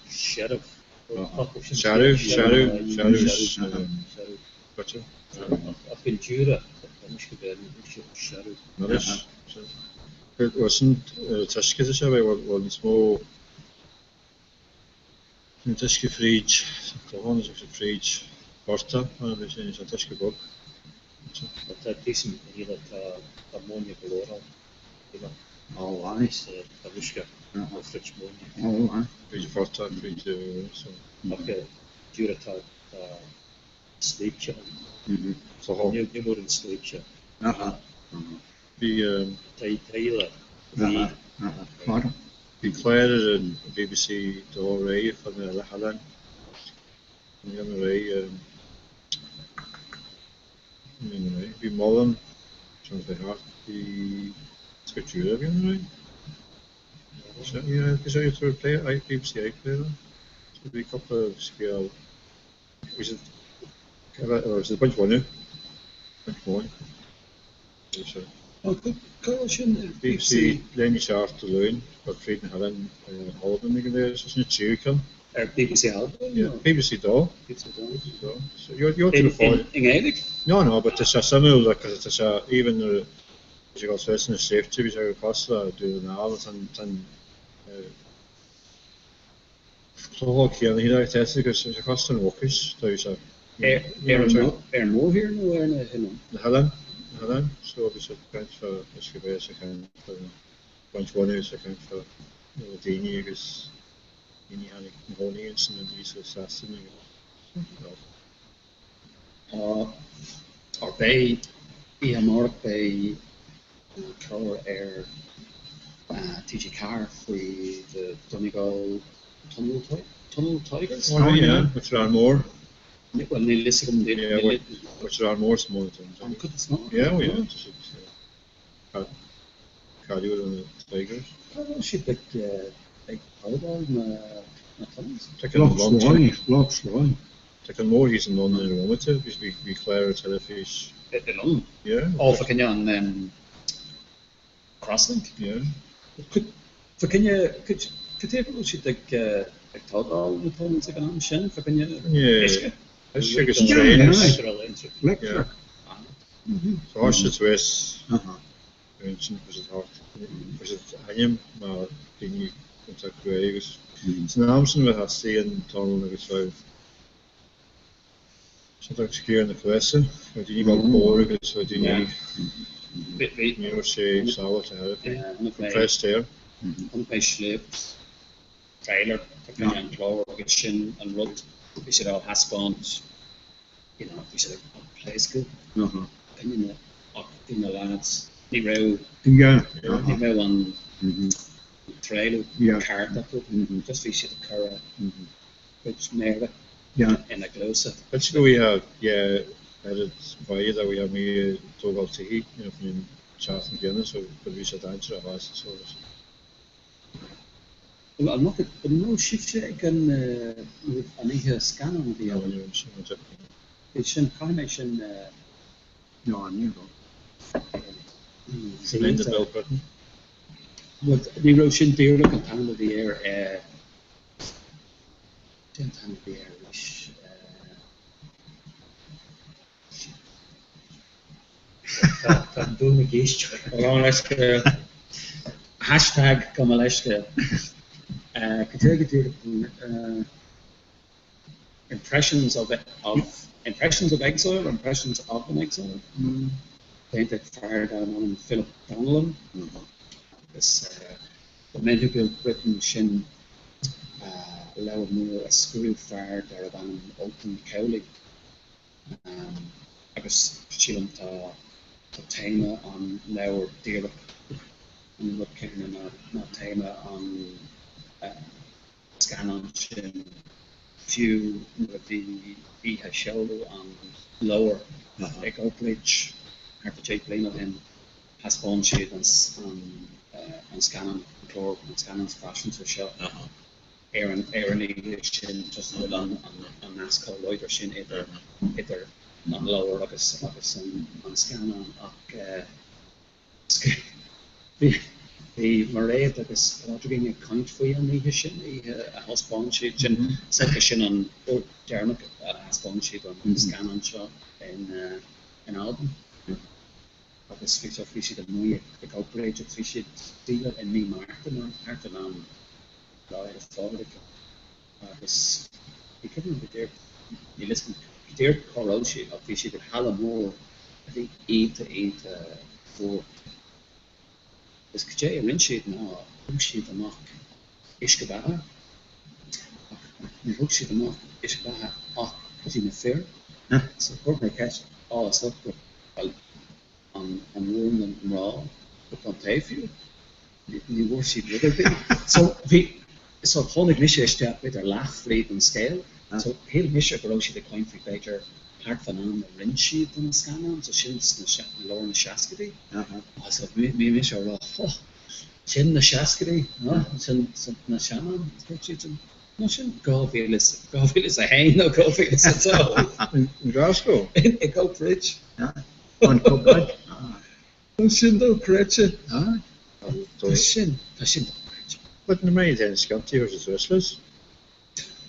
Searbh. Searbh, searbh, searbh. Gotcha. Ach an Jura, anois go bhféadfainn uisce searbh. Anois, bhuel sin t-uisce is ea, bhuel níos mó an t-uisce fríd clochán is agus fríd portach mar a bhí sé, an t-uisce bog. Tá píosa níl tá móine go leor ann. Ó aye. Tá uisce ó fríd móine. Ó aye. Fríd phortach, fríd so. Ach Jura tá sléibhte ann. Ní mór an sléibhte. Aha. Bhí. Tá íle. Aha. Aha. Bhí clár ar an BBC dó réidh fá na leathanláin. Ní an réidh. Bhí Mullen, Sean bhí thart, bhí Scott Jura bhí an réidh. Yeah, bhí sé ag play BBC iPlayer. So bhí cúpla scéal bhí siad bhí siad baint bhainne baint bhain. Bhí sé. Ó, cá bhfuil sin ar BBC Léiní Seacht Dé Luain ar fríd na hOileáin Albain ag an léir, so sin an tríú ceann. Ar BBC Albain? Yeah, BBC 2. BBC 2. 2. So you're, you're to fáil. I nGaeilge? No, no, but tá sé suimiúil like, cos tá sé even nuair a bhí sé ag dul suas na sléibhte bhí sé go cosúil le Dún na nGall tá an tá an cló céanna thiar ag Tesco agus tá sé cosúil le Mucais tá bhí sé Ar ar an mórthír nó ar na hoileáin? Na hoileáin, na hoileáin. So bhí sé ag caint fá uisce béil, sé ag caint fá baint bhunaidh, sé ag caint fá daoine agus Daoine a tháinig ina gcónaí ansin aníos ó Sasana agus. Tá, or beidh, oíche amárach beidh clár ar TG4 faoi the Donegal Tunnel Tunnel Tigers? Oh yeah, which are more. Bhuel níl fhios agam. Yeah, which are more small An cuid is mó? Yeah, oh yeah. Cáiliúil na Tigers. Cá raibh siad ag ag tógáil na na tunnels? Tá ceann Loch Sloy, Loch Sloy. Tá ceann mór thíos in Londain ar an bhomaite, bhí bhí clár ar teilifís. I Londain? Yeah. Ó, fá choinne an Crosslink? Yeah. Fá choinne, cad chuige a bhfuil siad ag ag tógáil na tunnels ag an am sin, fá choinne uisce? Uisce agus trains. Electric. Tá siad suas ansin agus siad thart agus siad ainm mar daoine iontach cruaidh agus san am sin bheith istigh an tunnel agus bheith siad ag sciar na cluasa bheith daoine bog bodhar agus bheith daoine ní raibh sé sábháilte ar bith compressed air. Chonaic mé sléibht trailer fá choinne an clár agus sin an rud bhí siad á thaispeáint you know bhí siad ag pléascadh coinne na ach bhí na lads ní raibh ní raibh an trealamh ceart acu just bhí siad ag cur a gcuid méara ina gcluasa. B'fhéidir go bhfuil yeah. Oiread mhaith a bhí amuigh ag tógáil tithe, you know, faoin tseachtain chéanna so but bhí sé dainséarach fosta so agus. Bhuel, an raibh, an raibh sibhse ag an, an oíche scannán a bhí ann? No, ní raibh mise, no definitely. Bhí sin, caithfidh mé sin. No, ní raibh. Linda Bill Britton. Bhuel, ní raibh sin díreach an t-ainm a bhí air, eh, Cén t-ainm a bhí air arís? Tá an Dún ag éisteacht. Gabh mo leithscéal. Hashtag gabh mo leithscéal. Cad é go díreach Impressions of of Impressions of Exile or Impressions of an Exile? Déanta ag fear darb ainm Philip Donnellan agus The Men Who Built Britain sin leabhar mór a scríobh fear darb ainm Ultan Cowley agus sílim tá tá téama an leabhair díreach an rud céanna ná ná téama an scannán sin fiú nuair a bhí oíche sheoladh an leabhair ag Oakbridge thart ar 10 bliana ó shin. Thaispeáin siad an scannán, an clár, an scannán faiseanta seo ar an ar an oíche sin just go bhfuil an nasc chomh láidir sin idir idir an leabhar agus agus an scannán ach bhí bhí Mairéad agus Pádraigín ag caint faoi an oíche sin, oíche a thaispeáin siad sin, is sin an uair deireanach a thaispeáin siad an scannán seo in in Albain. agus bhí so bhí siad amuigh ag Oakbridge agus bhí siad díreach i mí Márta nó thart in am Lá Fhéile Pádraig agus ní cuimhin liom go díreach níl fhios agam go díreach cá raibh siad ach bhí siad i halla mór a bhí iontach iontach fuar agus cad é a rinne siad ná thug siad amach uisce beatha ach níor thug siad amach uisce beatha ach go dtí na fir so chuir mé ceist á is dócha Bhuel, an bhfuair na mná cupán tae fiú? Ní bhfuair siad rud ar bith. So bhí, so tháinig mise isteach b'fhéidir leath fríd an scéal. So shíl mise go raibh siad ag caint faoi b'fhéidir thart fan am a rinne siad an scannán, so sin sna, lár na seascaidí. So bhí mise ag rá, oh, sin na seascaidí, sin na sean-am, dúirt siad sin. Nó sin 2000, 2001 nó 2002. In Glasgow? I Oakbridge. An Oakbridge? Tá sin dochreidte. Tá sin, tá sin dochreidte. But na mé den scantaí or useless.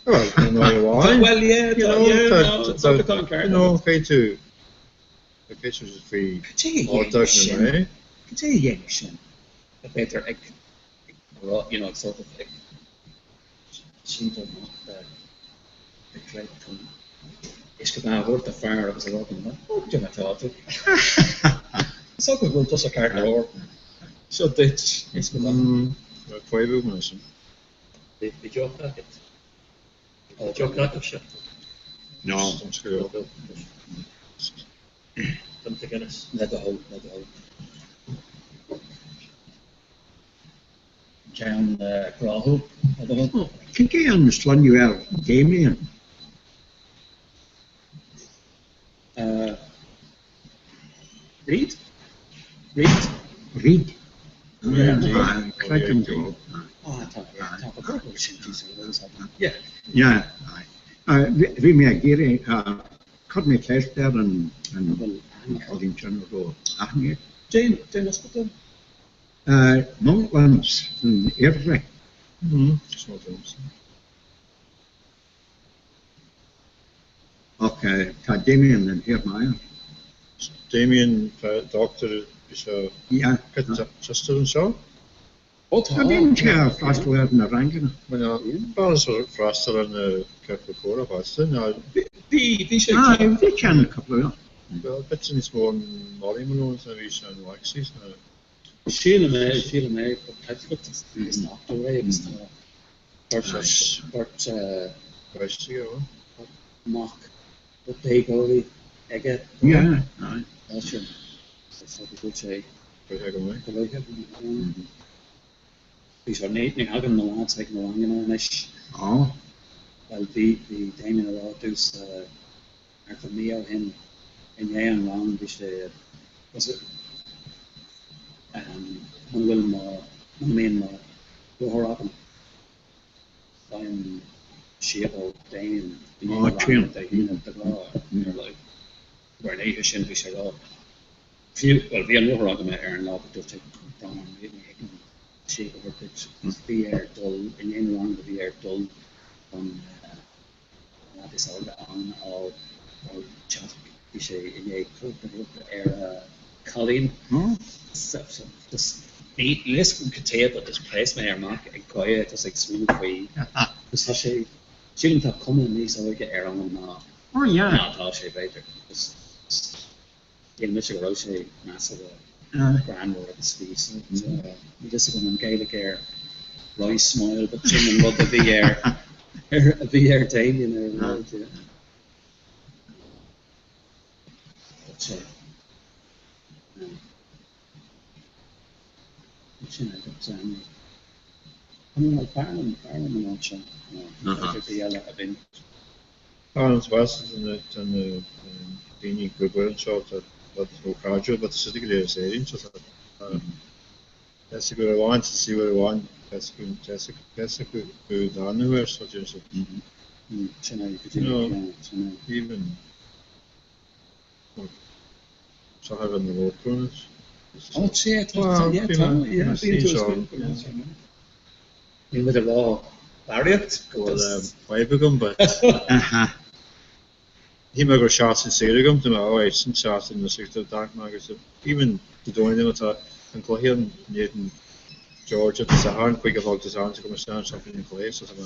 Well, no, why? Well, yeah, you know, yeah, no, tá an ceart. No, cé tú? Cé tú faoi Cad é a dhéanfaidh sin? Cad é a dhéanfaidh sin? B'fhéidir ag, you know, sort of ag síneadh amach le creid chun uisce beatha a thabhairt do fear agus a rá go mba ó cad é mar atá tú. Is dócha go bhfuil tusa ceart go leor. Seo duit uisce beatha. Faobhadh mar sin. Bhí deoch agat. Deoch agaibhse. No. Pionta Guinness. Le do thoil, le do thoil. Ceann gráthúil, le do thoil. Cad é an sloinneadh ar Damien? Reid? Reid? Reid. Creidim go. Ah, tá, tá go bhfuil sin díosúil. Yeah. Yeah, aye. Bhí mé ag iarraidh, chuir mé ceist ar an cailín sin a raibh aithne air. Cén, cén ospidéal? Monklands in Airdrie. Ach tá Damien in Hairmyres. Damien, doctor is ea Chester anseo? Ó tá. Tá sé ag freastal ar na ranganna. Bhuel, freastal ar na ciorcal comhrá fosta. Bhí, bhí sé. Ah, bhí sé ann cúpla uair. Bhuel, b'fhéidir níos mó an Molly Malone ná bhí sé an Waxies ná. Sílim é, sílim é, but is dochtúir é agus tá beirt, beirt, mac, beirt déagóirí aige. Yeah, aye. Tá sin, so go bhfuil sé go luath. Bhí sé, ní thagann na lads ag na ranganna anois. Ó. Bhuel, bhí, bhí Damien ag rá dtús thart ar mí ó shin. I ndiaidh an rang bhí sé was it muna bhfuil mo muna mbíonn mo rothar agam faighim síob ó Damien i ndiaidh an rang Dé hAoine de ghnáth ar like mar an oíche sin bhí sé rá fiú bhuel bhí an rothar agam ar an lá but dúirt sé brón orm ní thig liom síob a thabhairt duit agus bhí air dul i ndiaidh an rang bhí air dul chun leaid is óige ann a fháil ó teach bhí sé i ndiaidh cuairt a thabhairt ar a chailín. So just níl a fhios agam cad é but just phléasc mé amach ag gáire just ag smaoineamh faoi agus tá sé sílim tá cuma níos óige air ann ná ná atá sé b'fhéidir. Just Shíl mise go raibh sé measartha greannmhar agus bhí so níl a fhios agam an Gaeilge ar wry smile but sin an rud a bhí ar a bhí ar Damien ar an rud yeah. But yeah. Sin é but um, I mean, like b'fhearr liom b'fhearr liom an áit seo ná áit ar bith eile a bhíonn. An bhfuil na daoine ag obair anseo tá chomh cairdiúil but tá siad go léir as Éirinn so tá fhios acu uair amháin sa saol uair amháin fhios acu go dtarna uair so déanann siad Sin é go díreach yeah sin é. Even seo a bheith na roadrunners. Oh sea tá yeah tá yeah bíonn tú ag smaoineamh Níl muid ag rá barraíocht go bhfuil fadhb agam but shíl mé go raibh seachtain saor agam tá mé alright sin seachtain na saor d'amharc mé agus even Dé Domhnaigh má tá an cluiche in éadan Georgia Dé Sathairn 5 a chlog Dé Sathairn so go mbeidh sé anseo faoin an cluiche so tá mé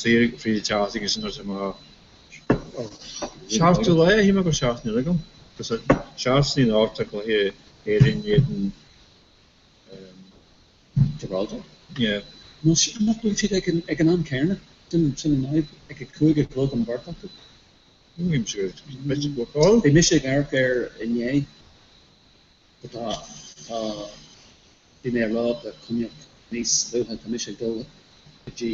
saor fríd an tseachtain agus nuair atá mé seachtú lá shíl mé go raibh seachtain eile agam agus seachtain anocht tá cluiche Éirinn in éadan Gibraltar? Yeah. Nó nach bhfuil siad ag an ag an am céanna? Sin sin an fhadhb, ag a 5 a chlog an bheirt acu. Bhí mise ag amharc air inné but tá tá bhí mé ag rá do Coinneach níos luaithe tá mise ag dul go dtí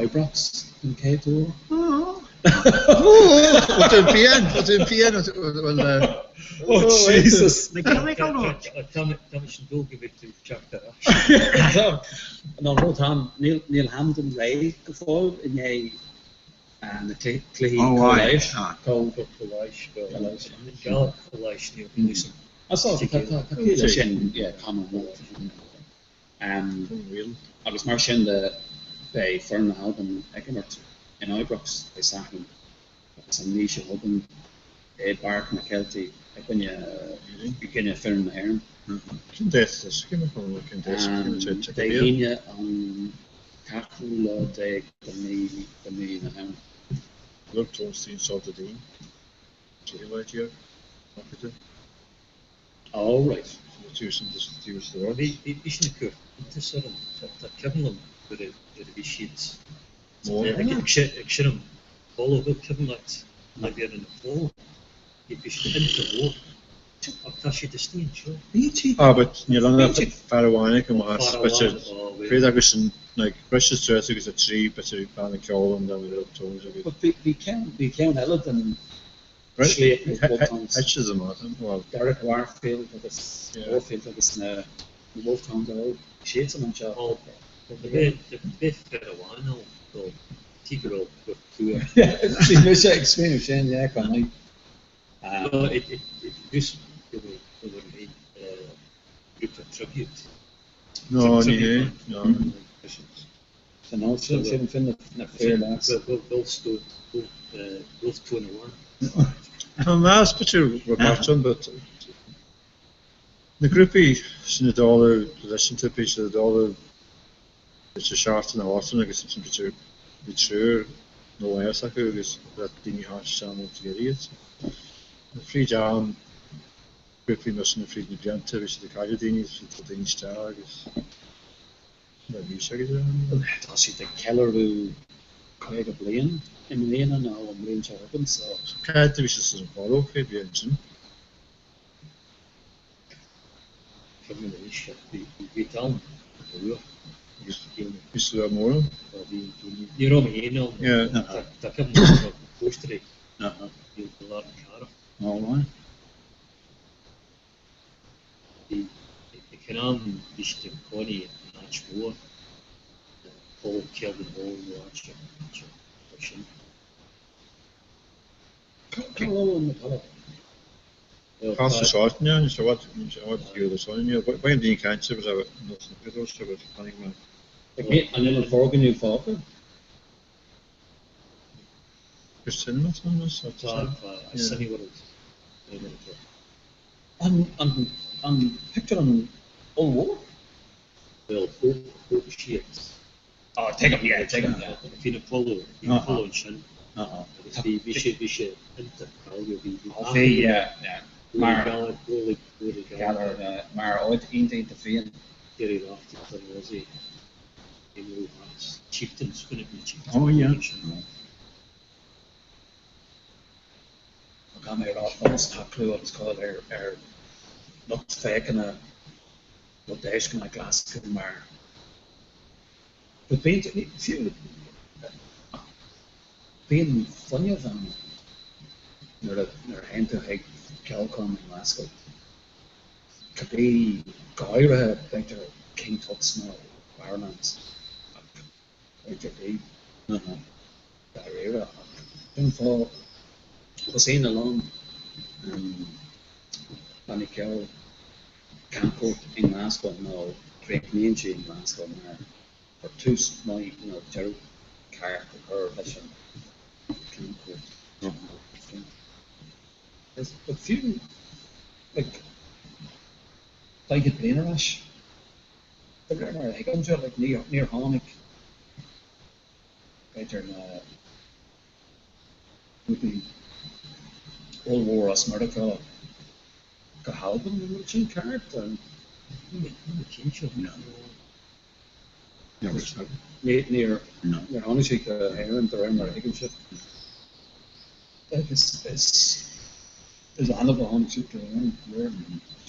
Ibrox den chéad uair. Bhfuil tú pian? Bhfuil tú pian? Bhfuil Oh Jesus! Tá mise ag dul go bhfuil tú teacht ar ais. Nó rud ann, níl níl Hampden réidh go fóill i ndiaidh na cluichí comhleighis. Comhleighis níl níl Ah so tá tá tá ciall leis sin yeah tamall maith. Agus mar sin de, beidh foireann na hAlban ag imirt in Ibrox Dé Sathairn agus an mhí seo chugainn i bPáirc na Ceiltí i gcoinne i gcoinne foireann na hÉireann. Cén dáta is cén dáta Dé hAoine an ceathrú lá déag de mhí de mhí na Samhna. Luke Jones Salt Dean. Oh right. Bhí sin ag cur iontas orm. Tá cuimhin liom nuair a bhí siad ag seinm Follow bhfuil cuimhin leat nuair a bhí ar an Follow bhí siad iontach mhór ach tá siad istigh anseo. Ah but níl ann ach fear amháin acu más b'fhéidir céard agus sin like breis is stress agus 3 b'fhéidir bean ag ceol an dá mhíle tones agus. But bhí ceann bhí ceann eile den sliocht na Wolfe Tones. Hitches amach an well. Derek Warfield agus Warfield agus na Wolfe Tones ó siadsan anseo. Bhí fear amháin ann go tí go raibh go fuar. Bhí mise ag smaoineamh sin, yeah, go mbeidh. No, it it it just go bhfuil go bhfuil grúpa tribute. No, ní hé, no. San áit sin, sin sin na fir leas. Wolfe Tone amháin. Tá meas b'fhéidir Robertson but na grúpaí sin ag dul leis an bhí siad ag dul b'fhéidir seachtain a hocht agus ansin b'fhéidir bhí triúr nó léas acu agus le daoine thart isteach nó together iad. Fríd am grúpaí mar sin fríd na blianta bhí siad ag cailleadh daoine bhí siad ag daoine isteach agus Tá siad ag ceiliúradh 50 bliain i mbliana nó an bhliain seo chugainn so. Cad a bhí sé san bhforóg fé bhliain sin? Cuimhin anois bhí bhí t-am go luath agus bhí Bhí slua mór ann? Bhí ní raibh mé féin ann. Tá cuimhin liom go raibh póstaerí. Bhí i lár na cathrach. Ó, aye. Bhí, ag an am, bhí siad ag cónaí in áit mhór, Poll Kelvin Hall nó áit mar sin. Cá raibh an pub? Tá sa sórt inniu, ní sa bhfad, ní sa bhfad fiú le sórt inniu. Bhain daoine caint agus a nós na bhfeadóir agus tháinig mé. An bhfuil an foirgneamh fágtha? Is cinema tá Tá, tá, Cineworld. An, an, an pictiúrlann ollmhór? Bhuel, thóg, thóg siad. Á, tuigim, yeah, tuigim, yeah. Bhí an Apollo, bhí an Apollo ansin agus bhí, bhí sé, bhí sé iontach cáiliúil, bhí, bhí Ó bhí, yeah, yeah. Mar, Galar, Galar, Galar, mar áit iontach iontach fiáin. Gerry Rafferty, Don Rosie, you know, Chieftains, chonaic mé Chieftains. Oh yeah. Tá mé a rá fós tá clú agus cáil ar ar lucht féachana lucht éisteachta Glasgow mar but bíonn fiú bíonn fuinneamh ann nuair a nuair a théann tú chuig ceolchoirm i nGlasgow. Cibé go háirithe b'fhéidir King Tut's nó Barrowlands ach b'fhéidir bhí dáiríre ach cén fáth thosaíonn a lán bannaí ceoil camchuairt i nGlasgow nó críochnaíonn siad i nGlasgow mar gur tús maith nó deireadh ceart a chur leis an camchuairt. But fiú like 40 bliain ar ais, de réir mar a thuigimse, like níor tháinig b'fhéidir na grúpaí ollmhór as Meiriceá go hAlbain, an bhfuil sin ceart? Níl mé cinnte. Níor níor tháinig siad go hÉirinn de réir mar a thuigimse. Is is is annamh a tháinig siad go hÉirinn de réir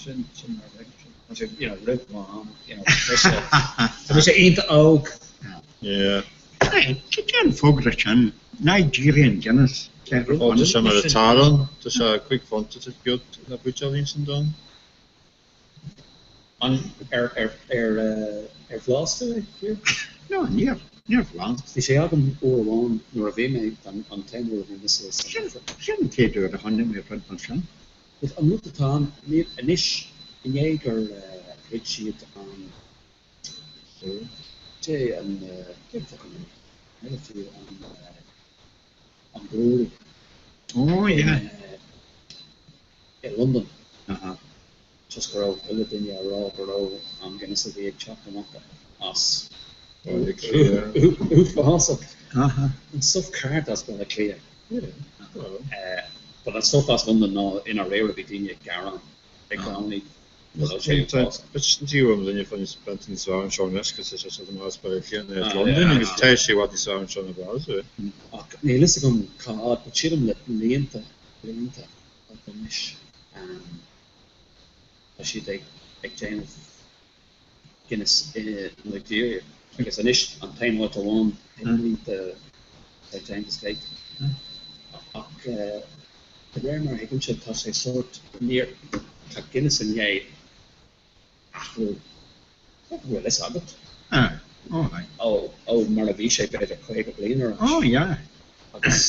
sin sin mar a thuigimse. Tá sé you know roimh mo am you know tá mise tá mise iontach óg. Yeah. Cad é an fógra sin? Nigerian Guinness. Ó tá sé mar atá ann, tá sé 5 phunt atá beag le buidéal ins an domhan. An ar ar ar ar bhlas tú é, Hugh? No, níor, níor bhlas. Bhí sé agam uair amháin nuair a bhí mé, an an t-aon uair a bhí mise san Sin, sin an chéad uair a chonaic mé rud mar sin. But an rud atá ann, níl, anois, i ndiaidh gur throid siad an, dé an, cén focal é, níl fiú an, an brewery. Oh yeah. I Londain. Toisc go raibh chuile duine a rá go raibh an Guinness a bhí ag teacht amach as uafásach. An stuff ceart as Baile Átha Cliath. But an stuff as Londain ná i ndáiríre bhí daoine ag gearán i gcónaí go raibh sé uafásach. But ní raibh duine fá níos bent níos fearr anseo anois cos tá sé amach as Baile Átha Cliath ná as Londain agus tá sé i bhfad níos fearr anseo ná Glasgow. Ach níl fhios agam cá fhad, but sílim le blianta, blianta anois tá siad ag ag déanamh Guinness i Nigeria agus anois an t-aon áit amháin i St James's Gate. Ach de réir mar a thuigimse tá sé sórt, níor, tá Guinness i ndiaidh athrú, go bhfuil fhios agat. Ah, ó aye. Ó, ó mar a bhí sé b'fhéidir 50 bliain ar ais. Oh yeah. Agus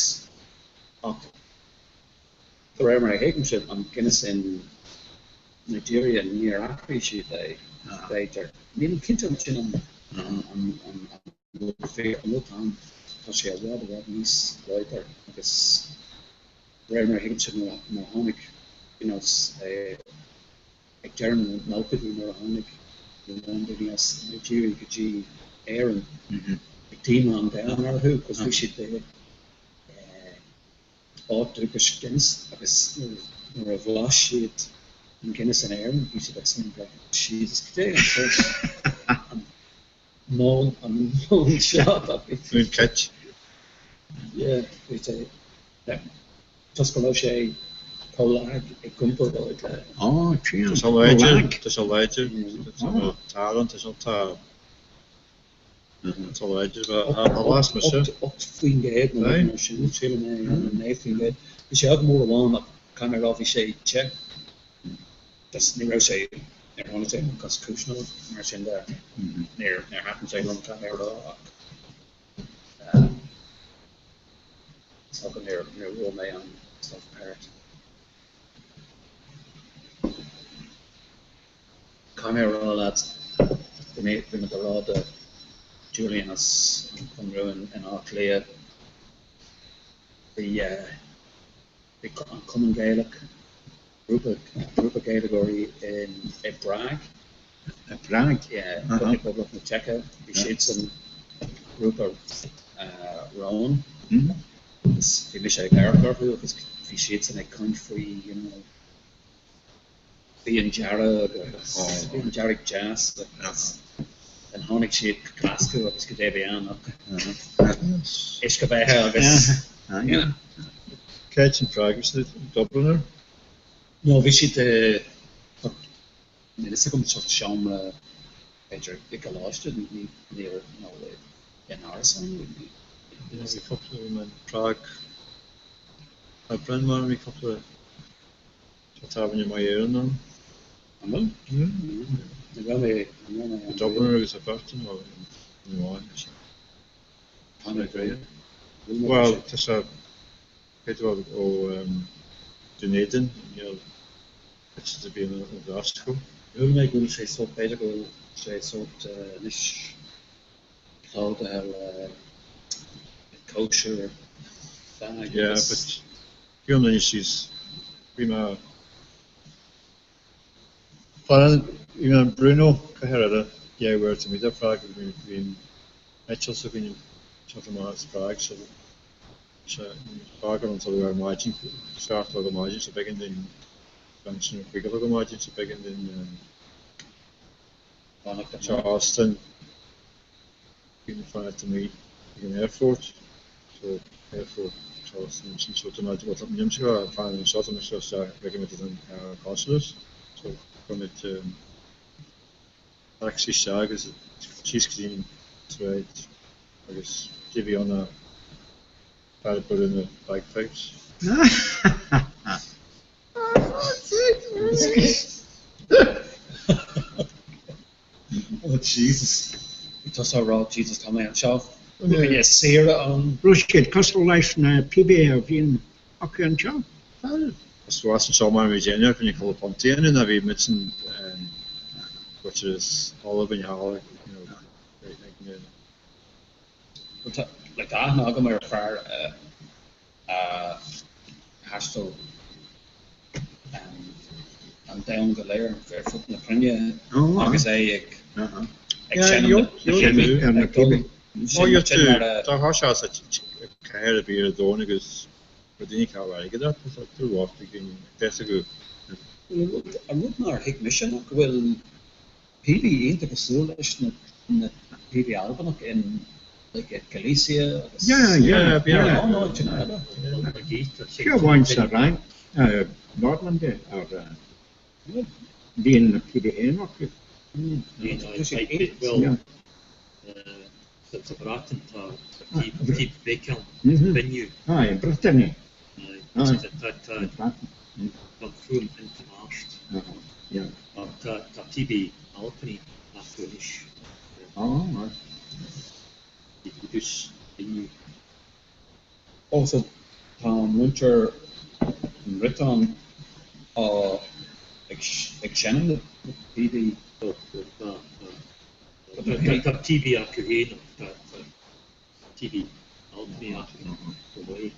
ach De réir mar a thuigimse, an Guinness in Nigeria, níor athraigh siad é, b'fhéidir. Nílim cinnte an sin an rud fíor, an rud ann, tá sé i bhfad i bhfad níos láidir agus de réir mar a thuigimse nuair a tháinig you know ag deireadh na nóchaidí nuair a tháinig a lán daoine as Nigeria go dtí Éirinn bhí díomá an domhain orthu cos bhí siad ag áit dúchais Guinness agus nuair a bhlais siad an Guinness in Éirinn bhí siad ag smaoineamh like Jesus cad é an sórt an món an món seo atá faoi Faoin cit. Yeah bhí sé toisc go raibh sé chomh lag i gcomparáid le Oh tchí Tá sé láidir, tá sé láidir, tá tá tá. That's all I did. A las mise. 8% nó rud mar sin, sílim é, nó 9%. Bhí sé ag mór amháin ach caithfidh mé a rá bhí sé te. Just ní raibh sé ar tháinig sé as cúiseanna mar sin de. Níor thaitin sé liom caithfidh mé a rá ach is dócha níor bhuail mé an stuff ceart. Caithfidh mé a rá leat, bhí mé bhí mé ag rá do Julian as an Conradh in in Áth Cliath, bhí bhí an Cumann Gaelach, grúpa grúpa Gaeilgeoirí in i bPrág. I bPrág? Yeah, i bPoblacht na Seice, bhí siadsan grúpa romhainn agus bhí mise ag amharc orthu agus bhí siadsan ag caint faoi you know, Fíon dearg agus fíon dearg deas agus then tháinig siad go Glasgow agus goidé a bhí ann ach uisce beatha agus you know. Cá háit in Prague, bhí siad i Dublin or? No, bhí siad i, níl fhios agam, sórt seomra b'fhéidir i gcoláiste, ní, níor, nó in árasán, ní. Bhí cúpla, bhí mé in Prague, Aibreán mar bhí cúpla Tá tábhairne maith Éireann ann. An bhfuil? Ní raibh mé, ní raibh mé ann. Dublin agus a bheirt nó amháin. Tá mé ag Bhuel, tá sé cuid mhaith ó Dún Éideann, níl áit ar bith ó Glasgow. Chuala mé go bhfuil sé sórt, b'fhéidir go bhfuil sé sórt anois plódaithe le kosher bag Yeah, but Bhí an duine síos, bhí mé, fan, bhí mé in Brno, cathair eile, dhá uair taobh amuigh de Prague agus bhí, bhí an eitilt s'againn ag teacht amach as Prague so sé, fágáil an ar maidin, 7 a chlog ar maidin so b'éigean dúinn, ansin ar 5 a chlog ar maidin so b'éigean dúinn fanacht Charleston, bhí mé fanacht amuigh ag an aerfort so aerfort Charleston ansin so tá mé bhuel tá nimse go fan anseo tá mise isteach ag an consulate so chuir muid taxi isteach agus síos go dtí an tsráid agus cé bhí ann ach fear ag bualadh na bagpipes. Oh Jesus. Bhí tusa ag rá Jesus tá mé anseo. Bhí saoire ann. Raibh siad cosúil leis na píobaí a bhíonn acu anseo? Is suas anseo mar bhí déanamh acu ní cúpla punt a dhéanamh ná bhí muid san which is all of thall you know ag na Tá like tá aithne agam ar fear a thaistil an domhan go léir ar fud na cruinne agus é ag seinm na píobaí ag dul sin mar a. Tá sé sa chathair a bhí ar domhan agus tá daoine cá bhfuil airgead acu tá tú bhocht ag daoine deas acu. An rud nár thuig mise ná go bhfuil píobaí iontach cosúil leis na píobaí Albanach in like at Galicia agus Yeah, yeah, yeah. a lán áiteanna eile. Fiú amháin sa Fhrainc, Normandy, ar bhíonn na píobaí féin acu. Bhuel, sa Bhreatain tá píb bheag ann, binniú. Aye, Brittany. Tá an fuaim intomhaiste. Ach tá píobaí Alpine acu anois. I dtús binniú. Oh so tá muintir an Bhriotáin á ag seinm na píobaí. Tá píobaí acu féin ach tá píobaí Alpine acu chomh maith.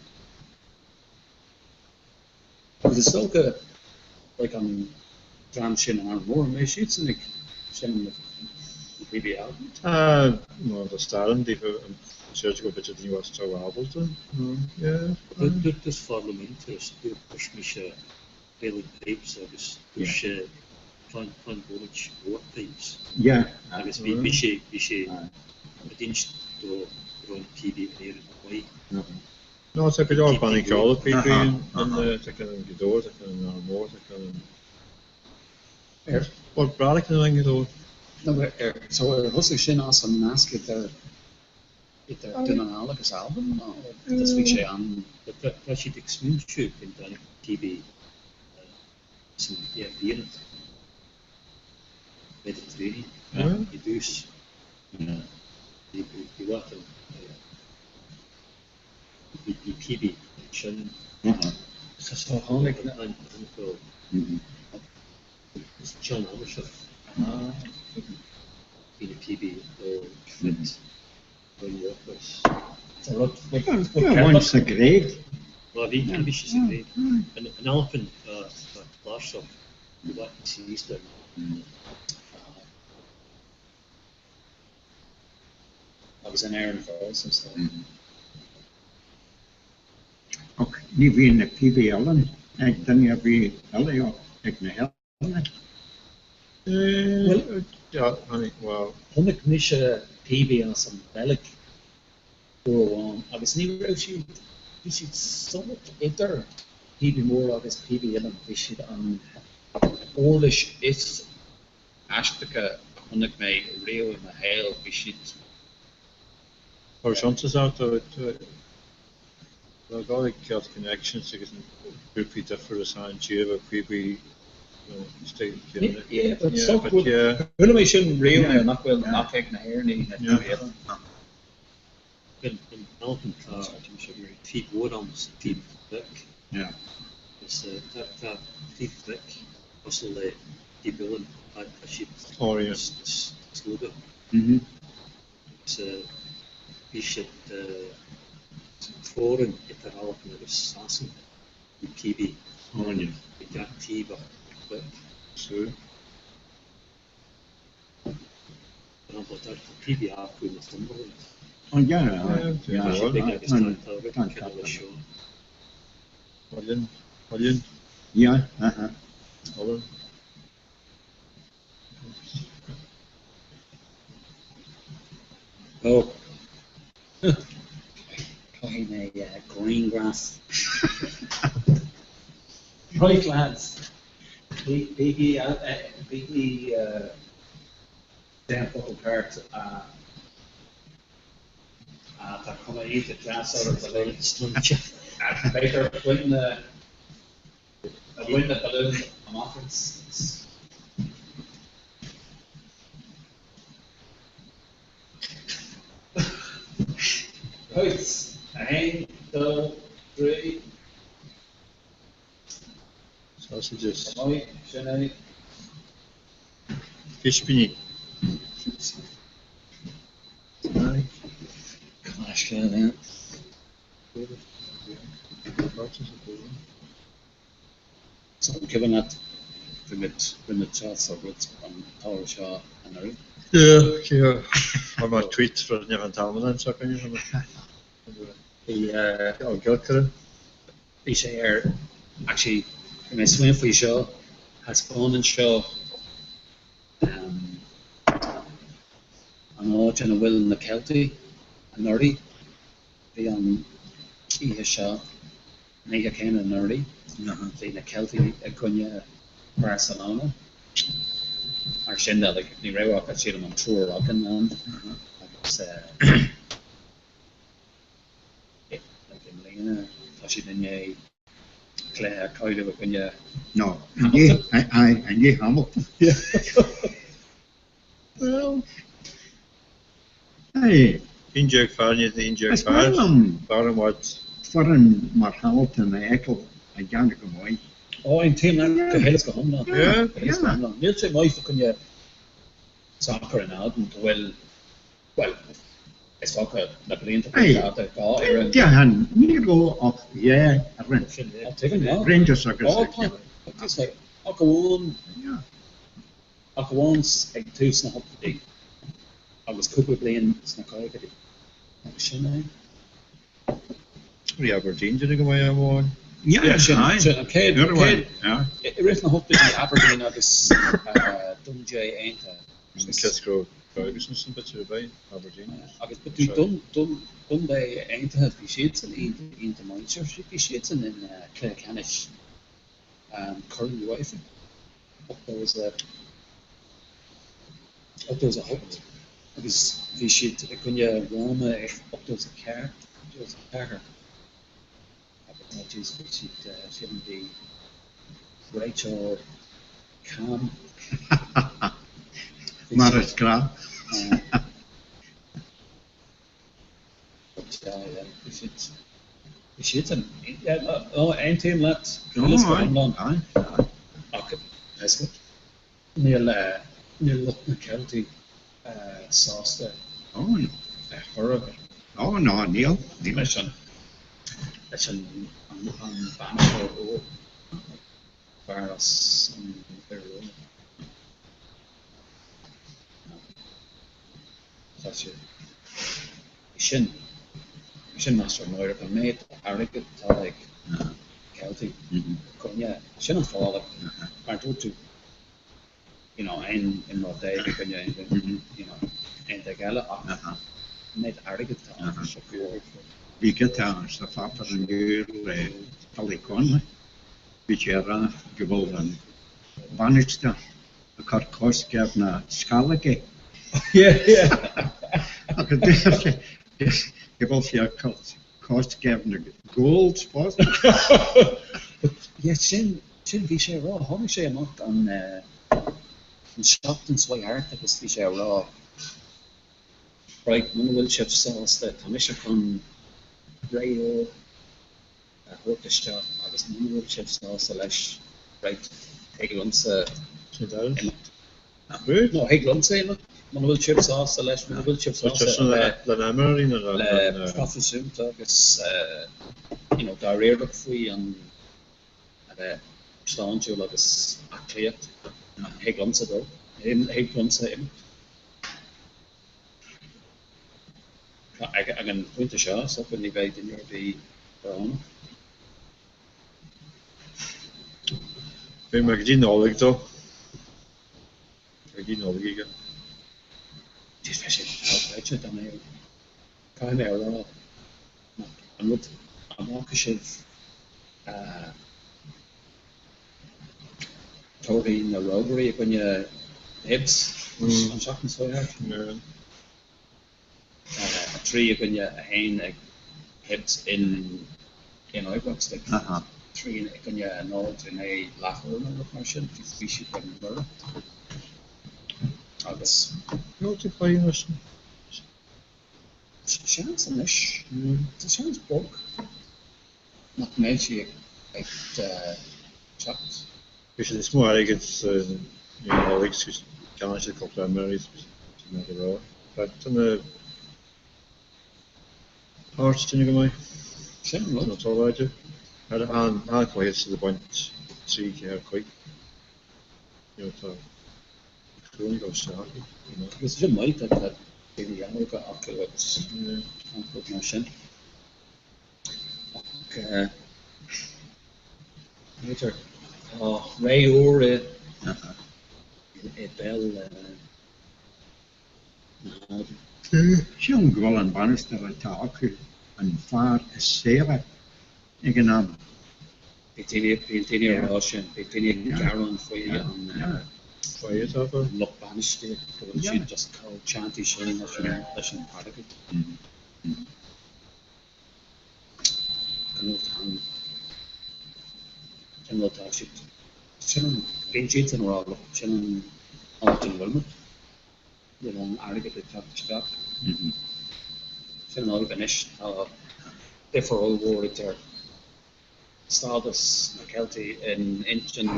Agus is dócha like an dream sin in Arran Mór, an mbeidh siadsan ag seinm na píobaí Alpine? Tá, nó tá stair ann daofa, an seoirse go b'fhéidir daoine bhfuil tú ábalta, nó yeah. Dúirt fear liom interest, dúirt mise Gaelic pipes agus dúirt sé fan fan bhómait more pipes Yeah. agus bhí bhí sé bhí sé ag inst dó go raibh na píobaí in Éirinn chomh maith. No, tá go leor bannaí ceoil píobaí in tá ceann in Gaoth Dobhair, tá ceann in Árainn Mhór, tá ceann in Bhuel, breá le ceann in Gaoth Dobhair. No, ar, so ar thosaigh sin as an nasc idir, idir Dún na nGall agus Albain nó just bhí sé an. Tá siad ag smaointiú faoin dtáinig píobaí san iarracht Mediterranean i dtús. Bhí mhaith bhí píobaí ansin. So tháinig an ceol is an t-am seo. Bhí na píobaí ó frid Bhain sa Ghréig. Bhí bhí sé sa Ghréig. In Albain tá cláirseach i bhfad níos ísle ná. Agus in Éirinn fosta is dóigh. Ach ní bhíonn na píobaí uilleann ag duine ar bith eile ach ag na hOileánaigh. Bhuel, chonaic mise píobaí as an Bheilg uair amháin agus ní raibh siad, bhí siad sórt idir píobaí móra agus píobaí uilleann, bhí siad an uirlis is aisteacha a chonaic mé riamh i mo shaol, bhí siad. Tá iontas ort tá gá ag Celtic Connections agus na grúpaí difriúla san tír a píobaí istigh céanna. Yeah, but so but yeah. Chuala mé sin riamh now nach bhfuil nach ag na hÉireannaigh na píobaí uilleann. In Albain tá píb mhór ann is píb bheag. Yeah. Is tá píb bheag cosúil le píb uilleann tá siad Oh yeah. níos lú. Agus bhí siad teorainn idir Albain agus Sasana, bhí píobaí ag gach taobh ach beag. Mar shampla, tá píobaí acu i Northumberland. Oh yeah, yeah. Tá siad beag agus tá rud cineál leis seo. Uilleann, uilleann. Yeah, uh-huh. Uilleann. Oh. Caithfidh mé grianghraf. Right lads, bígí bígí déan focal ceart tá cuma iontach deas orthu go léir. B'fhéidir bain na Bhain na balúin amach as. Right, 1, 2, 3. Sausages. Sin é. Ispíní. Gaisce, yeah. So an cuimhin leat bhí muid rinne muid sa rud an t-ábhar seo anuraidh? Yeah, yeah. Mar mar tweet for neamh an t-am an seo againne. Bhí Ó Gilcurran. Bhí sé ar actually bhí mé ag smaoineamh faoi seo thaispeánann seo an áit ina bhfuil na Ceiltigh anuraidh. Bhí an oíche seo, an oíche chéanna anuraidh, bhí na Ceiltigh i gcoinne Barcelona. Mar sin de, like, ní raibh ach, sílim, an triúr againn ann agus like, i mbliana tá siad i ndiaidh cluiche a chailleadh i gcoinne No, i ndiaidh, i ndiaidh Hamilton. Well, aye. 11 fear, ní 11 Is fear. breá liom Fear an bhfad. foireann mar Hamilton a fheiceáil ag déanamh go maith. Ó, aontaím leat go huile is go hiomlán. Yeah. Go huile is go hiomlán. Níl sé maith fá choinne sacar in Albain go bhfuil, bhuel, is dócha na blianta Aye. fada dhá fhoireann. Déarfainn, ní raibh ach dhá fhoireann. Sin é. Tuigim, yeah. Rangers agus. Ó, tá, tá, ach amháin. Yeah. Ach amháin ag tús na hochtóidí agus cúpla bliain sna caogaidí. Agus sin é. Bhí Aberdeen déanamh go maith am amháin. Yeah, sin, aye. sin an chéad, Uair amháin, chéad, yeah. i rith na hochtóidí Aberdeen agus Dundee Aontaithe. Sin cé go raibh Ferguson san bit ar bith, Aberdeen. Agus but bhí Dun, Dun, Dundee Aontaithe, bhí siadsan iontach, iontach maith. Sure, bhí siadsan in cluiche ceannais Corn UEFA. 80 is a. 88 agus bhí siad i gcoinne Róma i 84, 84 agus oh jeez bhí siad sílim bhí réiteoir cam. Mar is gnách. But yeah, yeah, bhí siad bhí siad an yeah, no, aontaím leat go hiomlán. Ach Níl níl lucht na Ceiltigh sásta ar chor ar bith. Ó ná níl, níl. Leis an leis an an bainisteoir úr, fear as an Iorua. Tá sé sin sin measartha náireach an méid airgid atá ag Ceiltigh coinne sin an fáth mar dúirt tú you know aon imreoir i gcoinne you know aon duine eile ach an méid airgid atá acu sa Bhí giota sa pháipéar inniu le Billy Connolly, bhí sé ag rá go bhfuil an bainisteoir ag cur cosc ar na sceallógaí. Agus deir sé go bhfuil sé ag cur cosc ar na goals fosta. But yeah sin sin bhí sé ag rá tháinig sé amach an an seachtain seo thart agus bhí sé ag rá right muna bhfuil sibh sásta tá mise chun ré úr a thabhairt isteach agus muna bhfuil sibh sásta leis, right, thig liomsa imeacht. No, thig liomsa imeacht, muna bhfuil sibh sásta leis, muna bhfuil sibh sásta a bheith le proifisiúnta agus you know dáiríreach faoi an a bheith sláintiúil agus aclaíocht, thig liomsa dul, thig liomsa imeacht. Ag an bpointe seo, is dócha, ní bheidh duine ar bith brónach. Beidh mé go dtí Nollaig dó. Go dtí Nollaig aige. Jeez, bheadh sé dochreidte dá mbeadh. Caithfidh mé a rá, an rud, an bhfaca sibh torthaí na Rógairí i gcoinne Hibs an tseachtain seo thart? 3 i gcoinne 1 ag Hibs in in Ibrox, like 3 i gcoinne 0 in aghaidh leathuair nó rud mar sin, bhí siad ar mire agus. Seans anois, tá seans beag nach mbeidh sí ag teacht. Bhí sé níos mó airgid sa Nollaig agus cheannaigh siad cúpla imreoirí sa mhéad a raibh. But tá na Hearts ag déanamh go maith. Sin an rud. Tá láidir. An cluiche siad ag baint 3 4 5. You know, tá cúig ó isteach acu, you know. Agus sin maith tá daoine óga acu agus an rud mar sin. Ach b'fhéidir tá ré úr i bpeil na hAlban. Sílim go bhfuil an bainisteoir atá acu an fear is saoire ag an am. Bhí daoine ag rá sin, bhí daoine ag gearán faoi an lucht bainistíochta go bhfuil siad just chomh teanntaí sin leis an airgead. Sin rud tá siad, sin an, bíonn siadsan ag rá look, sin an áit ina bhfuil muid, níl an airgead ag teacht isteach. Sin an fhadhb anois, tá difear ollmhór idir stádas na Ceiltigh in intinn an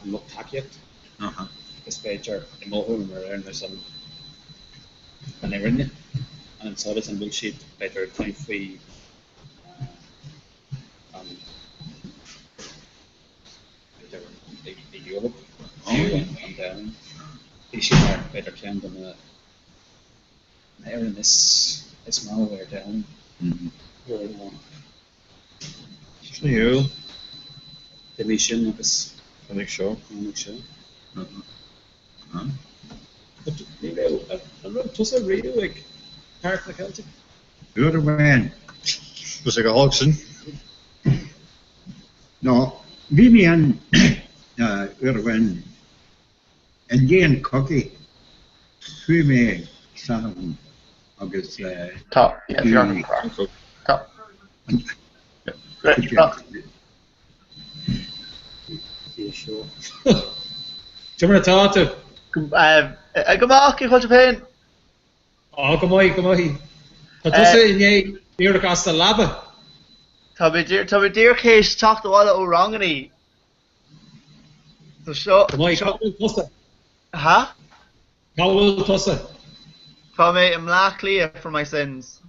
lucht tacaíochta agus b'fhéidir, i mo thuairim ar aon nós, an fhírinne, an stádas an bhfuil siad, b'fhéidir, ag caint faoi an, b'fhéidir, i Eoraip, an domhan. Bhí siad mar, b'fhéidir, ceann de na fhoireann is mó ar domhan uair amháin. Sin é Iúil. D'imigh sin agus. Tháinig seo. Tháinig seo. But ní raibh, an raibh tusa riamh ag Páirc na Ceiltigh? Uair amháin. Bhí sé go holc sin. No, bhí mé ann uair amháin i ndiaidh an chogaidh. Chuaigh mé Satharn agus Tá, yeah, bhí orm. Tá. Cad é mar atá tú? Go maith, cén chaoi a bhfuil tú féin? Á, go maith, go maith. Tá tusa i ndiaidh díreach as do leaba. Tá mé díreach théis teacht abhaile ó rangannaí. So seo. Go maith, cá bhfuil tusa? Ha? Cá bhfuil tusa? Tá mé i mBleá Cliath for my sins.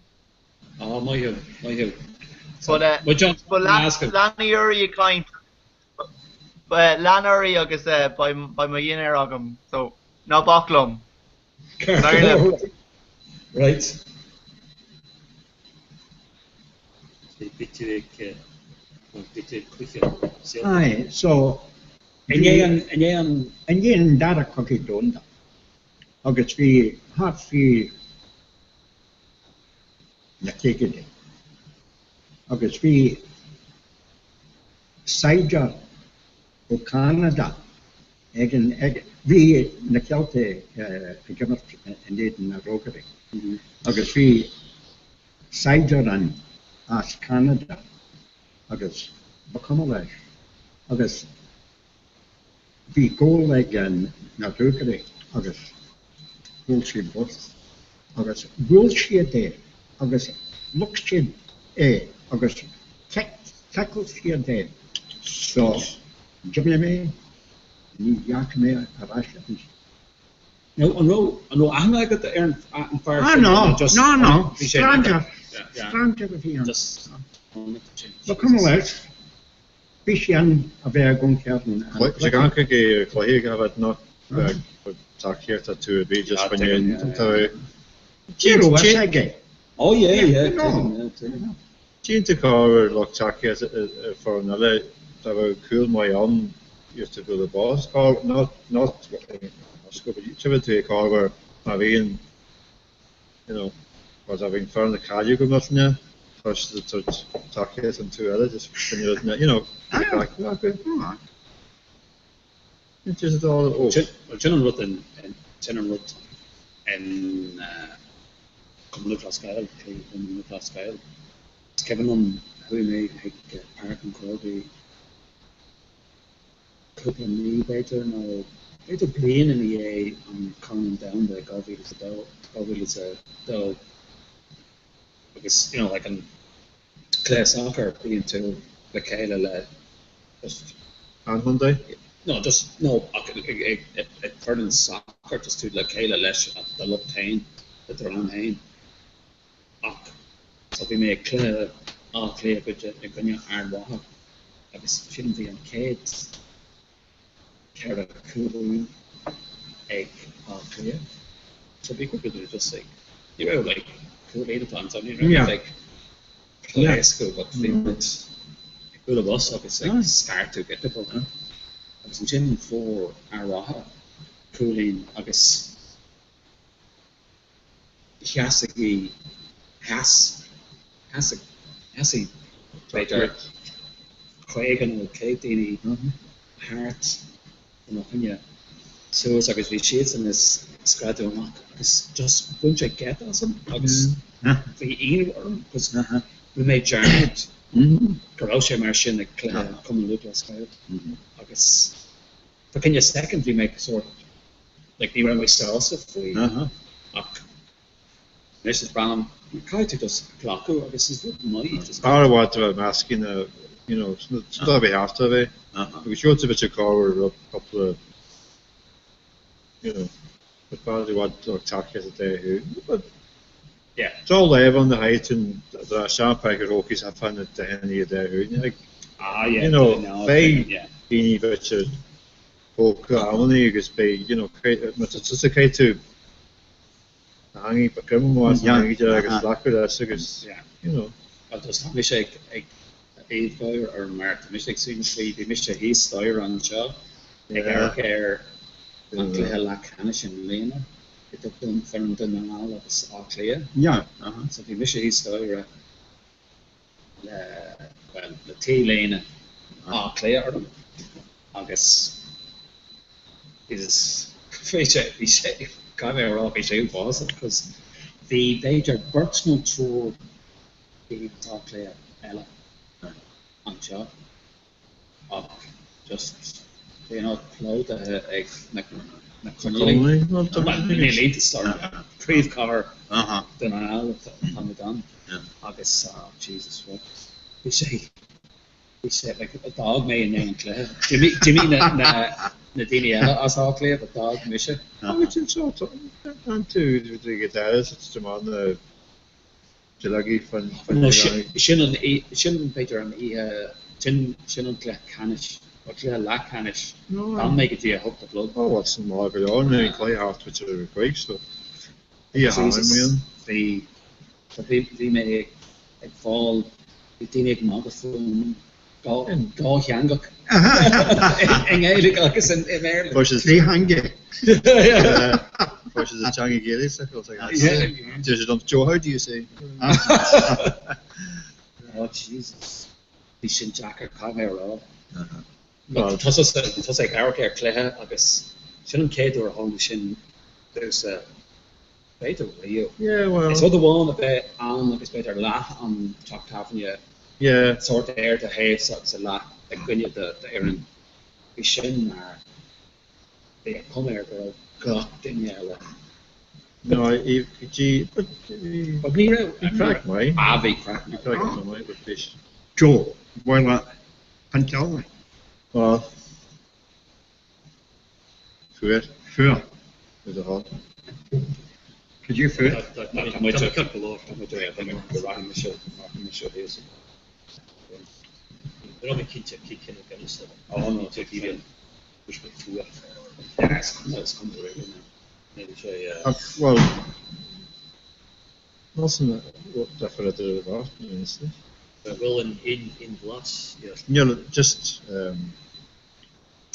Á, maith thú, maith thú. But eh, but lean oraibh ag caint. Lean oraibh agus eh, beidh mo dhinnéar agam, so ná bac liom. Right. Aye, so i ndiaidh an Dara Cogadh Domhanda agus bhí thart faoi na caogaidí agus bhí saighdiúir ó Cheanada ag an, ag, bhí na Ceiltigh ag imirt in éadan na Rógairí agus bhí saighdiúir ann as Ceanada agus ba chuma leis agus bhí goal ag na Ruagairí agus bhuail sé bos agus bhuail siad é agus luigh siad é agus tackle siad é so d'imigh mé, ní dheachaigh mé ar ais arís. Nó an raibh an raibh aithne agat ar an fear Ah sin no, nó just no, no, bhí sé stranger, yeah, yeah. stranger a bhí ann. Just Ba chuma leis. Bhí sé ann a bheith ag amharc ar an Sé gan chuig é cluiche a bheith not tacaíocht a tú a bhí just choinne tá Ní raibh a fhios aige. Oh yeah, yeah, tuigim, yeah, tuigim. Tchíonn tú cá bhfuil lucht tacaíochta ar foireann eile dá bheadh cúl maith ann just a bhualadh bos cá not not tchíonn tú cá bhfuil má bhíonn you know mar dá bhíonn foireann ag cailleadh go millteanach tá siad ag tabhairt tacaíocht an tú eile just choinne you know acu. Just all oh. Sin an rud in sin an rud in Cumann Lúthchleas Gael, Cumann Lúthchleas Gael. Is cuimhin liom chuaigh mé chuig Páirc an Chrócaigh cúpla mí b'fhéidir nó b'fhéidir bliain ina dhiaidh an Corn Domhanda 2002, 2002 agus you know like an cluiche sacair bíonn tú le chéile le just An chontae? No just no ach ag ag ag foireann sacair just tú le chéile leis do lucht féin le do dhream féin ach so bhí mé ag cluiche Átha Cliath i gcoinne Ard Mhacha agus sílim bhí an chéad 4 cúilín ag Áth Cliath. So bhí cúpla duine just ag, ní raibh like cúilín atá ann, so ní raibh muid ag pléascadh but bhí muid ag bualadh bos agus ag scairteadh giota beag. Agus ansin fuair Ard Mhacha cúilín agus sheasaigí, sheas, sheasaigh, sheasaigh b'fhéidir 50 nó 100 daoine thart i mo choinne suas agus bhí siadsan ag screadadh amach agus just bhain sé geit asam agus bhí ionadh orm cos rinne mé dearmad go raibh sé mar sin ag cluiche Cumann Lúthchleas Gael agus Fá choinne second bhí mé sórt like ní raibh mé sásta faoi ach anois is breá liom caithfidh tú just glacadh agus is rud maith just. B'fhearr i bhfad a bheith measctha ná you know sna a bheith thart a bheith agus you'll bit of cabhair rud cúpla you know but b'fhearr i bhfad like tacaíocht a dé thú but yeah it's all level in the height and the champagne ar ócaí sa fan na daoine a dé thú like ah yeah you know no beidh yeah daoine bit póca amannaí agus beidh you know má tá tusa caithfidh tú na hangaí ba cuma más na hangaí de agus glacadh leis agus you know. Agus tá mise ag ag aoibh gáire orm mar tá mise ag smaoineamh faoi bhí mise thíos staighre anseo ag amharc ar an gcluiche leathcheannais i mbliana idir foireann Dún na nGall agus Áth Cliath. So bhí mise thíos staighre le, bhuel, le T-léine Átha Cliath orm agus is bhí sé, bhí sé Caithfidh mé a rá, bhí sé uafásach cos bhí b'fhéidir beirt nó triúr daoine as Áth Cliath eile anseo ach just bhí an áit plódaithe ag na na Conallaigh. Bhuel, níl iontas orm, príomhchathair Dhún na nGall tá muid ann agus oh Jesus what bhí sé Bhí sé, like, d'fhág mé i ndiaidh an chluiche. D'imigh, d'imigh na, na, na daoine eile as Áth Cliath, but d'fhág mise. Agus anseo, tá tú ag deireadh sa tiomána na duilleogaí fan, fan No, sin, sin an, sin b'fhéidir an oíche, sin, sin an cluiche ceannais, nó cluiche leathcheannais. D'fhan mé go dtí a hocht a chlog. Oh, well, sin maith go leor, nuair an cluiche thart b'fhéidir ar a cúig, so bhí a Jesus, bhí, bhí, bhí mé ag fáil, bhí daoine ag magadh fúm, dátheangach, i nGaeilge agus i mBéarla. Fuair siad teanga. Fuair siad teanga Gaeilge sa Deir siad liom, Joe, how do you say? Oh Jesus, bhí sin deacair, caithfidh mé a rá. Tusa ag amharc ar cluiche agus sin an chéad uair a tharla sin domhsa b'fhéidir riamh. Yeah, well. Is rud amháin a bheith ann agus b'fhéidir leath an teach tábhairne Yeah. sórt ar do thaobhsa agus a leath i gcoinne do d'fhoireann. Bhí sin mar bhí an chuma air go raibh gach duine eile. No, i gee, but bhí But ní raibh. bhí craic maith. Ah, bhí craic Bhí maith. craic maith, but bhí. Joe, bhuel, an teanga. Well, Fuar. Fuar. Le do thoil. Could you fuar? Tá muid ceart go leor, tá muid go rachaidh mise, rachaidh mise thíos. Ní raibh mé cinnte cé cineál Guinness a Ó no, tá bíonn bhí mé fuar. Yeah, is cuma, is cuma really now. Níl sé. Well, níl san difear idir an bheirt, honestly. Bhfuil an aon bhlas? Níl, just.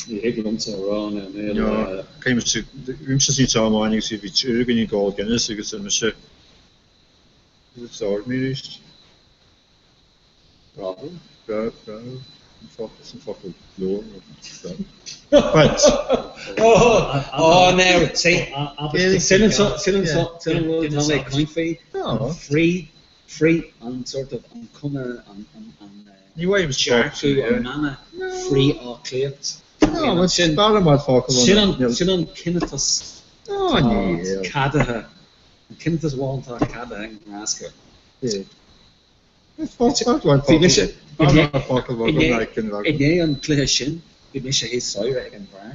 Ní thig liomsa a rá ná níl. No, caithfidh mise, bhí mise sa teach amháin agus bhí triúr againn ag ól Guinness agus d'fhan mise, d'ord mé arís. Bravo. Bravo, an focal, is an focal leor. But. Oh, oh, now, see, sin an, sin an, sin an rud atá mé ag caint faoi, an free, free, an sort of, an cuma, an, an, an, Ní bhfaighim dearcadh, an mana frith-Áth Cliath. No, but sin b'fhearr mar focal Sin an, sin an cineachas No, atá níl. ceadaithe, an cineachas amháin atá ceadaithe i nGlasgow. Bhí mise, i ndiaidh an chluiche sin, bhí mise thíos staighre ag an bheár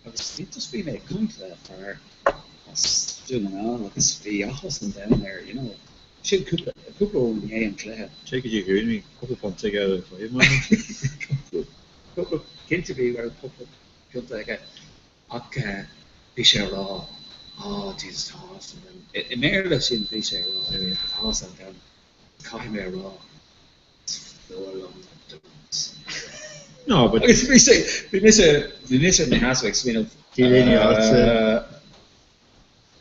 agus bhí, just bhí mé ag caint le fear as Dún na nGall agus bhí áthas an domhain air, you know. Sin cúpla, cúpla uair i ndiaidh an chluiche. Téigh go dtí Dhún, bhí cúpla punt aige ar an chluiche, mar. Cúpla, cinnte bhí cúpla pionta aige ach bhí sé ag rá, oh Jesus tá áthas an domhain. I mBéarla sin bhí sé ag rá, tá áthas an domhain. Caithfidh mé a rá, is fuath liom na Dúns. No, but. Agus bhí sé, bhí mise, bhí mise i mo sheasamh ag smaoineamh. Níl aon áit.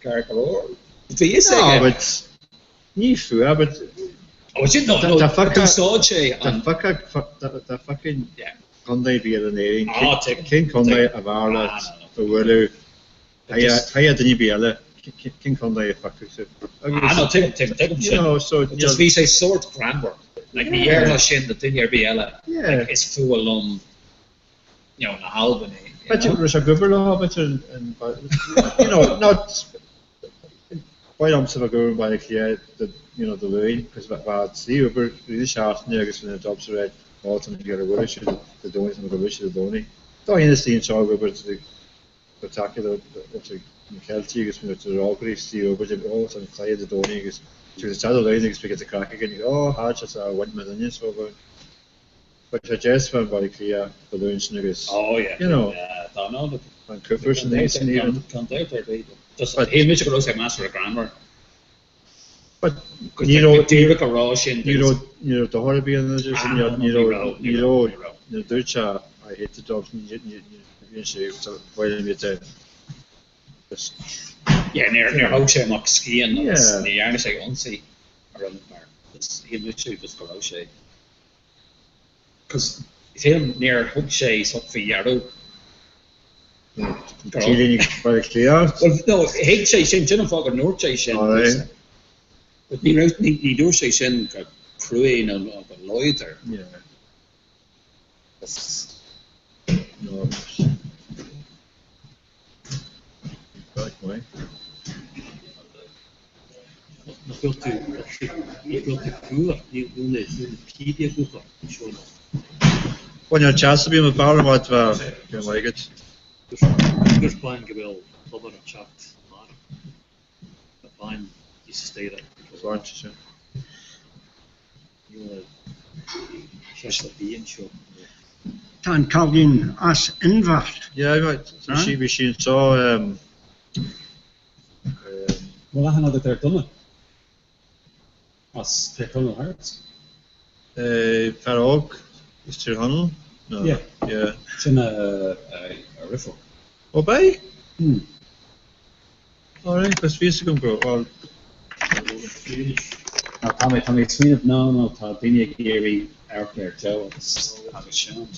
Ceart go leor. Bhí fhios aige. No, but ní fuath, but. Oh, sin no, no, d'úsáid sé an. Dá bhfeicfinn contae ar bith in Éirinn, cén contae ab fhearr leat a bhualadh Thigh duine ar bith eile, cén contae a phiocfadh tú? Ah no, tuigim, tuigim, tuigim sin. You know, so, Just bhí sé sórt greannmhar. Like, ní dhéarfá sin do duine ar bith eile. Yeah. Like, is fuath liom, you know, na hAlbanaigh. you B'fhéidir know? go raibh sé ag obair leo, b'fhéidir, in, you know, not, ba mhaith liomsa bheith ag obair i mBaile Átha Cliath, do, you know, Dé Luain, cos bheadh slí obair i rith na seachtaine agus bhí na jobs ar aghaidh, ó, tá mé ag iarraidh obair siad Dé Domhnaigh, tá mé ag obair siad Dé Domhnaigh. Dá dhéanamh slí anseo ag obair Tá taca le na Ceiltigh agus na Rógairí istigh obair de ó tá an claidhe Dé Domhnaigh agus tú sa teach Luain agus bhí an craic againn ó thá sé sa bhain mé duine so bhain But tá deis bheith in Baile Átha Cliath Dé Luain sin agus Oh yeah you know yeah tá no but an cúpla sin níos san even Tá dabht ar bith just shíl mise go raibh sé measartha greannmhar. But Go ní raibh díreach a rá sin ní raibh ní raibh dochar ar bith ann idir sin Ah, ní ní raibh raibh, ní ní raibh raibh, ní raibh. ní dúirt sé I hate the Dubs ní ní ní bhíonn sé tá bhfuil mé de just Yeah, níor níor thóg sé amach scian agus Yeah. ní dhearna sé ionsaí orm mar just shíl mise just go raibh sé cos sílim níor thug sé sop faoi dheara. Tíríní Baile Átha Cliath. Well, no, thuig sé sin, sin an fáth go ndúirt sé sin. Aye. But ní raibh, ní, ní dúirt sé sin go cruaidh nó go láidir. Yeah. Agus. No. Right, mate. Nach bhfuil tú, nach bhfuil tú fuar, níl na, níl na píobaí ag múchadh, sure enough. Bhuel, níl teas a bhí mo bharr amach bheith ar an agat. Dúirt bean go bhfuil tobar ag teacht amárach. Tá bean thíos sa staighre. Sláinte sin. Níl ceist ar bith anseo. Tá an cailín as Inbhear. Yeah, right. Sí bhí sí anseo. Bhfuil aithne agat ar dhuine as Tír Chonaill Hearts? Fear óg as Tír Chonaill? No. Yeah. Yeah. Sin a dheirfiúr. Ó b'é? Hmm. Alright, cos bhí fhios agam go, bhuel. Nó tá mé, tá mé ag smaoineamh, no, no, tá daoine ag iarraidh amharc ar Joe agus agus Seán.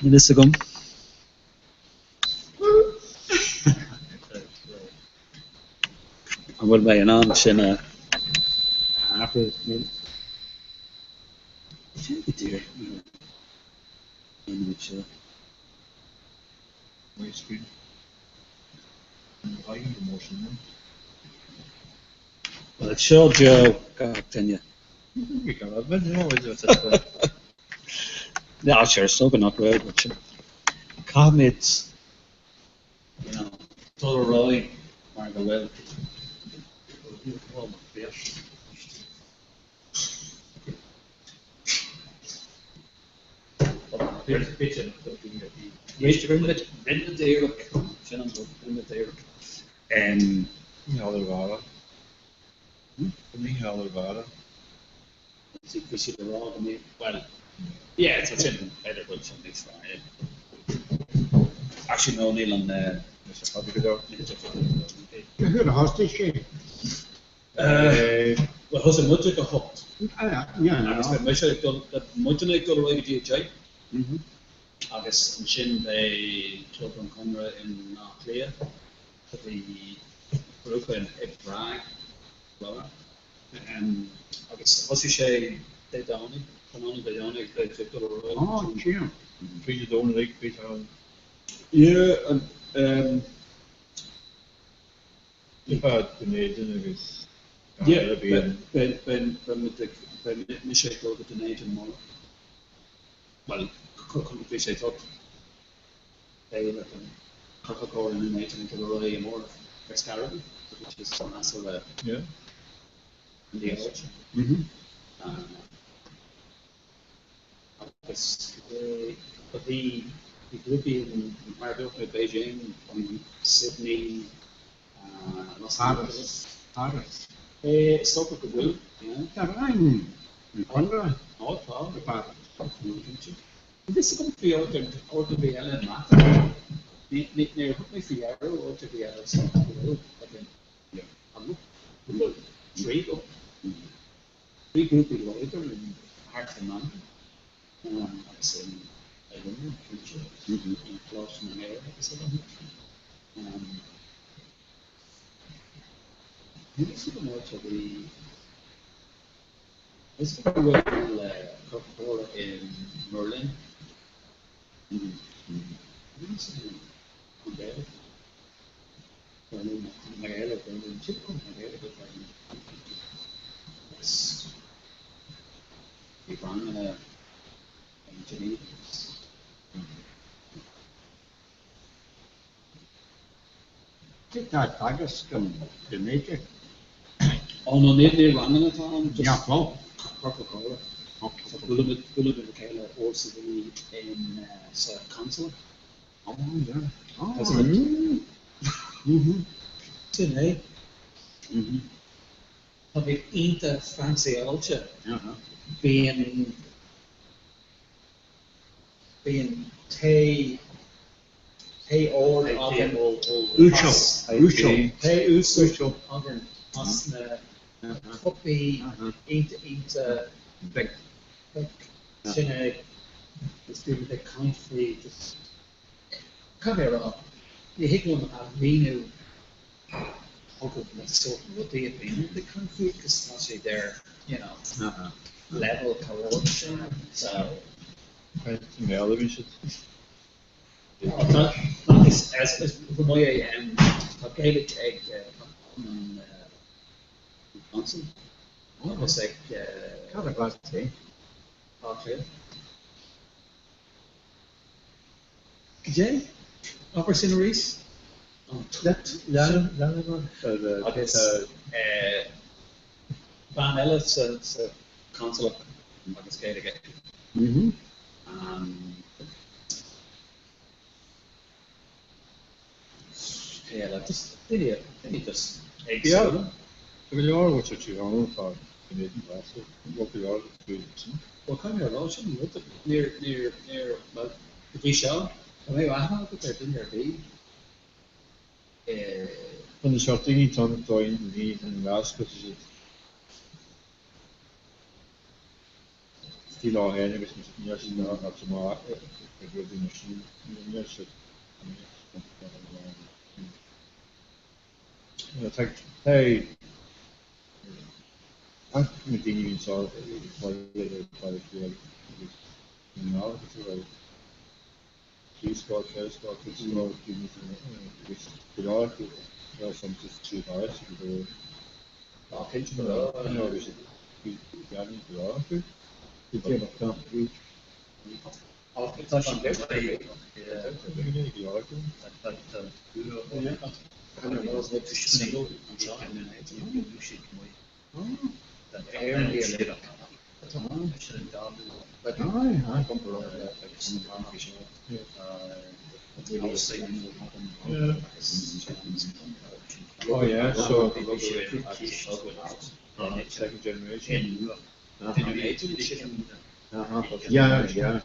Níl fhios agam. An bhfuil mé in ann sin a athrú? Níl. Sin go díreach mar a dhéanaimid seo. Bhuel, seo Joe gach duine. Yeah, sure, is dócha nach raibh, but sin. Caithfimid, you know, dul ar aghaidh mar go bhfuil. Rinne muid iarracht, sin an rud, rinne muid iarracht. Mícheál ar Bharra. Mícheál ar Bharra. Bhí siad ag rá go mbeadh, bhuel, yeah, tá sin, b'fhéidir go bhfuil sin níos fearr, yeah. Actually, no, níl an, Níl sé fada go leor. Níl sé fada go leor. Cé huair a thosaigh sé? Bhuel, thosaigh muid ag a hocht. Yeah, no. Agus beidh mise ag dul, beidh muidne ag dul ar aghaidh go dtí a deich. Agus ansin beidh Club an Chonradh in Áth Cliath, go dtí grúpa i bPrág, lá. Agus thosaigh sé Dé Domhnaigh, tráthnóna Dé Domhnaigh, ag dul ar aghaidh. Oh, tchím. Tríd an Domhnach, bhí an. Yeah, an, Ceapfá Dún Éideann agus Yeah, beidh, beidh, beidh muid ag, beidh mise ag dul go Dún Éideann amárach. Bhuel, bhí sé thart. Beidh an Ciorcal Comhrá i nDún Éideann ag dul ar aghaidh amárach ar Scariff, which is measartha Yeah. in the áit. Agus bhí bhí grúpaí in mar a dúirt mé Beijing, Sydney, Los Angeles. Paris. Is dócha go bhfuil, yeah. Tá rang an Chonradh Ó tá. i bParis. Cinnte. Níl fhios agam faoi áit ar áit ar bith eile i mBreatain. Níor thug mé faoi deara áit ar bith eile is dócha go bhfuil but then an bhfuil trí Bhí grúpaí láidir in thart i Manchain agus in i Londain, cinnte, i Coláiste na nGael agus a leithéid. Níl fhios agam áit a bhí, is go bhfuil ciorcal comhrá i mBerlin. Níl fhios agam an Gaeilge. Berlin, na Gaeil i Berlin, sin na Gaeil i Berlin. Agus bhí ranganna in Geneva. Cé tá ag teagasc in Dún Éideann? Ó no, ní ní ranganna atá ann, just Yeah, well. ciorcal comhrá. So buailimid buailimid le chéile uair sa mhí in sa Consulate. Oh, yeah. Oh, Sin é. Tá mé iontach fancyáilte. Bíonn bíonn tae tae ard againn Uasal. Uasal. Tae uasal againn as na cupaí iontach iontach Big. Sin é. Is bíonn ag caint faoi just, caithfidh mé a rá, ní thig liom a mhíniú chugaibh na sórt rudaí a bhíonn ag caint faoi cos tá sé there, you know, level chomh sin, so. Caint i mBéarla a bhíonn siad. Tá, is, is go maith é, tá Gaeilge ag an Council agus ag. Cad a ghlac tú? Átha Cliath. Goidé? Abair sin arís? An tut sin? Agus bean eile sa Council agus Gaeilge aici. Cé eile? Just daoine, daoine just éagsúla. Tá go leor bhfuil tú ann atá in éadan Glasgow, bhfuil go leor tú sin. Bhuel, caithfidh mé a rá sin an rud, níor, níor, níor, bhuel, go dtí seo, an raibh aithne agat ar duine ar bith i. Tá na seort daoine atá ann dóigh na daoine atá in Glasgow, tá siad stíl á fhéin agus níl siad in ann dul amach ag rudaí mar sin, níl siad Tá na daoine a bhíonn anseo ag baile ar Bhaile Átha Cliath agus i nGaillimh agus a raibh trí scór, ceithre scór, cúig scór, daoine agus go leor acu a raibh suntas trí Pháras agus a raibh Tá cinnte go raibh. You know, bhí siad bhí bhí go leor acu. Bhí déanamh gan bhí. Tá siad go maith. Bhí go leor acu. Oh yeah, so second generation. Yeah, yeah.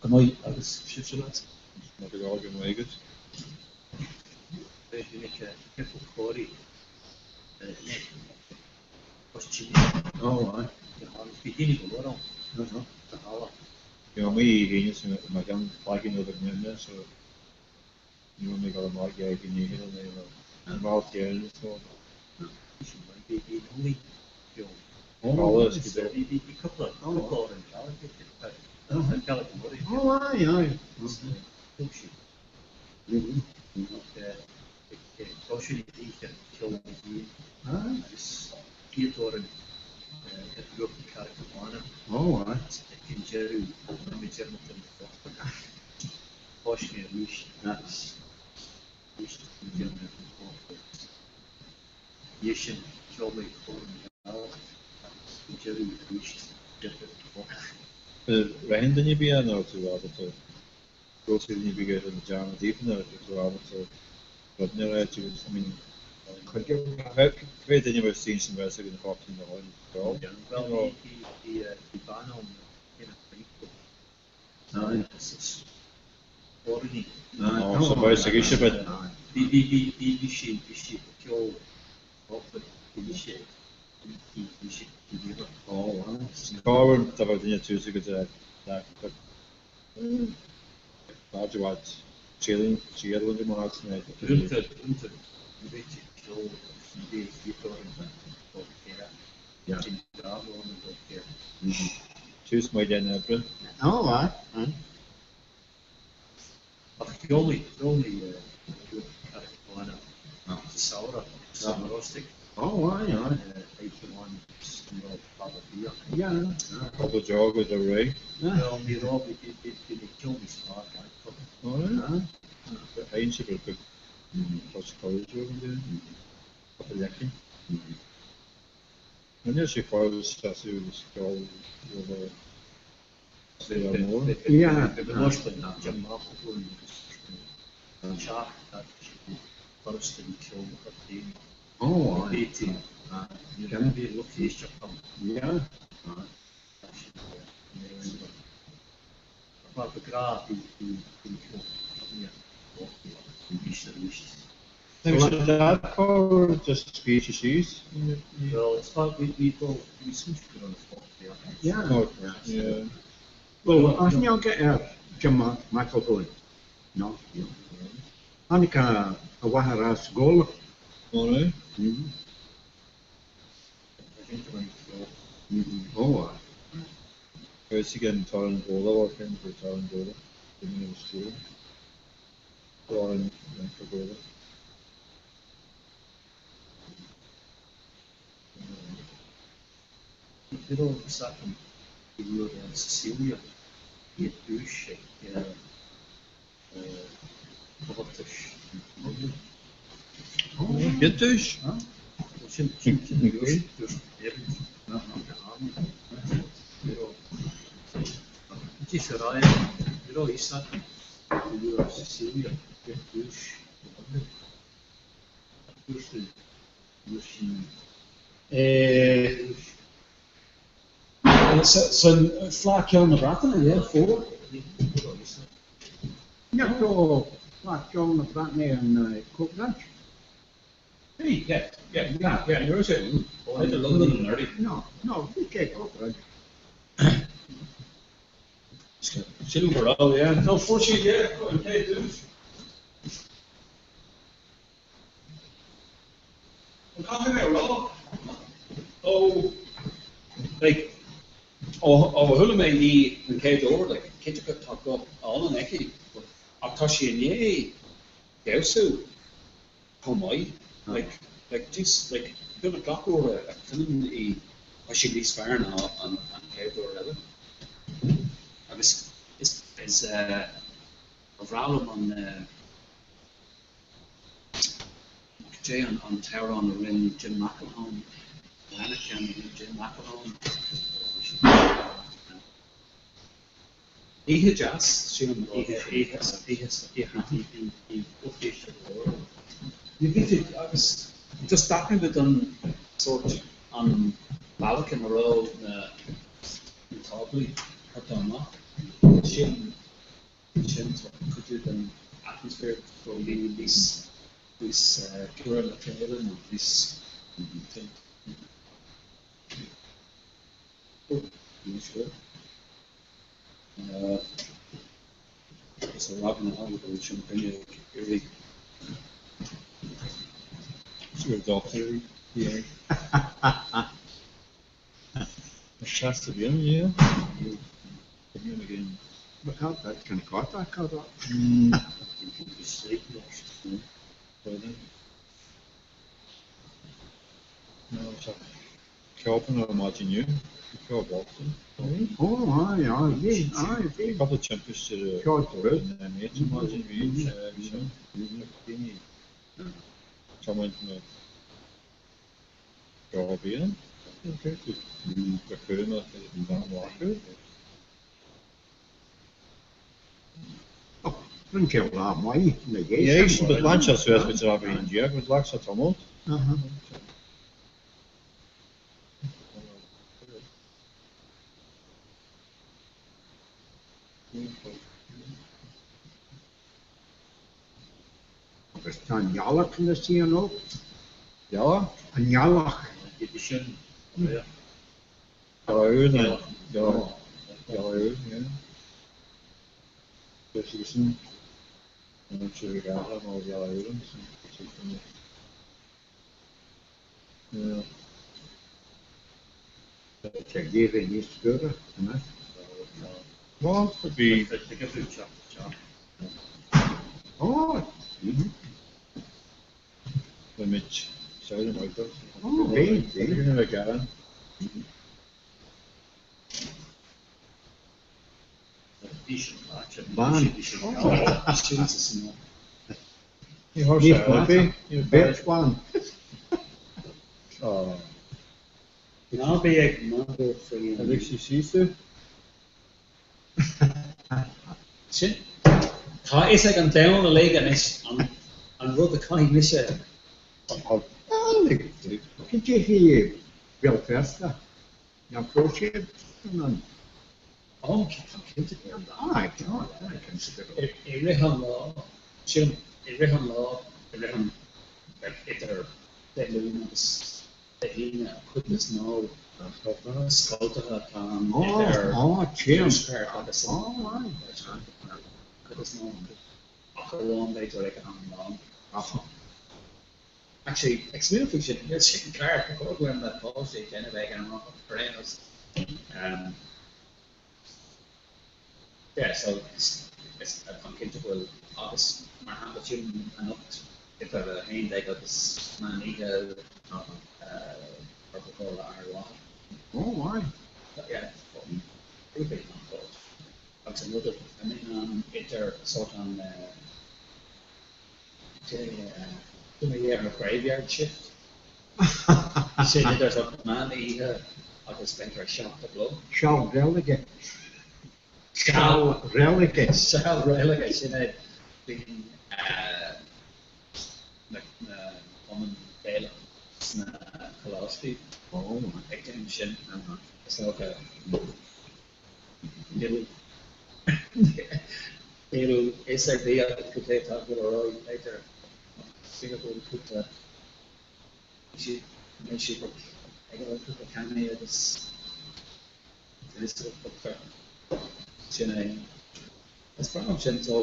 Go maith agus sibhse lads. Go leor go maith agat. Bhí mé amuigh oíche Aoine mar cheann faighinn rud ag mine so ní raibh mé ag dul amach go dtí an oíche nó an bhall céanna is mó. Ritheann duine ar bith é nó tú ábalta go tú duine ar bith ar an dearna daofa nó tú ábalta rud na ráit agus I mean cibé duine a bheadh saoin sin bheadh ag an chóip sin a fháil So bheadh ag ise but Cá bhfuil tá bheadh duine tús agat le bad i bhfad triail triail a bhaint amach Tús maith den oibre. Cúpla jog go réidh. Théann sibh ar bus college an duine cúpla leicinn. Rinne sé fáil seasamh agus ceol roimh. Yeah. Oh, aye. Yeah. Just bhí sé síos. Yeah. Well, aithne agat ar Jim McElhone? No. Tháinig a mháthair as Gabhla. All right. Oh, aye. House again, Tarangola, working for Tarangola, giving us school. Lauren Mankagola. Gittús? San Fleadh Cheoil na Breataine, yeah, fuair. Nach raibh Fleadh Cheoil na Breataine in Coatbridge? Bhí, yeah, yeah, yeah, yeah, ní raibh sé idir Londain and Newry. No, no, bhí sé Coatbridge. Sílim go raibh, yeah. No, fuair siad, yeah, an chéad duais. An caithfidh mé a rá, ó, like, ó ó chuala mé í an chéad uair, like, cinnte go tá guth álainn aici, ach tá sí i ndiaidh feabhsú chomh maith, like, like, jeez, like, beagnach gach uair a chluinim í, tá sí níos fearr ná an an chéad uair eile. Agus is, is, eh, ba bhreá liom an, eh, Cad é an t-amhrán a rinne Jim McElhone? Lean ceann a rinne Jim McElhone. Oíche deas, sílim, oíche, oíche, oíche, oíche, oíche, agus just d'aithnigh muid an sórt an bealach ina raibh na táblaí curtha amach. Sin Sin cuid den atmaisféar go raibh daoine níos níos giorra le chéile nó níos Is a rogha na go bhfuil sin duine ag iarraidh. Sure doctor yeah. Seasta bhíonn yeah. Bhíonn again. But how that can cut that cut off. Ceapann ar maidin inniu, ceol Boston. Oh, aye, aye, bhí, aye, bhí. Cúpla timpiste Ceol ar an M8 ar maidin, bhí, bhí sin. Daoine tiomáint na Drochbhliain, go cúramach gan bhlacadh. Rinne sé lá maith ina dhiaidh sin. But lean sé suas go dtí an déag, but ghlac sé tamall. Agus tá an ghealach ina suí anocht. Gealach? An ghealach. Sin. Gealach na gealach gealach yeah. Bhí sé sin an sé ghealach nó gealach sin. Yeah. Tá geimhreadh níos fuaire anois. Well, bhí. Ó! Beimid sáile maith dó. Ó, bhí, bhí. Bhí na gearán. Bán. Ní thóg sé ar bith. Beirt bhan. Ná bí ag magadh faoi An bhfuil sí síos? Sin. Tá a fhios ag an domhan uilig anois an rud a chaithfidh mise. Cad é faoi Bhéal Feirste? Nach raibh siad in ann? Ó, tá cinnte go raibh. Aye, tá, tá cinnte go raibh. I rith an lá, sílim, i rith an lá, i rith an, idir Dé Luain agus Dé hAoine, an chuid is mó scoltacha atá ann idir tuaisceart agus an chuid is mó ach amháin b'fhéidir ag am lóin. Actually, ag smaoineamh faoi sin, níl sin ceart, ba chóir go raibh na páistí ag déanamh ag am lóin ar aon nós. Yeah, so is táim cinnte go bhfuil agus mar shampla sílim anocht idir 11 agus meán oíche tá Coca-Cola ar mhaith. Oh, aye. Yeah, rud nach dóigh. Agus an rud a mbíonn ann idir sórt an eh, graveyard shift. Sin idir sórt meán oíche agus b'fhéidir 7 a chlog. Seal reilige. Seal reilige. Seal reilige, sin é. Bíonn na cumainn Gaelach sna coláistí ag déanamh sin. Is dócha. Níl níl fhios ar bith agat cad é atá ag dul ar aghaidh, b'fhéidir, ach b'fhéidir go bhfuil cúpla mbeidh siad ag ól cúpla cannaí agus sin é. Is breá liom sin so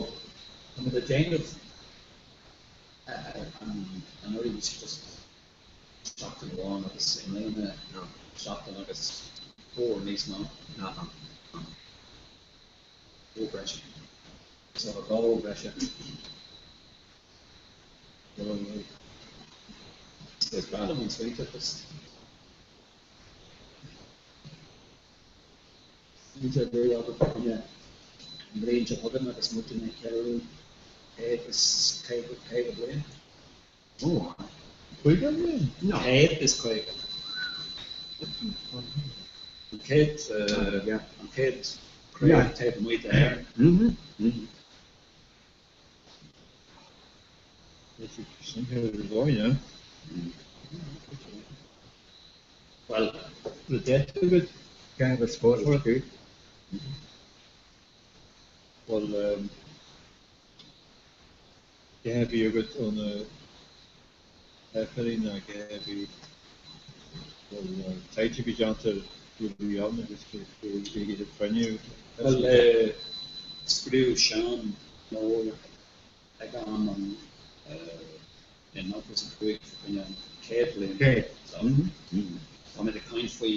tá muid ag déanamh anuraidh bhí sé just seachtain amháin agus i mbliana seachtain agus uair níos mó. Uair breise. So 2 uair breise. Is breá liom an smaointe just smaointe a bhí agat fá choinne an bhliain seo chugainn agus muid ag ceiliúradh 150 50 bliain. Ó, 50 bliain? No. 150. An chéad, an chéad craobh taobh amuigh d'Éirinn. Bhuel, le deich agat. Ceann spórt. Bhuel, cé a bhí agat ó na taifeadtaí ná cé a bhí bhuel taighde a bhí déanta ar rudaí ann agus go bhí ag cruinniú. Bhuel, scríobh Seán leabhar ag am an in 95 fá choinne an chéad bhliain. Céad. So, táimid ag caint faoi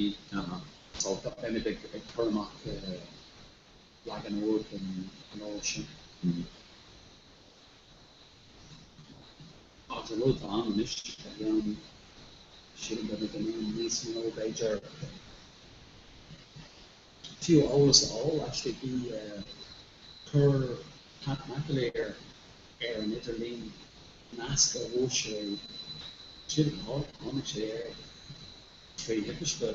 so beimid ag cur amach leagan úr den leabhar sin. Agus an rud atá ann anois, tá ann, sílim go mbeidh in ann níos mó, b'fhéidir, fiú eolas a fháil, actually bhí chuir Pat McAleer ar an idirlíon nasc a bhfuair sé, sílim tháinig sé air trí thimpiste.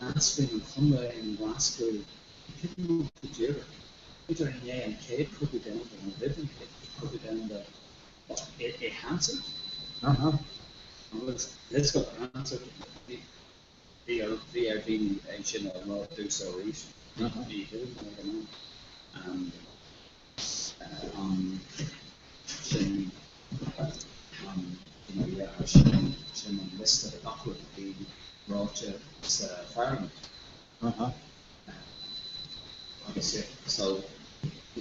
Nasc faoin an Chonradh in nGlaschú, ní cuimhin liom go díreach, b'fhéidir i ndiaidh an Chéad Chogadh Domhanda nó roimh an Chéad Chogadh Domhanda, i Hansard. Agus let's go Hansard, bhí ar bhí ar daoine é sin a rá domhsa arís, ní thuigim ag an am. An sin an you know yeah sin sin an liosta de gach rud a bhí ráite sa pharlaimint. Agus yeah so bhí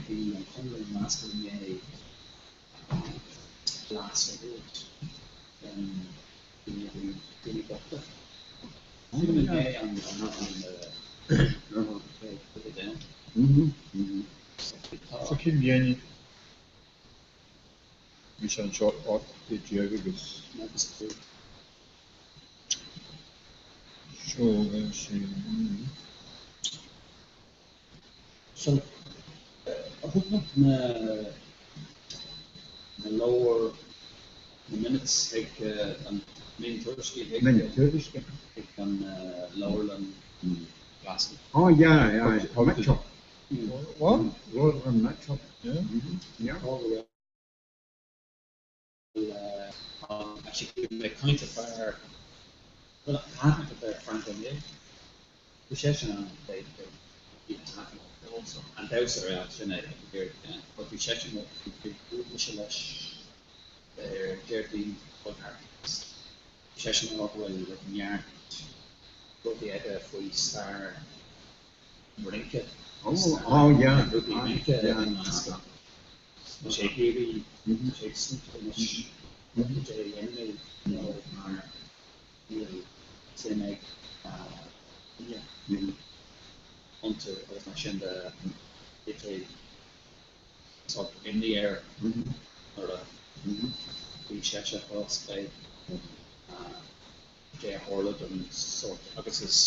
bhí an Conradh i nGlaschú i ndiaidh leas a thabhairt don daoine a bhí daoine bochta. Sílim i ndiaidh an an an Chéad Chogadh Domhanda. Sa cén bhliain bhí sé anseo 18 agus seo sé. So, thug muid na na leabhair, na minutes chuig an. Miontuairiscí chuig Miontuairiscí. chuig an leabharlann Glasgow. Oh yeah, yeah, Mitchell. What? Leabharlann Mitchell. Yeah. Yeah. Actually bhí mé ag caint le fear, bhuel aithne agam ar Frank O'Neill. Bhí seisean ann an damhsóir yeah sin é but bhí seisean bhuail mise leis ar Déardaoin chuaigh thart agus bhí seisean ag rá go bhfuil like neart rudaí aige faoi stair an rince Oh, oh yeah, na grúpaí rince yeah. i nGlasgow. Tá sé ag iarraidh, tá sé ag smaointiú anois cad é a dhéanfaidh mé nó mar níl suim ag daoine iontu agus mar sin de bhí sórt imní air nuair a bhí seisean fós beo cad é a tharla don sórt agus is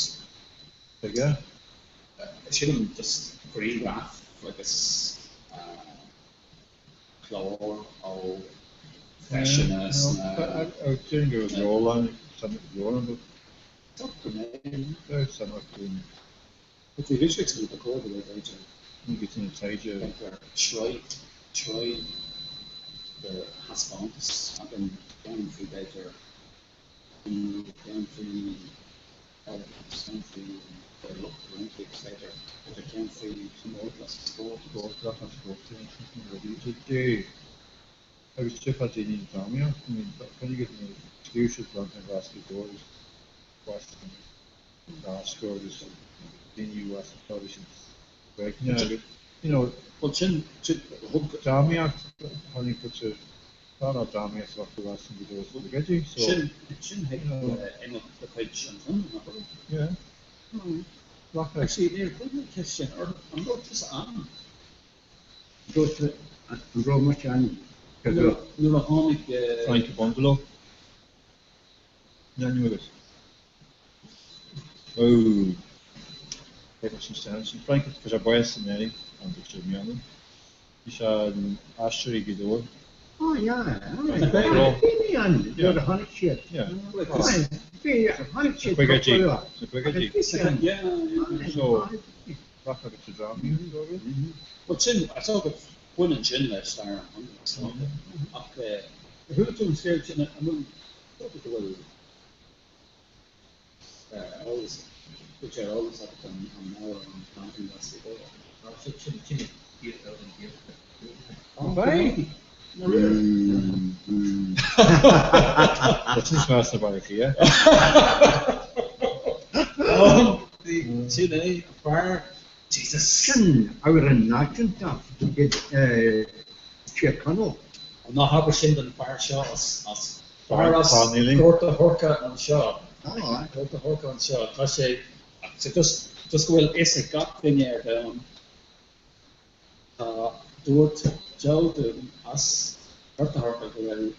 sílim just grianghraf agus clár ó feiseanna sna. Bhí mise ag smaoineamh ba chóir go bhfuil b'fhéidir sraith sraith de thaispeántas againn ceann faoi b'fhéidir ceann faoi ceann faoi lucht rince agus b'fhéidir b'fhéidir ceann faoi Agus tiocfaidh daoine an drámaíocht, I mean, coinnigh iad ina scríobh siad bronnta an Glasgow Door agus Western Glasgow agus daoine Western bhí siad beagna agus, you know, Bhuel sin, sin, thug. drámaíocht, tháinig picture, tá lá drámaíocht sa lucht Western go deo sa gcuidí, so. Sin, sin thuig imeacht de chuid an chontae, nach raibh? Yeah. Glacadh. Actually, níor chuir mé ceist sin orthu, an raibh tusa ann? Dúirt an raibh mise ann Nuair a tháinig. Frank Bungalow. An agat? Ó. Sin sin Frank tá sé básaithe inné an dúirt sé mionn. Bhí sé in aisteoirí Ghaoth Dobhair. Oh yeah, bhí mé ann nuair a tháinig siad. Bhí, tháinig siad Sna go luath. Sna caogaidí. So, Rachaidh agus sa drámaíocht dóibh. Bhuel sin, is dócha, baineann sin le stair an chontae is dócha. Ach ar chuala tú an scéal sin, an bhfuil, dócha go bhfuil eolas, go bhfuil sé ar eolas agat an amhrán Planting Glasgow Door? Sin, sin an Ghaeltacht. Bye! Tá sin sna Baile Átha Cliath. Sin é, a fear. Jesus. Sin amhrán náisiúnta iad Tír Chonaill. Ná habair sin don fear seo as as fear as Gort a' Choirce anseo. Gort a' Choirce anseo. Tá sé just just go bhfuil fhios ag gach duine ar domhan. Tá dúirt Joe dúinn as Gort a' Choirce go bhfuil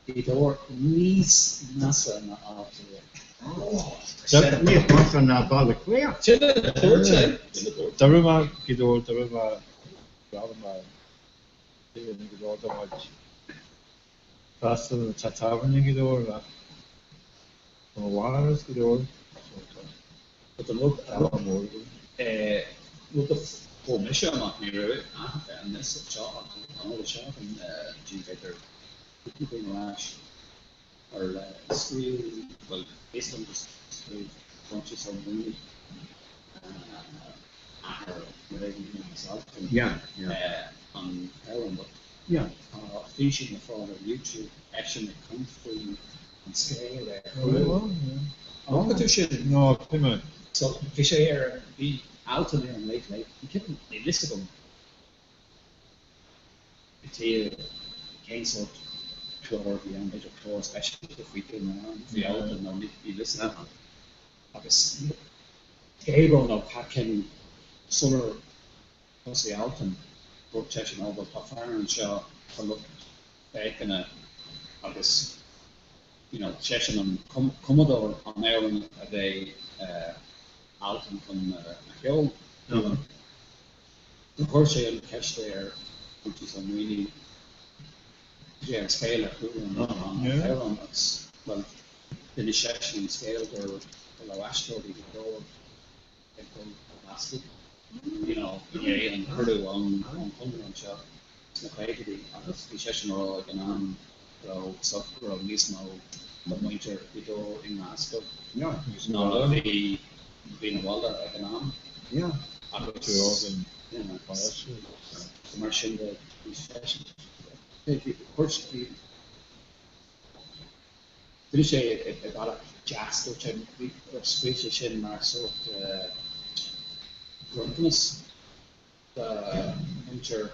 Gaoth Dobhair níos measa ná Áth Cliath. Níos measa ná Baile Átha Cliath. Sin a dúirt sé. Sin a dúirt. Dá raibh mé Gaoth Dobhair, dá raibh mé raibh mé i Gaoth Dobhair dá mbeadh freastal ar an teach tábhairne i nGaoth Dobhair ach tá mo mháthair as Gaoth Dobhair so tá But an rud bealach mór agam. Rud a fuair mise amach ní raibh an fhios seo ach an eolas seo agam b'fhéidir cúpla bliain ar ais ar scríobh, bhuel, is dóigh liom gur scríobh Proinsias Ó Maonaigh, athair Mhairéad Ní Shéaghdha as Altan, an t-amhrán but tá físeán le fáil ar YouTube, eisean ag caint faoi an scéal ar Cúl. An bhfaca tú sin? No, cé mé? So, bhí sé ar, bhí Altan ar an Late Late, ní ceapaim, níl fhios agam cad é cén sórt clár a bhí ann, b'fhéidir clár speisialta faoi Dún na nGall, faoi Altan nó níl fhios agam. Agus Gable nó Pat Kenny sular thosaigh Altan, dúirt seisean, ó bhuel tá fear anseo, tá lucht féachana agus you know seisean an cumadóir an amhráin a bheidh Altan chun a cheol. Do chuir sé an cheist ar Proinsias Ó Maonaigh cad é an scéal ar chúl an amhráin agus bhuel. D'inis seisean an scéal go raibh aisteoirí go leor ag dul go Glasgow, you know, i ndiaidh an cuireadh ón Chonradh anseo sna caogaidí agus bhí seisean a rá ag an am go raibh so go raibh níos mó de mhuintir Ghaoth Dobhair i nGlasgow ná a bhí bhí ina bhaile ag an am agus yeah, mar sin de bhí seisean chuir bhí D'inis sé i bealach deas, dúirt sé gur scríobh sé sin mar sórt bronntanas do mhuintir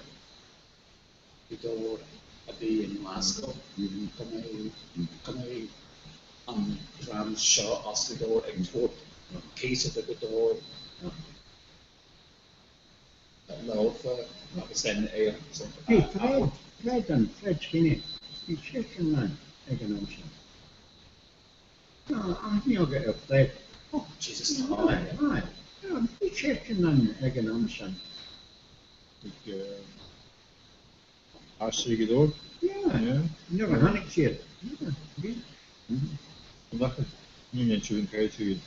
Ghaoth Dobhair a bhí i nGlasgow, go mbeidh go mbeidh an dream seo as Gaoth Dobhair ag tabhairt píosa de Ghaoth Dobhair leofa agus then é a Bhí Fred, Fred an Fred Sweeney, bhí seisean ann ag an am sin. Tá aithne agat ar Fred. Oh, Jesus, tá. Aye, aye. Bhí seisean ann ag an am sin. Ag aistriú go Gaoth Dobhair? Yeah, nuair a tháinig siad. Yeah, bhí. Nach ní an siúd an chéad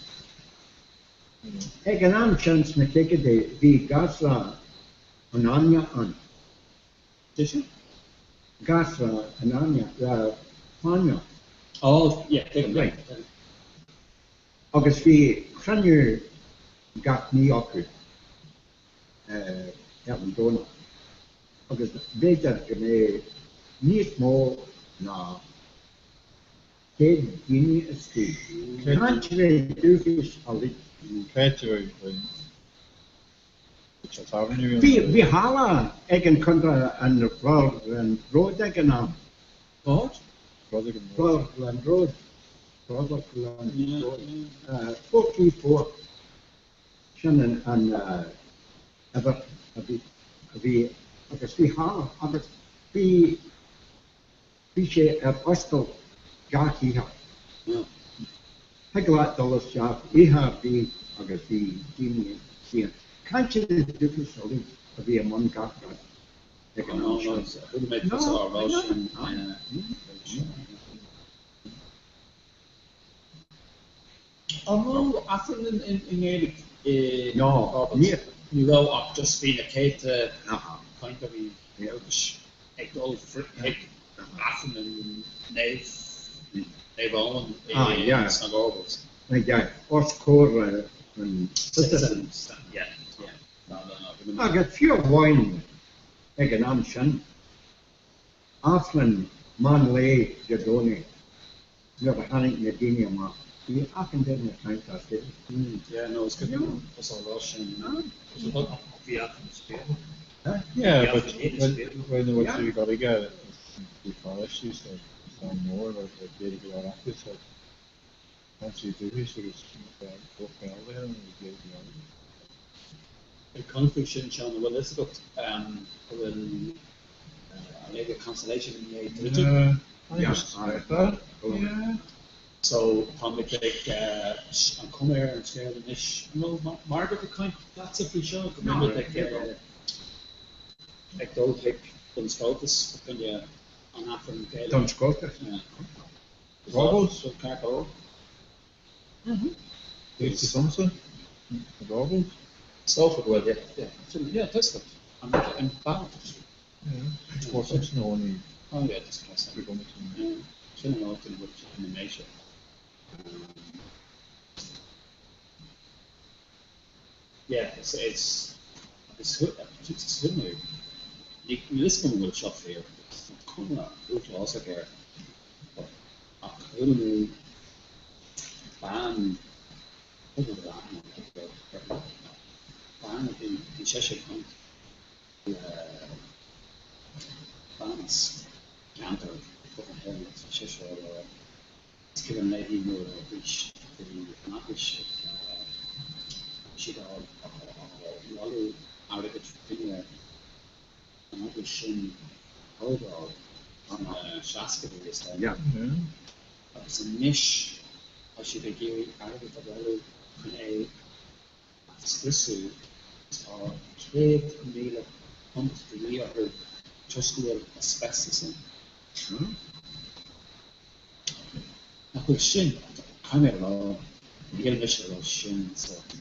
Ag an am sin sna caogaidí bhí Gasra an Fháinne ann. Did you? Gasra an Fháinne, the Fáinne. Oh, yeah, tuigim, Right. Agus bhí cruinniú gach mí acu ar an Domhnach agus b'fhéidir go mbeadh níos mó ná 100 daoine istigh. Cainteoirí dúchais uilig. Bhí bhí halla ag an Conradh an Rutherglen Road ag an am. What? Rutherglen Road. Rutherglen Road. 434. Sin an an uimhir a bhí a bhí agus bhí halla agus bhí Bhí sé ar oscailt gach oíche. Thig leat dul isteach oíche ar bith agus bhí daoine istigh. Cainteoirí dúchais uilig a bhí i mbun gach rud ag an am sin. An raibh Aifreann i nGaeilge i No, ní. Ní raibh ach just bhí na céadta cainteoirí dúchais ag dul chuig Aifreann in Naomh Naomh Eoin i sna Gorbals. Yeah, os comhair an Citizen. Yeah, yeah. No, no, no. Agus fiú amháin ag an am sin, Aifreann meán lae Dé Domhnaigh nuair a tháinig na daoine amach, bhí achan duine ag caint as Gaeilge. Yeah, no, is cuimhin liom an lá sin. Bhí Aifreann sa Spéir. Yeah, but when they went to Gaeilge, bhí paráistí sa sa mór le Gaeilge go leor acu so cainteoirí dúchais agus Gaeilge agus Gaeilge go leor acu. Ag caint faoi sin, Seán, an bhfuil fhios agat go bhfuil an Léige Consolation i ndiaidh druidim? So táimid ag an cuma ar an scéal anois. An bhfuil Margaret ag caint leatsa faoi seo go mbeimid ag ag dul chuig Duns Scotus fá choinne an Aifreann Gaeilge? Duns Scotus? Gorbals? Ceart go leor. Is liomsa na Gorbals? Is dócha go bhfuil, yeah, yeah. Sin, yeah, tá fhios agat. An an bealach. Yeah. Well, sin sin only. Oh yeah, just cos. Yeah. Sin an áit ina bhfuil ina mbeidh sé. Yeah, it's it's agus it's suimiúil. Ní níl fhios agam an bhfuil seo fíor. Tá cuma uafásach air. Ach chuala mé bean, chuala mé bean, bean a bhí, bhí sise ag caint le bean as ceantar Chlochán Liath agus bhí sise á rá, is cuimhin léi nuair a bhí bhí an eaglais ag, bhí siad á bhailiú airgid fá choinne an eaglais sin a thógáil sna seascaidí is dócha. Agus anois tá siad ag iarraidh airgead a bhailiú chun é a scriosadh agus tá £100,000 de dhíth orthu toisc go bhfuil asbestos ann. Nach bhfuil sin? Caithfidh mé a rá, níl mise a rá sin sórt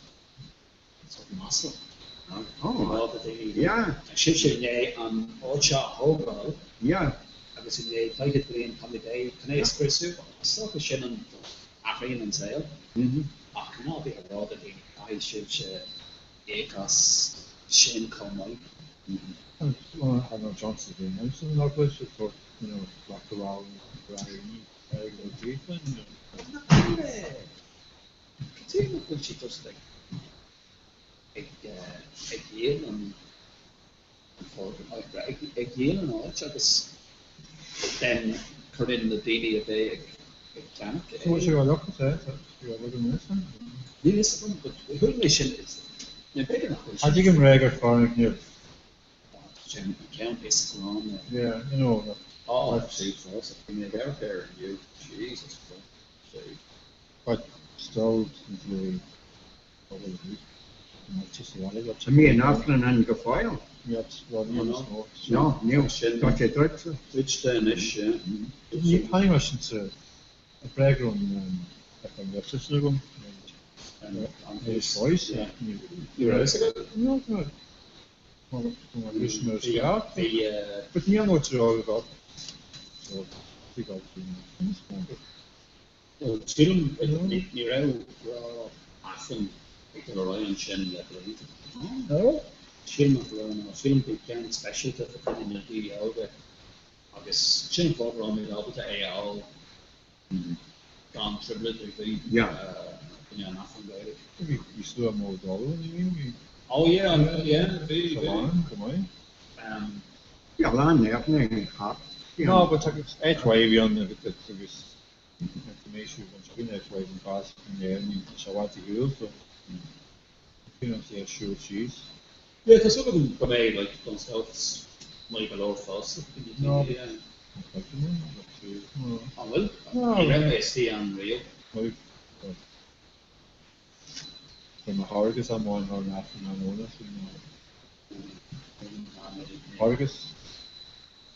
sórt masla. Rá do daoine, tá sibhse i ndiaidh an áit seo a thógáil agus i ndiaidh 40 bliain táimid é chun é a scriosadh. Is dócha sin an athraíonn an saol. Ach ná bí ag rá do daoine, caithfidh sibhse íoc as sin chomh maith. I know Johnson been mentioned in our place, so you know, Black Around, Cad é nach bhfuil siad just ag ag ag díol an foirgneamh, ag díol an áit agus then cuireann na daoine a bheidh ag ag ceannach é. Tá sé á leacht é, tá sé á leagan anois. Níl fhios agam, but chuala mé sin, nó b'fhéidir nach bhfuil Tá sin. Tuigim réidh ar foirgneamh. Sin an ceann is gránna. Yeah, you know, that. Oh, see, bhí mé ag amharc air inniu, Jesus Christ. But still, the Tá mé in Aifreann ann go fóill. No, níl. Tá sé druidte. Druidte anois, yeah. Ní tháinig mar sin sa bhfreagrún an agam. Voice. Ní raibh fhios agat? No, no. But ní an áit a So, bhí Sílim ní raibh Aifreann ag dul ar aghaidh ansin le blianta. No? Sílim nach raibh, no. Sílim bhí ceann speisialta fá choinne na daoine óga agus sin an fáth go raibh muid ábalta é a fháil gan trioblóid ar bith in an Aifreann Gaeilge. Bhí slua mór dul ann, ní bhí? Oh yeah, yeah, bhí, bhí. Go maith. Bhí a lán Éireannaigh thart. No, but agus áit mhaith a bhí ann agus information an screen áit mhaith an bás in Éirinn tá sé i bhfad sa shiúl so bhí an sé siúl síos. Yeah, tá súil agam go mbeidh like don scout maith go leor fosta. No, yeah. An bhfuil? Ní raibh mé istigh ann riamh. Tá mo thairgeas amháin thar an Aifreann tráthnóna sin Thairgeas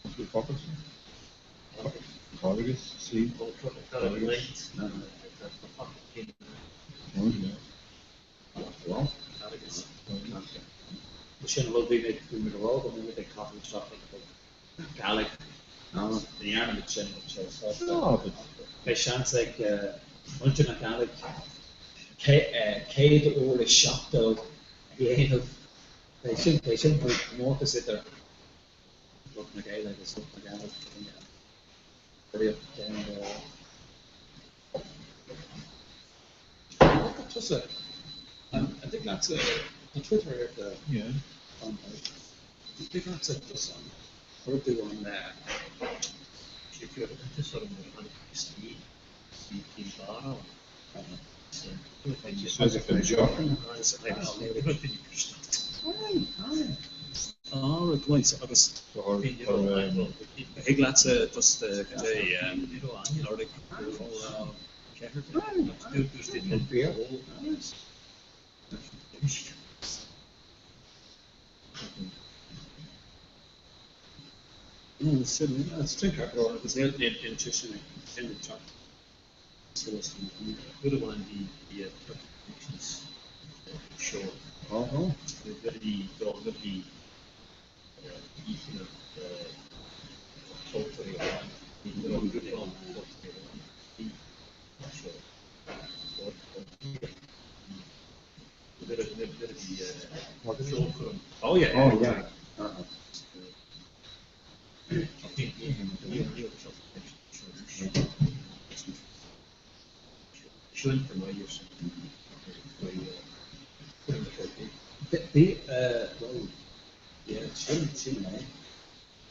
an focal sin? Thairgeas sí Thairgeas Sin an rud bhí mé bhí mé ag rá go mbeidh muid ag caitheamh isteach ag Gaelic ní dhearna muid sin Beidh seans ag muintir na Gaelic 170 a dhéanamh. Beidh sin beidh sin mar comórtas idir lucht na Gaeilge agus lucht na Gaelic Tusa, an dtig leatsa, tá Twitter ar do fón póca, an dtig leatsa tusa an chuir tú an Agus thig leatsa just cad é lorg Uair amháin bhí Turkey Connections show nuair a bhí dul nuair a bhí oíche na ceoltóirí amháin bhí grúpa ceoltóirí amháin bhí seo nuair a bhí ceolchoirm Oh yeah. Oh yeah. Bhí, well, yeah, sin, sin é.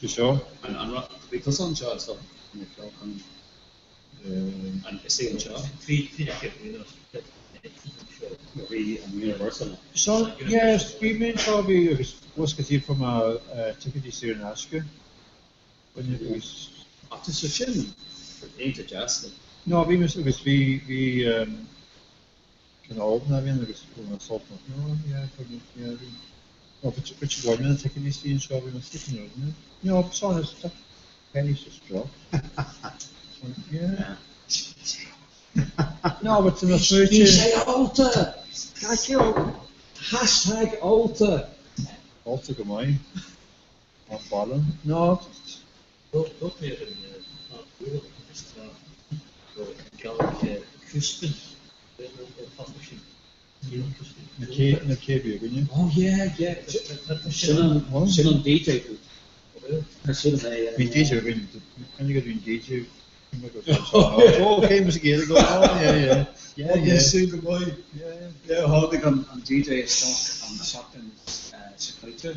Bhí seo? An, an, bhí tusa anseo is dócha, na ceolchoirm. An, is í anseo? Bhí an Universal. So, yes, bhí mé anseo, bhí agus bhus go dtí fuair mé ticéidí saor in aisce. Agus. Ach tá sé sin iontach deas. No, bhí mé agus bhí, bhí cineál a bhí ann agus fuair mé sult amach. No, yeah, fuair mé, yeah, bhí. No, but which bhain mé na ticéidí istigh anseo, bhí mé istigh in Éirinn. No, so, pennies just dropped. Yeah. No, but na Bhí sé ólta! Hashtag ólta! Ólta go maith. An ballon? No, just. Dúirt mé ar an uair is tá go gceann Crispin ar focal sin. Na cé na cé bhí againne? Oh yeah, yeah. Sin an sin an DJ booth. Sin é. Bhí DJ againn, kind of bhí DJ Oh, okay, Mr. Gaelic, oh, yeah, yeah. Yeah, yeah. Sin go maith. Yeah, tháinig an an DJ isteach an seachtain seo caite.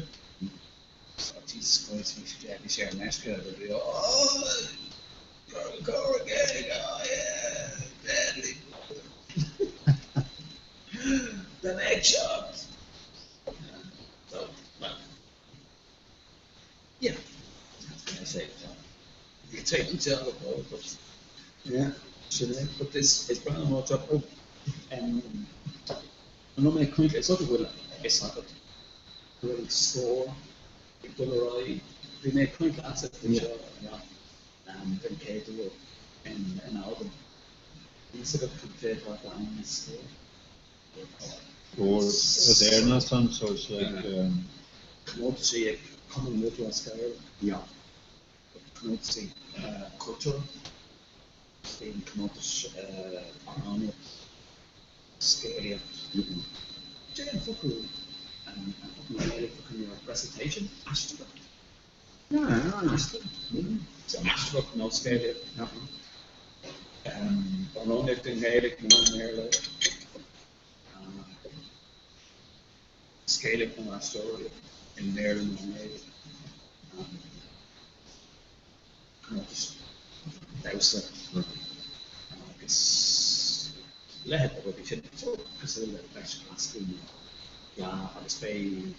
Jesus Christ, bhí sé bhí sé ar meisce agus bhí oh, go again, oh yeah, deadly. The next shot. So, well, yeah, that's I say. You take them to the ball, but yeah, sin é. But is is breá liom áit oh, um, an raibh mé ag caint, is dócha go bhfuil a fhios agat go bhfuil an scór ag dul ar aghaidh. Bhí mé ag caint leatsa faoi seo um, den chéad uair in, in Albain. Níl a fhios agat cad é atá ann scór. Scór is Éireannach ann, so it's like um, Comórtaisí ag Cumann Lúthchleas Gael. Yeah. Comórtaisí cultúrtha. Bíonn comórtais amhránaíocht, scéalaíocht. Cad é an focal an focal Gaeilge for kind of recitation? Aisteoireacht. Yeah. Aisteoireacht. So aisteoireacht nó scéalaíocht. Amhránaíocht i nGaeilge nó i mBéarla. Scéalaíocht nó aisteoireacht i mBéarla nó i nGaeilge. Comórtas damhsa agus leithéid de rudaí sin cosúil le Feis Glasgow nó Fleadh agus beidh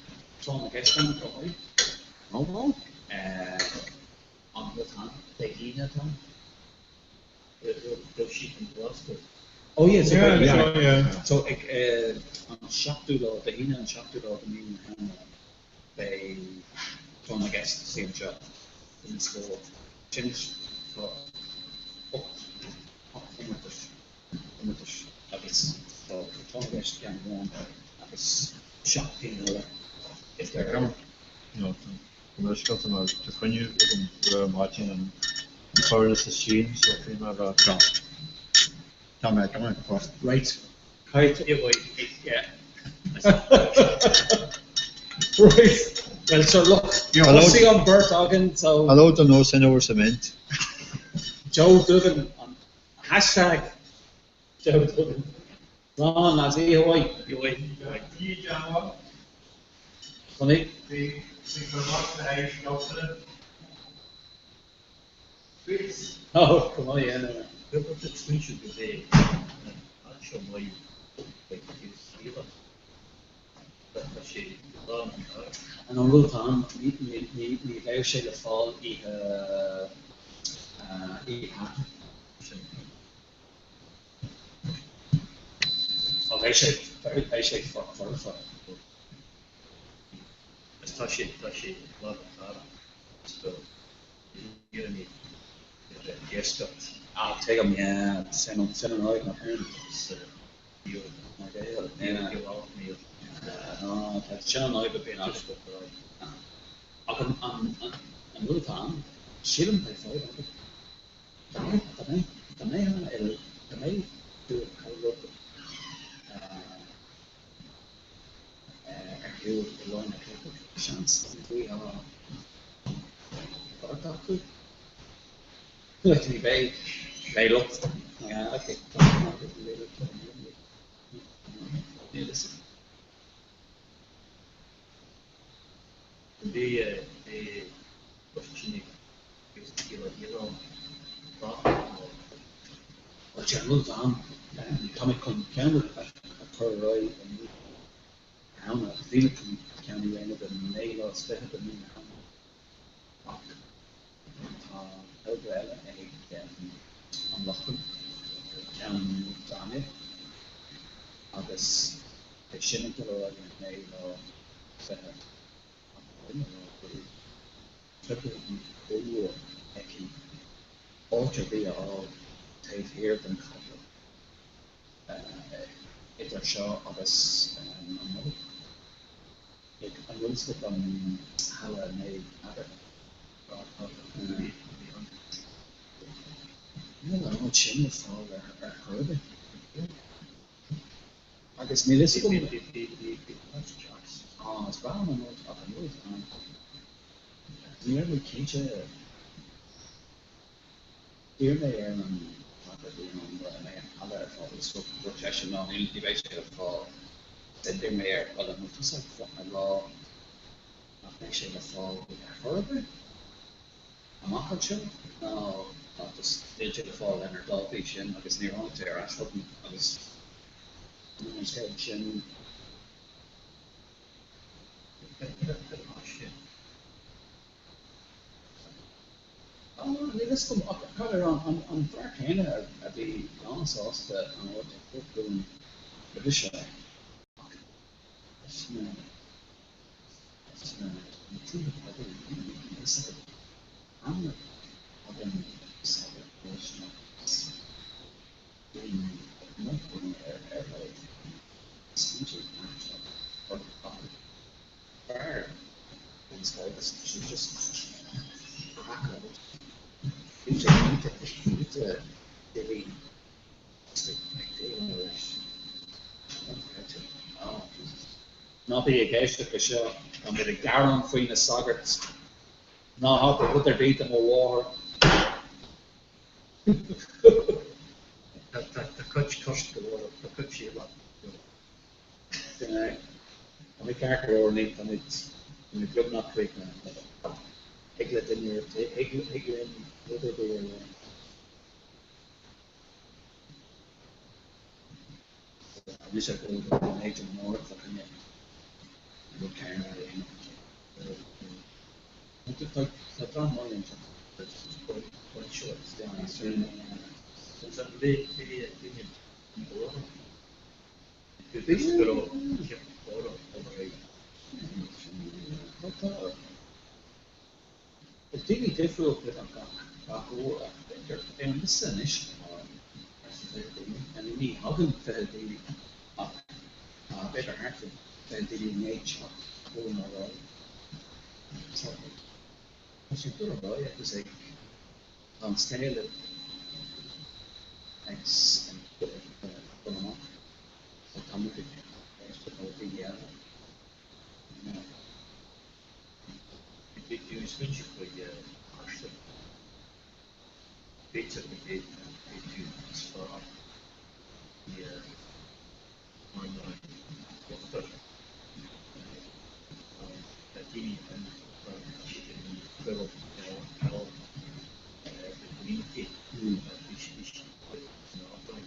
Tráth na gCeist ann chomh maith. Oh. An rud ann, Dé hAoine atá ann. Raibh siad in Glasgow. Oh yeah, so Yeah, beidh, so yeah. So ag an seachtú lá, Dé hAoine an seachtú lá de mhí na Samhna beidh Tráth na gCeist istigh anseo in Scór. Sin tá 8 chomórtais, comórtais agus tá Tráth na gCeist ceann amháin agus 7 gcinn eile is ar No, tá Tá mar tá coinne agam roimh maidin an turas is sín so bhí mé a rá. Tá mé ag amharc fós. Right. Right. Yeah. Right. Well, sure, look, thosaigh an bheirt againn, so. Hello to no sin over cement. Joe Duggan, an hashtag Joe Duggan. Slán, lads, oíche mhaith. Oíche mhaith. Funny. Bhí bhí cur amach le haghaidh sculptúra. Sweets. Oh, come on, yeah, no. Rud a smaointe go bhféadfaidh an seo maith ag saoire. Tá sé lán an car. An an rud atá ann, ní ní ní bheadh sé le fáil oíche oíche Sathairn. Sin. Ó beidh sé beidh sé foirfe. Is tá sé tá sé lán an car. So iarraimid ar an deisceart. Ah, tuigim, yeah, sin an sin an áit nach bhfuil. Is Mar Gael, yeah. No, tá sin an áit a bhíonn agat. Ach an an an rud atá ann, sílim beidh fadhb agat. Dá mbeadh dá mbeadh dá mbeadh dá mbeadh tú ag cur rud ar shiúl i lár na cathrach, seans go bhfaighfeá beirt acu. Like, ní bheidh beidh lucht na Gaeilge ag Níl fhios agam. Bhí bhí agus Giolla Iarán tráth nó. Bhuel, sé an rud atá ann, tá mé chun ceann a chur ar aghaidh i mí na Samhna agus bhí mé chun ceann a dhéanamh don naoú lá is fiche de mhí na Samhna ach tá togra eile ag an Lochlainn, ceann d'Eanáir, agus beidh sin ag dul ar aghaidh ar an naoú lá is fiche ach duine a rá go bhfuil trioblóid ollmhór aici áit ar bith a fháil taobh thiar den chathair. Idir seo agus an Nollaig. An bhfuil fhios agat an Halla Naomh Peadar? Níl an áit sin le fáil ar chor ar bith. Agus níl fhios agam. Á, is breá liom an áit ach an oiread. Ní raibh mé cinnte. D'iarr mé ar an sagart a bhí ann an mbeadh an halla ar fáil agus dúirt seisean no, ní bheidh sé le fáil. D'iarr mé air, bhuel an bhfuil tusa ag rá nach mbeidh sé le fáil ar chor ar bith amach anseo nó just níl sé le fáil lenar dátaí sin agus níor tháinig sé ar ais chugam agus an scéal sin Níl fhios agam ach cad ar an fear céanna a bhí lánsásta an áit a thabhairt dúinn roimhe seo ach leis na leis na tithe pobail níl fhios agat amanna tagann sagart paróiste agus bíonn amuigh ar ar ar smaointe aisteacha acu. Fear den scoth agus tá sé just craiceáilte. Bíonn sé iontach iontach doiligh just ag déileáil leis. Dochreidte. Oh Jesus. Ná bí ag éisteacht le seo, tá muid ag gearán faoi na sagairt. Ná habair rud ar bith do mo mháthair. Tá cuid cost go leor, tá cuid síola. Tá mé ceart go leor, ní, tá muid, tá muid beagnach críochnaithe. Thig le duine, thig, thig linn rud ar bith a rá. Tá mise ag dul go Dún Éideann amárach fá choinne an rud céanna a dhéanamh. Tá, tá dream maith anseo. Daoine difriúil beagnach gach uair ach b'fhéidir ar an liosta anois tá thart ar 20 daoine. Ní thagann 20 daoine ach tá b'fhéidir thart ar 20 daoine i ndiaidh teacht chugainn ar aghaidh. So tá sé ag dul ar aghaidh agus ag tá an scéal ag ag dul amach. Tá muid ag éisteacht le daoine eile. Bhí mé ag smaointiú faoi aistear. B'fhéidir go bhféadfadh tú is fearr mar ná uachtar. Tá daoine ann tá siad i gcuibhreann the community bhí siad san ardán.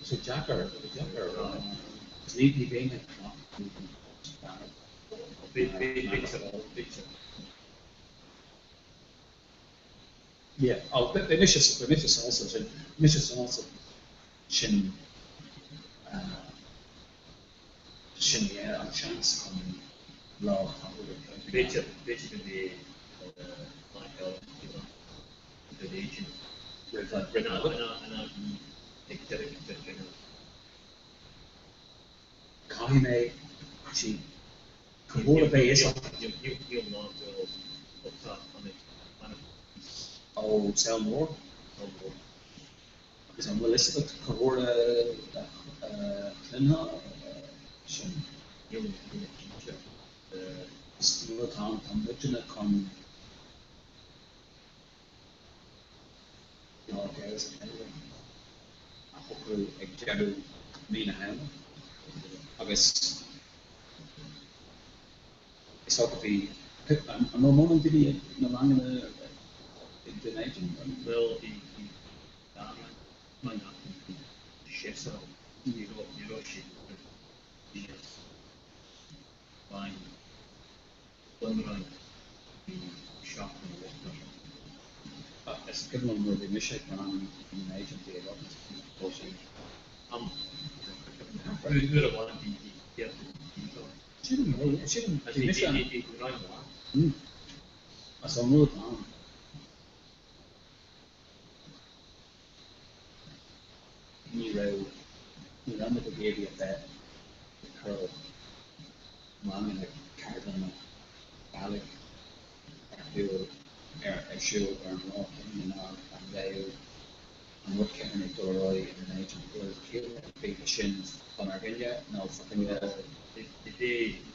Tá sé deacair, tá sé deacair a rá. Agus ní ní bheinn ag trácht Yeah, oh, beidh mise beidh mise sásta sin, mise sásta sin Sin é an seans chun lá a chaitheamh. B'fhéidir b'fhéidir go mbeidh Michael go éigin roimh an roimh an ag deireadh deireadh Caithfidh mé actually cá huair a bheidh fhios agat? Níl ná dul ó tá an Ó Sabhal Mór? Sabhal Mór. Agus an bhfuil fhios agat cá huair a chluinfeá sin? Níl mé cinnte. Is nuair atá tá muidne chun Lá Gaelscoile a shocrú ag deireadh mí na Samhna agus is dócha bhí an raibh mórán daoine ag na ranganna i Dún Éideann? Bhuel bhí séasúrach, ní raibh siad níos rang bunrang bhí seachtain uachtar. Is cuimhin liom nuair a bhí mise ag rang i nDún Éideann bhí a lot am nuair a bhain bhí céad daoine ann. Sílim, sílim, bhí mise ann. Bhí rang mhaith. As an rud ann. Ní raibh, ní raibh muid ag iarraidh a bheith ag cur ranganna ceardlanna Gàidhlig ar siúl ar ar siúl ar an lá céanna ná a bheadh an rud céanna ag dul ar aghaidh in Éirinn. An bhfuil ciall ar bith leis sin fán ár gcoinne nó fá choinne Ní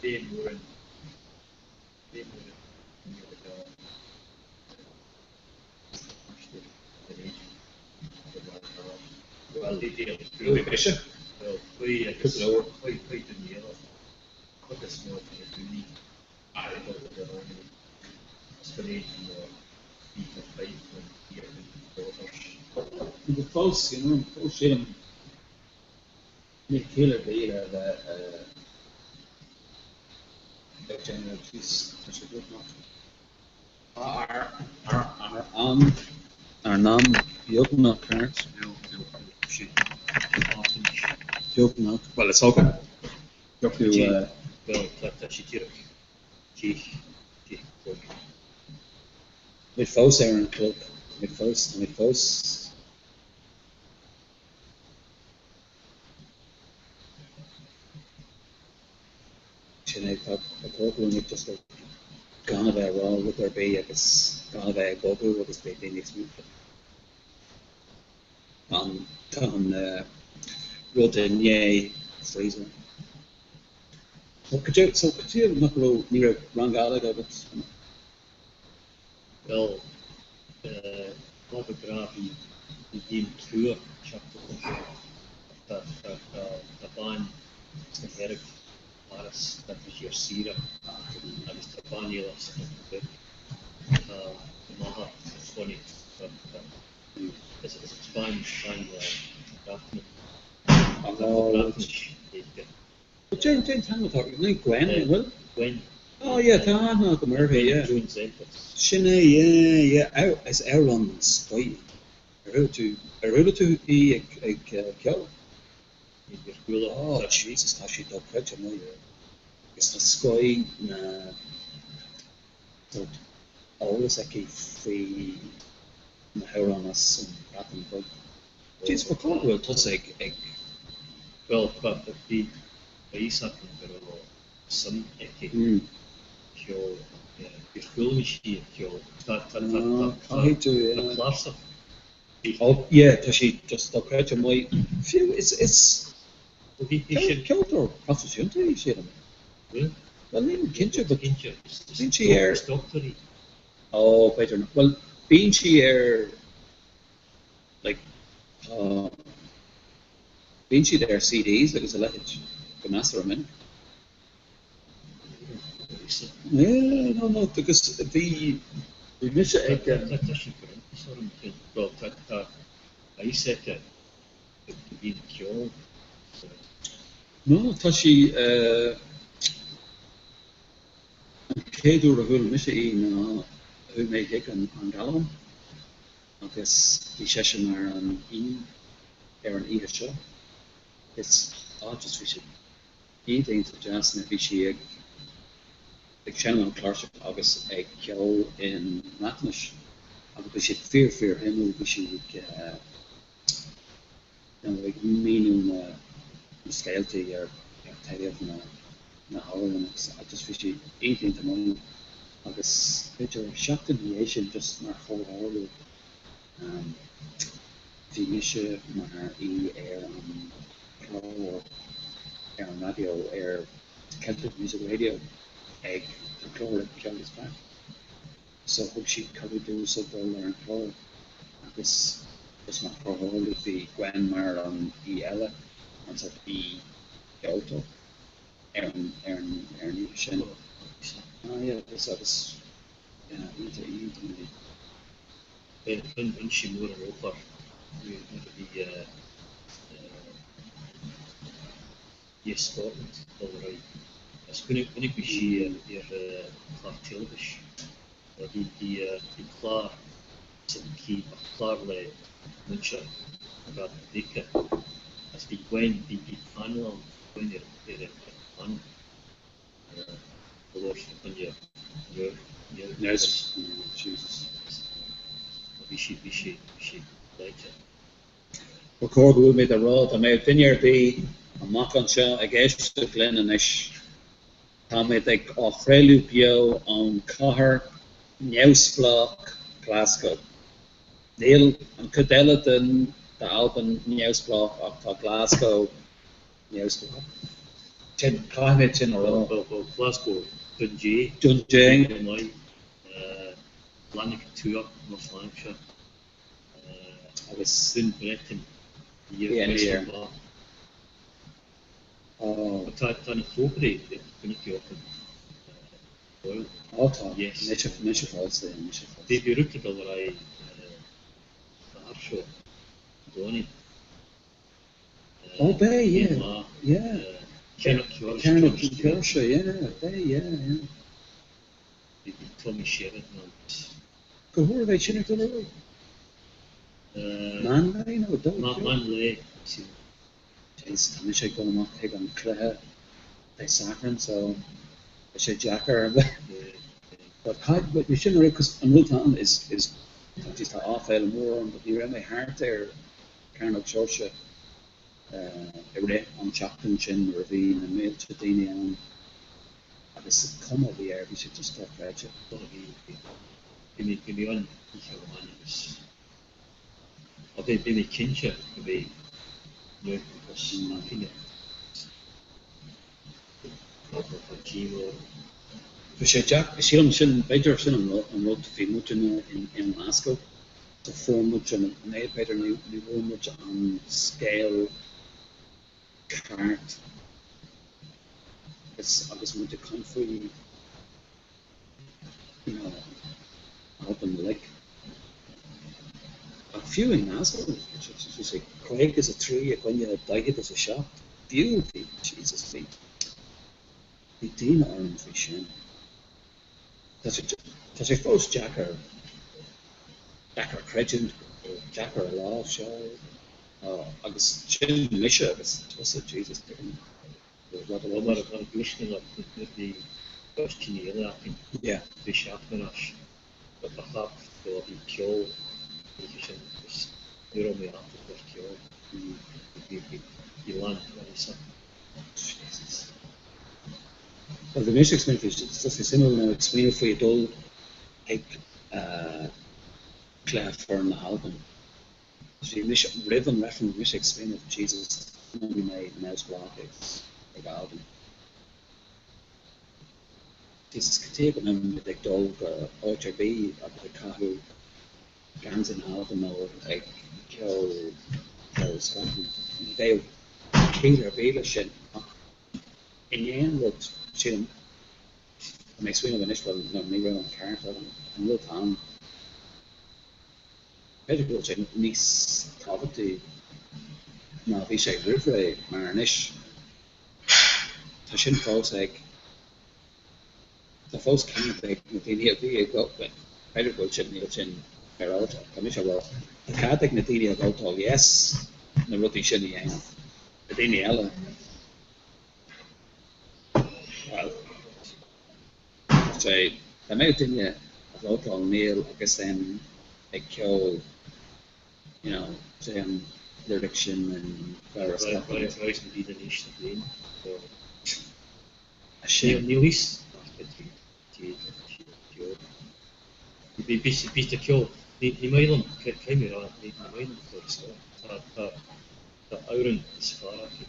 bheidh mórán bheidh mórán Bhuel, mise. Cúpla uair. Go fós, you know, fós sílim, níl ciall ar bith le bheith ag déanamh tús, tá sé beagnach. Ar am, ar an am beagnach ceart, beagnach, bhuel is dócha, thiocfadh. Bhuel, tá sé díreach díth, díth cloig. Táimid fós ar an chlog, táimid fós, táimid fós. Sin é, tá cúpla uainn just ag gan a bheith ag rá rud ar bith agus gan a bheith ag bogadh agus beidh daoine ag smaoineamh. An, tá an rud i ndiaidh freezer. So cad é, so cad é nach raibh, ní raibh rang Gàidhlig agat? Bhuel, lá go breá bhí bhí an trua seachtain tá tá bean sna hEirg Páras tá sí ar saoire agus tá bean eile sa Bhreatain Bheag tá maithe chónaí is is bean bean Breatnais tá Breatnais Gaeilge. Cén cén t-ainm atá uirthi? Ní Gwen, an bhfuil? Gwen. Oh yeah, tá aithne agam uirthi, yeah. Joan Zentis. Sin é, yeah, yeah. Is amhrán den scoith. Ar chuala tú, ar chuala tú í ag ag ceol? Níor chuala. Oh Jesus, tá sí dochreidte maith. Agus tá scoith na sórt eolas aici faoi na hamhráin as an Bhreatain Bheag. Jeez, ba chóir go bhfuil tusa ag ag. Bhuel, ba bhí a fhios agam go raibh suim aici ceol. Níor chuala mé sí ag ceol. Tá tá tá tá tá clársach. Oh yeah, tá sí just dochreidte maith. Fiú, is, is ceoltóir proifisiúnta í, sílim. Bhuel, nílim cinnte, but bíonn sí ar. Is dochtúir í. Oh, b'fhéidir nach. Bhuel, bíonn sí ar, like, tá, bíonn siad ar CDs agus a leithéid go measartha minic. Yeah, no, no, agus bhí, bhí mise ag. Tá sí ag cur iontas orm, bhuel, tá, tá a fhios aici go mbíonn ceol sa. No, tá sí, an chéad uair a chuala mise í ná chuaigh mé chuig an an Gallán agus bhí seisean mar an aoi ar an oíche seo. Is, ah, just bhí sé iontach iontach deas nuair bhí sí ag ag seinm an chláirseach agus ag ceol i mBreatnais agus bhí sé fíor fíor shuimiúil bhí sí ag you know ag míniú na na scéaltaí ar ar taobh na na hamhrán agus just bhí sí iontach iontach maith agus b'fhéidir seachtain ina dhiaidh sin just mar chomhtharlú Bhí mise mar aoi ar an chlár ar an raidió ar Celtic Music Radio ag an chlár ag Ceol is Craic. So thug siad cuireadh domhsa dul ar an chlár agus just mar chomhtharlú bhí Gwen mar an aoi eile, an sort aoi ceoltóir ar an ar an ar an oíche sin. Ah yeah, agus agus yeah, iontach iontach maith. Rinne sí mór an lúcháir nuair a bhí Yes Scotland ag dul ar aghaidh. Agus chonaic mé sí ar chlár teilifís. Bhí clár clár le muintir Mheiriceá agus bhí Gwen, bhí panel ann, Gwen ar an panel. A labhairt fá choinne neamh Jesus. Bhí sí, bhí sí, bhí sí leite. Ba chóir go bhfuil mé a rá dá mbeadh duine ar bith amach anseo ag éisteacht linn anois, táimid ag á chraoladh beo ón chathair neamhspleách Glasgow. Níl an chuid eile den d'Albain neamhspleách ach tá Glasgow neamhspleách. Sin, caithfimid sin a rá. Bhuel, Glasgow, Dundee. Dundee. Go maith. Lanark Tuath, North Lanarkshire. Agus. Dún Breatainn. Yeah. Tá tá na fógraí ag open. Ó tá. Yes. Anois a fáil, anois a fáil. Bhí rud ag dul ar aghaidh sa seo, Dónaí. Ó beidh, yeah, yeah. Cearnóg Sheoirse, yeah, beidh, yeah, yeah. Bhí Tommy Sheridan agus. Cá huair a bheidh sin ag dul ar aghaidh? Meán lae nó 2? Meán lae, sílim. Jeez, tá mise ag dul amach chuig an cluiche Dé Sathairn so beidh sé deacair. But caithfidh, but sin an rud, 'cause an rud atá ann is, is, jeez, tá áiféala mór orm but ní raibh mé thart ar Cearnóg Seoirse i rith an tseachtain sin nuair a bhí na mílte daoine ann agus an cuma a bhí air, bhí sé just dochreidte. Bhí, bhí mé, bhí mé ann oíche amháin agus bhí, bhí mé cinnte go mbeidh neamhspleáchas againne. Tá díomá orm. Bhí sé deacair, sílim sin, b'fhéidir sin an rud, bhí muidne i nGlasgow so fuair muid an, b'fhéidir ní bhfuair muid an scéal ceart agus agus muid ag caint faoi you know Albain uilig. Ach fiú i nGlasgow, sé 53 i gcoinne 47, fiú bhí, Jesus, bhí Bhí díomá orm faoi sin. Tá sé, tá sé fós deacair, deacair creidiúint, deacair a láimhseáil agus sin mise agus tusa, Jesus, tuigim rud a Mar a dúirt mé leat nuair a bhí cúinsí eile againn, bhí seachtain ar ais, ba cheart go bhí ceol an oíche sin agus ní raibh mé ábalta ar ceol, bhí, bhí, bhí lán, lán Jesus. Bhuel, bhí mise ag smaoineamh faoi, tá sé suimiúil now, ag smaoineamh faoi dul chuig cluiche foireann na hAlban. Bhí mise, roimh an referendum, bhí mise ag smaoineamh, Jesus, bhí mé neamhspleách ag Albain. Jesus, cad chuige go mbeimid ag dul go áit ar bith agus ag caitheamh geansaí na hAlban nó ag ceol Flower of Scotland. Ní bheadh ciall ar bith leis sin ach in aon rud, sílim, tá mé ag smaoineamh anois, bhuel, no, ní raibh an ceart agam, an rud atá ann, b'fhéidir go bhfuil sé níos tábhachtaí ná bhí sé roimh ré mar anois tá sin fós ag Tá fós cead ag na daoine a bhí ag b'fhéidir go bhfuil sin, níl sin féaráilte ach tá mise a rá, tá cead ag na daoine a vótáil yes na rudaí sin a dhéanamh. Na daoine eile, bhuel, tá sé, dá mbeadh duine a vótáil níl agus then ag ceol, you know, say an lyric sin in Flower of Scotland. Rise na daoine anois na bliana. Níl fhios ach Bítear ceol. Ní maith liom, caithfidh mé a rá, ní maith liom Flora Scott. Tá amhrán is fearr aici.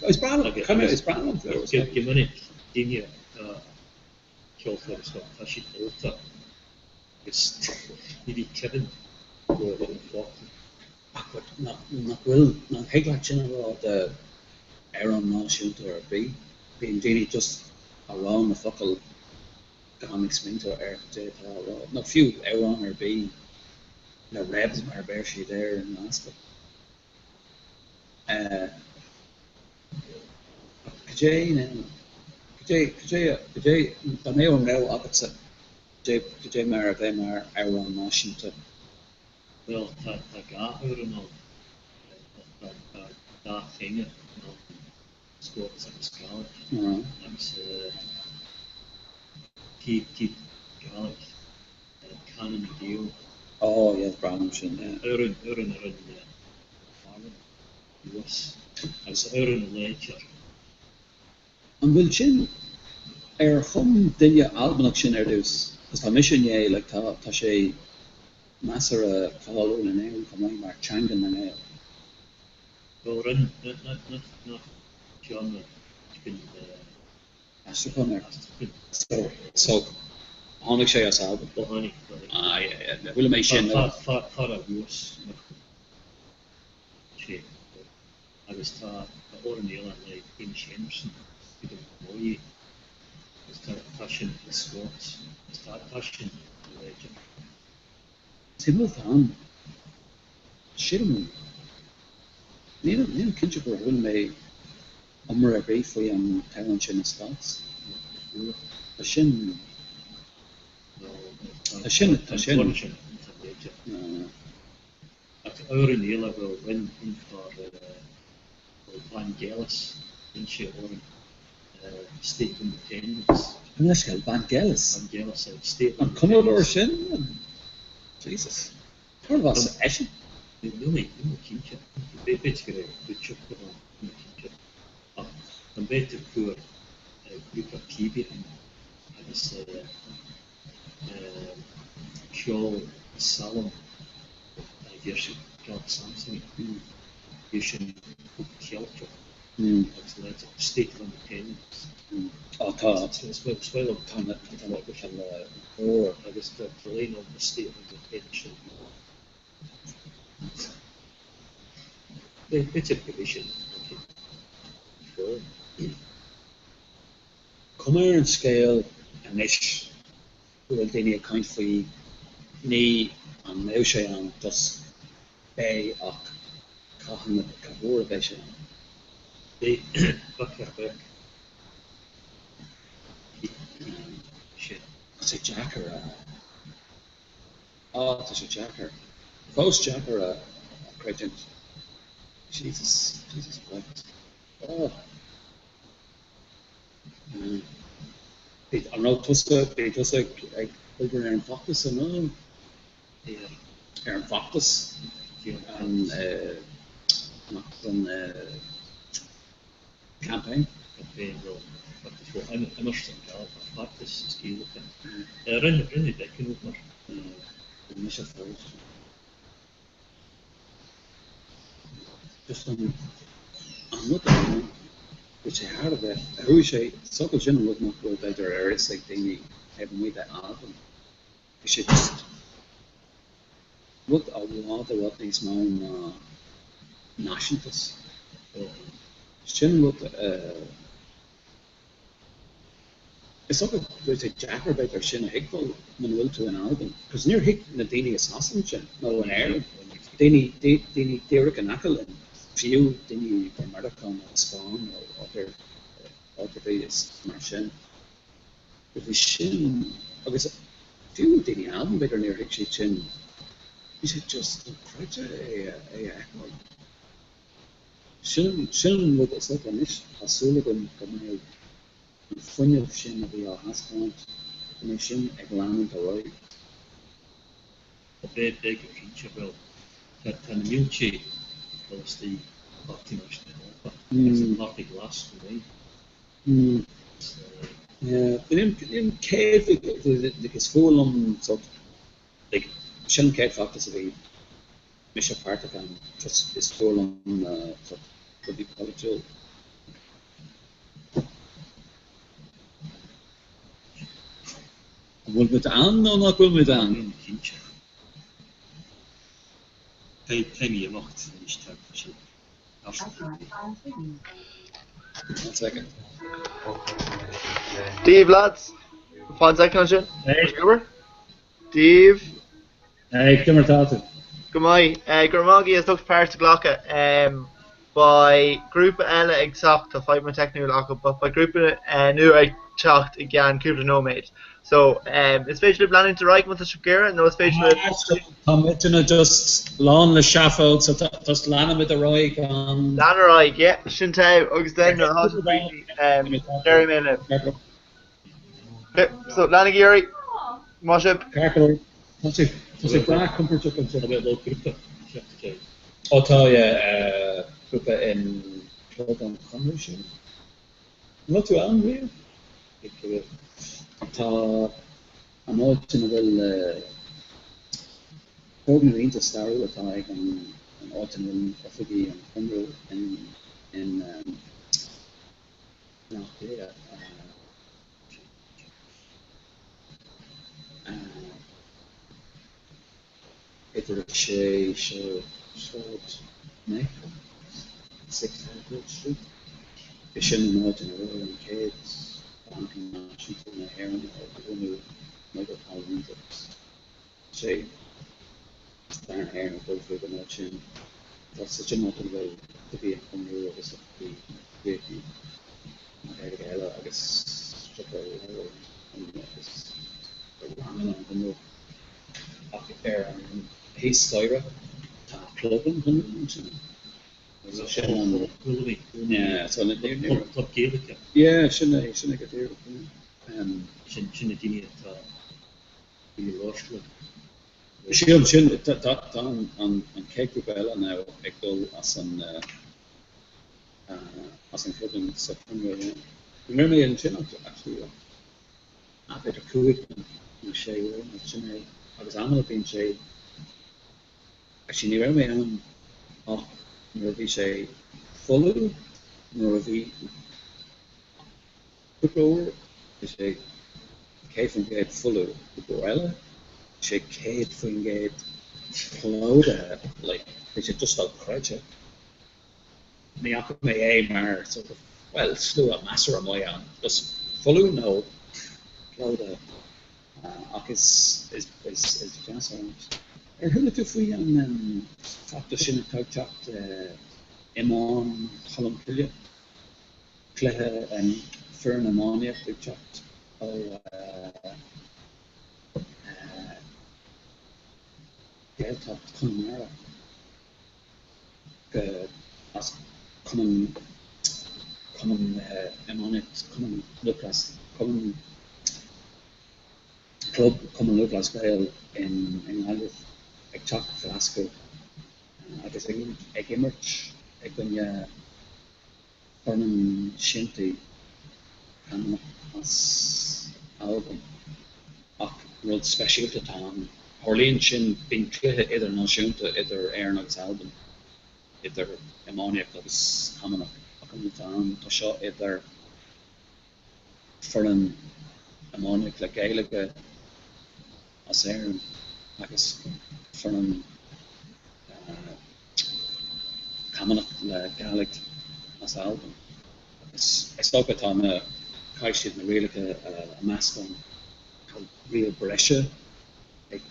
Is breá liom, is breá liom Flora Scott. Go minic, daoine atá ceol Flora Scott, tá siad ólta agus ní bhí Kevin go an focal. Ach nach bhfuil, nach thig leat sin a rá de amhrán náisiúnta ar bith? Bíonn daoine just a rá na focail gan ag smaointiú ar cad é atá á rá. Nó fiú amhrán ar bith, na rebs mar a bheir siad air i nGlasgow. Ach cad é now, cad é, cad é, cad é, dá mbeadh an rogha agatsa, cad é, cad é mar a bheith mar amhrán náisiúnta? Bhuel, tá tá dhá amhrán ann. Tá tá dhá theanga in Albain. Scots agus Gaelic agus Keep Gaelic Canann na Gael. Oh yeah, breá liom sin, yeah. Amhrán, amhrán a rinne Marlon Lewis agus amhrán a léitear. An bhfuil sin, ar chum duine Albanach sin ar dtús? Cos tá mise i ndiaidh, like tá, tá sé measartha cáiliúil in Éirinn chomh maith mar teanga na nGael. Bhuel rinne, nach ceann a bhíonn Aistriúchán air. So, so tháinig sé as Albain? Ó tháinig, tháinig. Ah yeah, yeah, bhfuil mé sin. Fear a bhuas sé. Agus tá amhrán eile le Hamish Henderson, Peter Moyet, agus tá tá sin i Scots, agus tá tá sin láidir. Suimiúil atá ann. Sílim, nílim nílim cinnte gur chuala mé iomrá ar bith faoi an t-amhrán sin i Scots. Tá sin, tá sin, tá sin. Tá sin láidir. Ach amhrán eile bhuel rinne an fear bhuel Vangelis rinne sé amhrán State of Independence. An leithscéal, Vangelis? Vangelis, State of An cumadóir sin? Jesus. Cérbh as eisean? Níl mé cinnte. B'fhéidir go raibh Butcher ann, níl mé cinnte. Ach an b'fhéidir fuair grúpa píobairí agus ceol salm a deir siad, ceol Samsung, bhí sin Ceilteach agus láidir, State of Independence. Á tá. Is maith liom tá na tá na tá na mór agus tá léinn ann the State of Independence sin. B'fhéidir go bhí sin Cuma ar an scéal anois go bhfuil daoine ag caint faoi ní an mbeidh sé ann, just beidh ach cathain, cá huair a bheidh sé ann. Beidh beag ar bheag sin. Tá sé deacair a. Á, tá sé deacair. Fós deacair a chreidiúint. Jesus, Jesus wept. Á. An raibh tusa, bhí tusa ag obair ar an bhfeachtas an raibh? Ar an bhfeachtas, an an campaign? Campaign bhuel feachtas bhuel imirt an Gael ach feachtas is Gaeilge. Rinne rinne Declan obair. Mise fós. Just an rud a bhí sé thar a bheith, chuaigh sé, socair sin an rud nach bhfuil b'fhéidir ar fhios ag daoine taobh amuigh de Albain. Bhí sé just rud i bhfad i bhfad níos mó ná náisiúntas. Sin an rud a. Is dócha go bhfuil sé deacair b'fhéidir sin a thuigbheáil muna bhfuil tú in Albain, cos níor thuig na daoine i Sasana sin, nó in Éirinn, daoine, daoine díreach in aice linn, fiú daoine i Meiriceá nó i Spáinn nó áit ar, áit ar bith is mar sin. But bhí sin, agus fiú daoine in Albain b'fhéidir níor thuig siad sin, bhí sé just dochreidte é a, é a fheiceáil. Sin, sin an rud is dócha anois, tá súil agam go mbeidh an fuinneamh sin a bhí á thaispeáint, go mbeidh sin ag leanúint ar aghaidh. Beidh, beidh go cinnte. Bhuel, tá, tá na mílte ag dul istigh i Páirtí Náisiúnta na hEorpa agus an Páirtí Glas chomh maith. Yeah, nílim céad, like is fuath liom sort, like sin an chéad feachtas a bhí mise páirteach ann, just is fuath liom na sort rudaí polaitiúil. An bhfuil muid ann nó nach bhfuil muid ann? Níl mé cinnte. Caithfidh mé imeacht anois tá sé One second. Dia daoibh lads. Fan second ansin. Hey. Dia daoibh. Hey, cad é mar tá tú? Go maith. Go raibh maith agaibh as ucht páirt a ghlacadh. Beidh grúpa eile ag teacht, tá fadhbanna teicniúla acu, but beidh grúpa nua ag teacht i gceann cúpla nóiméad. So, is féidir libh leanúint ar aghaidh má tá sibh ag iarraidh, nó is féidir libh. Tá muidne just lán le seafóid, so just leanfaimid ar aghaidh gan. Lean ar aghaidh, yeah, sin togha, agus then nuair atá sibh ready, déarfaidh mé libh. Ok, so leanaigí oraibh, maith sibh. Ceart go leor. Tá sé, tá sé breá compordach anseo. Tá grúpa Ó tá, yeah, grúpa in Club an Chonradh sin. An raibh tú ann riamh? Tá an áit ina bhfuil foirgneamh iontach stairiúil atá ag an áit ina bhfuil oifigí an Chonradh in in Baile Átha Cliath. Idir 6 seo Sráid Mayfair, 6 Harcourt Street. B'é sin an áit ina raibh an chéad Bhanc Náisiúnta na hÉireann a bhunú Michael Collins agus sé stair na hÉireann ag dul fríd an áit sin. Tá sé sin áit ina bhfuil oifigí an Chonradh agus oifigí na Gaeilge eile agus siopa leabhar agus ranganna an Chonradh. Ach ar an thíos staighre tá Club an Chonradh ansin. So sin an Yeah, so Club Gaeilge. Yeah, sin é, sin é go díreach, yeah. Sin sin na daoine atá i labhairt leo. Sílim sin, tá an chéad ghrúpa eile now ag dul as an as an chlub sa Chonradh, yeah. Ní raibh mé ansin actually ach b'fhéidir 5 nó 6 uair nó sin é agus amanna bíonn sé actually ní raibh mé ann ach nuair a bhí sé folamh nuair a bhí cúpla uair bhí sé 100% folamh cúpla uair eile bhí sé 100% plódaithe like bhí sé just dochreidte. Ní fhaca mé é mar sort of, bhuel, slua measartha maith ann, just folamh nó plódaithe ach is is is is deas an áit. Ar chuala tú faoi an feachtas sin atá ag teacht Iomáin Cholm Cille? Cluiche foireann iománaíocht ag teacht ó Ghaeltacht Chonamara. go as Cumann Cumann Iománaíocht Cumann Lúthchleas Cumann Club Cumann Lúthchleas Gael in i nGaillimh ag teacht go Glaschú agus ag ag imirt i gcoinne foireann shinty Camanach as Albain. Ach rud speisialta atá ann. Tarlaíonn sin, bíonn cluiche idirnáisiúnta idir Éirinn agus Albain, idir iománaíocht agus camanach, ach an rud atá ann, tá seo idir foireann iománaíocht le Gaeilge as Éirinn agus foireann Camanach le Gàidhlig as Albain. Agus is dócha tá na, caithfidh siad na rialacha a meascán, tá riail breise ag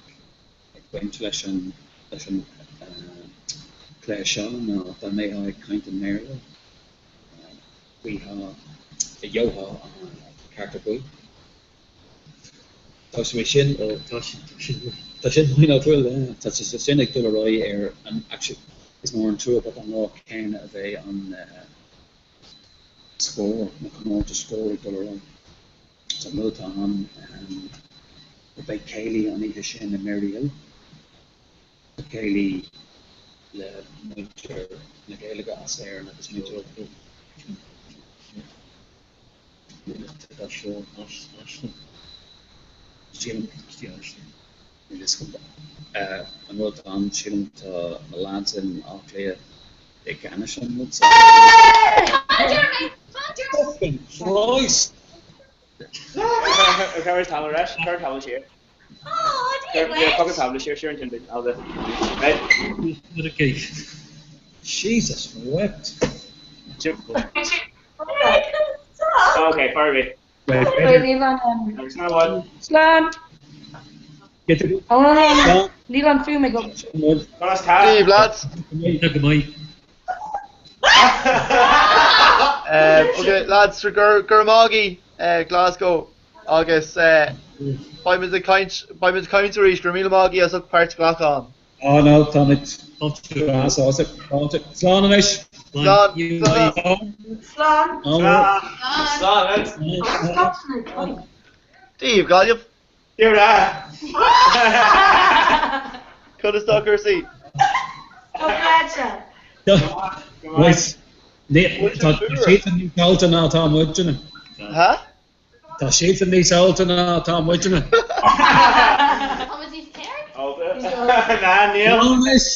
baint leis an leis an cluiche seo ná dá mbeifeá ag caint i mBéarla, bhfaighfeá, gheofá an cárta buí. Tá sé sin, tá tá sin maith nach bhfuil, tá sé sin ag dul ar aghaidh ar an, actually is mór an trua but an lá céanna a bheidh an Scór, na comórtais Scór ag dul ar aghaidh. So an rud atá ann, beidh céilí an oíche sin i Maryhill, céilí le muintir na Gaeilge as Éirinn agus muintir An rud atá ann, sílim, tá na lads in Áth Cliath i gceannais an rud seo. Fucking Christ! Jesus wept. Ok, fire away. Slán! Níl an fuaim agam. Steve, lads! Go maith. Ok, lads, go raibh maith agaibh, Glasgow, agus beidh muid ag caint, beidh muid ag caint arís, go raibh míle maith agaibh as ucht páirt a ghlacadh ann. Á no, táimid an-sásta. Fáilte. Slán anois. Slán. Slán. Slán. Slán. Dia daoibh, Gaillimh. Dia rath. Conas tá cúrsaí? Tá breáite. Right. Tá siadsan níos ólta ná atá muidne. Ha? Tá siadsan níos ólta ná atá muidne. Tá muid níos ceart? Ná, níl. Anois.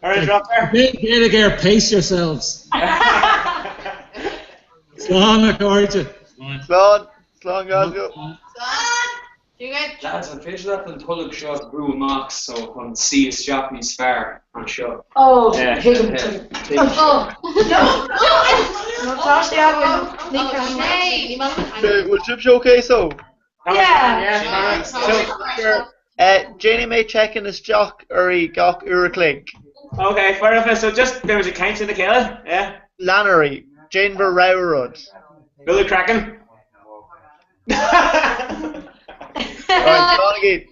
Ar an drochuair. Gaeilge ar pace yourselves. Slán a chairde. Slán. Slán Glasgow. Lads, an féidir leat an tolg seo a bhrú amach so chun suí isteach níos fearr anseo? Oh, thuigim. Oh, no! No, tá sé againn. Ní Bhfuil sibhse okay so? Yeah. Déanfaidh mé check-in isteach oraibh gach uair a chloig. Ok, foirfe, so just beidh muid ag caint lena chéile, yeah? Lean ar aghaidh, déan bhur rogha rud. Bualadh craiceann. Right, slán agaibh.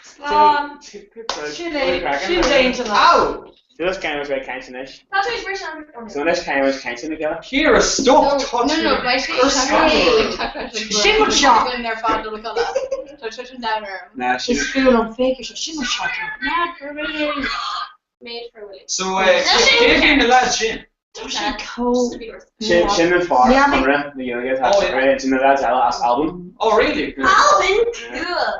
Slán. Sin é, sin déanta. Ow! So just caithfidh muid caint anois. Tá sé bris an. So anois caithfidh muid caint lena chéile. Ciara, stop touching No, no, beidh sé Sin mo shot. ar fad le codladh. Tá sé sin down orm. Nah, sin. Is fuath liom féach seo, sin mo shot. Mad for Willie. Made for Willie. So, cé hí na lads sin? Tá sé chomh. Sin sin an fear Conradh na Gaeilge atá sa sin na lads eile as Albain. Oh, really? Albain? Cool.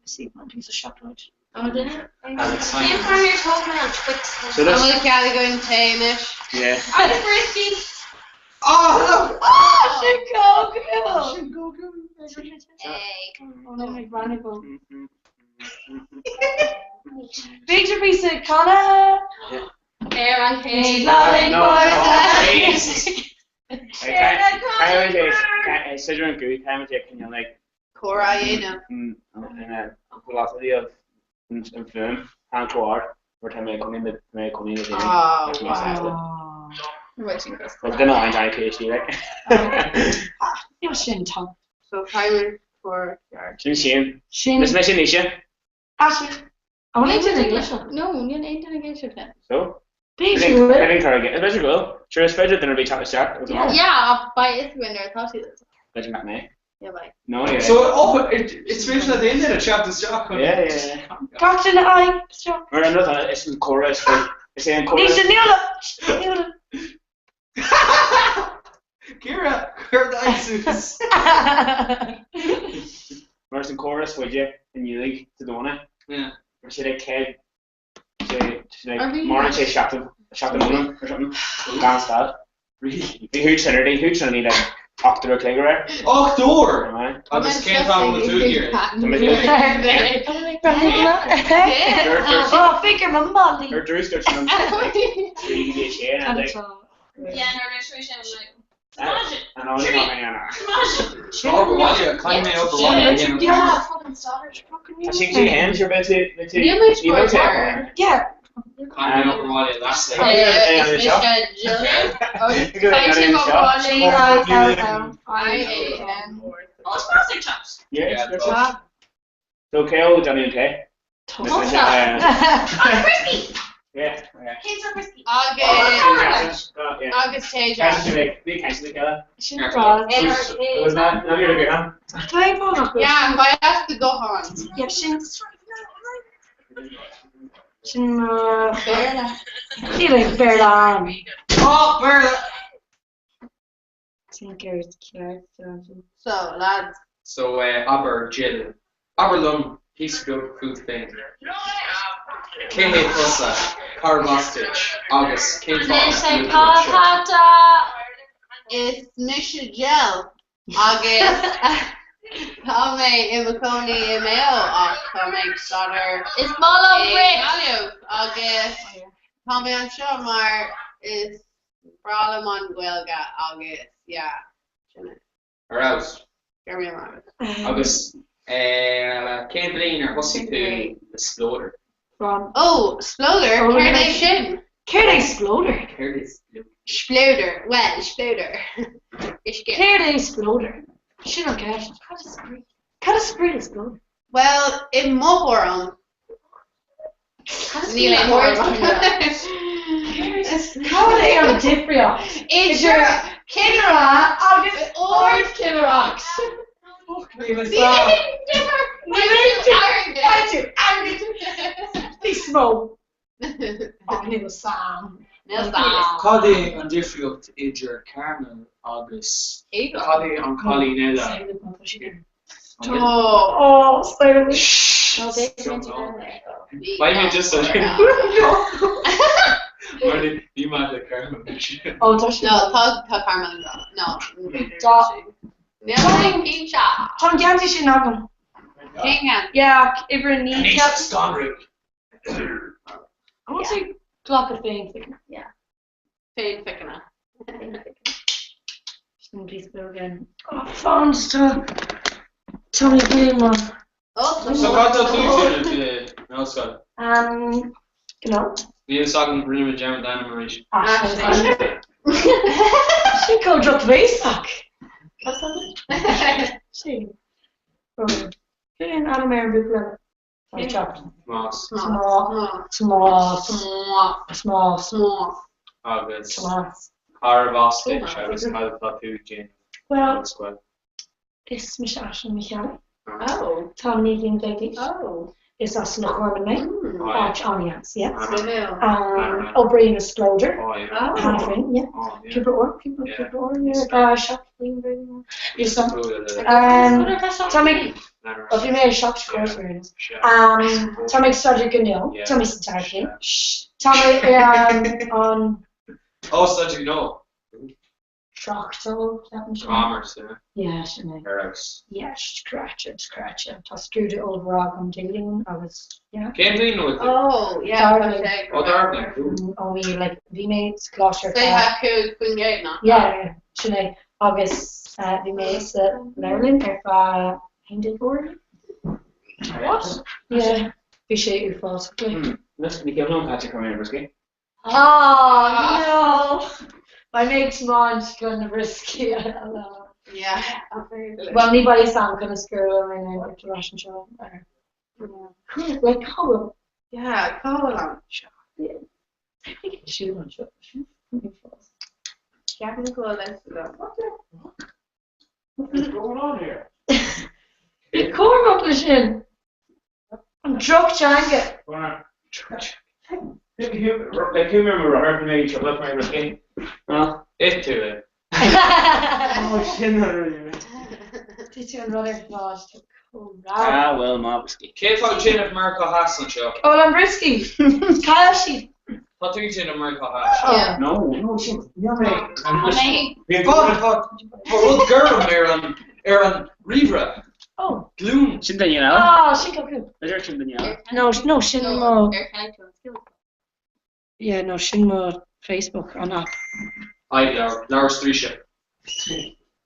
See, one piece of chocolate. An duine? Alex Simon. Cén fáth ar tóg mé an Twix? So this- An bhfuil cead againn tae anois? Yeah. Agus briscí! Oh, look! Ah, sin chomh cool! Sin chomh cool. Hey. Oh no, my granny. B'fhéidir píosa canna. Ar an chéad lá No, no, Jesus. Caithfidh muid é, an guth, caithfidh muid é cineál like Comhrá a dhéanamh. an velocity of an fuaim an-chomh ard mar tá mé ag cónaí le mé ag cónaí le daoine Oh, like níos aiste. Bhfuil sin cosúil. Well duine amháin dearna PhD like. Níl sin top. So caithfidh for ceart. Sin sin. Sin. Is mise Naoise. Ashley. An bhfuil aon duine ag éisteacht? No, níl aon duine ag éisteacht linn. So? B'fhéidir go bhfuil. B'fhéidir go bhfuil. B'fhéidir go bhfuil. Sure is féidir duine ar bith teacht isteach. Yeah, yeah, ach beidh fhios againn nuair atá siad. B'fhéidir nach mbeidh. Yeah, beidh. No, yeah. So, oh, is féidir le aon duine teacht isteach chun. Yeah, yeah, yeah. Gach duine aghaidh isteach. Mar an rud is an comhrá is faoi. Is é an comhrá. Naoise, níl níl Ciara, cuir d'aghaidh suas. Mar is an comhrá is faide i nGaeilge sa domhan. Yeah. Mar sé like céad sé like maireann sé seachtain seachtain iomlán or something gan stad. Really? Bhí Hugh Trinity, Hugh Trinity like 80 uair a chloig aréir. 80? Agus cén t-am a bhfuil tú ag iarraidh? Oh, figure mo Molly. Ar dtús dúirt siad like 3 go dtí 6 and like Yeah, no, no, sure, sure, like, An áit a Caithfidh mé obair bhaile a dhéanamh. Yeah, fucking starters. Tá sí tú hen, sure bheidh tú bheidh tú Níl muid ní bheidh tú mar- Yeah. Caithfidh mé obair bhaile last Is mise Jillian. G I L L I A N. Oh, it's plastic chops. Yeah, Yeah, it's So cé ó Johnny and Tay? Oh, Frisky! Yeah, yeah. Kids are frisky. Agus Yeah. agus Téja. Bhí caint le chéile. Sin rá. It was not not your good, huh? Yeah, ba as do gutháin. Yeah, sin sin Béarla. Níl ag Béarla ann. Oh, Béarla! Sin ceart ceart. So, lads. So, abair, Jill, abair liom píosa beag fút féin. Cé hé tusa, cárb as duit, agus cén fáth a bhfuil tú anseo? Is mise Jill agus tá mé i mo chónaí i Maigh Eo ach tá mé ag staidéar Is maith liom i Brit. Gaillimh agus tá mé anseo mar is breá liom an Ghaeilge agus yeah, sin é. Ar fheabhas. Go raibh míle maith agat. Agus cén bhliain ar thosaigh tú le Spleodar? Oh, Spleodar? Céard é sin? Céard é spleodar? Céard é spleodar? Spleodar, bhuel, spleodar. Uisce. Céard é spleodar? Sin an ceist. Cad is brí? Cad is brí le spleodar? Bhuel, i mo thuairim, níl aon thuairim agam. Cad é an difríocht idir cinnire agus ardchinnireacht? Níl aon difear! Níl aon difear! Airgead! Níos mó! Ach níl a fhios a'm. Níl a fhios a'm. Cad é an difríocht idir Carmel agus cad é an cailín eile? Tá. Beidh mé just Mar ní maith le Carmel. Ó tá sé. No, tá tá Carmel an No. Tá. Níl mé cinnte. Tá an geansaí sin agam. Cén geansaí? Yeah, ach uimhir 9 Níos scanrúil. An bhfuil tú glacadh féinphiceanna? Yeah. Féinphiceanna. Sin píosa beag again. Oh, fan, tá tá mé féin mar. So cad tá tú ag déanamh in ollscoil? Um, gnó. Níl fhios agam, rinne mé dearmad d'ainm arís. Sin chomh drochbhéasach. Sin. Cén ainm ar an buachaill eile? Tomás. Tomás. Tomás. Tomás. Agus Tomás. Cárbh as duit agus cad atá tú ag déanamh Well, in ollscoil? is mise Aisling Ní Cheallaigh. Oh. Táim 19 bliain d'aois. Oh. Is as Loch Garman mé. Oh, yeah. Áit an-dheas, yeah. Suimiúil. Um, Oibrím i Spleodar. Oh, yeah. Cheana féin, yeah. Oh, yeah. Cúpla uair, cúpla, Yeah. cúpla uair, yeah. 7 bliain, b'fhéidir. Yes, um, Um, tá mé Well, bhí mé ar seacht scór Tá mé ag staidéar gnó, tá mé sa dara céim. Tá mé ar an Ó, staidéar gnó. tráchtáil, ceapaim sin. Commerce, yeah. Yeah, sin é. Ar fheabhas. Yes, craic, craic. Tá scrúdú ollmhór agam Dé Luain agus, yeah. Cén bhliain a bhfuil tú? Oh, yeah, Dara tá bliain. sé. Ó, dara bliain, cool. Ó, bhí, like, bhí mé sa choláiste ar feadh. 25% ná? Yeah, yeah, sin é. Agus bhí mé sa leabharlann ar feadh 11 uair. What? Yeah, bhí sé uafásach like. Ní cuimhin liom cá háit ar chuir mé na brioscaí. Ah, no! Beidh mé ag tiomáint chun na brioscaí a fháil. Yeah. Bhuel, ní beidh fhios a'm conas go raibh mé in ann ar ais anseo ar. Like, cá bhfuil? Yeah, cá bhfuil an seo? Siúl anseo. Ceapaim go bhfuil fhios agam. What's going on here? Bí cúramach leis sin! An droch-teanga! Like, who remember Robert from maybe trouble with my whiskey? Well, ith tú é. Oh, sin an rud. Thit an rud ar fad tá chomh ramhar. Ah, well, má whiskey. Cé atá ag déanamh Meiriceá Theas anseo? Ó, an brioscaí! Chaill siad! Tá tú ag déanamh Meiriceá Theas. Yeah. No, no, sin, níl mé. Tá mé. Tá, tá, tá rud gorm ar an, ar an ríomhaire. Oh. Glún. Sin duine eile? Ah, sin go cool. B'fhéidir sin duine eile. No, no, sin mo. Ar cheannaigh tú an scil? Yeah, no, sin mo Facebook, an app. Haigh, labhair, labhair straoise.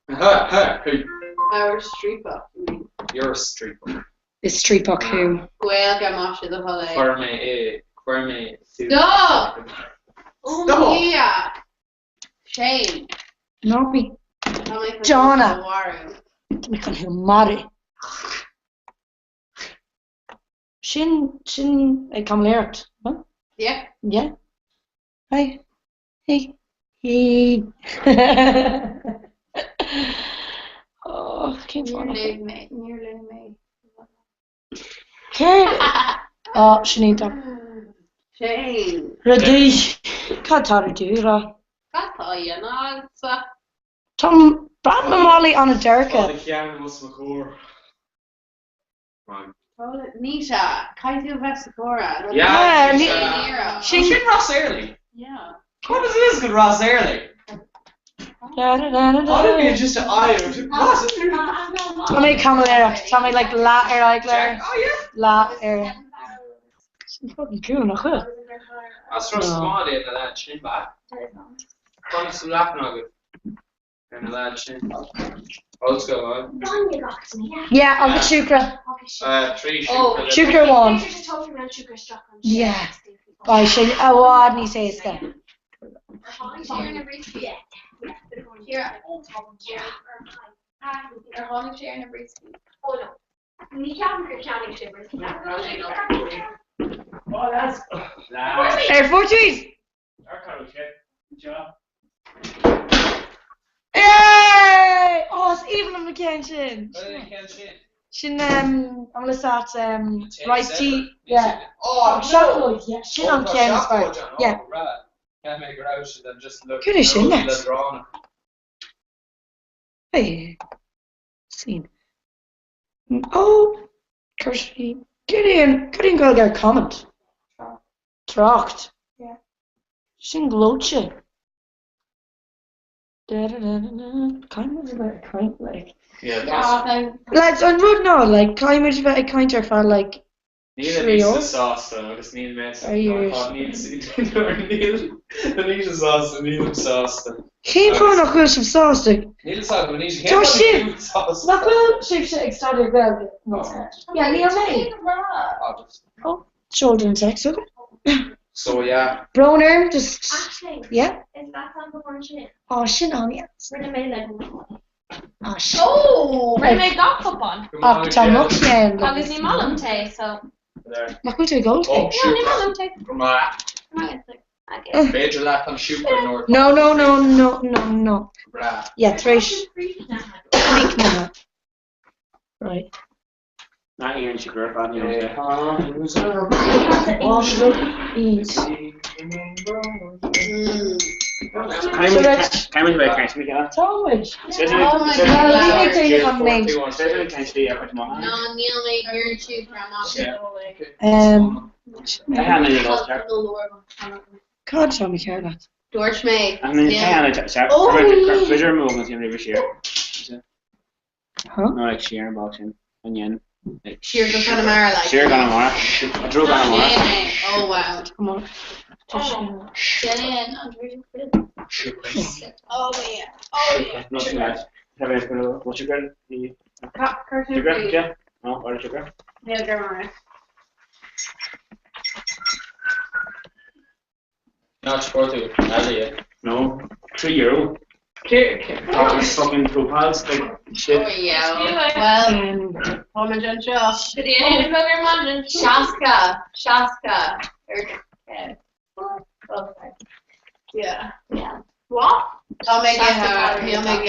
Ha, ha, hey. Labhair striapach, you mean. You're a striapach. Is striapach thú. Gaeilge más é do thoil é. Chuir mé é, chuir mé tú. Stop! Oh Stop! yeah! Shame. Ná bí Tá mé chun dána. tú a mharú. Tá mé chun thú a mharú. Sin, sin ag caimiléireacht, no? Yeah. Yeah. Hi. Hey. Hey. Oh, cén Níor fáth nach léigh mé, níor léigh mé. Céard? Ó, sin iontach. Shame. Rudaí. Cad tá rudaí a rá? Cad tá á dhéanamh agatsa? Tá brath mo mhálaí an-dorcha. Tá do cheann os mo chomhair. Naoise, caithfidh tú a bheith sa chomhrá. Yeah, Ní- Sin sin Ross Airlie. Yeah. Conas is go Ross Airlie? How did just a eye Ross Tá mé ag caimiléireacht. Tá mé like leath ar aghaidh Oh yeah. leath ar. Sin fucking cool, nach bhfuil? As Ros Comáin na leaid sin ba. Conas an leath agat ar na leaid sin. Ollscoil, an? Yeah, agus siúcra. 3 siúcra. Siúcra amháin. Yeah. Beidh sin i bhfad níos éasca. Ar tháinig sé ar na brioscaí? Ar tháinig sé ar na brioscaí? Ní ceapaim gur cheannaigh sé brioscaí. Ar fuair tú iad? Yay! Oh, is aoibhinn liom na ceann sin. Sin um, an bhfuil a fhios agat um, rice tea. Yeah. Oh, Seacláid, yeah. Sin an ceann is fearr. Yeah. Cad é sin leat? Hey. Sin. Oh, Kirsty. Cad é an, cad é an Gaeilge ar comment? Trácht. Sin gleoite. Caithfidh muid a bheith ag caint like. Lads, an rud ná like caithfidh muid a bheith ag caint ar feadh like Níl 3 Anita uair. sásta agus níl mé Are you Níl Anita sásta, nílim sásta. Cén fáth nach bhfuil sibh sásta? Níl a fhios agam, Anita, Tá cén fáth nach sibh! bhfuil tú sásta? Nach bhfuil sibhse ag staidéar Gaeilge? Yeah, níl mé. Oh, seol duine text chugam. So yeah. Brón orm, just, Aisling, yeah. Is leat an cupán sin? Á, sin an-deas. Rinne mé le Á, sin. Ó, rinne mé gach cupán. Ach tá mo cheann go Agus ní maith liom tae, so. Nach bhfuil tú ag ól tae? No, ní maith liom tae. Go maith. Agus. B'fhéidir leat an siúcra nuair No, no, no, no, no, no. Breá. Yeah, tar éis críochnaithe. Right. Ná iarrann sé gur fad níl sé. Eat. Caithfidh muid caint le chéile. Tá muid. Oh my God. Well, bhí mé ag déanamh an méid. No, níl mé ag iarraidh siúcra amach. Um, Cad tá mícheart leat? Dúirt mé. Huh? Nó like siar an ball sin. An dhéan. Siar go Conamara like. Siar Conamara. I drove Conamara. Oh wow. Come on. Jillian, Oh yeah. Oh yeah. No, too much. Have I been what sugar? Sugar? Yeah. No, or sugar? Níl go mar. Not supported. Eile. No. €3. Tá fucking profiles like shit. Oh yeah. Well, tá muid anseo. 60, 60. Or, yeah. Yeah. What? Tá mé ag níl mé ag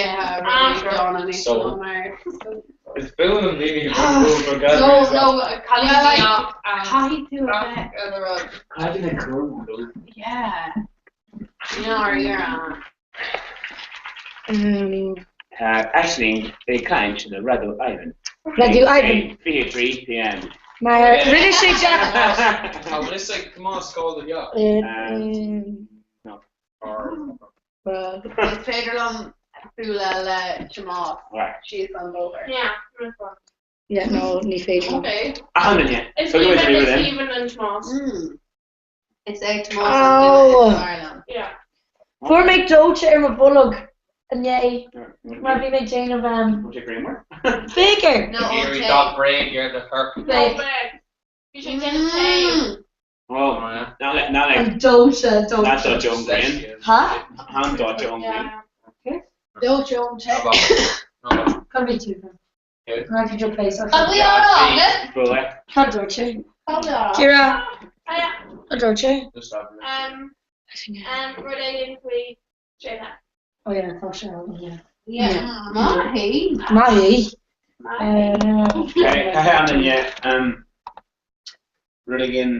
dána níos So- mó mar. Is fuath liom daoine a bhfuil for God No, reason. no, cailín Caithfidh tú a bheith ar the road. Caithfidh na cúl. Yeah. You know, or you're on. Aisling ag caint le Radu Ivan. Radu Ivan. 23 p.m. Mar rinne sé deacair. Tá lis ag Tomás Scáil do dheach. No. Is féidir liom bualadh le Tomás Right. síos an bóthar. Yeah. Yeah, no, ní féidir liom. Okay. Achan duine. Is Tugann muid even ríomh is linn. even an Tomás. Is é Tomás an duine Oh. is fearr liom. Yeah. Fuair mé dóite ar mo bholg inné mar bhí mé ag déanamh um, Bhfuil sé grianmhar? B'fhéidir. No, Éirí okay. gach bréag ar do chorp. Beidh. Bhí sé déanamh tae. Oh, not like, not like, An dóite, dóite. not dóite ón ghrian. Ha? Han dóite ón ghrian. Dóite ón te. Cad bhí tú? Cad bhí tú place? Cad bhí á rá? Buile. Cad dúirt sé? Cad bhí á rá? Ciara, Hiya. cad dúirt sé? Rud éigin faoi Jada. Oh yeah, tá sé ann, yeah. Yeah. Maith. Maith. Okay, caithfidh an duine, rud éigin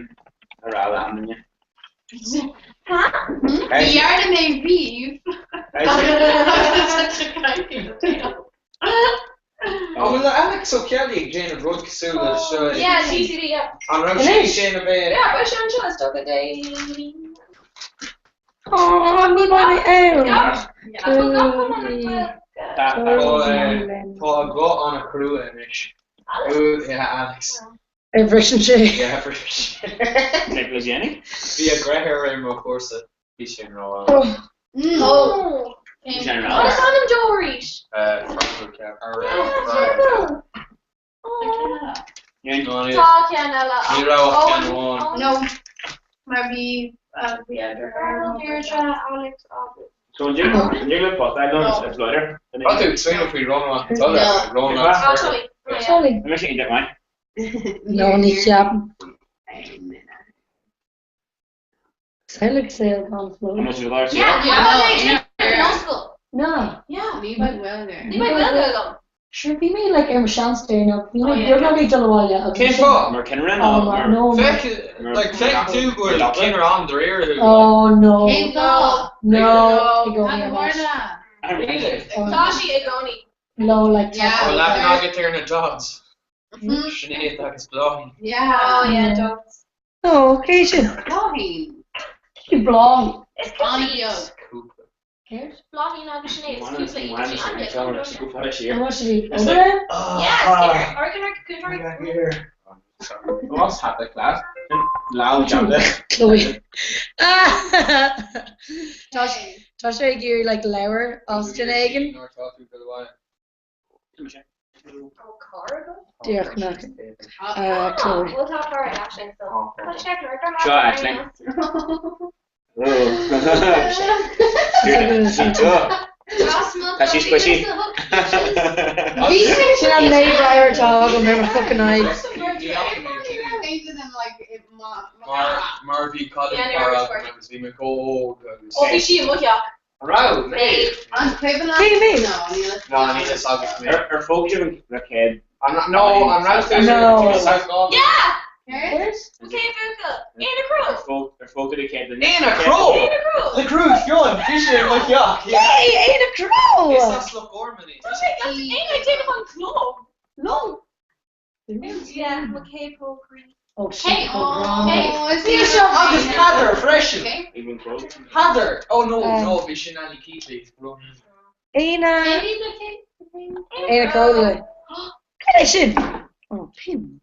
a rá le an duine. Ní dhearna mé riamh. An bhfuil Alex Ó Ceallaigh ag déanamh rud cosúil le seo? Yeah, TCD, yeah. An raibh sé ag déanamh é? Yeah, beidh sé anseo is dócha Dé. Oh, ní bheidh mé ann. Tá a ghuth an-chrua anois. Yeah, Alex. Ar bhris sé? Yeah, bhris sé. Le déanaí? Bhí a dheartháir ar mo chúrsa. Bhí sé an rá. Oh. Bhí sé an rá. What is ainm dó arís? Ní Tá ceann eile. Ní raibh ach ceann amháin. No. Mar bhí bhí Deirdre, Alex agus. So an dtig le post is láidir. Tá tú ag smaoineamh faoi Rónán Mac an tSaoi, Rónán Totally. Tá mise iontach maith. No, ní cheapaim. Samhlaigh saol gan chló. An bhfuil sibh ag labhairt Yeah, yeah. No. Yeah. Ní bheidh Gaeilge air. Ní bheidh Gaeilge agam. Sure, bhí mé like ar mo seanstair nó bhí mé beagnach ag dul abhaile agus Cén fáth? Mar cinnire Oh, mar no. Feic, like, feic tú go bhfuil cinnire ann de réir thú. Oh no. Cén fáth? No, i gcónaí ar ais. Really? Tá sí i gcónaí. No, like tá. Bhfuil aithne agat ar na Dodds? Sinéad agus Bláithín. Yeah. Oh yeah, Dodds. Oh, cé sin? Bláithín. Cé Bláithín? Is cúpla iad. Cúpla. Céard? Bláithín agus Sinéad, is cúpla iad. An bhfuil siad ag obair ann? Yeah, is What's happening, lad? Loud jam Chloe. Tá tá sé ag iarraidh like leabhar as duine éigin. Díreach nach Chloe. Bhfuil tá cara Aisling so. Tá sé Seo Aisling. Tá sí squishy. Sin an léamh atá agam ar mo fucking aghaidh. Mar bhí cailín cara agam agus bhí mé chomh hóg agus. Ó bhí sí i mo theach. An raibh? Maeve. An cuimhin Cé Maeve? No, níl a No, níl a fhios agat Maeve. Ar phóg sibh an chéad? No, an raibh tú No. sa South Galway? Yeah! Céard? Okay, buachaill. Éanna Crowe. Ar phóg tú na chéad duine? Éanna Crowe! Éanna Crowe! Le Crú Fionn, bhí sé i mo theach. Yay, Éanna Crowe! Is as Loch Garman í. Tá sé Éanna ag déanamh an club. No. Yeah, mo chéad phóg. Oh, shit. Oh, is Bhí sé agus Peadar freisin. Even Crowe? Peadar! Oh no, no, bhí sin Ali Keatley. Éanna. Éanna Crowe. Cad é sin? Oh, pin.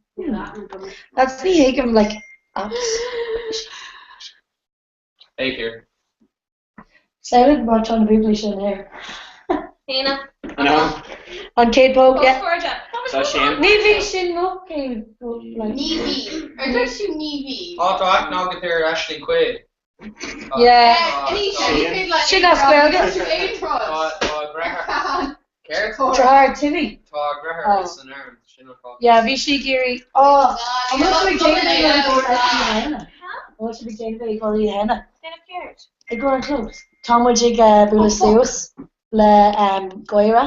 That's ní thuigim like apps. Hey, here. Samhlaigh mar tá na buachaillí sin air. Éanna. No. An chéad phóg, yeah. Cairde. Tá sin. Ní bhí sin mo chéad phóg, like. Ní bhí. Ar dúirt tú ní bhí? Á, tá aithne agat ar Aisling Quaid. Yeah. Sin as Gaeilge. Tá deartháir. Céard? Deartháir Timmy. Tá deartháir san arm, sin an fáth. Yeah, bhí sí ag iarraidh. Oh, an bhfuil tú ag déanamh é i gcomhair Oíche Shamhna? An bhfuil sibh ag déanamh é i gcomhair Oíche Shamhna? Déanamh céard? I gcomhair an chlub. Tá muid ag bualadh suas le Gáire.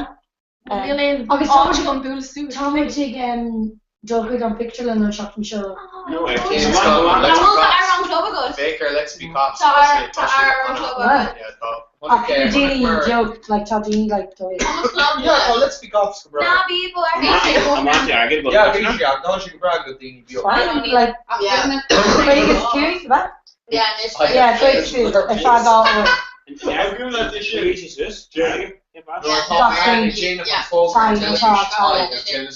Níl aon Agus tá áit muid agam bualadh suas. Tá muid ag dul chuig an pictiúrlann an tseachtain seo. No way. Cén An scoil? bhfuil ar an club agat? Féach ar Let's Be Cops. Tá ar tá ar an club agat. Yeah, tá. Ach na daoine joke, like tá daoine like dóigh. Yeah, tá Let's Be Cops go breá. Ná bí bo ar Amach airgead Yeah, bhí sé, tá sé go breá go daoine beag. Fine, like Vegas cúig, what? Yeah, anois. Yeah, cúig ar feadh dhá uair. Nuair atá bean ag déanamh an fógra Tá, tá, tá. ag déanamh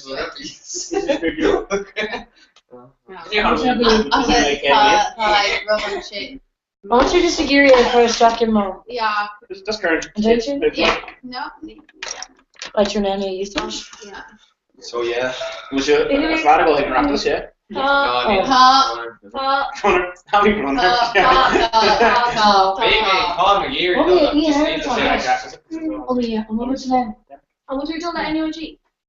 na rudaí. Agus tá tá like rud ansin. An bhfuil tú just ag iarraidh é a chur isteach i mo Yeah. That's current. An dtéann sin? Yeah. No. Like your nanny used to? Yeah. So yeah. Was you a flag ag an Raptors, yeah? Tá Tá tá Conor, how many runners? tá tá tá Baby, tá. tá na gear. Oh, yeah, yeah, tá. Oh yeah, an bhfuil muid in ann? An bhfuil tú dul le NUIG?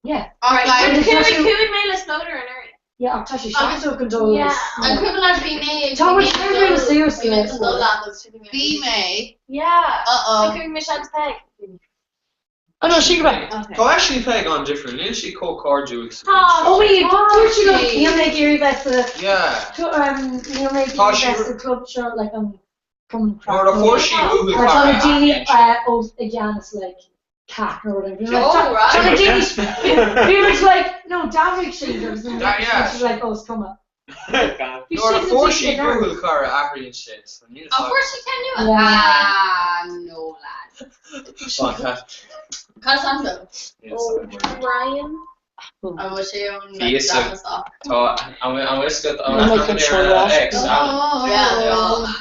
Yeah. Alright, like Tá Chuaigh sé- chuaigh mé le Slaughter an uair. Yeah, ach tá sé seachtó chun dul. Yeah. An cuimhin leat bhí mé Tá muid ag bualadh suas Bhí mé le chun dul leat agus bhí mé. Yeah. Uh-oh. So chuaigh mise agus Peg. Oh no, sin go breá. Okay. Tá Aisling Peig an-difriúil, níl sí chomh cairdiúil. Tá Oh wait, dúirt sí liom níl mé ag iarraidh bheith sa Yeah. níl mé ag Tá iarraidh sí- bheith sa club seo like an cumann Nuair a fuair sí uathú Mar tá na cara daoine aithníonn sí. os i gceannas like cat nó whatever. Like, Oh, tá right. tá na daoine bhí muid like no d'athraigh sí agus then Yeah, yeah. she was like oh is cuma. Bhí Nuair a siad na fuair daoine sí ag an- buachaill cara athraíonn sé. So níl Oh, fuair sí ceann nua? Yeah. Ah, no lad. Fantastic. Cad is ainm dó? Yes, I'm worried. Ryan. An bhfuil sé ón Bhí fhios ag- Leathanach? Tá an bhfuil fhios agat an Níl mé aithne chun ar seo ex rá. Alan? Oh, yeah. Yeah. Oh, man.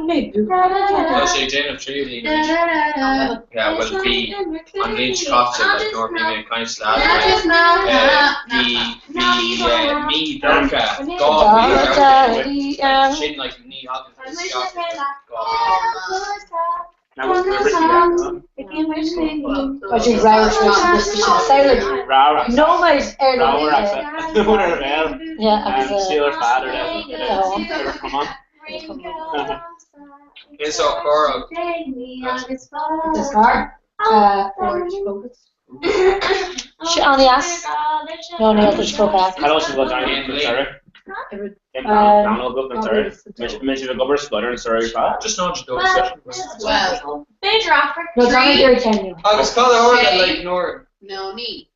mé Tá sé ag déanamh tríú líne anois. Yeah, bhuel bhí an bhliain seo caite like nuair a bhí mé ag caint le Adrian, bhí bhí mí dorcha, dhá mhí dorcha sin like ní thagann isteach dhá mhí. Tá sé rabhadh Nóiméad ar na Yeah, agus Is ó chorr Is car Sé an-deas. No, níl tá sé fócas. Cad else go down sorry. Mé sibh ag obair scoir an sorry fa. Just not to Well, b'fhéidir Afraic. No, tá mé ar ceann. Agus cad a tharla like nuair No, ní.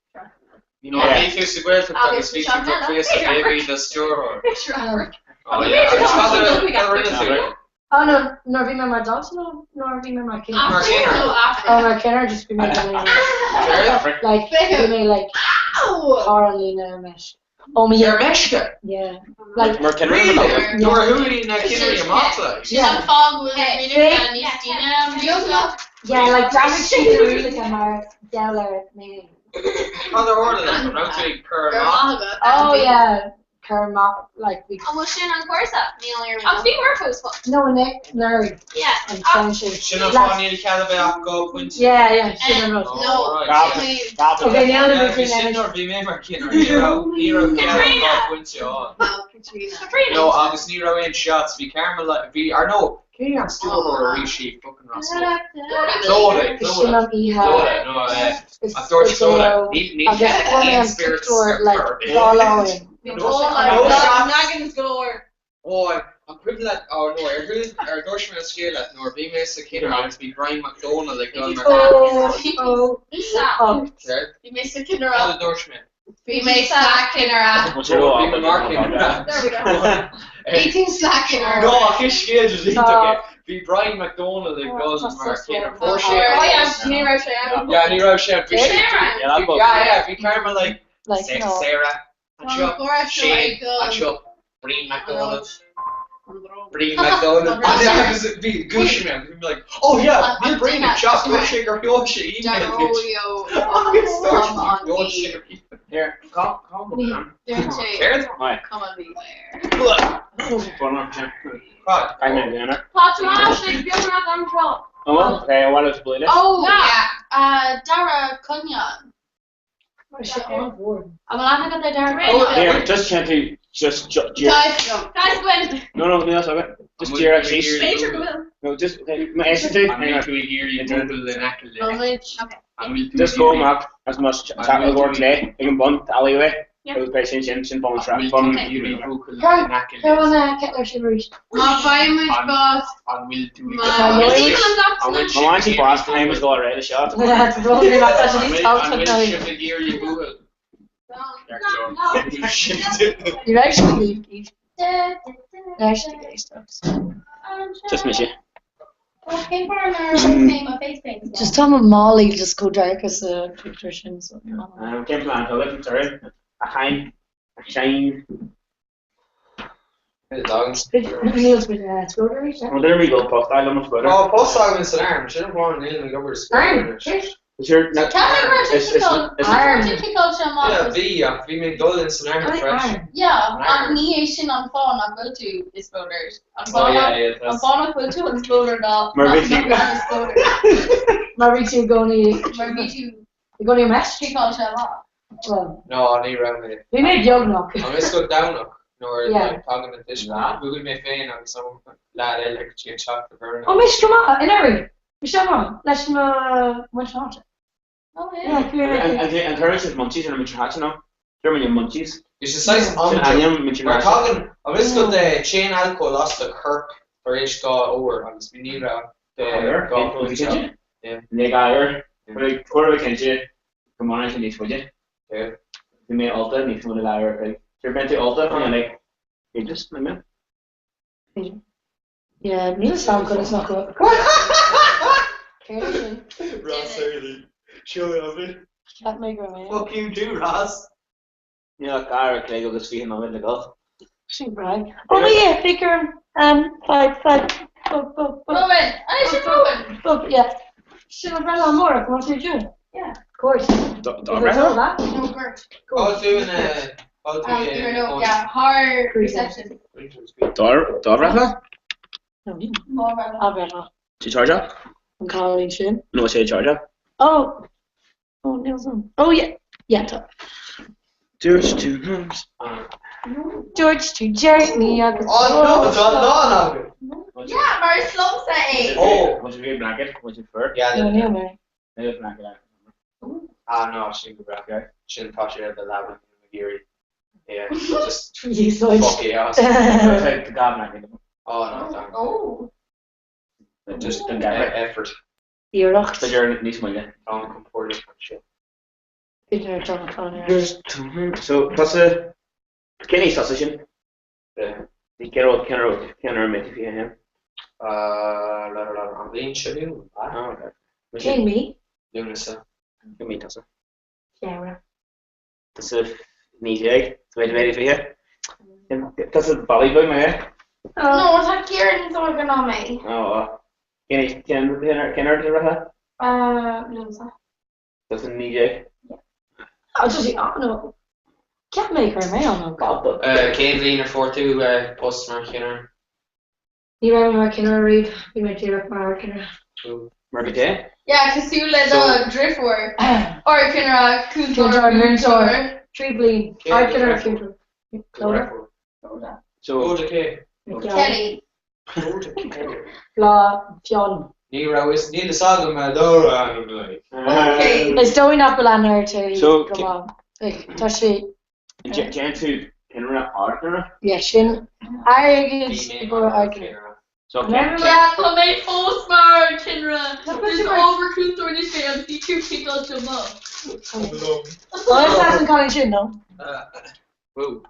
You know, bhí tú sa Ghaeltacht agus bhí tú drochbhéasach cé bhí do stiúrthóir. B'fhéidir Afraic. Oh yeah, agus cad a cad a rinne tú? Oh no, nuair a bhí mé mar dalta nó nuair a bhí mé mar chinneadh? Mar chinneadh. Oh, mar chinneadh, just bhí mé like, like, bhí mé like, thar an líne ar meisce. Oh my Ar meisce? Yeah. Like, Mar chinneadh Really? mar Nuair a chuaigh na cinnirí amach like? Sin an fáth go bhfuil na daoine níos déine. Yeah, like, d'athraigh siad na rialacha mar gheall ar mé. Cad a tharla like, an raibh tú ag cur amach? Oh yeah, cur amach, like, bhí. An bhfuil sin an cúrsa? Níl ar Ach bhí mar fós. No, anuraidh. Yeah. An ceann sin. Sin an fáth níl cead a bheith ach dhá phointe. Yeah, yeah, sin an rud. No. Okay, níl na Bhí sin nuair bhí mé mar chinneadh, ní raibh ní raibh cead ach dhá phointe ann. Katrina. No, agus ní raibh aon shots, bhí Carmel, bhí, ar no, cé an stiúrthóir a rith sí fucking Roscoe? Clodagh, Sin Clodagh, an oíche. Clodagh, no, a dúirt Clodagh, níl níl Agus fuair mé aon an spirits pictiúr, ar like, cur ar bith. dhá lá ó shin. No shots. Naggins galore. Ó, an cuimhin leat, ó no, ar thuill, ar dúirt mé an scéal leat nuair a bhí mé sa Chinnire agus bhí Brian McDonald ag dul mar Oh, oh, oh. Céard? Bhí mé sa Chinnire. Cad a dúirt mé? Bhí mé sa Chinnire. Bhí mé mar Chinnire. There we go. Bhí tú sa Chinnire. No, ach is scéal just iontach é. Bhí Brian McDonald ag dul mar Chinnire. Fuair sé. Oh yeah, ní raibh sé ann. Yeah, ní raibh sé ann. Bhí sé. Yeah, Yeah, yeah, bhí Carmel like, Like, no. Sarah, anseo, Shane, Shane, anseo, Brian McDonald. Brian McDonald. Agus bhí gúis mé, bhí mé like, oh yeah, níl Brian ag teacht, dúirt sé gur sheol sé email duit. Agus dúirt sheol sé email. Here, call call me. Dúirt sé, Céard? Hi. come on me. Bun up, Jim. Cad? I'm gonna do it. Tá Tomás ag beagnach anseo. Oh, well, okay, I wanted to play this. Oh yeah, Dara Cunyon. Tá sé an-mhór. An bhfuil aithne agat ar Dara Oh, Cunyon? here, just can't you just ju- Guys, Guys, Gwen. No, no, no, that's okay. Just Jira An bhfuil she's. B'fhéidir go bhfuil. No, just okay. My ST. An bhfuil tú ag iarraidh Google in aice le? Okay. An bhfuil tú Just ag go iarraidh- map as much An chat bhfuil with work tú- today. You can bun the alleyway. Yeah. It was basically sin sin bun trap An bhfuil bun. tú ag iarraidh Google Cur in aice cur le? an Kettler sin arís. Má faighimid bás. An bhfuil tú ag Má- iarraidh- Is í an An doctor? bhfuil My sibh mind ag is blast iarraidh time is Google? go already shot. Tá rud mé tá sé An níos bhfuil tábhachtach an bhfuil ná sibh ag iarraidh Google? Ní raibh sé líomh. Ní raibh sé ag éisteacht. Just miss you. Cén fáth nár mé mo face paint? Just tá mo málaí just chomh dark sa pictiúr sin. So. Cén plan tuige, sorry. A chain, a shine. Níl scór arís. Well, there we go, post. I love my sweater. Tá post agam san arm, sin an fáth níl mé ag obair sa Arm? scoil. Is your Ceapaim go raibh It's- it's- it's- Arm. tú ciceáil sé amach. Yeah, bhí ach bhí mé ag dul in san arm freisin. Yeah, Arm. ach ní é sin an fáth nach bhfuil tú i spódar. An Oh fáth yeah, nach- yeah, an that's fáth nach bhfuil tú an spódar ná Mar bhí nach tú- bhfuil spódar. Mar bhí tú i gcónaí Mar bhí tú i gcónaí meis? ciceáil sé amach. Well, No, ní raibh mé. bhí mé beagnach. An is go Domhnach nuair Yeah. like, tagann an tuiscint. Bhuail mé féin agus an leaid eile go dtí an teach de Bhurna. Ó mis go maith, in Erie. Bhí sé maith leis mo muintir áite. Oh Yeah, yeah. clear. And turas is munchies ar muintir háite nó? Deir mé munchies. Is sé saghas Sin ainm muintir Mar háite. tagann an is go de téann alcól as do chorp tar éis dhá uair agus bhí ní raibh de dhá phointe. Yeah. Ní gair. Cuir a cinnte go maireann sé níos faide. Yeah. Bhí mé ólta níos mó na gair. Like, Sure been tú ólta fan like ages, my man. Yeah, níl sam conas nach bhfuil. Céard é sin? Ross Early. Seo me. Cheap mé go raibh mé. Fuck you too, Ross. Ní le gair clé agus fi nóid le go. Sin breá. Oh yeah, bigger fad fad. Bog, bog, bog. Rowan! An é sin Rowan? Bog, yeah. Sin mo bhreithlá amárach, má tú June. Yeah. Of course. Do bhreithlá? No, Gert. Ó tú in ó tú in No, yeah, thar reception. Do bhreithlá? No, ní. Mo bhreithlá. A bhreithlá. Sé Charger? An cailín sin. No, sé Charger. Oh! Oh, níl san. Oh, yeah. Yeah, tá. Dúirt tú nós. Dúirt tú Jeremy agus. Oh, no, tá lán agat. Yeah, mar is liomsa é. Oh! Was it blanket? Was it fur? Yeah, No, níl mé. Níl blanket. Ah, no, sin go breá. Sin tá sé ar do leaba ag iarraidh. Yeah, just Úsáid. fuck yeah. The God blanket. Oh, no, thank Oh. Just an effort. Iarracht. B'fhéidir níos moille. Tá an compordach anseo. B'fhéidir ar John O'Connor. So, tusa, cén aois tusa sin? Yeah. Cén rud, cén rud, cén uair a mbeidh tú 21? Uh, la la la, an bhliain seo chugainn? Ah, okay. Cén mí? Lúnasa. Cén mí tusa? Feabhra. Tusa 19, so mbeidh tú 20? Tusa bailí beag mé? No, tá Ciarán níos óige ná mé. Ó, cén aois, cén cén uair a rugadh? Uh, Lúnasa. Tusa 19. Ah, tá sí an-óg. Cheap mé go raibh mé an-óg. Cén bhliain ar fuair tú post mar chinnire? Ní raibh mé mar chinnire riamh, bhí mé díreach mar ardchinnire. Mar go dté? Yeah, cosúil le do dheirfiúr. Ardchinnire, cúntóir, múinteoir. 3 bliain. Ardchinnire, cúntóir. Clodagh. So. Clodagh cé? Kelly. Clodagh Kelly. Bláth Fionn. Ní raibh fhios, níl fhios agam a dóra ainm like. Okay. Is dóigh nach bhfuil aithne ort uirthi So, go maith. Like, tá sí. Déan tú cinnire ardchinnire? Yeah, sin airgead i gcomhair ardchinnire. So cén Yeah, tá mé fós mar chinnire. Is ábhar cúntóir anois mé agus bhí tú ciceáilte amach. Well, is as an cailín sin, no? Whoa.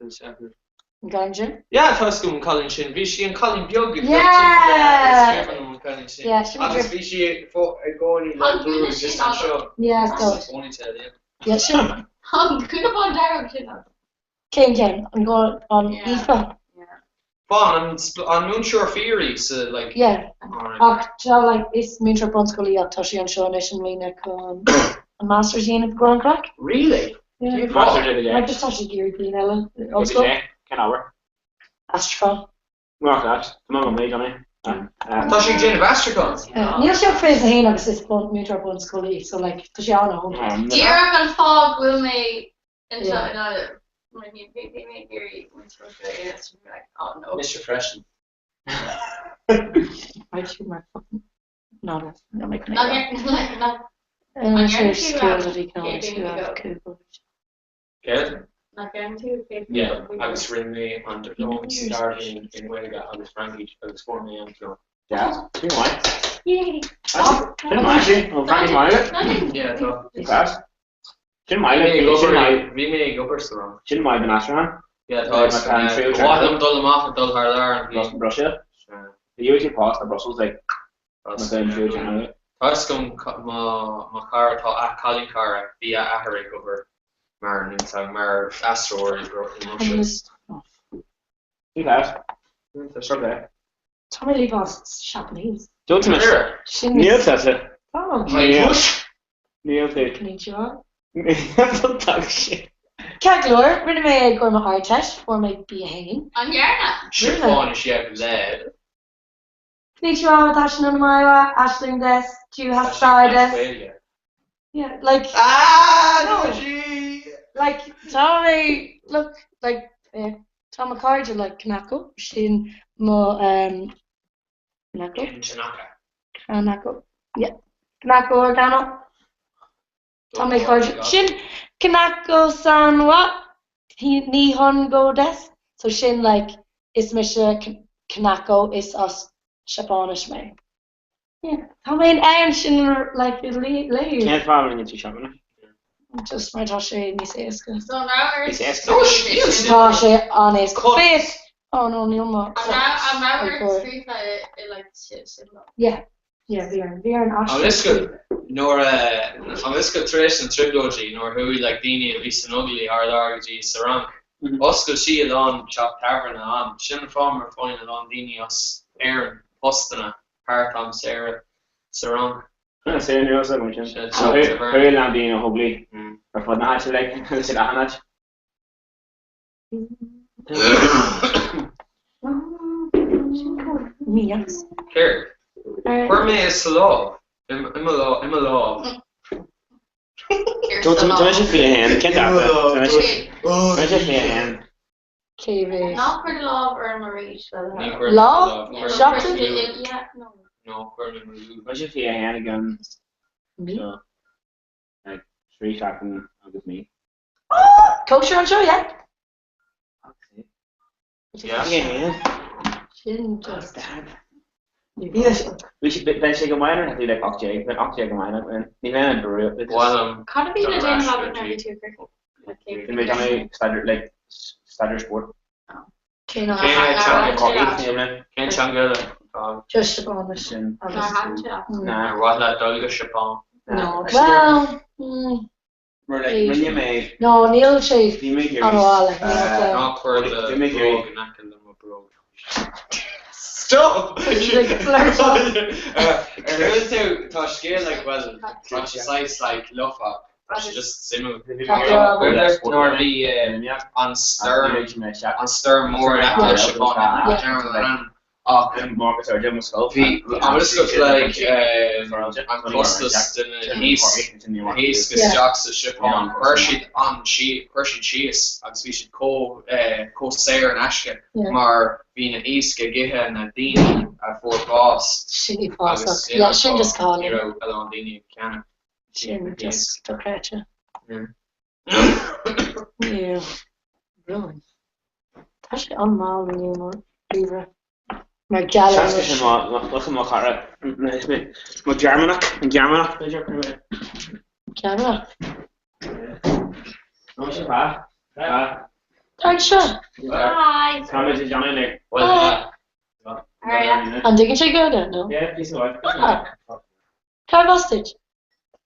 An cailín sin? Yeah, tá fhios agam an cailín sin. Bhí sí an cailín beag ag Yeah! Is cuimhin liom an cailín sin. Yeah, sin Agus bhí sí i gcónaí le brú just anseo. Yeah, is dóigh. Ponytail, yeah. Yeah, sin. An gúna bán dearg sin agat. Cén ceann? An gá an Aoife? Fán, an an múinteoir fíoraí sa like. Yeah. Alright. Ach tá like is múinteoir bunscoile í ach tá sí anseo anois i mbliana chun an Masters a dhéanamh i gcomhair an craic. Really? Yeah. Master de Like just tá sí ag iarraidh bliain eile i ollscoil. Cén ábhar? Aistriúchán. Mar that. Tá mé mé Johnny. Tá sí ag déanamh aistriúchán. Níl sí ach 21 agus is bun múinteoir bunscoile í so like tá sí an-óg. Díreach an fáth go bhfuil mé anseo i nGaillimh. Mar ní bhí mé ag iarraidh múinteoir a dhéanamh so bhí mé like oh no. Mise freisin. Right, you mar fucking not a not my Not like not An sé Céard? Nach gceann tú céad Yeah, agus rinne mé an dioplóma sa dara céim i nGaeilge agus Fraincis agus fuair mé an dioplóma. Yeah, sin maith. Yay! Sin maith sin, ó Fraincis maith agat? Yeah, tá. Class. Sin maith Bhí mé ag sin obair, maith. bhí mé ag obair sa Fhrainc. Sin maith den aistriúchán. Yeah, tá. Tá an tríú Ba mhaith liom dul amach ag dul thar lear an bhliain. Brussels. Bhí UAT post na Brussels like Tá fhios agam mo chara tá a cailín cara bhí a athair ag obair mar nó mar aistritheoir i mBruiséil. Tá mé líofa as Japanese. Sin Níl tusa. Tá. Níl tú. Konnichiwa. Níl tá sé. Ceart go leor, rinne mé i gcomhair mo Ardteist, fuair mé B1. An ndearna? Seapáinis le. Konnichiwa, watashi no namae wa Aisling desu, juhassai desu. Yeah, like Ah, no, gee. Like tá mé look like eh, tá mo chairde like Kanako sin mo um, Kanako? Tanaka. Kanako. Yeah. Kanako or Kano. Tá mé chairde sin Kanako san wa Nihongo desu. So sin like is mise Kanako is as Seapáinis mé. Yeah. Tá mé in ann sin like léamh. Cén fáth a rinne tú Seapáinis? Just mar tá sé níos éasca. So an raibh ort Níos éasca. Tá sé an-éasca. Féach! Oh no, níl mo. An raibh an raibh ort scríofa i like sin sin lá? Yeah. Yeah, bhí orm. Bhí orm An aistriú. fhios agat nuair a an fhios agat tar éis na trioblóidí nuair a chuaigh like daoine a bhí san Óglaigh thar lear go dtí sa Fhrainc, oscail sí a lán teach tábhairne ann. Sin an fáth mar faigheann a lán daoine as. Éirinn, postanna part-am saora sa Fhrainc. Sin níl a fhios agam sin. Chuaigh a lán daoine ó Óglaigh ar fud na háite like sin achan áit. Mías. Céard? Chuir mé i sa lámh. I mo lámh. I mo lámh. Tá mise 21, cén dáta? Tá mise 21. Cé mhéad? Ná cuir do lámh orm arís. Ní chuir mé Lá? mo lámh. Seachtain? Ná chuir mé mo lúb. Tá mise 21 i gceann Mí? 3 seachtain agus mí. Cóisir anseo, yeah? Yeah. Sin just. Bheadh sé go maith nuair atá tú like 18, bheadh 18 go maith like ní bheinn an brú. Bhuel, Cad a bhí le déanamh agat nuair a bhí tú ag Bhí mé ag déanamh staidéar like staidéar spóirt. Cén Cén teanga Cén teanga eile atá agat? Just Seapáinis. Nár thaitin sé leat? Ar mhaith leat dul go Seapáin? No. Well, mm. Mar like rinne mé. No, níl sé Bhí mé ag iarraidh an-mhaith like níl sé. Ná cuir do Bhí mé ag iarraidh. bhróg in aice le mo bhróg. Stop! Like flirt Ar chuala tú tá scéal like bhuel tá sé saghas like lofa tá sé just suimiúil. Nuair a bhí an stoirm an stoirm mór in aice le Seapáin ach bhí an bhfuil like an costas de na héisc isteach sa Seapáin chuir siad an chuir siad síos agus bhí siad chomh chomh saor in aisce mar bhí na héisc ag ithe na daoine a fuair bás Sin agus uafásach. Yeah, sin just ní cáilín. raibh a lán daoine ag ceannach Sin na just héisc. dochreidte. Yeah. Yeah. Ruin. Tá sé an-mhall inniu mo ríomhaire. Mar gheall ar Seans go sin mo mo chara mo Gearmánach an Gearmánach b'fhéidir. Gearmánach? Nó sin pa. Pa. Tá anseo. Hi. Tá muid ag déanamh like. An dtuigeann sé Gaeilge? No. Yeah, píosa amháin. Ah. Cárb as duit?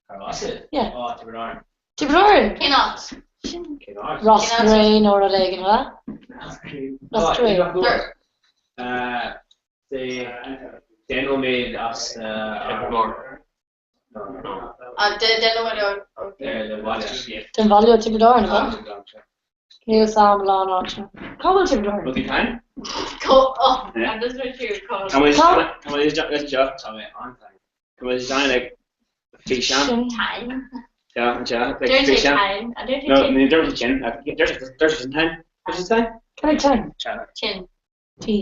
Cárb as duit? Yeah. Oh, Tiobraid Árann. Tiobraid Árann? Cén áit? Cén áit? Ros na Rún nó rud éigin, an ea? Ros na Rún. Deich nóiméad as Tiobraid Ah, deich nóiméad ó. Den bhaile ó Tiobraid Árann, an ea? Níl 'fhios a'm a lán áiteanna. Cá bhfuil Tiobraid Árann? Bhfuil tú tinn? Oh, I'm just with you. Tá muid tá muid anseo. Tá mé an-tinn. Tá muid ag déanamh like físeán. Time. Yeah, anseo. Like Deir sé físeán. time. A deir sé No, chin. ní deir sé chin. Deir sé deir sé sin time. Deir sé time? Cad é time? Chin. Tí.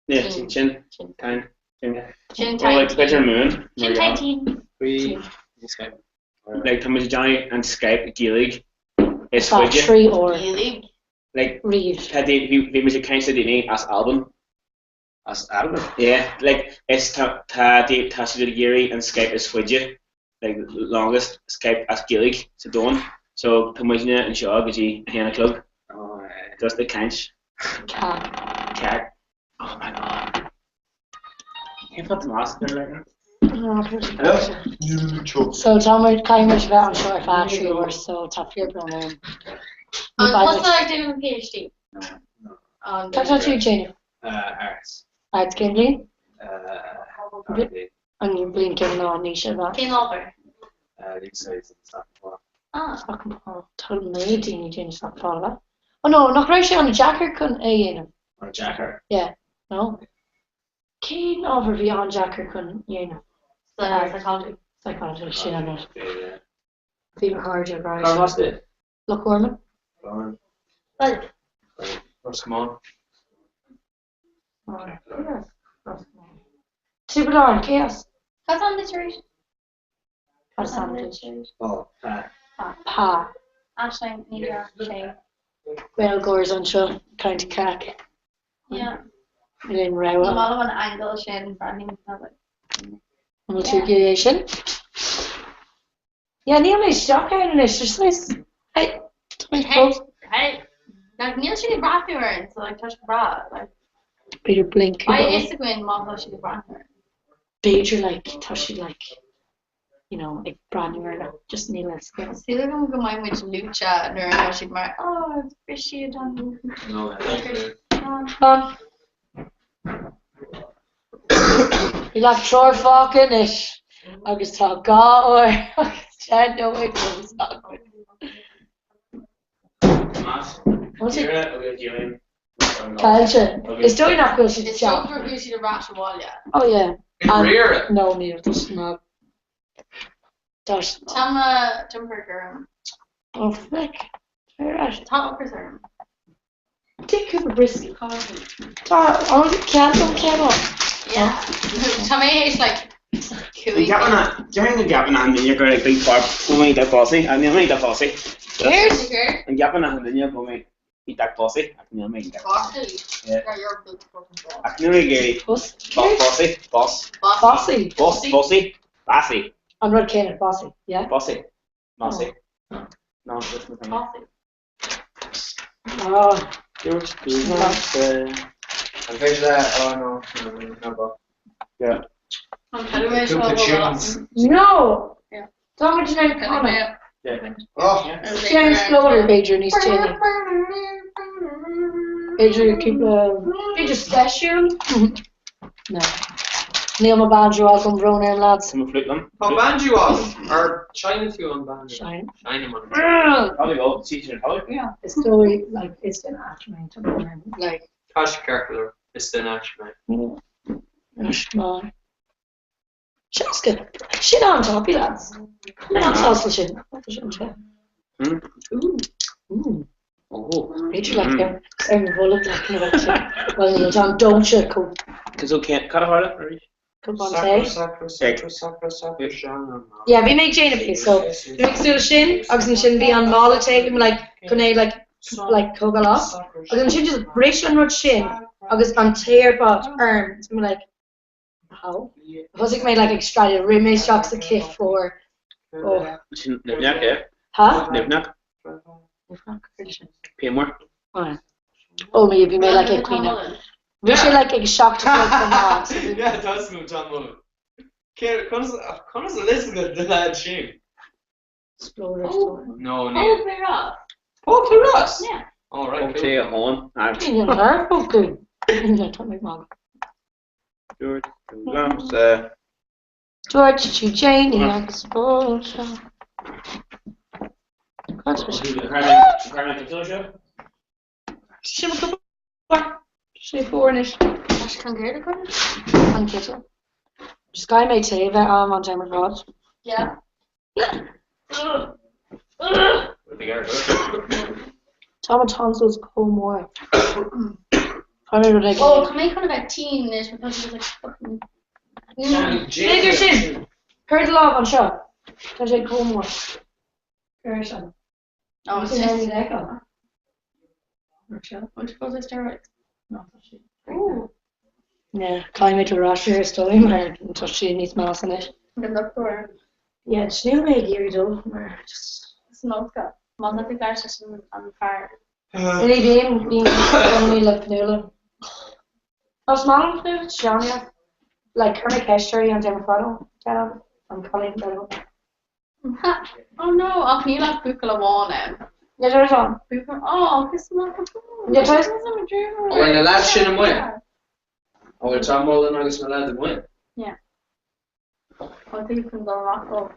Yeah, chin. Chin. Time. Chin. Chin Or time. like b'fhéidir moon. Chin time teen. We like tá muid ag déanamh an Skype Gaeilge is Tá faide. 3 uair. Gaeilge. Like Riamh. tá daoine bhí bhí muid ag caint le daoine as Albain. As Albain? Yeah, like is tá tá daoine tá siad ag iarraidh an Skype is faide like longest Skype as Gaeilge sa domhan. So tá muidne anseo go dtí a haon a chlog. Just ag caint. Cac. Cac. Oh my god. Cén fáth Tomás ar like that? So tá muid caithfidh muid bheith anseo ar feadh 3 uair so tá fíorbrón orm. Ní An beidh tusa ag déanamh an PhD? An Cad tá tú ag déanamh? Arts. Arts cén bhliain? An An bhliain céanna ná Naoise ab ea? Cén ábhar? Úsáid an Ah. Tá méid daoine ag déanamh sacpála. Oh no, nach raibh sé an-deacair chun é a dhéanamh? An-deacair? Yeah. No? Cén ábhar a bhí an-deacair chun dhéanamh? Psychology. Psychology, sin an rud. Bhí mo chairde ag rá Cár as duit? Loch Garman. Well. Ros Comáin. Tiobraid Árann, cé as? Cad ainm duit arís? Cad is ainm duit? Oh, Pa. Pa. Aisling Ní Sé. Gaeilgeoirs anseo, caint craic. Yeah. Níl aon Ní rogha. maith liom an angle sin breathnaím like. An bhfuil tú ag iarraidh é sin? Yeah, níl mé isteach ann anois, there's saghas, hey, tá mé fós. Hey, like níl siad ag breathnú orainn, so like tá sé breá, like. B'fhéidir blink. Beidh a fhios againn má tá siad ag breathnú orainn. B'fhéidir like tá siad like you know ag breathnú orainn ach just níl a fhios againn. Súil agam go mbeidh muid luaite nuair atá siad mar oh bhris siad an No, bhris Fan. Níl ach triúr fágtha anois agus tá 2 uair agus 10 nóiméad fós againn. Tomás, Ciara agus Gillian. Caillte. Is dóigh nach bhfuil siad Is dóigh gur chuaigh siad ar ais abhaile. Oh yeah. I ndáiríre? No, níl. Tá siad maith. Tá siad maith. Tá mo jumper gorm. Oh feck. Ar ais. Tá ocras orm. Tig cúpla brioscaí. Tá an cead don ceann. Yeah. Tá mé théis like cúig. Déarfainn go gceapann achan duine gur like big bar go mbeidh iontach bossy ach níl mé iontach bossy. Céard? Céard? An gceapann achan duine go mbeidh iontach bossy ach níl mé iontach Bossy. Yeah. Right, you're a big fucking boss. Ach níl mé ag iarraidh Boss? Bossy. Boss. Bossy. Boss. Bossy. Bossy. An rud céanna, bossy, yeah? Bossy. Bossy. No, just my Bossy. Dúirt tú liomsa. An féidir le oh no no no Yeah. Cúpla tunes. No! Tá muid in ann canadh. Sin Exploder b'fhéidir níos déanaí. B'fhéidir cúpla b'fhéidir seisiún? No. Níl mo banjo agam, brón orm lads. Tá mo flute liom. Tá banjo agat! Ar sheinn tú an banjo? Sheinn. Seinnim an banjo. Probably go, see you probably. Yeah. Is dóigh, like, is duine ait mé, tá brón orm, like. Tá sé ceart go leor. Is duine ait mé. Anois má. Seasca. Sin an-tapaidh, lads. Tá mé an-sásta sin. Tá sé an-te. Ooh. Ooh. B'fhéidir like ar ar mo bholg like nó bheadh sé well níl tá an dóite chomh Cos ó cén cad a tharla arís? chomh ban tae. Sacra sacra sacra sacra sacra Yeah, bhí mé ag déanamh é so bhí mé ag súil sin agus ansin bhí an mála tae bhí mé like chun é like like tógáil as agus ansin just bris an rud sin agus an tae ar fad orm so bhí mé like how? Thosaigh mé like ag stradadh, rith mé isteach sa cith fuar. Oh. Sin nimhneach, é? Ha? Nimhneach? Nimhneach? Céard é sin? Pianmhar. Oh yeah. Oh me, bhí mé like ag caoineadh. Bhí sé like ag 7 a chlog chomh maith. so bhí- Yeah, tá súil John Mullen. Cé, conas, conas a fhios agat the lad sin? Explorer story. No, ní. Paul Ross. Paul Ross? Yeah. All right, Ó cool. té a hón. Ní ar fócaí. Tá mé ag magadh. Dúirt tú liomsa. Dúirt tú Janie agus ól seo. Sin mo Sé fuar anois. Can céard a chur? An citeal. Just caithfidh mé tae a bheith a'm an t-am ar fad. Yeah. Tá mo tonsils chomh mór. Tá mé rud éigin. Oh, tá mé chun a bheith tinn anois mar tá siad like fucking. B'fhéidir sin! Cuir do lámh anseo. Tá sé chomh mór. Cuir sin. Oh, it's Sin just. é feiceáil. Anseo. What was it steroids? No, tá siad. Ooh. Yeah, caithfidh mé dul ar ais air is dóigh mar tá sé níos measa anois. An dochtúir. Yeah, just níl mé ag iarraidh dul mar just. Is nócha. Má tá tú ag labhairt leis an fear. Ní bhím, bím i gcónaí le Fionnuala. Is maith liom Fionnuala, tá sí an-deas. Like, chuir mé ceist uirthi an t-am ar fad, oh, an cailín beag. Oh no, ach níl ach buachaill amháin ann. Yeah, there's one. Buachaill, oh, is maith Yeah, there's. An bhfuil na lads sin amuigh? An bhfuil Tom Mullen agus na lads amuigh? Yeah. Bhfuil tú chun dul amach leo?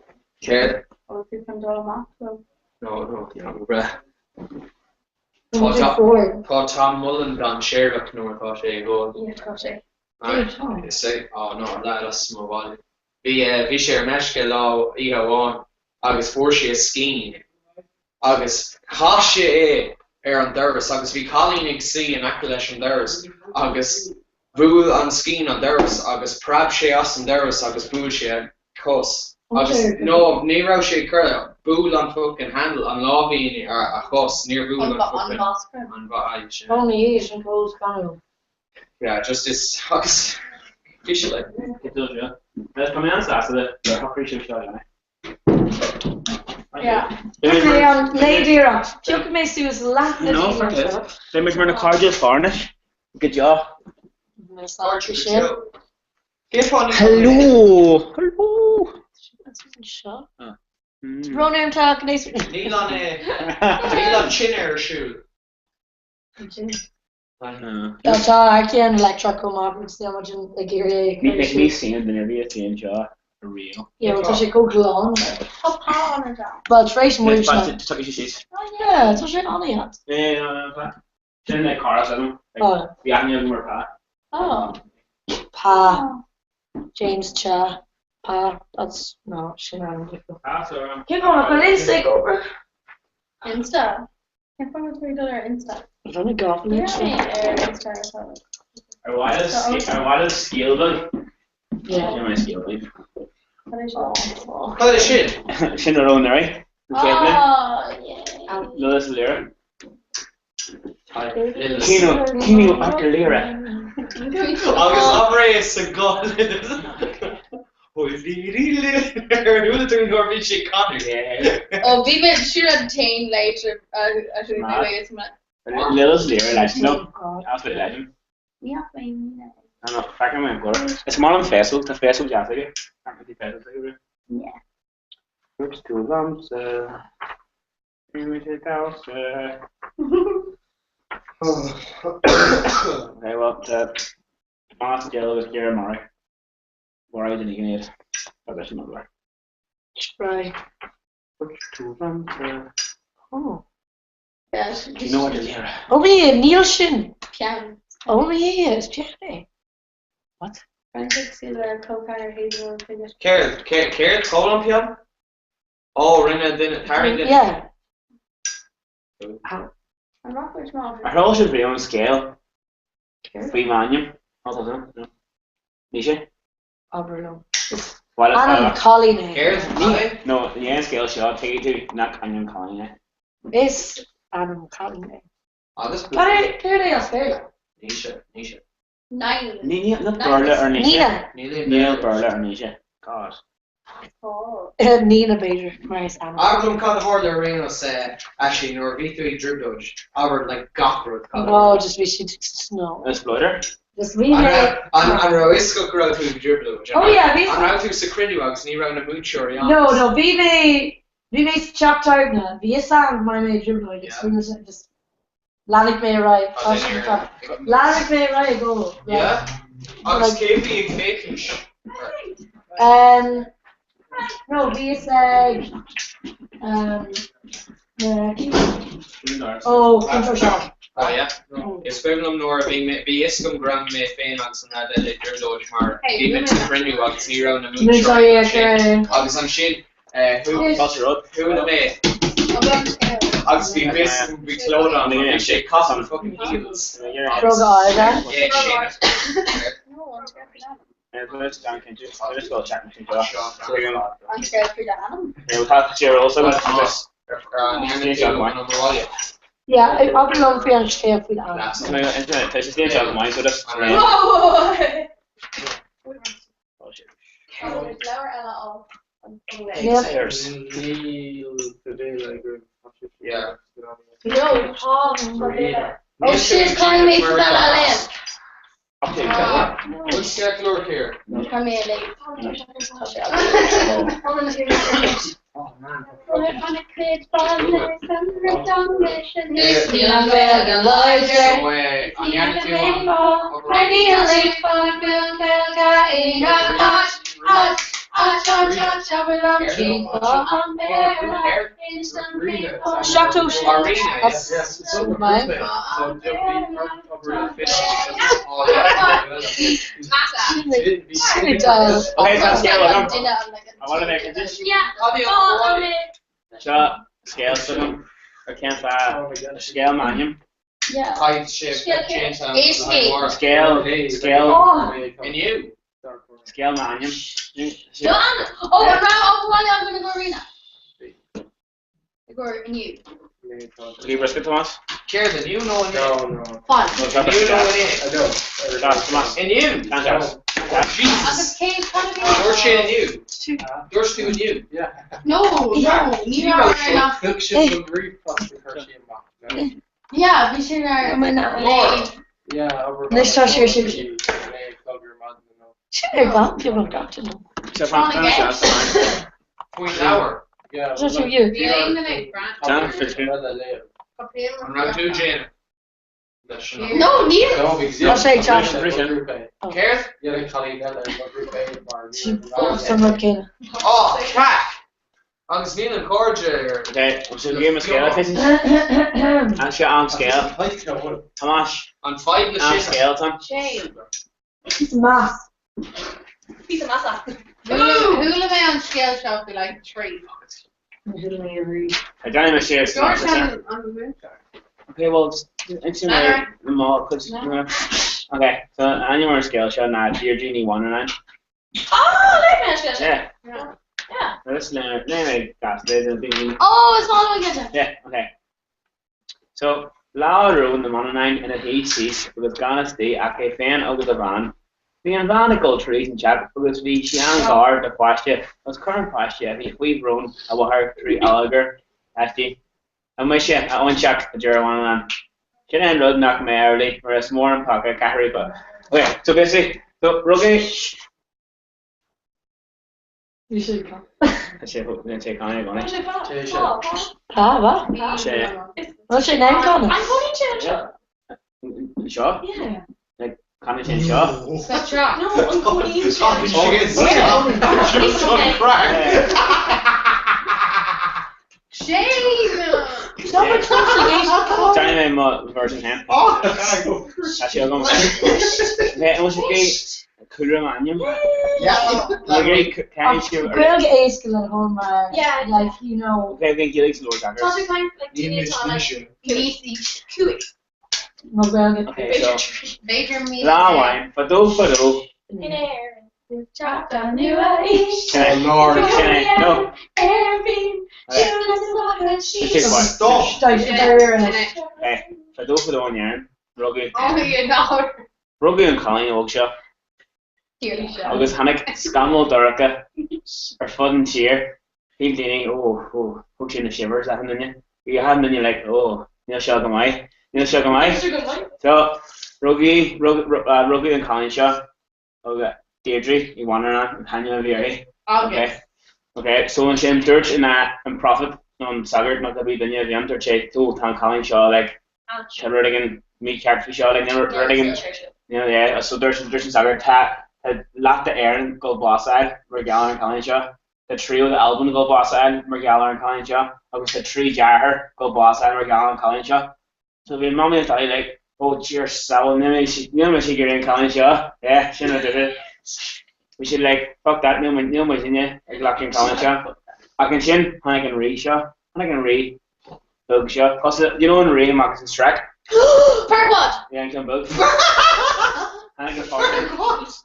Céard? Bhfuil tú chun dul amach leo? No, no, no, go breá. Tá Tá four. Tá Tom Mullen dainséarach nuair atá sé ag ól. Yeah, tá sé. Dude, Is é, oh no, an lad as mo bhaile. Bhí, bhí sé ar meisce lá, oíche amháin agus fuair sé a scian agus chaith sé é ar an doras agus bhí cailín ag suí in aice leis an doras agus bhuail an scian an doras agus preab sé as an doras agus bhuail sé a cos agus no, ní raibh sé curtha, bhuail an fucking handle, an láimhín ar a chos, níor bhuail an fucking, an bosca, sin. Only is an cold scanrúil. Yeah, just is agus bhí sé like. Tá mé an-sásta le gur shocraigh sibh seo a dhéanamh. Yeah. Pioc mé an léad iarracht. Piocfaidh mé suas leath na No, daoine fair play. anseo. Beidh muid mar na cairde is fearr anois. Go deo. Mé sásta sin. Hello! Hello! Anseo. Ah. Brón orm tá gnéas. Níl an níl an tine ar siúl. An tine. Tá tá ár gceann leictreach chomh maith agus níl muid ag iarraidh é a chur Ní síos. suíonn duine ar bith a théann seo ariamh. Yeah, well tá sé chomh glan. Tá pá an ar dom. Well tar éis muid. Tugann sé síos. Yeah, tá sé an-ait. Sin le cara agam. Bhí aithne agam ar Pa. Oh. Pa. James Cha. Pa. That's no, sin ainm difriúil. Pa so. Cén fáth nach bhfuil Insta ag obair? Insta? Cén fáth nach bhfuil dul ar Insta? Rinne gach Ní raibh mé ar Insta ar fad. Ar mhaith libh scéal beag? Yeah. Sin my scéal beag. Cad é sin? Cad é sin? Sin a raibh anuraidh. An chéad bhliain. Oh, yeah. Lillis Lyra. Kino after Lyra. Agus abair é sa ghuth Ar chuala tú nuair a bhí sé ag canadh? Ó bhí mé siúr an tain later a bhí mé is mé. Lillis Lyra legend though. Absolute legend. Ní ach mé míle. I know, feicim é go. Is maith liom féasóg, tá féasóg deas aige. Tá féasóg aige. Yeah. Dúirt tú liomsa. Bhí mé ag damhsa. Okay, well, tá Tomás Gill agus Ciara Murray. Murray den Ignite. Tá leis an obair. Right. Dúirt tú liomsa. Oh. Do you know what is here? Oh yeah, níl sin. Peann. Oh yeah, is peann é. What? Frantic cosúil le cócaire Hazel Fidget. Céard, céard, céard, cá bhfuil an peann? Ó, rinne duine, tharraing duine. Yeah. An rachaidh maith? Ar chuala sibh riamh an scéal faoi m'ainm? Tá tú? No. Ní sé? Abair liom. Bhuel, is Ainm cailín é. Céard? Ní, no, ní an scéal seo, tuigfidh tú nach ainm cailín é. Is ainm cailín é. Agus Cad é, céard é as Béarla? Naoise, Naoise. Nine. Ní, ní, níl Béarla ar Naoise. Nina. Níl Béarla ar Naoise. God. Nina b'fhéidir, mar is ainm. Abair liom cad a tharla ar aon nós, Aisling, nuair a bhí tú i dtrioblóid. Abair like gach rud cad a No, tharla. just bhí siad, no. An spleodar? Just bhí An mé. raibh, an, an raibh fhios agat go raibh tú i dtrioblóid? Oh yeah, bhí. An raibh tú sa chruinniú agus ní raibh na múinteoirí ann? No, no, bhí mé, bhí mé sa teach tábhairne, bhí fhios agam go raibh mé i dtrioblóid agus bhí mé just, Leanfaidh mé ar aghaidh. Tá sé go Leanfaidh mé ar aghaidh ag ól. Yeah? Agus cé bhí ag féachaint ort? Um, no, bhíos ag um, na Ó, Cúntóir Seo. Oh yeah? Is cuimhin liom nuair a bhí mé, bhí fhios agam go raibh mé féin agus an leaid eile i dtrioblóid mar bhí mé sa chruinniú agus ní raibh na múinteoirí ansin. Agus ansin Chuala mé agus bhí bhí bhí Clodagh ann bhí sé ag caitheamh fucking heels. Bróga arda. Yeah, sin. An scéal faoi d'ainm? Yeah, abair liom faoi an scéal faoi d'ainm. Leabhar eile á No, tá Oh shit, caithfidh mé favela a léamh. Bhfuil scéal glór here? Caithfidh mé a léamh. Níl an Ghaeilge láidir. Seo scéal s'agam ar cén fáth scéal m'ainm. Scéal scéal scéal m'ainm. Ó, an raibh á bhaile againn i gCorina? I gcomhair inniu. Bhí brisce Tomás? Céard inniu nó inné? Fan. Inniu nó inné? Tomás. Inniu! Agus cé cad a bhí Dúirt sé inniu. Dúirt tú inniu. No, no, ní raibh ar nach. Thug sé an ríomhphost a chuir sí amach. Yeah, bhí sin ar léamh. Anois tá sé ar siúl. Sin ar gach beagnach gach duine. Faoin leabhar. Tá sé you. Bhí aon duine ag brath. An raibh tú Jane? No, níl. Tá sé ag teacht. Céard? San rud céanna. Ó, craic! Agus níl an cairde ar. Okay, so bhí mo scéal An seo an scéal. Tomás. An fadhb le An sin. scéal Tom. Shane. Píosa maith. Píosa maith. Chuala mé an scéal seo faoi like 3. Tá Johnny mé sé Dúirt an an múinteoir. Okay, well, inse mé na má cuid. Okay, so ainm ar an scéal seo ná Deirdre Ní Mhanannáin. Oh, léigh mé an scéal seo. Yeah. Yeah. Agus léigh mé gach duine. Oh, is maith liom an scéal seo. Yeah, okay. So, lá a raibh na Manannáin ina shuí síos agus gan istigh ach é féin agus a bhean. Bhí an bhean ag dul tríd an teach agus bhí sí an-ghar do pháiste agus chuir an páiste a bhí faoi bhrón a mháthar trí allagar aisti. A mhuise, a óinseach, a deir Manannán. Sin é an rud nach mbeidh amhlaidh mar is mór an peaca ceathrú ba. Okay, so basically, so rugadh. Bhí sé ag canadh. Tá sé tá sé ag canadh i gcónaí. Tá sé fá. Tá, bha. Tá sé. Bhfuil sé in ann canadh? An gcónaíonn sé anseo? Anseo? Yeah. Like, canann sé anseo? Sa tsraith. No, an gcónaíonn sé anseo? Shane! Déanfaidh mé mo version féin. Tá sé agam. Okay, an bhfuil sé faoi cúlra m'ainm? Gaeilge éasca le hól mar like you know. Okay, bhí Gaeilge sa leabhar deacair. Tá sé kind like daoine atá like Níos cúig. Mo Ghaeilge. Okay, so B'fhéidir mí. Lá amháin, fadó fadó. In Éirinn, teacht an nua-aois. Sin é. Sin é. No. Stop! Okay, fadó fadó in Éirinn, rugadh. Oh, you know. Rugadh an cailín óg seo agus tháinig scamall dorcha ar fud an tír. Shíl daoine, ó, ó, thug sé na shivers achan duine. Bhí achan duine like, ó, níl seo go maith, níl seo go maith. So, rugadh, rugadh an cailín seo agus Deirdre Ní Mhanannáin an t-ainm a bhí uirthi. Agus. Ok, so ansin dúirt an, an prophet nó an sagart nó cibé duine a bhí ann, dúirt sé, ó, tá an cailín seo like, tá rud éigin mícheart faoi seo, like, níl rud éigin, níl, yeah, so dúirt, dúirt an sagart, tá, tá leath d'Éirinn ag dul bás a fháil mar gheall ar an chailín seo, tá tríú d'Albain ag dul bás a fháil mar gheall ar an chailín seo, agus tá trí deartháir ag dul bás a fháil mar gheall ar an chailín seo. So bhí mamaí agus daidí like, oh dear soul, níl mé, níl mise ag iarraidh an cailín seo, yeah, sin rud ar bith. Bhí siad like, fuck that, níl muid, níl muidinne ag glacadh an cailín seo. Ach ansin, tháinig an rí seo, tháinig an rí beag seo, cosúil, you know an rí amach as an Shrek? Farquaad! Yeah, an ceann beag. Tháinig an Farquaad.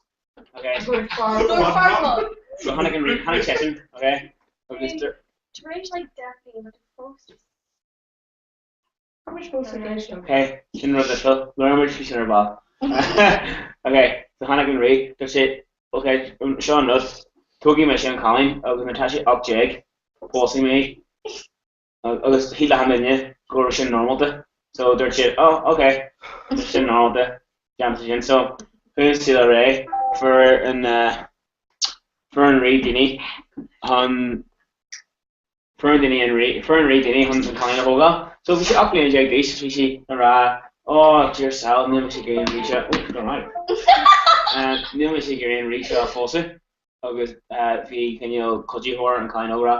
Okay. Lord Farquaad. So tháinig an rí, tháinig seisean, okay? Agus Tar éis like death being like fós. Ok, sin rud eile. Labhróidh muid faoi sin ar ball. Ok, so tháinig an rí, dúirt sé, ok, seo an rud, tógfaidh mise an cailín agus nuair atá sí 18, pósfaidh mé í. Agus shíl achan duine go raibh sin normálta. So dúirt siad, oh, ok, sin normálta, déanfaidh sin. So chuaigh an saol ar aghaidh, fuair an, fuair an rí daoine chun Fuair an duine an rí, fuair an rí daoine chun an cailín a thógáil. So bhí sí 18 bliana d'aois agus bhí sí ag rá, Oh, dear soul, níl mise ag iarraidh an rí seo, oh, go raibh maith agat. Níl mise ag iarraidh an rí seo a phósadh. Agus bhí cineál cuiditheoir an cailín óg ag rá,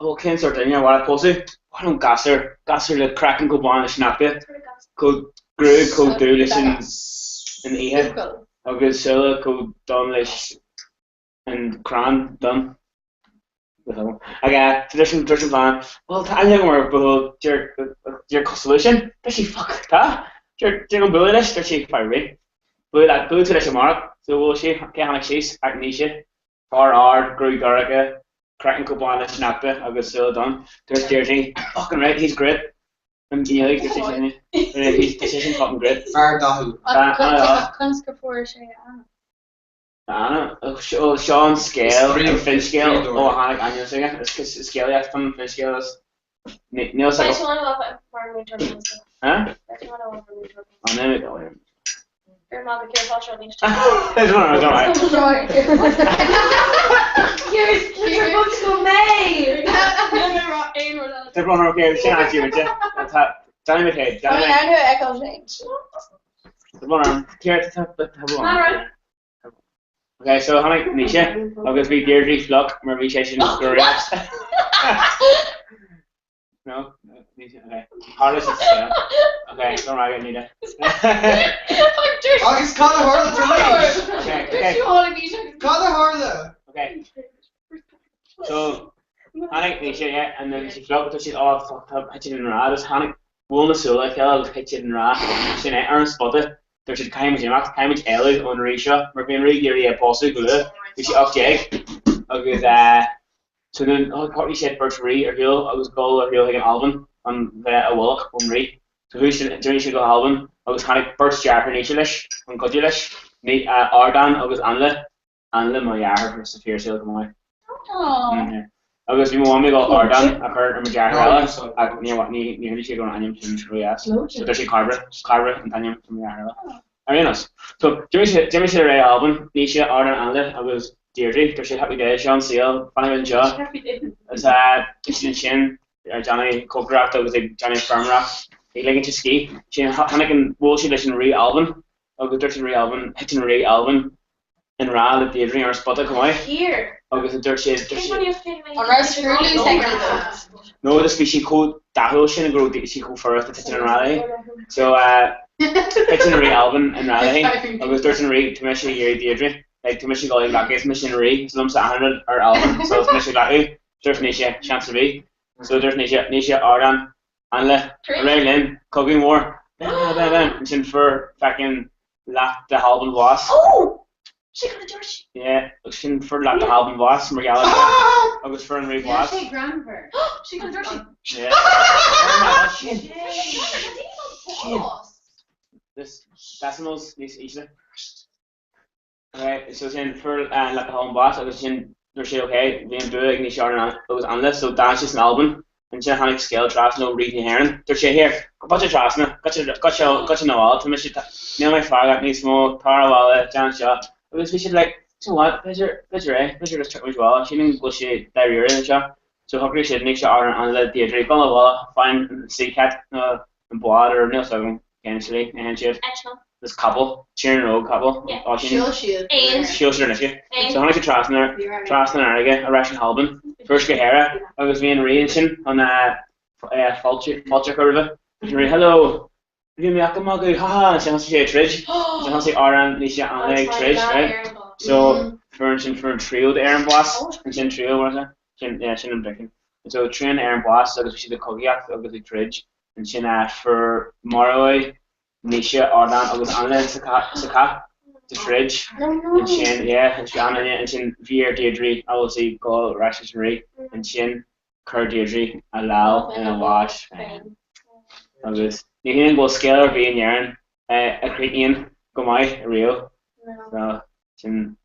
Oh, cén sórt duine ar mhaith leat pósadh? Ba mhaith liom gasúr, gasúr le craiceann chomh bán le sneachta, chomh gruaig chomh dubh leis an an oíche agus súile chomh donn leis an crann donn. Agus dúirt an dúirt an bhean, bhuel tá aithne agam ar bhuachaill díreach cosúil leis sin. Dúirt sí, fuck, tá? Deir dom bualadh leis, dúirt sí, fair ring. Buail leat, buail tú leis amárach. So bhuail sí, cé tháinig síos ach Naoise. Fear ard, gruaig dorcha, craiceann chomh bán le sneachta agus súile donn. Dúirt Deirdre, fucking right, he's great. An gCinnealaigh, dúirt sí sin, tá sé sin fucking great. Fear dathúil. Conas gur fuair sé a ainm? Ó, seo an scéal, an finscéal ó a tháinig ainm s'aige. Is scéalaíocht an finscéal is níl a fhios agam. Huh? Ó, níl mé ag dul air. Déanfaidh mé tae. Tá mé in ann thú a fheiceáil Shane. Tá brón orm. Céard tá brón orm. Ok, so tháinig Naoise agus bhí Deirdre fliuch mar bhí sé sin go réidh. No, Naoise, ok. Tharla sé sa scéal. Ok, go raibh maith agat, Naoise. Agus cad a tharla tar éis? Ok, ok. Cad a tharla? Ok. So, tháinig Naoise, yeah, and then she fliuch, tá siad, oh, fuck, tá, thit siad i ngrá agus tháinig, bhuail na súile a chéile agus thit siad i ngrá. Sin é, ar an spota, dúirt siad, caithfidh muid imeacht, caithfidh muid éalú ón rí seo, mar bhí an rí ag iarraidh é a phósadh go luath, bhí sé 18, agus eh, so then shocraigh siad beirt rí ar shiúl agus dul ar shiúl chuig an Albain chun bheith i bhfolach ón rí. So chuaigh siad, d'imigh siad go hAlbain agus tháinig beirt deartháir Naoise leis chun cuidiú leis, Ardán agus Ainnle. Ainnle mo dheartháir sa fíorshaol go maith. Agus bhí mo mhamaí ag dul Ardán a chur ar mo dheartháir eile ach níor ní shíl sí go raibh an ainm sin ródheas. So dúirt sí Cairbre, Cairbre an t-ainm do mo dheartháir eile. Ar aon nós. So d'imigh siad d'imigh siad ar aghaidh Albain, Naoise, Ardán, Ainnle agus Deirdre. Dúirt siad happy days, seo an saol, fanfaidh muid anseo. Agus bhí siad ansin ag déanamh cócaireachta agus ag déanamh feirmeoireacht, ag ligint a scíth. Sin tháinig an bhuail siad leis an rí Alban agus dúirt an rí Alban, thit an rí Alban i ngrá le Deirdre ar an spota chomh maith agus dúirt sé, dúirt sé. An raibh scrúdú s'aici dó? No, just bhí sí chomh dathúil sin go raibh sí chomh furasta titim i ngrá léi. So thit an rí Alban i ngrá léi agus dúirt an rí, tá mise ag iarraidh Deirdre, like tá mise ag dul a ghlacadh, is mise an rí, is liomsa achan rud ar Albain, so tá mise ag glacadh. Dúirt Naoise, seans ar bith. So dúirt Naoise, Naoise, Ardán, Ainnle, ar aghaidh linn, cogadh mór, bam, bam, bam, bam, ansin fuair fucking leath de hAlbain bás. Oh! Sé cad a dúirt sí. Yeah, agus sin fuair leath de hAlbain bás mar gheall air seo, agus fuair an rí bás. Sé greannmhar. Sé cad a dúirt sí. Yeah. Oh my god, sin. Sin. This decimals níos ísle. Ok, so sin fuair leath de hAlbain bás agus sin dúirt sé ok, bhí an bua ag Naoise Ardán agus Ainnle, so d'fhan sé san Albain. Ansin tháinig scéal trasna ó Rí na hÉireann. Dúirt sé here, gabh trasna, gabh na bhaile, tá mise, níl mé ag fágáil níos mó, tar abhaile, déan seo. Agus bhí siad like, you know what, b'fhéidir, b'fhéidir é, b'fhéidir just tiocfaidh muid abhaile, sílim go bhfuil sé dáiríre anseo. So shocraigh siad Naoise Ardán Ainnle Deirdre, gabh abhaile, find an sea cat nó an bád or níl 's agam cén slí a théann siad. Eitleán. This capall, Tír na nÓg capall. Yeah. Ó, sin- Shiúil siad. Éan. Shiúil siad ar an uisce. Éan. So tháinig siad trasna, trasna an fharraige ar ais go hAlbain, fuair siad go hÉire agus bhí an rí ansin chun eh, fáilte, fáilte a chur roimhe. Bhí an rí, hello, bhí mé ag magadh, ha ha, ansin thosaigh sé ag troid. Ansin thosaigh Ardán, Naoise, Ainnle ag troid, right? So fuair ansin fuair an tríú d'Éirinn bás, ansin tríú, what was it? Sin, yeah, sin an bhriseadh. So trian Éireann bás agus bhí siad ag cogaíocht agus ag troid. Ansin fuair maraíodh Naoise, Ardán agus Ainnle sa chath, sa troid. Ansin, yeah, ansin Ainnle, ansin bhí ar Deirdre obviously dul ar ais leis an rí. Ansin chuir Deirdre a lámh ina bhás féin. Agus ní shílim go bhfuil scéal ar bith in Éirinn a chríochnaíonn go maith riamh. So, sin,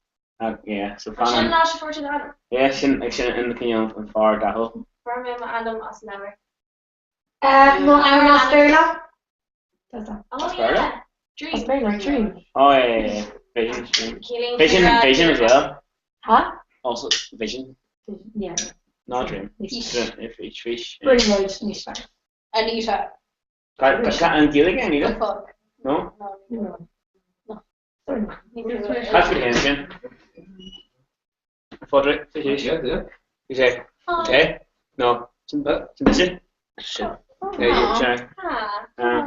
yeah, so fan Sin lá se fuair tú d'ainm. Yeah, sin, sin an cineál an fear dathúil. Fuair mé m'ainm as leabhar. Mo ainm as Béarla? Oh yeah. Dream. As Béarla, dream. Oh yeah, yeah, yeah. Vision, dream. Vision, vision as well. Huh? Also, vision. Yeah. Not dream. If each fish. Brionglóid níos fearr. Anita. An Gaeilge, Anita? The fuck? No? No. No. Sorry. That's for the hand, sin. Phádraig, sa chéis. Yeah, yeah. Bhí sé, okay, no, sin sin sin. Sin. Yeah, sin.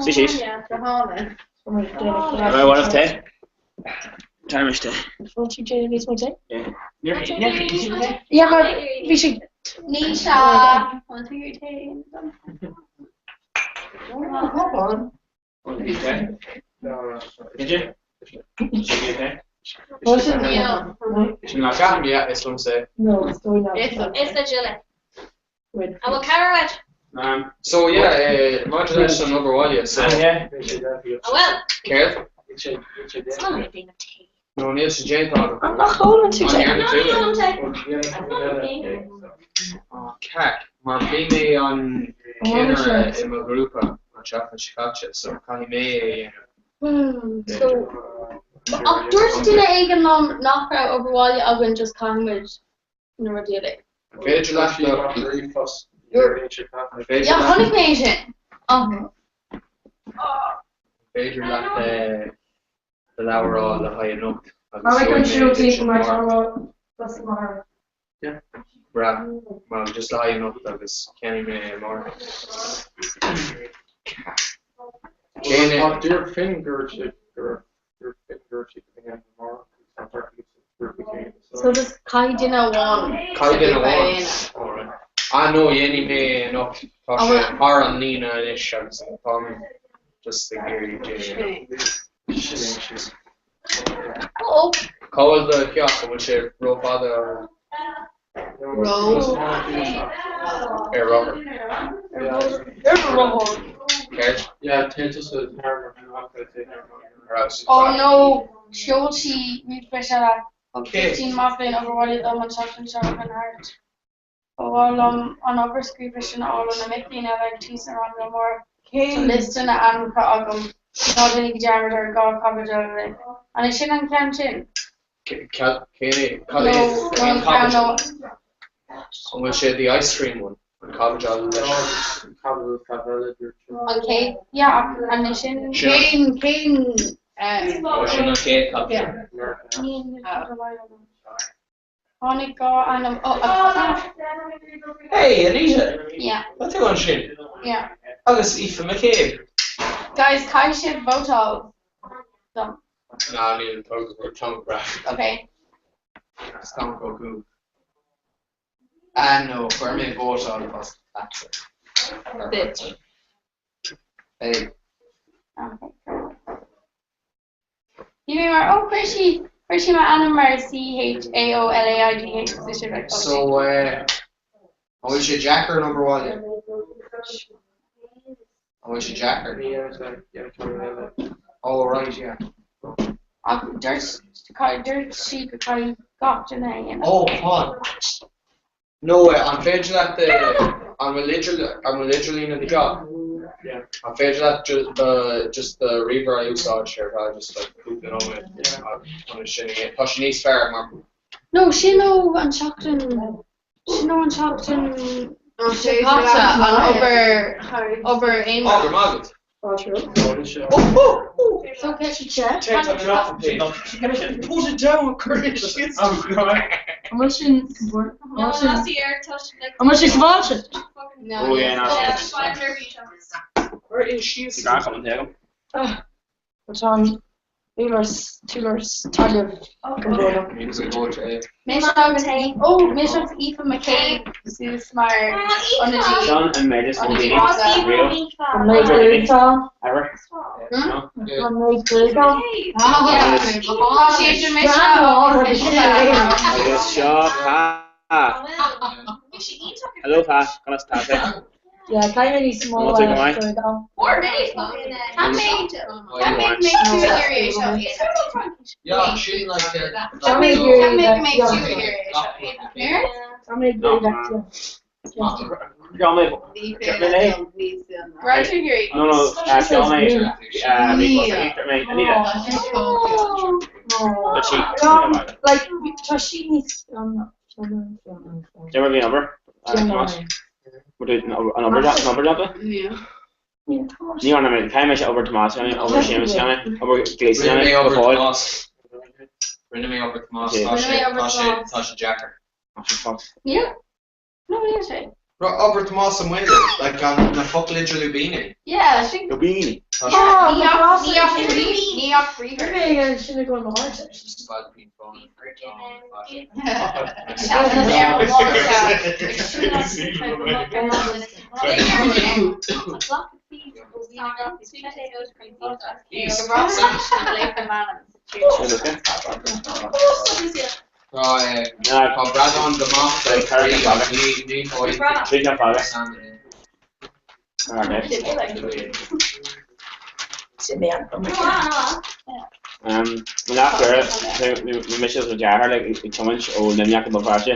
Sa chéis. Right, what of tae? Time is tae. Bhfuil tú déanamh níos mó tae? Yeah. Níor níor níor Yeah, mar bhí sé Ní seo. An tú tae? Hop on. Is liomsa é. No, is dóigh leat. Is le Gilles. An bhfuil cabhair uait? So yeah, eh, maidir leis an obair bhaile, so. An bhfuil? Céard? Is maith liom déanamh tae. No, níl sé déanta agam. An nach ólann tú tae? An No, ní ólaim tae. Ceac, mar bhí mé an ceannaire i mo ghrúpa an tseachtain seo caite, so caithfidh mé é a dhéanamh. So, ach dúirt duine éigin liom nach raibh obair bhaile againn just caithfidh muid na rudaí a léamh. An féidir leat do An féidir Yeah, leat chonaic mé sin. Ach B'fhéidir leat do leabhar a fháil le haghaidh anocht agus Mar gheobhaidh an mé siúl duit timpeall mar tá amárach. rud mar. Yeah. Breá. Bhuel, just le haghaidh anocht agus ceannóidh mé é amárach. Cén Tá dúirt Finn go raibh sé go raibh dúirt Finn go raibh sé go ndéanamh amárach agus tá Turkey sa ghrúpa céanna so. So just caithfidh duine amháin. Caithfidh duine amháin. Alright. Ah no, dhéanfaidh mé é anocht. Tá sé thar an líne anois agus táim just ag iarraidh déanamh. Sin é sin. Oh. Cá bhfuil do theach? An bhfuil sé rófhada Ró. Ar rothar. Ar rothar. Céard? Yeah, téann tusa thar mar Ar Oh no, sheol sí ríomhphoist eile. Thug 15 mac léinn obair bhaile dom an tseachtain seo chuaigh thart. Ba mhaith liom an obair scríofa sin a fháil ó na mic léinn eile ag tús an ranga amárach. Tá liosta na n-ainmneacha agam. Ná déanaigí dearmad ar 2 chaibidil a léamh. An é sin an ceann sin? Cén cad Nó é nó cén an ceann chaibidil? nó An bhfuil sé the ice cream one? An chaibidil leis an. Caibidil favela dúirt sé. An chéad? Yeah, ach an é sin? Sin Cén cén Ó sin an chéad chaibidil. Níl níl agam. Tháinig 2 ainm ó Hey, Anita! Yeah. Tá tú ansin. Yeah. Agus Aoife McCabe. Guys, caithfidh sibh vótáil dom. Ná, níl, tá mé breá. Okay. Is tá mé go cúl. Ah, no, chuir mé vótáil as leatsa. Bitch. Hey. Okay. Bhí mé mar, oh, chuir sí, chuir sí m'ainm mar C H A O L A I G H agus is like, oh, So, eh, an bhfuil sé deacair an obair bhaile? An bhfuil sé deacair? Oh, right, yeah. Ach dúirt, dúirt sí go caithfidh gach duine a dhéanamh. Oh, fine. No, eh, an féidir leat eh, an bhfuil idir, an bhfuil idirlíon i do theach? Yeah. An féidir leat ju- do, just do ríomhaire a úsáid ar feadh just like cúpla nóiméad chun é sin a dhéanamh. Tá sé níos fearr mar. No, sin ó an tseachtain, sin ó an tseachtain seo caite, an obair, obair Á, go raibh maith agat. So okay. Put it down, cuir síos. An bhfuil sin No, An bhfuil sé sábháilte? No. Oh, yeah, no. Cuir é síos. Tá an Túlars Talamh compordach. Mise agus oh, mise agus Aoife McCabe suas mar ionadaí. Sean an méid is mó Ionadaí daoine ranga. riamh. An mbeidh Gaeilge? Ever. No? An mbeidh Gaeilge? Tá sé idir mise agus Aoife. Agus seo Pa. Hello Pa, conas tá sé? Yeah, caithfidh mé níos mó An bhfuil tú go maith? Gaeilge. Poor me. Tá mé tá mé mé tú ag iarraidh é seo. Yeah, sin like Tá mé ag Tá iarraidh mé bheith mé tú ag iarraidh é seo. Mary? Tá mé ag iarraidh bheith John mé Right ag iarraidh. No, no, John mé bhí mé Anita. But she Like, tá sí níos Deir bhí obair Tomás. An obair an obair leapa? Ní an mé caithfidh mé obair Tomás obair Séamus obair Gleason Rinne mé go obair fóill. Tomás. Rinne mé obair Tomás. Okay. Tá Rinne sé mé obair tá sé Tomás. tá sé deacair. Níl? No, níl sé. Obair Tomás an bhfuil like an na focail idir lúibíní. Yeah, sin. Lúibíní. Tá sé Oh, Ní ach ní ach ní ach briathar. Mé sin ag go háirte. Spailpín fána. Tá eh, tá bradán go maith le trí agus ní ní Trí na fada. Nach bhí mise sa deartháir ag tiomáint ó Luimneach go Béal Feirste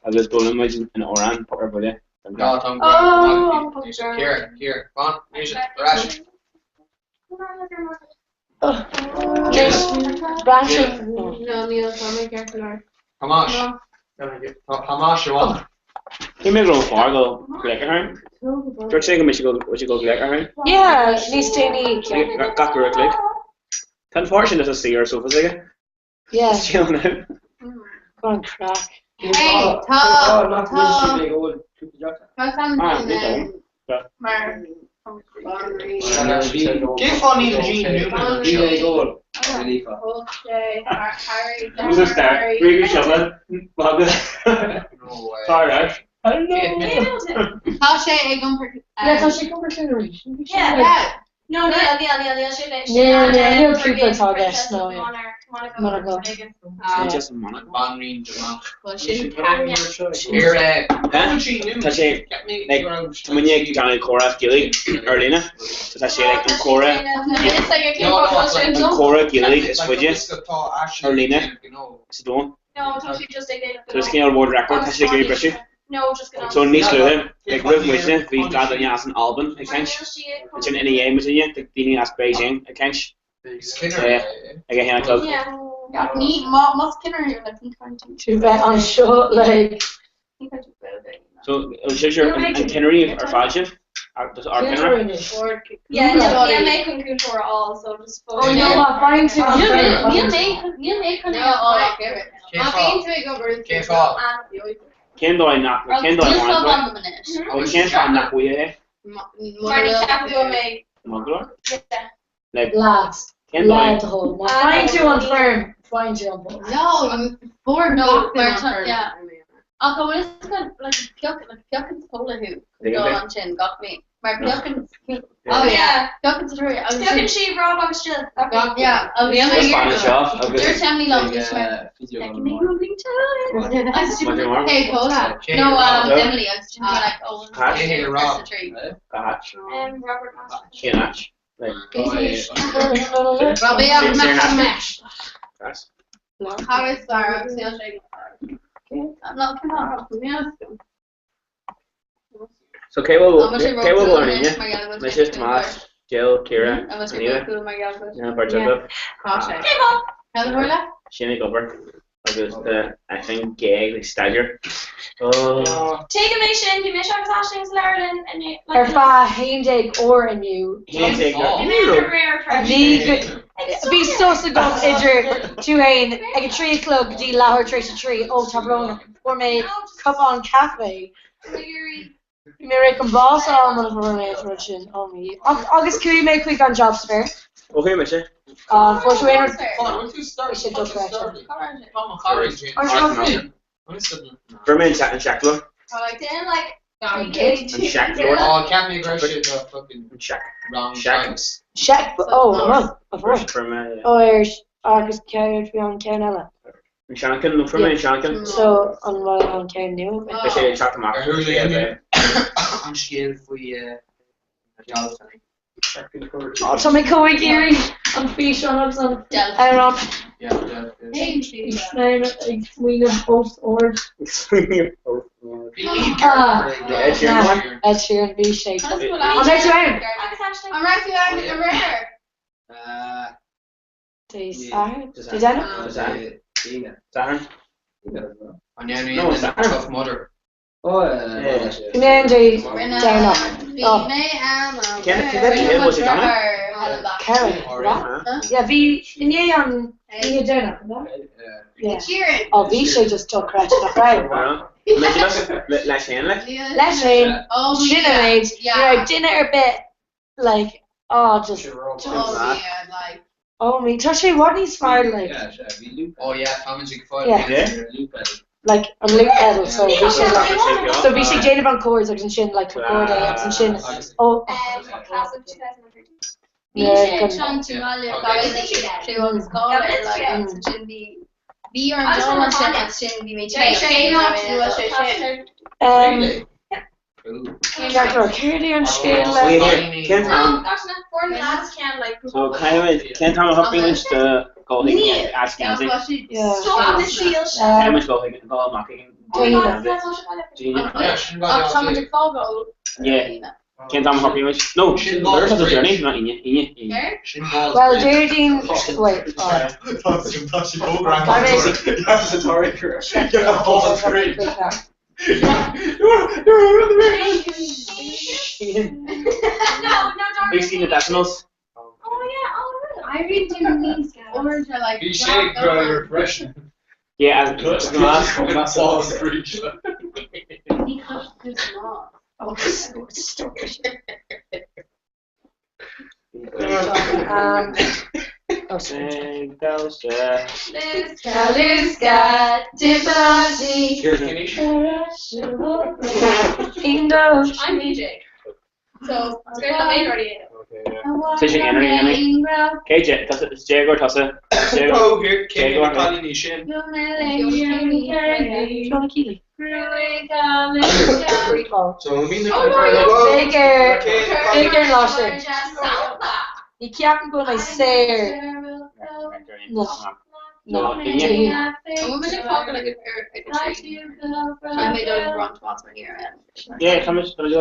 agus d'fhoghlaim muid an amhrán Poc ar Buile. Ná tá Oh, Ciara, Ciara, fan, níos ar ais. No, níl tá mé ceart go leor. Tomás. Tá Tomás amach. Shíl mé go raibh an fear ag dul glaoch orm. Dúirt sé go mbeidh sé ag dul glaoch orm. Yeah, níos déanaí. Gach uair a chloig. Tá an fear sin just ina suí ar an sofa s'aige. Yeah. Just chilling out. Go an craic. Hey, tá tá tá Sam Ah, ní dóigh. mar Cé fáth níl Gene Noonan anseo? Who's a star? Ríoga Siolla. Tá ar ais. Hello. Tá sé ag iompar. Yeah, tá sé ag iompar clainne arís. Yeah. No, níl, níl, níl, níl sé anois. Níl, níl, níl cúpla atá i gceist, no, yeah. Monaco. Just Monaco. Banríon Jamach. Well, sin Tá sé like tá muidne ag déanamh comhrá Gaeilge ar líne so tá sé like an comhrá an comhrá Gaeilge is faide ar líne sa domhan. No, tá sé just ag déanamh So is cineál world record tá sé ag iarraidh briseadh. No, just go So níos luaithe, like roimh muidne, bhí gach duine as an Albain ag caint. Ansin ina dhiaidh muidne, like daoine as Beijing ag caint. Ag a haon a chlog. Ní, má, más cinneadh like ní caint. To bheith anseo like. Ní caint Gaeilge. So, sibh sure an cinnirí ar fad sibh? Does ár gcinnire? Yeah, no, níl mé chun cúntóir a fháil, so just Oh no, má faigheann tú an Níl mé, níl mé chun No, oh, give it. Má bhíonn tú ag obair Cén fáth? Cén dóigh nach, cén dóigh Níl a fadhb bhfuil? agam anois. Ó, cén fáth nach bhfuil é? Mar ní ceapaim go mbeidh. Maith go leor? Yeah. Like, Leat. cén dóigh? Le do thoil. Má faigheann tú an foirm, faigheann tú an post. No, fuair No, gach duine mar an tá, foirm. yeah. Ach an bhfuil fhios agat, like, pioc, like, piocann Paula thú Tuigim dul é. ansin gach mí. Mar piocann, Oh yeah. Piocann sa trúir. agus Piocann sí Rob agus Jill. Gach, yeah. Agus Níl mé Is fan anseo agus Dúirt Emily liom bhí sé mar, Feicfidh mé go bhfuil tú. Agus she was Maidir like, mar? Hey Paula. No, Hello. Emily, agus she was like, oh, Hatch? Cé hé Rob? Hatch? Robert Master. Cén hatch? Like, Robbie Saor agus in aisce? Mesh. Gas? Harris Bar agus níl sé. Not cén fáth. So cé bhfuil An bhfuil sé cé bhfuil rócool ar anois líne? mar gheall go bhfuil Mise, sé Tomás, Jill, Ciara, An bhfuil sé Anita, rócool mar gheall go bhfuil na beirt agaibh. Tá sé. Cén fáth? Cad a tharla? Sin ag obair agus tá Aisling géag ag staidéar. Oh. Tuigim é sin, bhí mise agus Aisling sa leabharlann inniu. Ar feadh 11 uair inniu. 11 uair. Bhí mé ar réir freisin. Bhí bhí sos agam idir tú fhéin ag a 3 a chlog go dtí leathuair tar éis a 3. Ó, tá brón orm. Fuair mé cupán caife. Bhí mé réidh chun bás a fháil muna bhfuair mé an rud sin. Oh me. Ach, agus chuaigh mé chuig an jobs fair. Ó chuaigh mise. Ah, fuair tú aon rud? Bhí sé dochreidte. Fuair mé an seacláid. Déan like An seacláid. Ó, cheap mé go raibh sé do fucking An seac. wrong Seac. times. Sec, oh, oh, Fuair fuair mé Oh, ar agus ceann bhí an ceann eile. an seanchinn, nó fuair mé an seanchinn. So, an bhfuil an ceann nua? Beidh sé ag teacht amach. Ar chuala inniu an scéal faoi Bealtaine? Oh, tá mé chomh ag iarraidh an físeán agus an amhrán. Ag smaoineamh os ard. Ah, Ed Sheeran. Ed Sheeran, bhí sé. An raibh tú ann? An raibh tú ann aréir? Dé Sathairn? Dé Domhnaigh? Satharn. An ndéanfaidh an Tough Mudder? Bhí mé ann Dé Domhnach. Bhí mé ann Cén cén bhfuil sé donna? Ceithre, what? Yeah, bhí inné an oíche Domhnach, an ea? Yeah. Sheeran. Oh, bhí sé just dochreidte, nach raibh? Leis féin like? Leis féin, Oh, sin an méid, ní raibh duine ar bith like, oh, just, Oh, yeah, like. oh me, tá sé i bhfad níos fearr, like, Oh yeah, táimid ag fáil Yeah. loop pedal. like, an loop pedal, so bhí sé like, so bhí sé ag déanamh an chords agus ansin like an chord é agus ansin, oh, Class of 2013. Bhí Yeah, sé gun- tiontú maille sé agus cáil like agus ansin bhí bhí ar an dul ansin agus sin bhí mé Sé sé áit nua sé sin. um, Ceart go leor, céard é an scéal le... Wait here, cén t-am? So So cén t-am a shocraigh muid do dhul chuig Ash Gansey? Yeah. Caithfidh muid dul chuig dul amach chuig Dé Dé Aoine. Ach tá muid ag fágáil. Yeah. Cén t-am a shocraigh muid? No, Thursday the journey, not Aoine. Aoine. Aoine. Well, Déardaoin, wait, oh. Tá sé No, no, Have you seen the decimals? Oh yeah, oh I really do need orange are like. Bhí sé go freisin. Yeah, as Balls breach. Oh, so stupid. Um, oh, sorry. Luska, Luska, Tiffany. Indo. I'm DJ. So, it's great that made already. Tá sin Henry Henry. Cé is Jaguar tusa. Oh, here, cé na cailíní sin? Sean Keeley. So bhí na Big Big ar lá sin. Ní ceapaim go bhfuil mé saor. No. No. Yeah, tá muid tá muid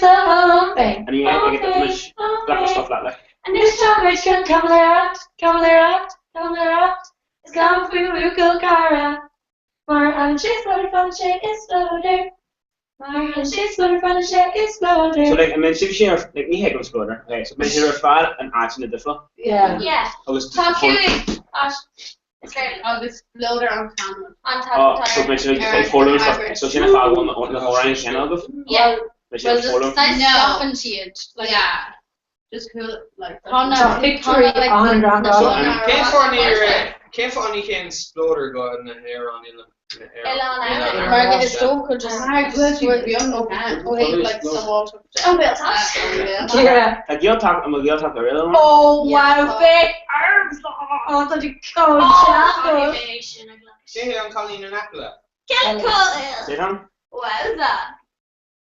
Um, Ani ag muid black stuff leat le. Anois tá muid chun caimiléireacht, caimiléireacht, caimiléireacht, is gan faoi bhuachaill cara. Mar an sé sploder fan sé is sploder. Mar an sé sploder fan sé is sploder. So like, I mean, sibh sin ar like, ní hé go sploder. Okay, so mé sin ar fad an áit na difla. Yeah. Yeah. Agus Tá cúig. Agus sploder an canún. Oh, so mé sin ag foghlaim stuff. So sin a fáil na hamhráin sin agaibh. Yeah. Mé sin ag foghlaim. No. siad. Yeah. Just cool, like. Tá pictiúirí an So, rang. cén fáth ní cén fáth ní chéan sploder go na hÉireann uile? Mar is dócha just Mar go bhfuil siad beag ó ó thaobh like sábháilteachta. Oh, well, tá. Yeah. Tá Gaeltacht an bhfuil Gaeltacht ar oileán? Oh wow, big arms! Oh, tá tú chomh deas. Cé hé an cailín in aice leat? Déan? Wowza.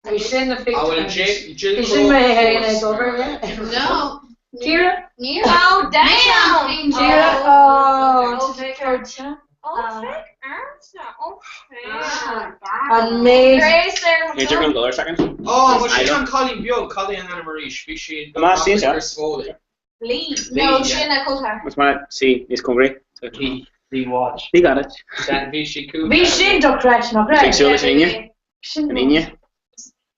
Bhí sin na Ah, bhfuil pictiúirí. Jill Bhí sin mé féin ag obair, yeah. No. Ciara? Ní Oh, damn! Ciara? Oh, tá tú chomh deas. Oh, fake arms now. Oh, An méid. Grace there. Hey, Jeremy, go there a second. Oh, bhfuil I sin don't- an cailín beag, cailín Anna Marie, bhí sí Má, sin seo. Chris Foley. Lee. Lee, No, yeah. sin a culture. Mas mar sí níos cóngaraí. Lee Lee Watch. Lee got it. Then bhí sí cúl. Bhí sin dochreidte, nach raibh? Bhí súil leis an Aoine. An Aoine.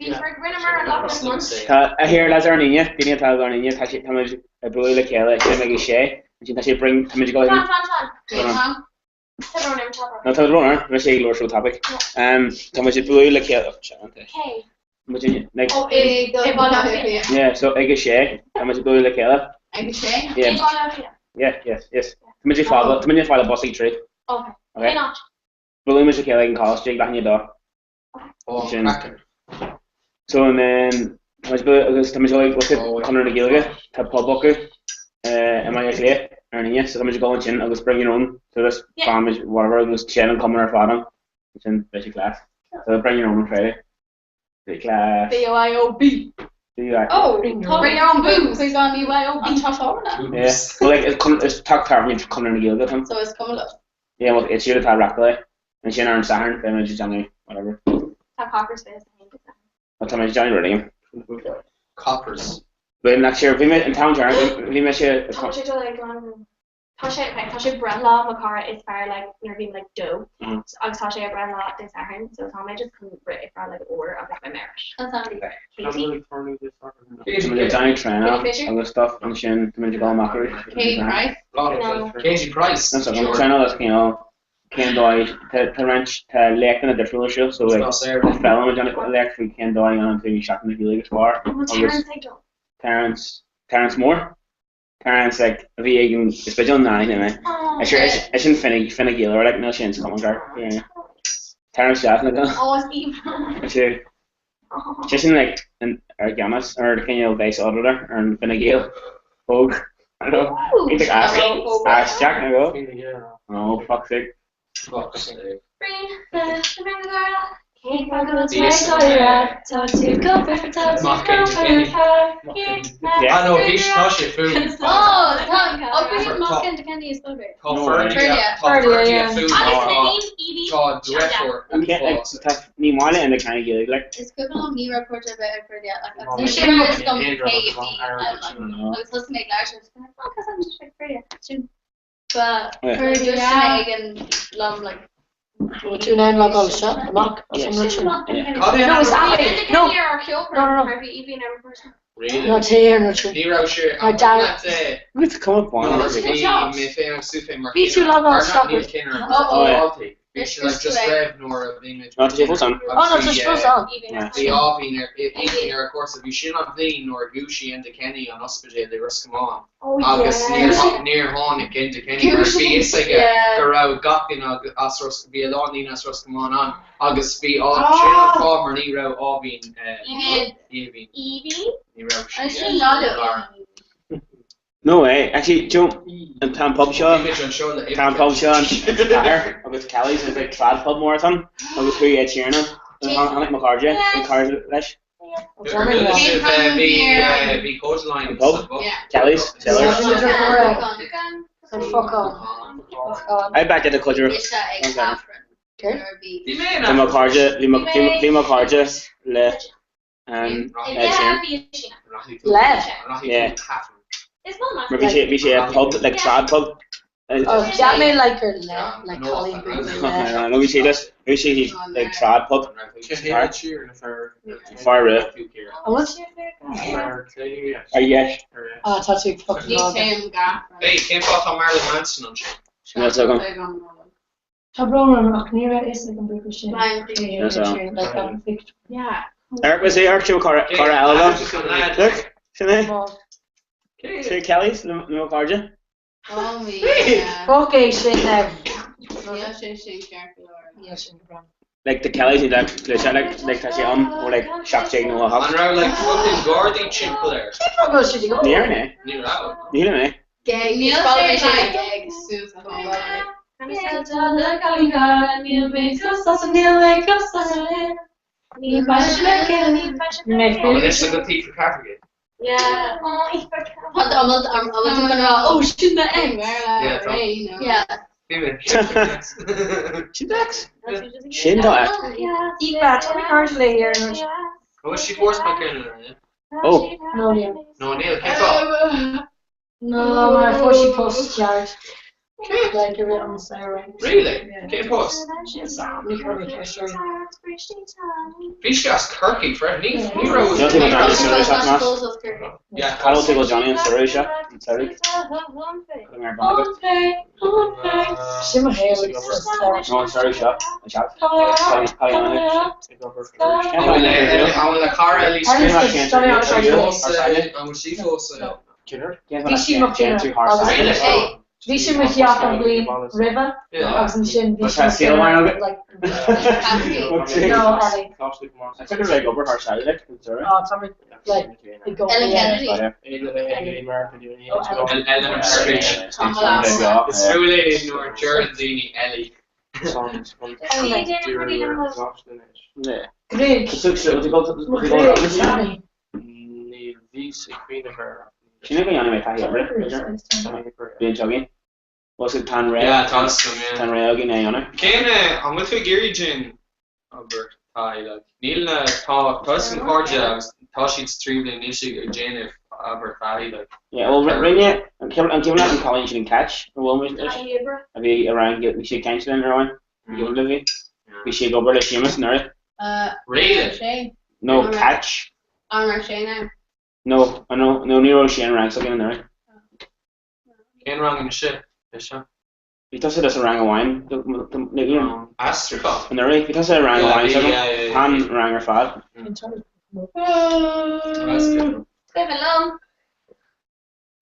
Bhí rinneamar an lot this month. Tá a here lads ar an Aoine, daoine atá ar an Aoine, tá sé tá muid ag bualadh le chéile sin ag sé, ansin tá sé bring tá muid ag Fan, dul fan, fan. Go on. Tá brón orm, tá brón. No tá brón orm, bhí sé ag labhairt ró tapaidh. Um, tá muid ag bualadh le chéile Okay. muid in- like Oh, i i Baile Átha Cliath. yeah, so ag a sé, tá muid ag bualadh le chéile. Ag a sé? Yeah. I Baile Átha Cliath. Yeah, yes, yes. Tá muid ag fáil tá muid ag fáil bus ag trí. Okay. Okay. Cén áit? Bualadh muid le chéile ag an college ag leath i ndiaidh a dó. Oh, Sin. cracking. So and then tá muid ag agus tá muid ag look at Conradh na Gaeilge, tá pub acu i mBaile Átha Cliath ar an Aoine, so tá muid ag dul ansin agus bring your own, so just Yeah. fan muid whatever agus sin an cumann ar fad ann, sin beidh sé class. So bring your own on Friday. Beidh class. B-I-O-B. B-I- Oh, Bring your own booze. Chuig an B-I-O-B tá tábhairne. Yeah. Well, like, it's con- it's teach tábhairne Conradh na Gaeilge atá ann. So is cuma leo. Yeah, well, it's siad atá ag reáchtáil é. Ansin ar an Satharn, beidh muid ag déanamh whatever. Tá coppers fé Well, tá muid ag déanamh rud éigin. Coppers. Bhí mé bhí mé an t-am deireanach, bhí mé sé Tá sé dul ag an Tá sé okay, tá sé breithlá mo chara is fearr like nuair a bhím like dó Mhm. agus tá sé a breithlá Dé Sathairn so tá mé just chun rith ar feadh like uair agus beidh mé ar ais. Katie? Tá muid ag déanamh traenáil Katie Fisher? agus stuff ansin tá muid ag dul amach arís. Katie Price? No. Katie Price. That's okay. Traenáil is cineál cén dóigh tá tá roinnt tá léachtanna difriúla ar siúl so like It's not saor. tá foghlaim ag déanamh léacht faoi cén dóigh a dhéanann tú Seachtain na Gaeilge is fearr Oh, agus Terence ag dul. Terence Terence Moore Terence like a bhí ag an is b'fhéidir an náine mé. Oh, Is is sin Fine Fine Gael like níl sin Scotland gar. Yeah. Terence Jasmine go. Oh, is aoibhinn. Is é Oh. sé sin like an ar gceannas ar cineál base auditor ar an Fine Gael óg. I don't know. Ooh, He's like ask nice. ask Jack na go. Fine Gael. Oh fuck's sake. Fuck's sake. Bring the bring the girl. Cén fáth go bhfuil tú ag gáire? Tá tú go foirfe, tá tú Mac go and Kenny. foirfe. Here, Ah, no, bhí tá sé fúm. Oh, tá Oh, bring Tá- Mock and Candy is blurry. Tá No Ferdia way. tá Ferdia, Ferdia yeah. fúm Agus tá Naomi, Evie, tá drefor Can't like uafás. tá ní maith le in the kind of Gaeilge like. Is cuimhin liom ní raibh cuairt ar bith ar Ferdia like No, agus sin sin is is gom Aon K rud B an like No. agus thosaigh mé ag labhairt agus oh cos I'm just like Ferdia sin Ba chuir duine éigin liom like Bhfuil tú in ann logáil isteach amach as an rud sin? No, is ea. No. No, no, no. Ná téigh ar an rud sin. Ní raibh sé Mar dar. With come up Bhí mé féin agus tú féin mar Bhí tú logáil isteach ar Bhí sé like just roimh nuair a bhí mé Tá sé fós ann. Oh no, tá sé fós ann. Bhí Áibhín ar Aoibhín ar a cúrsa, bhí sin an bhliain nuair a dhúisigh Enda Kenny an ospidéal i Ros Comáin agus níor níor tháinig Enda Kenny mar bhí fhios aige go raibh gach duine as Ros bhí a lán daoine as Ros Comáin ann agus bhí á sin an fáth mar ní raibh Áibhín Aoibhín ní raibh sí i No way. Actually, do you know, an tá an pub seo, tá an pub seo an chathair agus Kelly's is like trad pub mór atá ann agus chuaigh Ed Sheeran ann. Tháinig mo chairde, an cairde leis. Bhí Kodaline An pub? Kelly's? Cellars? I bet that the culture. Bhí mo chairde, bhí mo chairde le Ed Sheeran. Le? Yeah. Mar bhí sé, bhí sé i pub, like trad pub. Oh, cheap mé like gur le, like Colleen Booth le. No, bhí sé just, bhí sé like trad pub. Fear rua. An bhfuil sé Ar dheis. Ah, tá tú ag fucking rá. Hey, cén fáth tá Marilyn Manson ansin? Níl a fhios agam. Tá brón orm ach ní raibh fhios ag an buachaill sin Eric was Eric sin cara eile liom. Look, sin é. Sin Kelly's le mo chairde. Fuck é sin now. Níl sé sin ceart go leor. Níl sin go breá. Like the Kelly's ní le like like tá sé ann ó like 1798. An raibh like fucking gardaí timpeall air? Cén fáth go bhfuil siad ag ól? Ní raibh mé. Ní raibh. Ní raibh mé. Níl sé like suas a Anois go Aoife Carter. Oh, sin the ex. Yeah. Sin do ex? Sin do ex. Aoife, tá mé cairde léi ar an rud. Bhfuil sí fós mar céanna? Oh. No, níl. No, níl. Cén fáth? No, mar fuair sí post ceart. Like i rith an samhradh. Really? Cén post? Ní chuir mé ceist uirthi. Bhí sí as Corcaigh freisin. Ní ní raibh. Ní raibh Johnny an samhradh seo Yeah. Cá bhfuil tú go Johnny an samhradh seo? An samhradh? Sin mo shaol agus is tá. No, an samhradh seo. An seat. An bhfuil le cara Ellie An bhfuil sí fós? Bhí sí mo chinneadh agus bhí sí mo theach an bhliain roimhe agus ansin bhí sí mo chinneadh like no Ellie. Á tá mé like i gcónaí Ellen Partridge. Is fuath léi nuair a deireann daoine Ellie. Greg. Mo Ghreg, Johnny. Níl bhíos ag cuimhneamh air ach níl. Sin é go ndéanfaidh mé taithí oibre, b'fhéidir. Bíonn seo againn. Bhuel, so tá an ré, Yeah, tá fhios agam, yeah. tá an ré againn é dhéanamh. Cén, an bhfuil tú ag iarraidh Jane, abair, taithí, like, níl na, tá, tá fhios agam cairde agus tá siad sa tríú bliain, níl siad ag déanamh, abair, taithí, like. Yeah, well, rinne, an cuimhin an cuimhin leat an cailín sin an Catch, a bhfuil muid leis? Taithí oibre. A bhí i rang, bhí sí ag caint linn ar amháin, an cuimhin libh í? Bhí sí ag obair le Séamus anuraidh. Really? No, Catch. An raibh sé ann? No, no, no, ní raibh sé an rang s'againn anuraidh. Cén rang ina sibh? É seo? Bhí tusa sa rang amháin Aistriúchán. Anuraidh, bhí tusa i rang amháin s'agam, tá an rang ar fad. Cuimhin liom.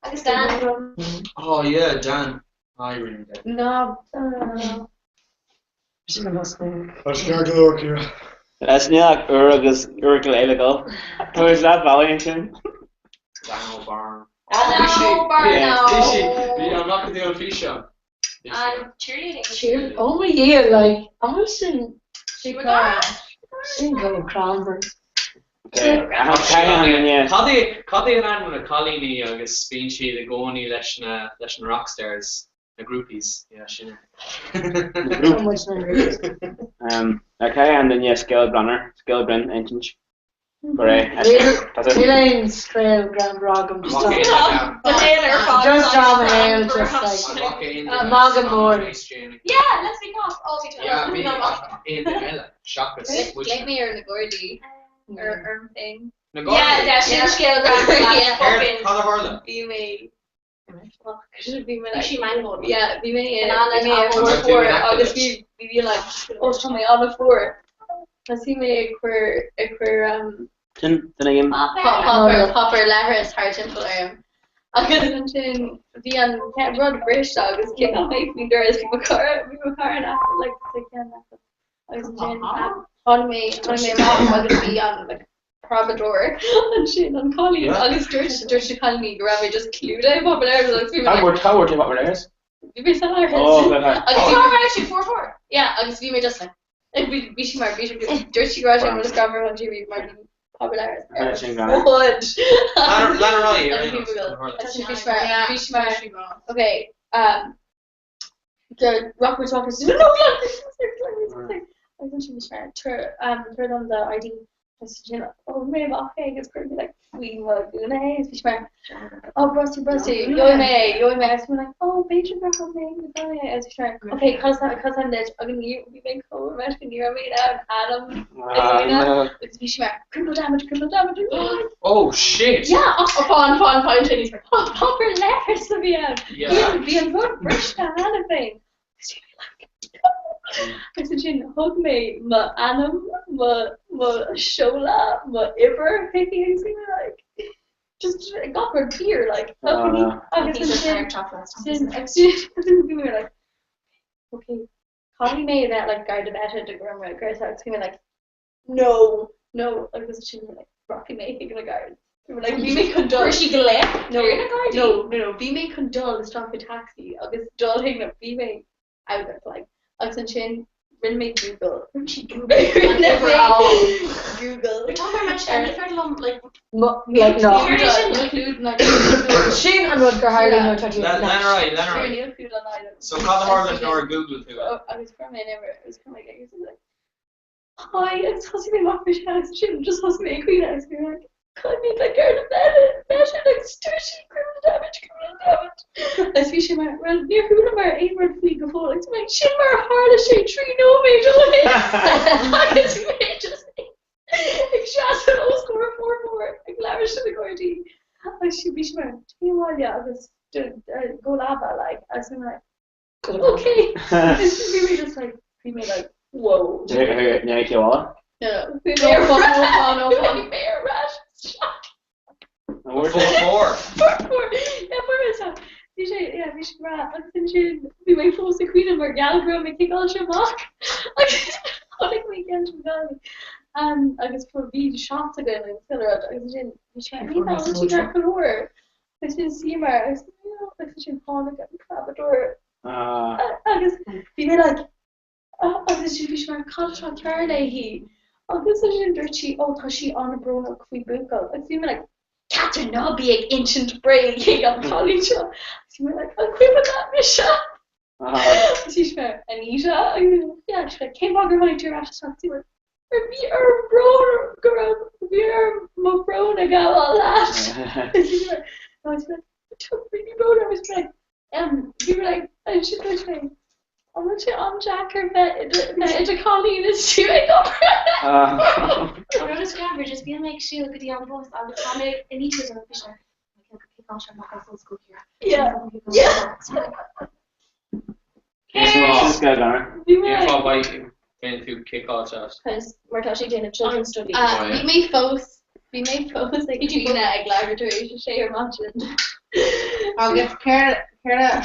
Agus Dan. Oh yeah, Dan. I remember Dan. No. Tá sé ceart go leor, Ciara. Is níl ach uair agus uair go leith le dul. Tá muid leath bealaigh ansin. Dan O'Byrne. Dan O'Byrne. Bhí sí, bhí an mac a físeán. An cheerleading. Cheer, oh my Dhia, like, an bhfuil sin, sin go crann. Cad é cad é an ainm na cailíní agus bíonn siad i gcónaí leis na leis na rockstars, na groupies, yeah sin é. Cad é an duine Scéal Brenner, Scéal Brin, insint. Níl aon scéal greannmhar agam just Just tá mo shaol just like magadh mór. Yeah, let's be off. Oh, bhí Yeah, bhí ach aon duine eile seachas muid. Glaoigh mé ar na Gardaí ar orm féin. Na Gardaí? Yeah, yeah, sin scéal greannmhar. Céard, cad a tharla? Bhí mé Bhí mé Bhí sí mango. Yeah, bhí mé In ann bhí mé an fuar fuar agus bhí bhí like ó tá mé an-fhuar. Agus bhí mé ag cur ag cur um Sin duine éigin. páipéar páipéar leithris thar timpeall orm. Agus ansin bhí an rud briste agus ciceáil mé faoin doras bhí mo cara bhí mo cara in aice like sa cheann aice. Agus ansin tháinig mé tháinig mé amach agus bhí an like preabadóir ansin an cailín agus dúirt dúirt na cailíní go raibh mé just clúdaithe i bpáipéar leithris agus bhí mé like Cá bhfuair tú páipéar leithris? Bhí mé san leithreas. Oh, right, right. Agus Oh. bhí mé sí fuar fuar. Yeah, agus bhí mé just like bhí bhí sí mar bhí sí dúirt sí go raibh sé mar scammer an TV mar bhí páipéar leithris. Right, sin gan. Fudge. Lean ar aghaidh, ar Agus aon bhí nós, mé cad a tharla? agus bhí sí mar bhí sí mar okay um the rock was walking no yeah agus ansin bhí sí mar tabhair um tabhair dom do ID agus ansin ó mé amach é agus chuir mé like faoi mo gúna é agus bhí sí mar oh brostú brostú gheobhaidh mé é gheobhaidh mé agus bhí mé like oh b'fhéidir gur thug mé go dtí é agus bhí sí mar okay cos cos I'm lit agus ní bhí mé chomh meisce ní raibh mé in ann ainm a dhéanamh agus bhí sí mar criminal damage criminal damage Oh shit! Yeah, ach fán fán fán sin níos oh páipéar leithris a bhí ann. Yeah. Bhí an rud briste cheana féin. Agus bhí mé like Agus ansin thug mé m'ainm, mo mo sheoladh, mo uimhir chuici agus bhí mé like just gach rud fíor like agus ansin sin agus sin bhí mé like okay caithfidh mé a bheith like gar do better do go raibh mé agus bhí mé like no no agus ansin bhí mé like rachaidh mé chuig na guards. Bhí mé like bhí mé chun dul Fuair sí glaoch no ar na Gardaí? no no no bhí mé chun dul isteach i taxi agus dul chuig na bhí mé out of like agus ansin rinne mé Google. Rinne sí Google. Rinne Uimhir mé amháin. Google. You're talking about Manchester ní féidir liom like Like no. Níl clú na Sin an rud gur tharla nuair atá tú Lean ar aghaidh, lean ar aghaidh. Níl clú an island. So cad a tharla nuair a Google tú é? Agus fuair mé an uimhir agus fuair mé agus like Hi agus thosaigh mé amach faoi agus ansin just thosaigh mé ag caoineadh agus bhí mé like caithfidh mé gar do better agus dúirt sí criminal damage criminal damage agus bhí sé mar well níor chuala mé aon rud faoi go fóill agus mé like sin mar a tharla sé 3 nóiméad ó shin agus bhí mé just ag seasamh os comhair 4 4 ag labhairt leis na Gardaí agus bhí sé mar téigh abhaile agus go leaba like agus bhí mé like Okay. Bhí mé just like, bhí mé like, whoa. Ní cé bhá? No, no. Bhí mé ar no, bhí mé ar ais isteach. 4 4. 4 4. Yeah, fuair mé isteach. Bhí sé, yeah, bhí sé breá. Agus ansin, bhí mé fós ag caoineadh mar gheall go raibh mé ciceáilte amach. Agus chonaic mé ceann sin Gaillimh. Um, agus fuair bhí seat againn agus chuile rud. Agus ansin, bhí sé, ní bheadh sí ceart go leor. Agus ansin suíomar agus agus ansin tháinig an preabadóir agus bhí mé like agus ansin bhí sé mar cad atá cearr léi agus ansin dúirt sí ó tá sí an-bhrónach faoi buachaill agus bhí mé like Catherine ná bí ag insint bréag ag an chailín seo agus bhí mé like an cuimhin leat mise agus bhí sé mar Anita agus yeah she's like cén fáth gur tháinig tú ar ais isteach bhí mé Mar bhí orm brón go raibh bhí orm mo bhrón a ghabháil leat. I was like, tá really brón orm. Like, um, bhí mé like, ansin dúirt mé, an bhfuil sé an-deacair bheith i do bheith i do chailín is tú ag obair? An rud is greannmhar, just bíonn mé ag siúl go dtí an bus agus tá mé in ísle don bhí sé Yeah. Yeah. Cén fáth bhfaigheann tú ciceáilte as? Cos mar tá sé ag déanamh children's studies. Oh, yeah. Bhí mé fós, bhí mé fós ag caoineadh ag leathuair tar éis a sé ar maidin. Agus céard, céard a.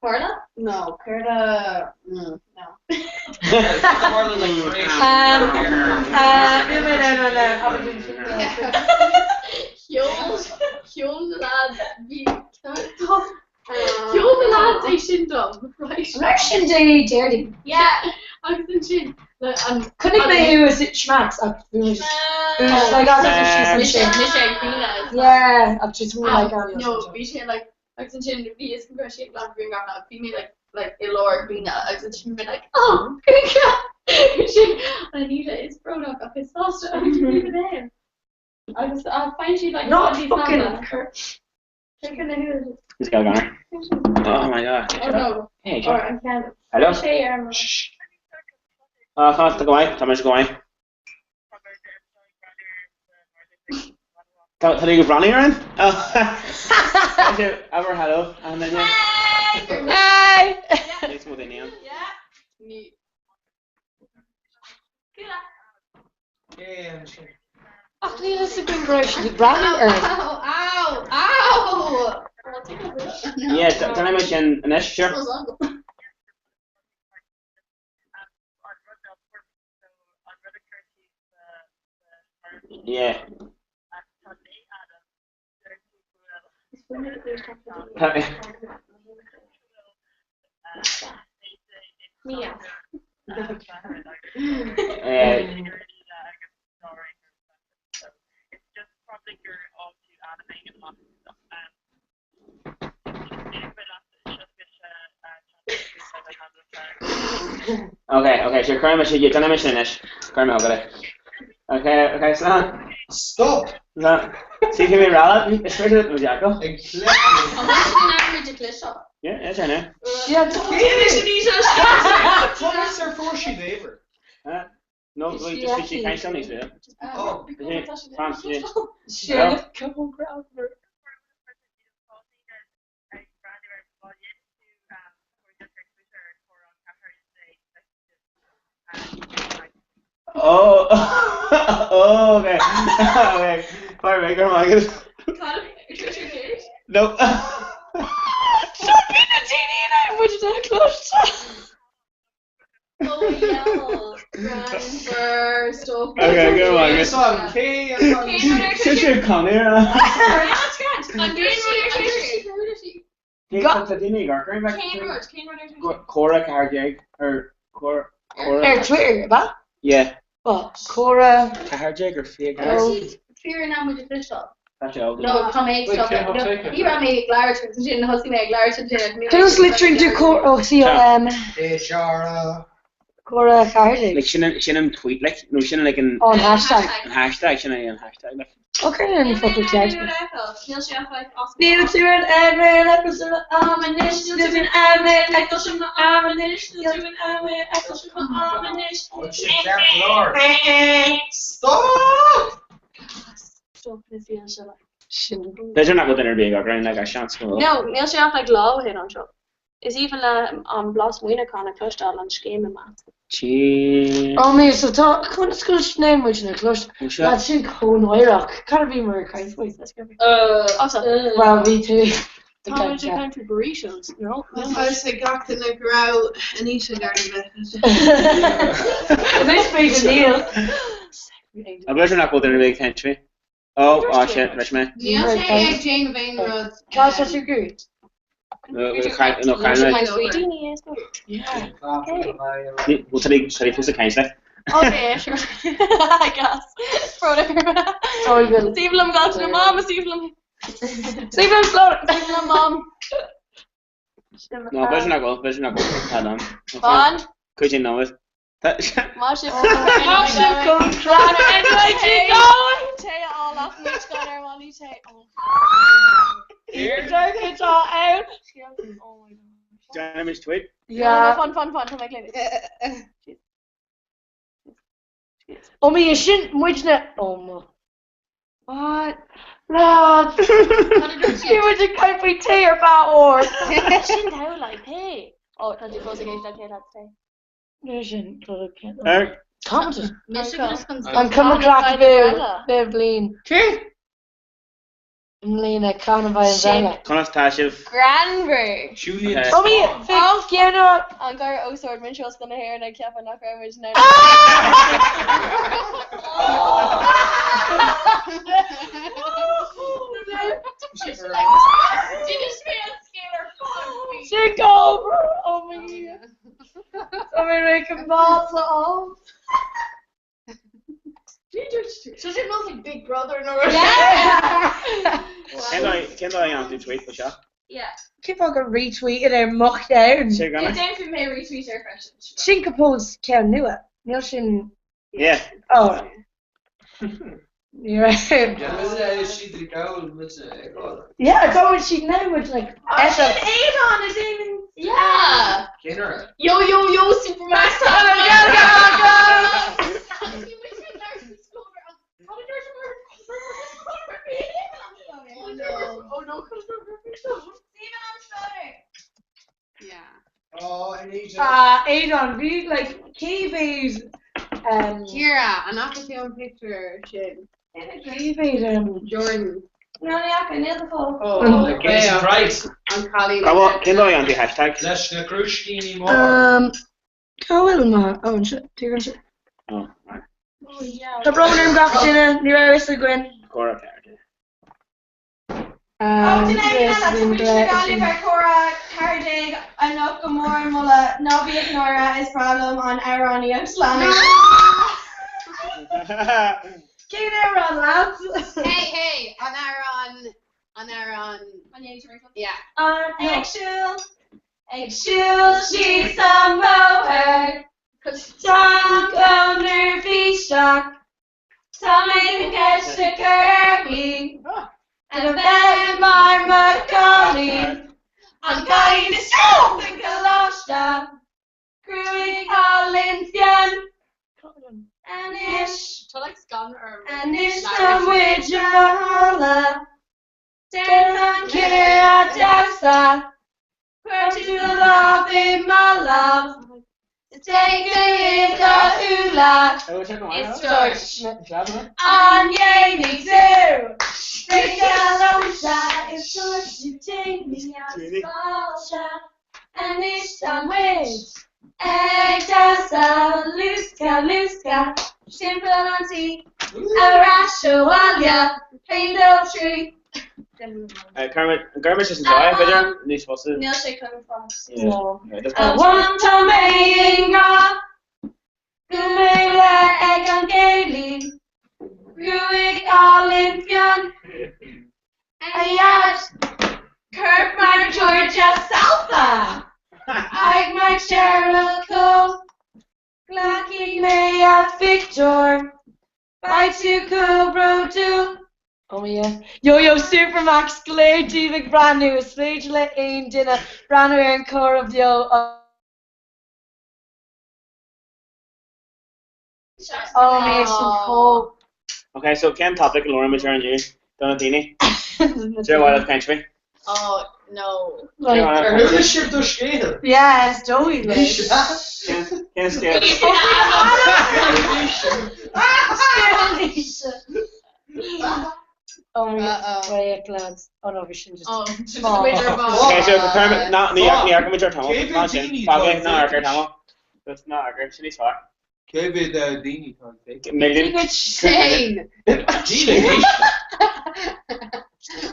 Tharla? No, céard a, mm, no. Um, uh, no, no, no, no, no, Sheol, sheol na lads, bhí, Sheol na lads é sin dom, right? Mar sin Dé Déardaoin. Yeah, agus ansin le an. Chonaic mé thú is Schmacks ach bhí mé like agus bhí sí Mise ansin. mise ag caoineadh as well. Yeah, ach just bhí like an No, bhí sé like agus ansin bhí is go raibh sí ag glacadh grianghraf ach bhí mé like like i lár caoineadh agus ansin bhí mé like oh sin Anita is brónach ach is sásta agus bhí mé there. Agus faigheann siad like Not body fucking sama. cur. Is gal gan. Oh my god. Oh no. Hey, Or an ceann. Hello? Sé ar an Ah, tá tá go maith, tá mé go maith. Tá tá go breathnú ar an? Abair hello, an duine. Hey! Níos mó daoine ann. Ach níl fhios againn go raibh siad ag breathnú ar. Ow, ow, ow! Yeah, déanfaidh mé sin anois, sure. Yeah. Eh, Okay, okay, sure, cuirfidh mé sin, yeah, déanfaidh mé sin anois. Cuirfidh mé chugat é. Okay, okay, slán. Stop! Slán. See, bhí mé rá leat, is féidir leat mo dheacail. Yeah, yeah, sure, now. Conas ar fuair siad Éibhear? Huh? No, wait, just bhí sí caint níos luaithe. Oh. Fan, yeah. Sin go greannmhar. Oh, oh, okay. Okay. Fire away, go on. No. Seo bhí na daoine in ann muid a chloisteáil. Oh yeah. Grandfer, stop. Okay, go on. Cé an Sin sin Conor. Ga- Tá daoine ag amharc Cora 14 ar Cora Ar Twitter, ab ea? Yeah. Oh, Cora. 14 or Oh. 24. Fear ná muid a chloisteáil. Tá sé No, tá mé ag stop. No, ní raibh mé ag labhairt ansin, thosaigh mé ag labhairt ansin. Who's littering to Cora? Oh, C O M. H-R-A. Cora 14. Like sin an sin an tweet like nó sin like an Oh, an hashtag. An hashtag sin é an hashtag like. Okay, an focal ceart. Níl sé ach like as. Níl tú an am echo am anois, níl tú an am echo am anois, níl tú an am echo am anois. Stop! Stop na fíl se like. Sin. B'fhéidir nach bhfuil duine ar bith ag amharc like a seans go bhfuil. No, níl sé ach like lá ó shin anseo. Is aoibhinn le an blas Muineachán a chloisteáil an scéim i measc. Cheers. Oh mé so tá conas go bhfuil muid ina clois Lad sin chomh náireach. Cad a bhí mar ag caint faoi? Also, Well bhí tú ag Tá caint muid ag caint faoi burritos, no? Tá sé gach duine go raibh Anita gar a bheith. Anois b'fhéidir níl. A b'fhéidir nach bhfuil duine ar bith ag caint faoi. Oh, oh shit, ris mé. Níl sé ag déanamh aon rud. Cá tá tú go? No, no, caint faoi daoine is go. Bhuel, tá mé fós ag caint leat. Okay, sure. I guess. Brón orm. Sorry, Bill. Is aoibhinn liom gach duine, Mom, is aoibhinn liom. Is aoibhinn liom Flora. Is aoibhinn liom Mom. No, b'fhéidir nach bhfuil, b'fhéidir nach bhfuil. Tá an. Fan. Cuid den nóid. Má sibh Má sibh chun clann NYG Té a fháil ach muid gan ar mhallaí té. Dorcha tá ann. Déanaimis tweet. Yeah. Fan, fan, fan, tá mé ag léamh. Ó mí sin muidne ó mo. What? Lads! Bhí muid ag caint faoi tae ar feadh uair. Sin togha like tae. Ó, tá tú fós ag éisteacht le tae. Níl sin Ar. Commented. Mise just chun An cuma glac bh bliain. Cé? I mbliana canabhail an bheile. Conas tá sibh? Greannmhar! Julian. Ó mí ceann An gáire os ard Mhuintearas do na hÉireann ag ceapadh nach raibh muid in ann. D'inis mé an scéal ar fad faoi. Sin go ó mí. Tá mé réidh chun bás a fháil. So sin nós like Big Brother nó rud. Cén dóigh cén dóigh a dhéanann tú tweet ba seo? Yeah. Cén fáth gur retweeted ar mo cheann? Sé gan Déanfaidh mé retweet air freisin. Sin compose ceann nua. Níl sin. Yeah. Oh. Ní raibh. Siad ag gabháil muid ag gabháil. Yeah, tá muid siad now muid like Oh, sin Aodán a déanann. Yeah. Cén uair? Yo yo yo Supermax. Go go go Oh no. Yeah. Oh, Anita. Ah, Aodán, bhí like cé mhéad um Ciara, an fhaca tú an picture sin? Cé mhéad Jordan. No, ní fhaca, níl do fáil. Oh, Jason Price. An cailín. Cén dóigh an hashtag? Leis na crúiscíní móra. Cá bhfuil mo, oh, anseo, tír anseo. Oh, right. Tá brón orm gach duine, ní raibh fhios againn. Cora ceart. Ó, duine éigin eile, tá muid na Gaillimh ar Comhrá 14 anocht go mór moladh ná bíodh náire is breá liom an amhránaíocht leanúint. Cén amhrán lads? Hey hey, an amhrán, an amhrán. An dhéantar Yeah. Ag siúl, ag siúl síos an bóthar, Táim chomh neirbhíseach, tá mé chun ceist a chur uirthi, a bheith mar mo chailín, an cailín is fearr sa gcoláiste, gruaig álainn fionn. Anois, Tá like scanradh orm. anois tá muid i mo halla, déan an cinneadh damhsa, cuir tú do lámh i mo lámh, is téigh go i do shúile, Is dúirt. An ndéanfaidh tú rince liomsa is dúirt tú Jamie as fáilte anois tá muid ag damhsa luascadh luascadh timpeall an tí ar ais abhaile 1 2 3 Kermit, Kermit is enjoy, b'fhéidir, níos fusa. Níl sé chun fás. Yeah. A bhain tá mé i ngrá go mbeidh le ag an gcéilí gruaig álainn fionn a dhaid Corp mar Georgia Salsa! Aghaidh mar Cheryl Cole Glacfaidh mé a phictiúr Beidh tú chomh bródúil Oh yeah. Yo yo Supermax go léir daoibh ag breathnú, is féidir le aon duine breathnú ar an chomhrá beo Oh my sin chomh. Ok, so cén topic a labhraíonn muid ar inniu do na daoine? Deir bhfuil caint faoi. Oh no. Like, Ar chuala sibh do scéal? Yeah, is dóigh like. Cén scéal? Oh my god, wait lads. Oh no, bhí sin just Oh, small. Ok, so Kermit, ná ní ní fhaca muid ar tamall. Cé mhéad Ná sin, daoine fág é, atá ná ag amharc ar tamall. Just ná amharc air, sin níos fearr. Cé mhéad daoine atá ag féachaint? Million. Shane.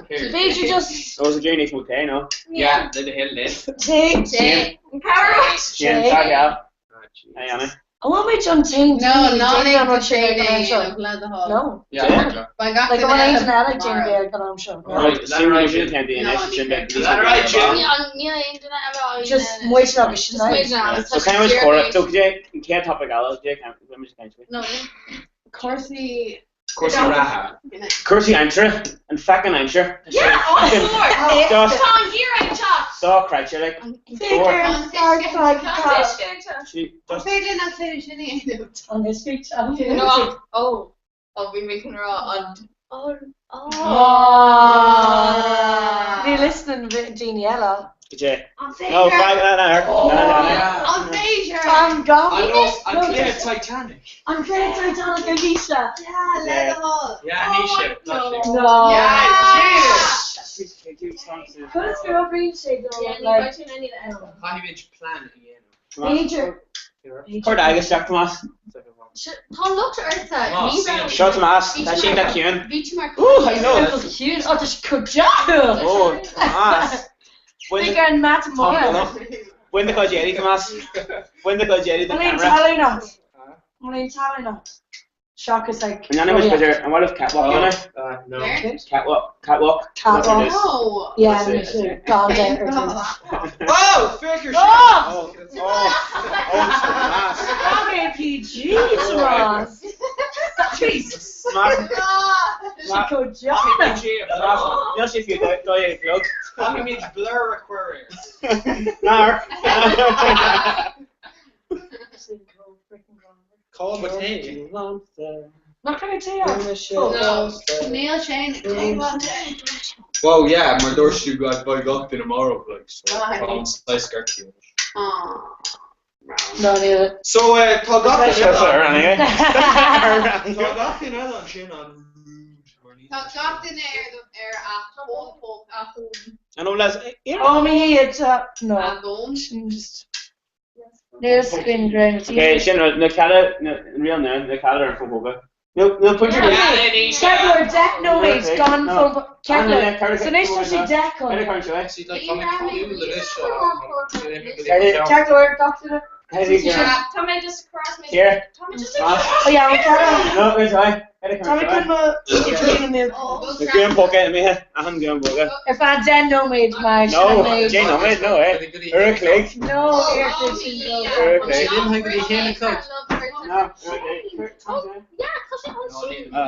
B'fhéidir just Oh, is it Jane níos mó tae, no? Yeah, le do thoil linn. tae. Shane. Shane, tá geal. Hey, Anna. An bhfuil muid an t-aon No, daoine ná ag lig déanamh an do rud sin ag Shane an am é seo? dhéanamh le do thoil. No. Yeah, yeah. Beidh gach Like, an duine bhfuil aon eile duine eile ag déanamh marbh. é ag an am seo? No. Right, sin muid sin t-aon daoine anois, sin beidh níos mó Let her daoine ride, ar Jim. ball. Níl aon duine eile á Just dhéanamh. muid agus Just Sinéad. muid agus So tá cén sé muid chomhrá, síor so cad é an chéad topic eile, cad é cén muid ag caint faoi? No. Cúrsaí Cúrsaí reatha. Cúrsaí aimsire, an feckin aimsir. Tá sé Yeah, oh, fucking sure. just Tá an geimhreadh ag teacht. dochreidte, like, Figure An star flag Tá an uisce ag teacht. Sí, An just féidir nach féidir sin a dhéanamh? An uisce ag teacht. No, ach, oh, oh, bhí mé chun rá an Oh, oh. Oh. Ní listening daoine eile. Cad é? An No, féidir? fag, na, na, na, na, na. An féidir? Tam gach. An cluiche Titanic. An cluiche Titanic Alicia. Yeah, le do thoil. Yeah, Naoise. No. Yeah, Conas go oibríonn sé dó? Yeah, ní Like, bhfuil sin any eile. Caithfimid plean a dhéanamh. B'fhéidir. Cuir d'aghaidh isteach, Tomás. Tá locht ortsa. Tomás, Ní sí. raibh- Seo Tomás, Bhí tá tú sin mar- da ciúin. Bhí tú mar Ooh, I know. Simple ciúin. Oh, tá sé chomh deas. Oh, Tomás. Bain Big ar an mat mór. Bain do chuid éadaí, Tomás. Bain do chuid éadaí den Bhfuil aon camera. talún agat? Bhfuil aon talún agat? Seachas like. An ndéanfaidh muid b'fhéidir, an bhfuil catwalk dhéanamh? No. Catwalk, catwalk. Catwalk. No. Yeah, That's it, me that's too. it. Gone down or two. Oh, figure Oh! Oh, oh, oh, Tomás. Okay, PG, Tomás. Jesus. Tomás, Níl sé fiú dó a chlog. Caithfimid blur a chur air. Nár. Cá mo tae? Nach raibh tae ann? Níl sé Well, yeah, mar dúirt tú go bhfuil gach duine marbh, like, so tá an saghas gortaithe. No, níl. So, tá gach duine Seo ar an é. Tá gach duine eile ansin an Tá gach duine ar ar a fón a fón. An bhfuil les Oh, me iad. No. A bhón. Sin just. Níl screen grey. Okay, sin na cealla na riail na na cealla ar an fón póca. Níl pointe Ceart 10 nóiméad gan fón ceart So anois tá sé 10 chun. Ceart gach duine. Tá mé just cross mé. Here. Tá mé just Oh yeah, an ceart. No, wait, sorry. Tá mé chun mo idirlíon milk. Na gún póca imithe, achan gún póca. Ar feadh 10 nóiméad mar No, 10 nóiméad, no, eh. Uair a chloig. No, ar feadh sin go. Uair a chloig. No. Yeah, tá sé ansin. Tá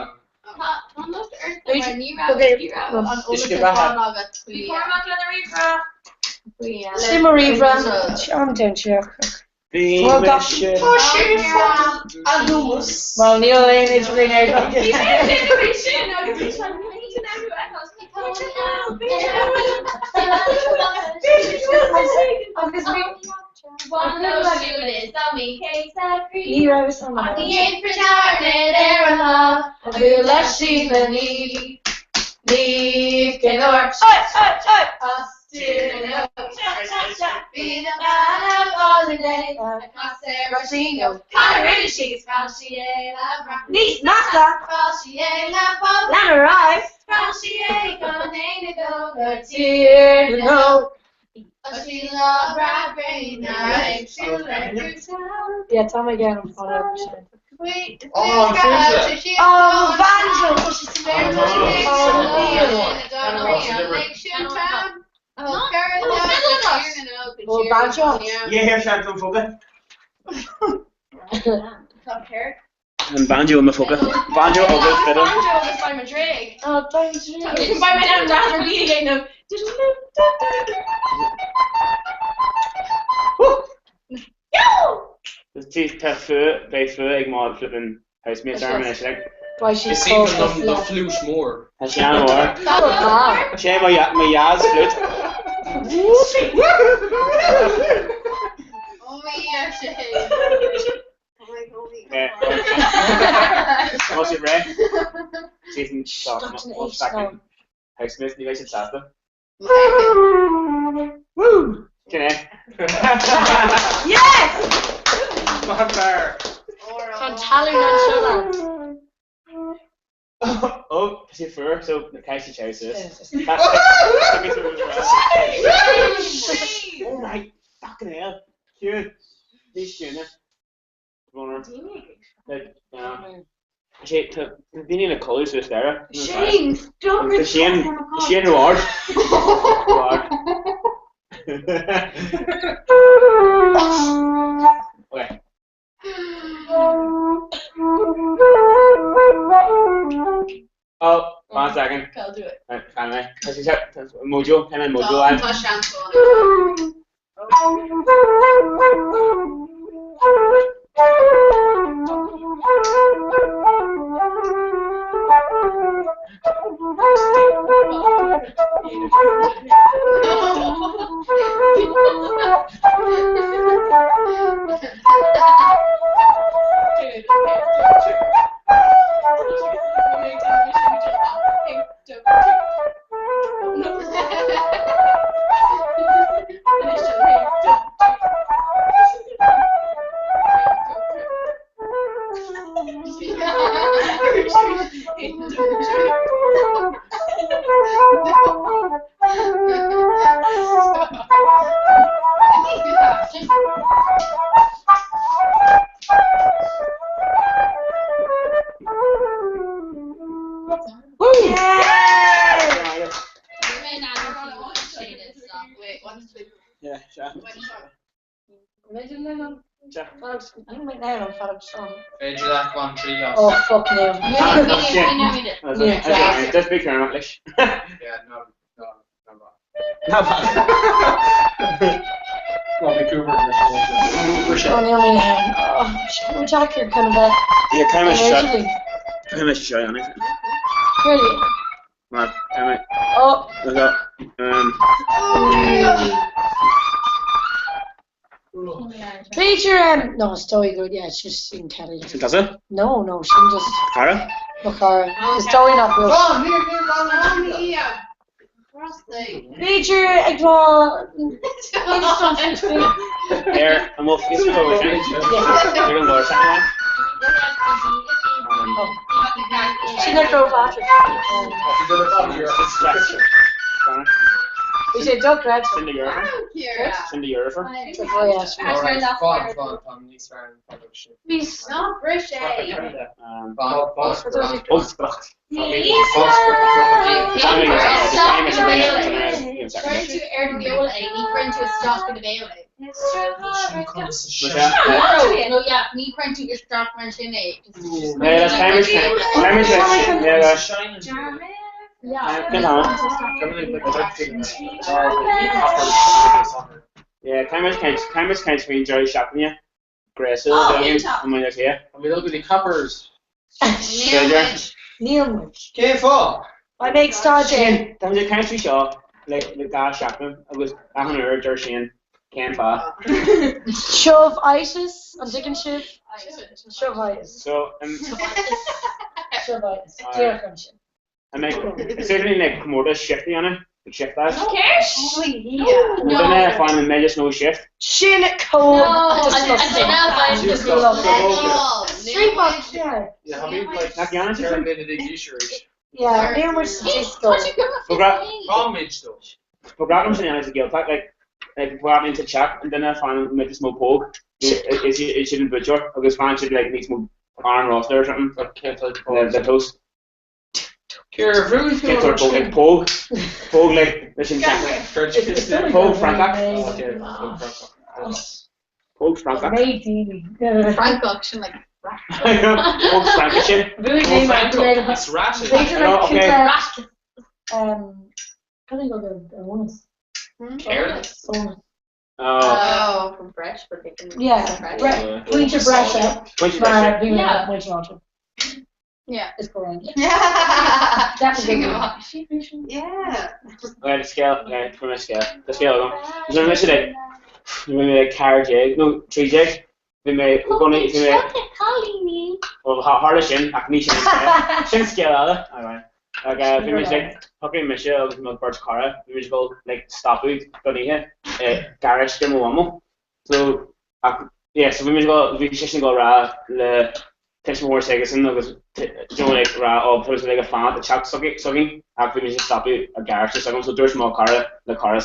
an lucht ort mar ní raibh ní raibh an eolas Uisce ar beatha. fáil agat faoi. Cormac lena ríomhaire. Sin mo ríomhaire. Sean den teach. Bhí Well, gach- mise. Tá sé anuas. Well, níl aon idirlíon ar Bhí sé sin sin agus bhí sé Agus bhí Ní Ní raibh san Ní cén uair. Oi, oi, oi! Níos measa. Lean ar aghaidh. Tír na nÓg. Yeah, tá mé gan an fáil sin. Oh, an flute. Oh, banjo! Tá sé sa Oh, banjo. Yeah, here, Sean, an phóca. An banjo in mo phóca. Banjo agus fiddle. Banjo agus by Madrid. Oh, banjo. By my own rather be again. Tá fuath, beidh fuath ag mo flippin housemates orm anois, like. Why she's Is aoibhinn liom do flute mór. Tá sé an-mhór. Sé mo jazz flute. Tá sé réidh. Jason, tá fucking housemates, ní bheidh siad sásta. Woo! Sin é. Yes! Mar fear. Tá an talún anseo leat. Oh, tá sé fuar, so caithfidh sé suas. Oh my fucking hell. Ciúin. Níos ciúine. Runner. Sé, tá daoine ina codladh suas deireadh. Shane, don't Tá Shane, tá Shane ró-ard. Ró-ard. Okay. Oh, one second. I'll do it. Right, Can I? Tá sé tá mojo, can I mojo an? Tá seans Yeah, sure. Féidir linn an Féidir leat bain triail as. Oh fuck no. Just be careful leis. Yeah, no, no, no bad. No bad. Well, bhí Cooper Oh, níl mé ann. Oh, sin deacair chun a bheith. Yeah, caithfidh mé seo. Initially. Caithfidh mé seo a dhéanamh. Really? Mar, caithfidh mé. Oh. Look up. B'fhéidir, um, no, is dóigh go, yeah, it's just sin Kelly. Sin tusa? No, no, sin just Cara? mo chara. Is dóigh nach bhfuil. B'fhéidir ag rá, inis dom faoi féin. Ar an bhfuil Facebook agat sin? Ar an leabhar sin amháin? Sin ar go Bhí sé dochreidte. Sin do dheirfiúr? Sin do dheirfiúr? Fan, fan, tá níos fearr an feadóg sin. Bhí Ná bris é. Cuireann tú ar do bheola é, ní chuireann tú isteach i do bhéal é. No, yeah, ní chuireann tú isteach mar sin é. Yeah, caithfidh muid caint, caithfidh muid caint faoin deireadh seachtaine gréasúil Oh, a bhí againn iontach. i mBaile Átha Cliath. An bhfuil go dtí Coppers? B'fhéidir. Níl muid. Cén fáth? I make staidéar. Tá muid ag caint faoi seo le le gach seachtain agus achan uair deir Shane cén fáth. Shove-itis, an dtuigeann sibh? Shove-itis. So, um, Shove-itis. Díreach ansin. I mean, is féidir linn like comórtas shift a dhéanamh, like shift as. No. Duine a fhaigheann an méid is mó shift. Sin chomh No, disgusting. an duine a fhaigheann Just love it. Street box, yeah. Yeah, I mean, like, Nach dhéanann sé sin? duine ag aois arís. Yeah, níl muid sa disco. Táimid though. Ba bhreá liom sin a dhéanamh sa Ghaeltacht, like, like ba bhreá linn sa teach an duine a fhaigheann an méid is mó póg, is siad an buaiteoir agus faigheann siad like níos mó arán rósta or something le toast. Ciara, bhrúigh tú Cén an sórt sin? póg, póg, póg like leis an teanga. Póg Francach. Póg Francach. Méid daoine. Francach sin like Póg Francach sin. Bhuaigh mé mar go raibh. It's ratted. B'fhéidir No, like okay. cúpla um, cad é go ar bonus? Céard? Bonus. Oh. Oh, from breis for picking. Yeah, pointe breise Pointe mar breise. bhí mé Yeah. pointe láidir. Yeah. Is go raibh. Yeah. Definitely. Yeah. Okay, scéal, okay, fuair mé scéal. Tá scéal agam. Nuair a bhí mise like, nuair a bhí mé like 14 nó 13, bhí mé i gcónaí, bhí mé, Cailíní. well, tharla sin, ach ní sin an scéal. Sin scéal eile. Alright. Ach bhí muid like, shocraigh mise agus mo bheirt chara, bhí muid ag dul like stopadh don oíche i garáiste mo mhamó. So, ach, yeah, so bhí muid ag dul, bhí seisean ag dul rá le tuismitheoir s'aigesan agus you know like rá oh tá muid like ag fanacht i teach s'againn ach bhí muid ag stopadh i garáiste s'agam so dúirt mo chara le cara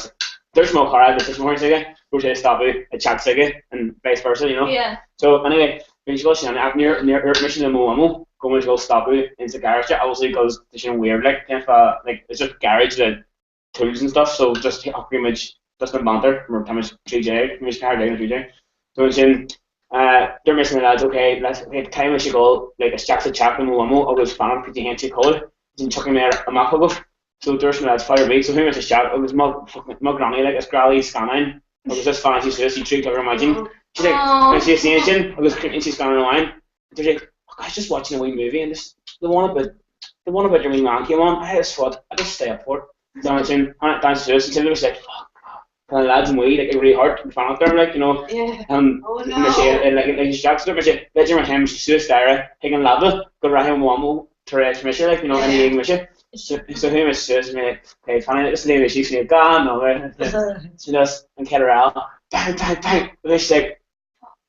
dúirt mo chara le tuismitheoir s'aige go raibh sé ag stopadh i teach s'aige and vice versa you know. Yeah. So anyway bhí muid ag dul sin ach níor níor dhúirt mise le mo mhamó go raibh muid ag dul stopadh in sa garáiste obviously because tá sin weird like cén fáth like it's just garage le tools and stuff so just shocraigh muid just an banter mar tá muid 13, bhí muid 14 nó 13 so ansin dúirt mise le na lads ok let's ok caithfidh mise dul like isteach sa teach le mo mhamó agus fanacht go dtí théann sí a chodladh ansin tiocfaidh mé amach chugaibh so dúirt na lads fadhb ar bith so chuaigh mise isteach agus mo mo granny like is grá léi scannáin agus just fanann sí suas go dtí 3 o'clock ar maidin she's like bíonn sí ag ansin agus críochnaíonn sí scannán amháin dúirt sí oh I was just watching a wee movie and this the one about the one about your wee man came on I just thought I'd just stay up for it so ansin d'fhan sí suas ansin bhí like fuck tá na lads amuigh like ag rith thart ag fanacht orm like you know um Oh no. mise like like isteach so dúirt mise b'fhéidir má théim suas staighre chuig an leaba go rachaidh mo mhamó tar éis mise like you know ina dhiaidh mise so so chuaigh mise suas mé okay fanfaidh just léim mise síos gan nó so just an chéad rá bang bang bang bhí sé like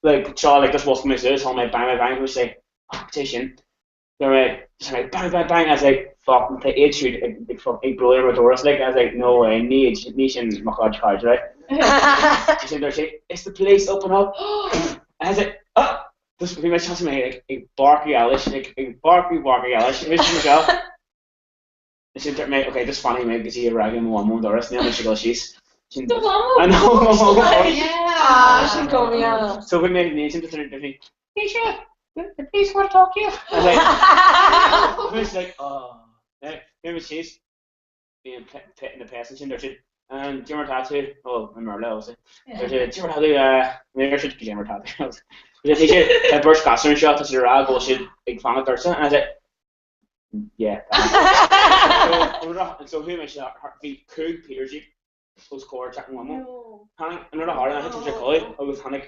like seo like just woke me suas tháinig mé bang bang bang bhí sé like fuck cad é sin Then I went just like bang bang bang I was like fuck tá iad siúd ag ag fuck ag bualadh ar mo doras like I was like no way ní iad ní sin mo chuid cairde right Ansin dúirt sé it's the police open up I was like oh just bhí mé thosaigh mé ag ag barcadh allais ag ag barcadh barcadh allais bhí sé seo Ansin dúirt mé ok just fanfaidh mé go dtí a rachaidh mo mhamó an doras níl mise ag dul síos Sin Do mhamó? I know mo mhamó Yeah. Ah, sin go yeah. So bhí mé ní sin to bhí. Keisha, the police want to talk to you. I was like, I was like, oh. Bhí mé síos, bhí an na péas ansin, dúirt siad, an cad é mar atá tú, oh, i mBéarla, obviously. Dúirt siad, cad é mar atá tú, níor siad cad é mar atá tú. Dúirt siad, tá beirt gasúr anseo, tá siad ag rá go bhfuil siad ag fanacht ortsa. And I was like, yeah. So, so chuaigh mise, bhí 5 peter jeep os comhair teach mo mhamó. Tháinig, an rud a tharla ná thit mise a chodladh agus tháinig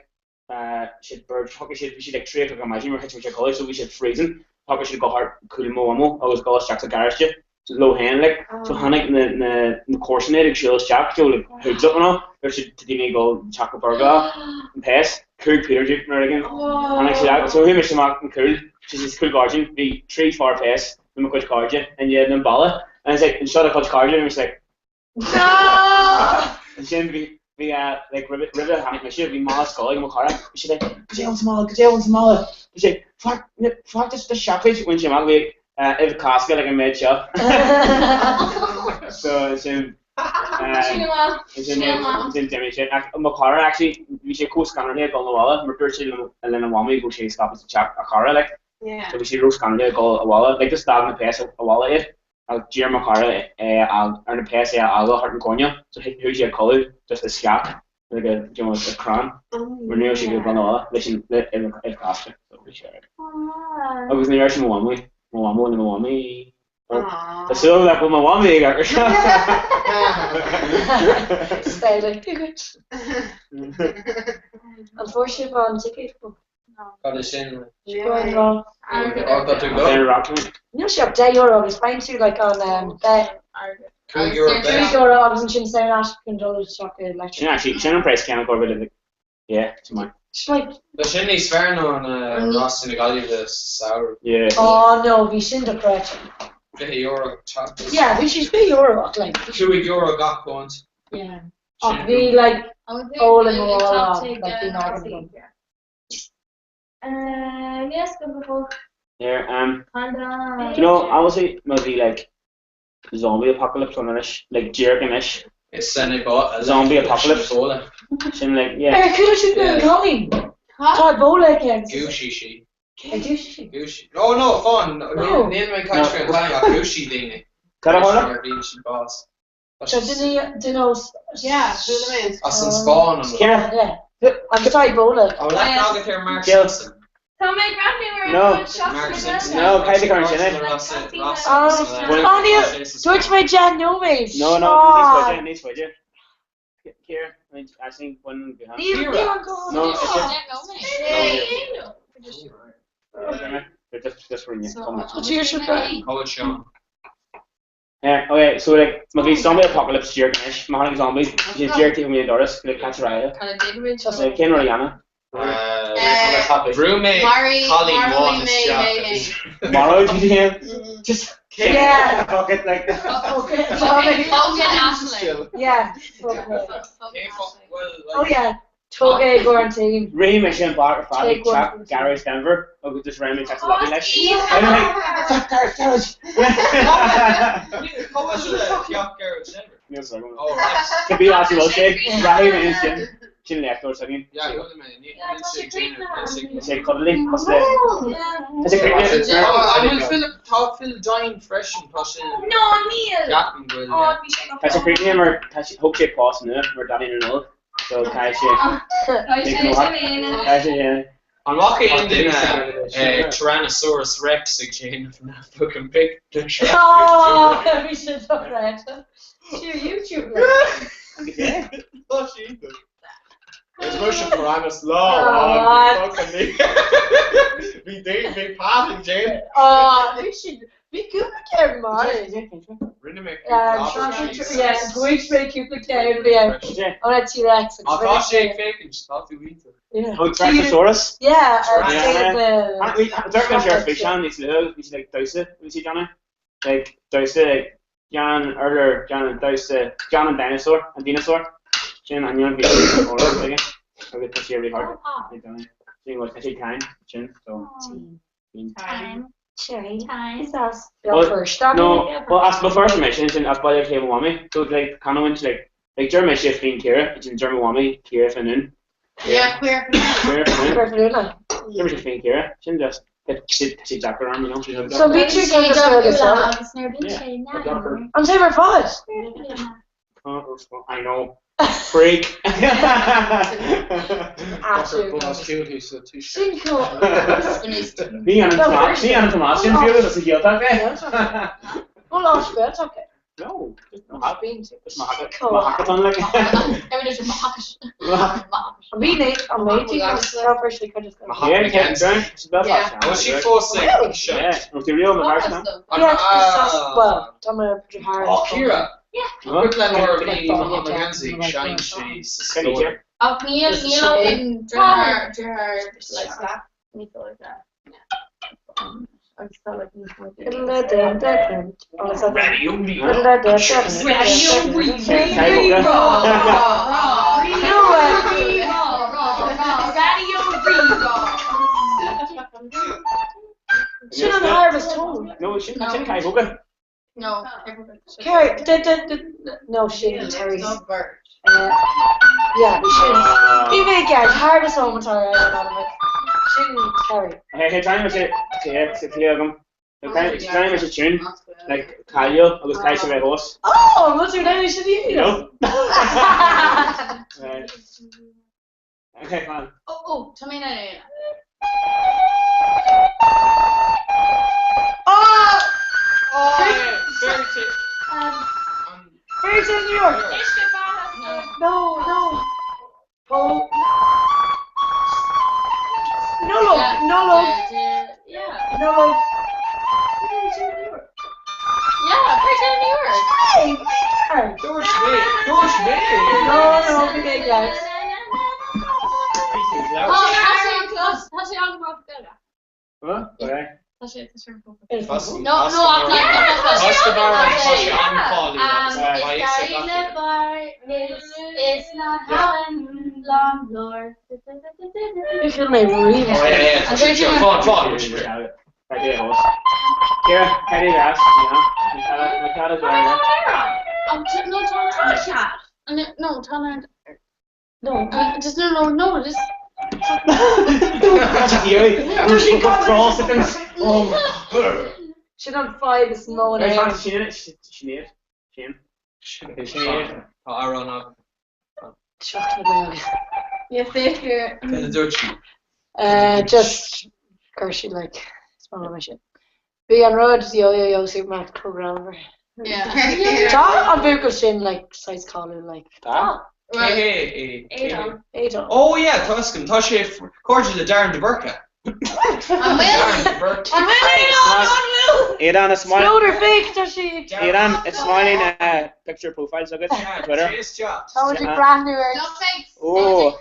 siad beirt, shocraigh siad, bhí siad like 3 o'clock ar maidin nuair a thit mise a chodladh so bhí siad freezing, shocraigh siad dul thart cúl mo mhamó agus dul isteach sa garáiste leo féin like. So tháinig na, na, na comharsana ag siúl isteach, you know, like hoods up and all, dúirt siad tá daoine ag dul teach go burglar, an péas, 5 peter jeep nuair again. Tháinig siad out, so chuaigh mise amach an cúl, so sa cúl gairdín, bhí trí fear péas le mo chuid cairde i ndiaidh an balla and I was like, anseo do chuid cairde and I was like, Ansin bhí bhí like roimhe roimhe tháinig mise bhí mála scoile ag mo chara bhí sé like cad é an sa mála cad é an sa mála bhí sé fuck fuck just the seacláid bhain sé amach bhí uibh Cásca like an méid seo so ansin ansin ansin d'imigh sé ach mo chara actually bhí sé chomh scanraithe ag dul abhaile mar dúirt sé lena mhamaí go raibh sé scaipthe sa teach a chara like so bhí sé ró-scanraithe ag dul abhaile like just d'fhág na péas abhaile iad Ach d'iarr mo chara é a fhág ar na péas é a fhágáil thart an choirnéal so chuaigh sé a chodladh just i sceach like a you know a crann mar ní raibh sé ag dul abhaile leis an le uibh Cásca so bhí sé ar agus ní raibh sé mo mhamaí mo mhamó nó mo mhamaí Tá súil agam nach bhfuil mo mhamaí ag amharc seo. Is féidir duit. An fuair sibh an ticéad? Cad é sin? Go Ó, tá tú go. Níl sé ach €10 agus faigheann tú like an bet. €5 bet. €5 agus ansin saor in aisce chun dul isteach i Sin actually, sin an praghas céanna go bhfuil yeah, it's maith. It's like. Tá sin níos fearr ná an Rásaí na Gaillimhe sa samhradh. Yeah. Oh no, bhí sin dochreidte. €20 teacht. Yeah, bhí sé €20 ach like. €5 gach punt. Yeah. Ach bhí like ól i mo like bhí náire agam. Yes, go go. There, do you know, obviously, má bhí like zombie apocalypse ann anois, like díreach anois. Is sin é ba Zombie apocalypse. Sin like, yeah. Ar chuala sibh an cailín? Tá Ebola aici. Dhúisigh sí. Ar dhúisigh sí? Dhúisigh. Oh no, fan, níl mé ag caint faoi an cailín ach dhúisigh daoine. Cad a tharla? Mar bhíonn siad bás. Tá duine duine os. Yeah, bhuail mé. As an Spáinn an bhfuil? Yeah. Agus tá Ebola. An bhfuil aithne agat ar Mark Simpson? Tá mé ag breathnú ar No. an seachtain Mark Simpson. No, cad é an sin é? Oh, níl, dúirt mé 10 nóiméad. No, no, níos faide, níos faide. Ciara, Aisling, bain an guthán. Níl, níl an guthán. No, it's just... Just, just rinne. Tá tír seo. Cá bhfuil Seán? Yeah, okay, so like, má bhí zombie apocalypse díreach anois, má tháinig zombies, bhí siad díreach taobh amuigh an doras, like, catch a ride. Cad a déanfaimid? Like, cén rud a dhéanamh? Bhrú mé cailín amháin isteach. Maróidh tú féin? Just Yeah. Fuck it, like. Okay, sorry. Yeah. Oh yeah. Tóg é i gcomhair an team. Rith mé sin bar ar fad ag Take one teach for the team. Garage Denver agus just rinne mé text a lobby leis. Oh, I'm like, fuck Garage, Garage! Cá bhfuil teach Garage Denver? Níl fhios agam. Oh, right. Cibé áit a bhfuil sé, rachaidh mé ansin, sin léachtóir s'againn. Yeah, chuala mé. Níl sé déanamh, níl sé Tá sé cuddly, cosúil le. Tá sé críochnaithe. An bhfuil Philip, tá Phil Dine freisin, tá sé. No, níl. Ceapaim go bhfuil, Oh, yeah. bhí sé go Tá sé críochnaithe mar tá sé, thóg sé pos nua mar Daidí na Nollag. So caithfidh sé. Caithfidh sé déanamh. An bhfaca aon duine Tyrannosaurus Rex ag déanamh na fucking picture? Oh, bhí sé dochreidte. Siar YouTube like. Tá sí iontach. Is mise Tyrannos lá Oh, amháin, bhí fucking bhí daoine, bhí Pat ag déanamh. Oh, bhí sin, bhí cúpla ceann maith. Rinne mé cúpla abairt síos. Yeah, gcuid mé cúpla ceann bhí an T-Rex. Á tá sé ag féachaint, tá tú iontach. Yeah. Oh, Tyrannosaurus? Yeah, Yeah. the Deir mé ar físeán níos luaithe, bhí sé like damhsa, bhí sé déanamh. Like damhsa, like John earlier, John an damhsa, John an dinosaur, an dinosár. Sin an bhí sé aige. Agus tá sé really hard. Sin tá sé time, sin, so. Time. Cherry. Time. Is as Well, first. No, well, as mo first mé sin sin as Baile Átha Cliath mo mhamaí. So like canúint like like deir mise faoin Ciara, sin deir mo mhamaí Ciara Fionnún. Yeah, queer. Queer Fionnuala. Ní raibh sé féin Ciara. Sin just tá sé deacair orm, you know. So bhí tú ag Gaeilge as well? Agus nuair a bhíonn sé neamh. An t-am ar fad? I know. Freak. Sin chomh. Ní an Tomás sin fiú agus a Ghaeltacht é. Bhuel áit Gaeltacht é. No. Ach níl níl an deartháir deartháir like ní dóigh le. Sin an Harvest Home. No, sin sin Kai Hogan. No. Céard, no sin the Terrys. Yeah, sin. Bhí mé i gceart, Harvest Home atá ar an ainm. Sin Kerry. Hey, hey, trying to say clear agam. Trying to say tune like Kyle agus Kai sé bheith host. Oh, bhfuil tú in sin í? No. Right. Okay, fine. Oh, oh, tá mé na. Oh! Fairy Fairy Tale New York. No, no. Oh. Nollag, Nollag. Yeah. Nollag. Fairy Tale New York. Yeah, Fairy Tale New York. Hey, hey. Dúirt mé, dúirt mé. No, no, bhí mé i gceart. Tá sé an go Gaeilge. Huh? Okay. Tá sé tá sé an No, No, no, ach like Tá sé an-cháiliúil agus tá a fhios ag gach duine. Is na han long lore. Bhí mé rí. Oh, yeah, yeah, tá sé seo. Fán, fán. Right there, host. Ciara, Kelly Ras, you know. Na cara No, tá No, tá No. Just no, no, no, just. Sin an fadhb is mó in Éirinn. Sinéad. Sin. Sinéad. Tá amhrán agam. Seachtain na Gaeilge. Yeah, féach Cad a dúirt sí? Just gur sí like is maith liom é sin. Bhí an rud yo yo yo Supermac chomh greannmhar. Yeah. Tá an buachaill sin like saghas cáiliúil like. Tá? Cé hé é? Aodán. Aodán. Oh yeah, tá fhios agam. Tá sé cairde le Darren de Burca. An bhfuil? An bhfuil Aodán? An bhfuil? Aodán is maith. Spleodar féach tá sí. Aodán, it's smiling picture profiles agat ar Twitter. Tá muid ag breathnú ar. Oh.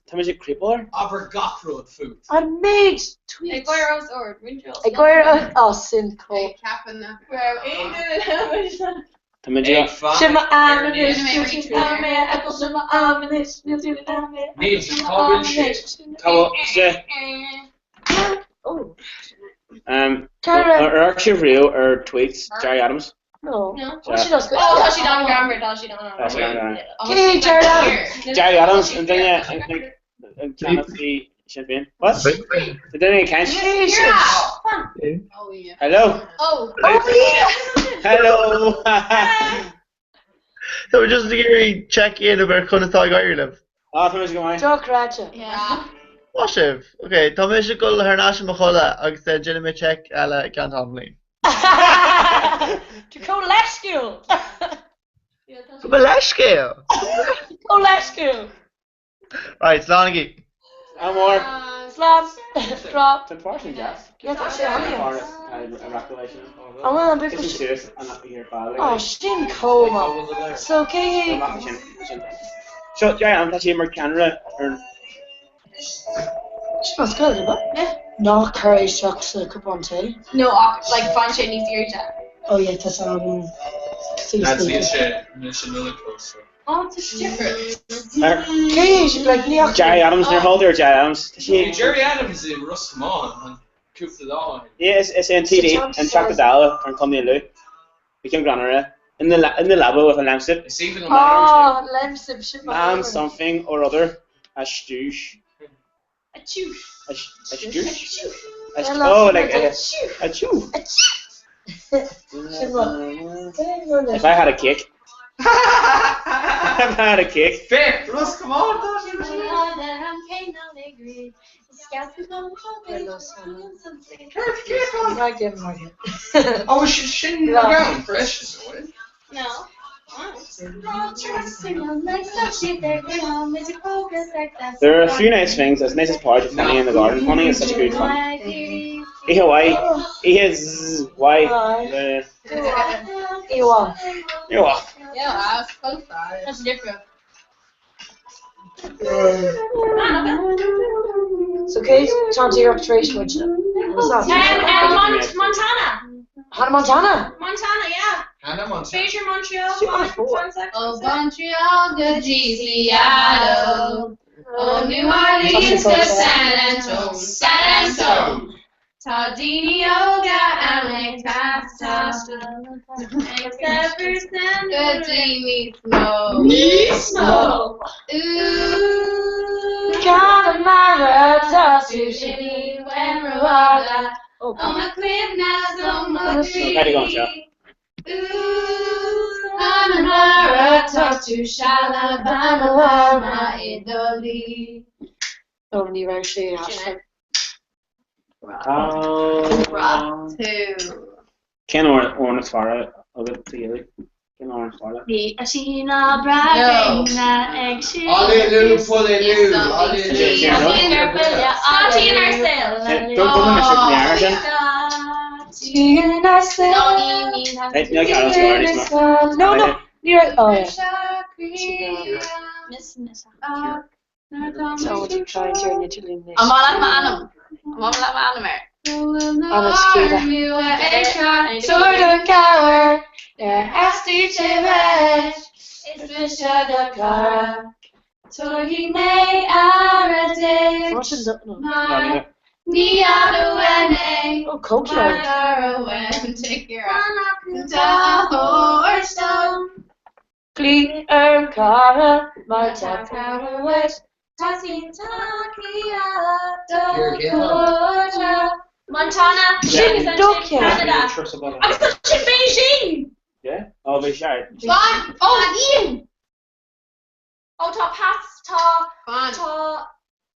Tá muid ag creepáil? Abair gach rud fút. An méid tweets. Ag gáire os ard, rinseáil. Ag gáire ó sin chomh. Ag ceapadh nach raibh aon duine ann. Tá muid ag. Sin m'ainm anois, níl tú in ann mé a fheiceáil, sin m'ainm anois, níl tú in ann mé a Níl, cá bhfuil sé? Tá sé. Oh. Ar amharc sibh riamh ar tweets Gerry Adams? No. No. Tá siad os Oh, tá siad an-ghreannmhar, tá siad an Tá siad an-ghreannmhar. Cé hé Gerry Adams? Gerry Adams, an duine an ceannasaí Sinn Féin. What? The duine ag caint? Cé hé sin? Oh yeah. Hello. Oh. Hello. So we're just ag iarraidh check in ar conas atá ag éirí libh. Ah, tá mise go maith. Dochreidte. Yeah. Maith sibh. Ok, tá mise ag dul thar n-ais i mo chodladh agus déanfaidh mé check eile i gceann tamaillín. Tú chomh leisciúil! Go mo leithscéal! Chomh leisciúil! Right, slánaigí! Slán mór. Slán. Drop. Tá an fear sin deas. Yeah, tá sé an-deas. An An bhfuil an buachaill sin? Oh, sin chomh maith. So cé hé? Seo, Gerry Adams, tá sé mar ceannaire ar Sin as Gaeilge, ab ea? Ná cuir é isteach sa cupán tae. No, ach like faigheann sé níos airde. Oh yeah, tá sé an Lads, níl sé, níl sé Nollaig fós, so. Oh, tá sé difriúil. Cé hé sin? Like, ní fhaca. Gerry Adams, níor chuala tú ar Gerry Adams. Tá sé. Bhí Gerry Adams i Ros Comáin an cúpla lá ó shin. Yeah, is é an TD, an Teachta Dála ar an Contae Lú. Bhí ceann greannmhar air. In the in the leaba with a Lemsip. Oh, Lemsip sin mo Man thuairim. something or other a stiúis. A tiús. A stiúis? Oh, like a a chew. Sin mo. If I had a cake. If I had a cake. Féach, Ros Comáin tá sé. Oh, sin gan freisin, No. There are a few nice things, as nice as porridge with honey in the garden. Honey is such good fun. Ihe y, ihe z, y, the, Ewa. Ewa. Yeah, That's different. So cé tá tíireach tar éis muid? What's that? Montana. Hannah Montana. Montana, yeah. Hannah Montana. B'fhéidir Montreal. Ó Montreal go dtí Seattle. Ó New Orleans go San Antonio. San Antonio. Tá daoine óga ann ag taisteal. Except for San Go dtí níos mó. Níos mó. Ooh. Connemara tá tú sin Ruada. Ó mo chuimhne ó mo Cad go seo. Connemara tá tú Alabama i do luí. Ó ní raibh sé as. Two. Cén amhrán is fearr agat sa Ghaeilge? Cén amhrán is fearr leat? Bhí a sína breá ag sí. Hallelujah, hallelujah, No, no, ní raibh. Oh, yeah. So tú trying to an Italian An bhfuil leat m'ainm? An bhfuil leat m'ainm air? Anna Scéala. Tabhair do cabhair ar theastaigh sé uait, is mise do chara. Tabharfaidh mé aire duit mar ní fhada uaim é. Oh, Coke Mar gar uaim do thabhairt dom. Glaoigh orm cara mar tá cabhair uait. Teastaíonn tacaíocht do chairde. Montana. Sin dócha. Canada. Agus tá sin Beijing! Yeah? Oh, bhí sé. Fan! Ó, Ian! Ó, tá pas, tá, tá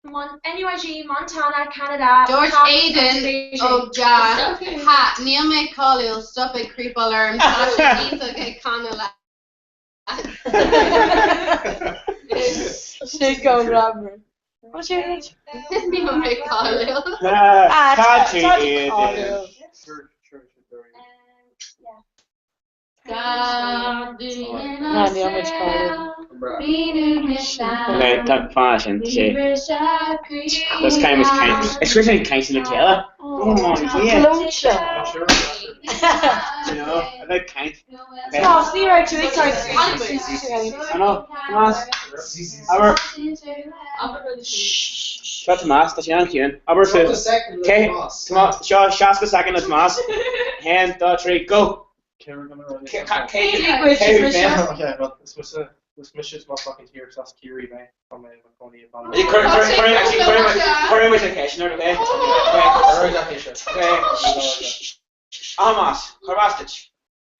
Mon NUIG, Montana, Canada, Dúirt Pas, Aidan Beijing. ó Jack, Ha, níl mé cáiliúil, stop ag creepáil orm, tá sé iontach ag canadh leat. Sin go ramar. What's your age? Níl mé cáiliúil. Ah, Tá tá tú tú Aidan. cáiliúil. Ná, níl muid cáiliúil. Okay, tá fá sin sé. That's kind of kind. It's really kind of chéile. Oh, yeah. Glónse. You know, I like kind. Tomás, ní raibh tú ag caint. I know. Tomás. Abair. Seo Tomás, tá sé an-chiúin. Abair tú. Cé Tomás, seo 60 soicind le Tomás. 1, 2, 3, go! Okay, well, is mise is mise is má fucking tír as Ciarraí mé tá mé i mo chónaí i Baile Cuir muid an ceist okay? Okay. Tomás, chuir as duit.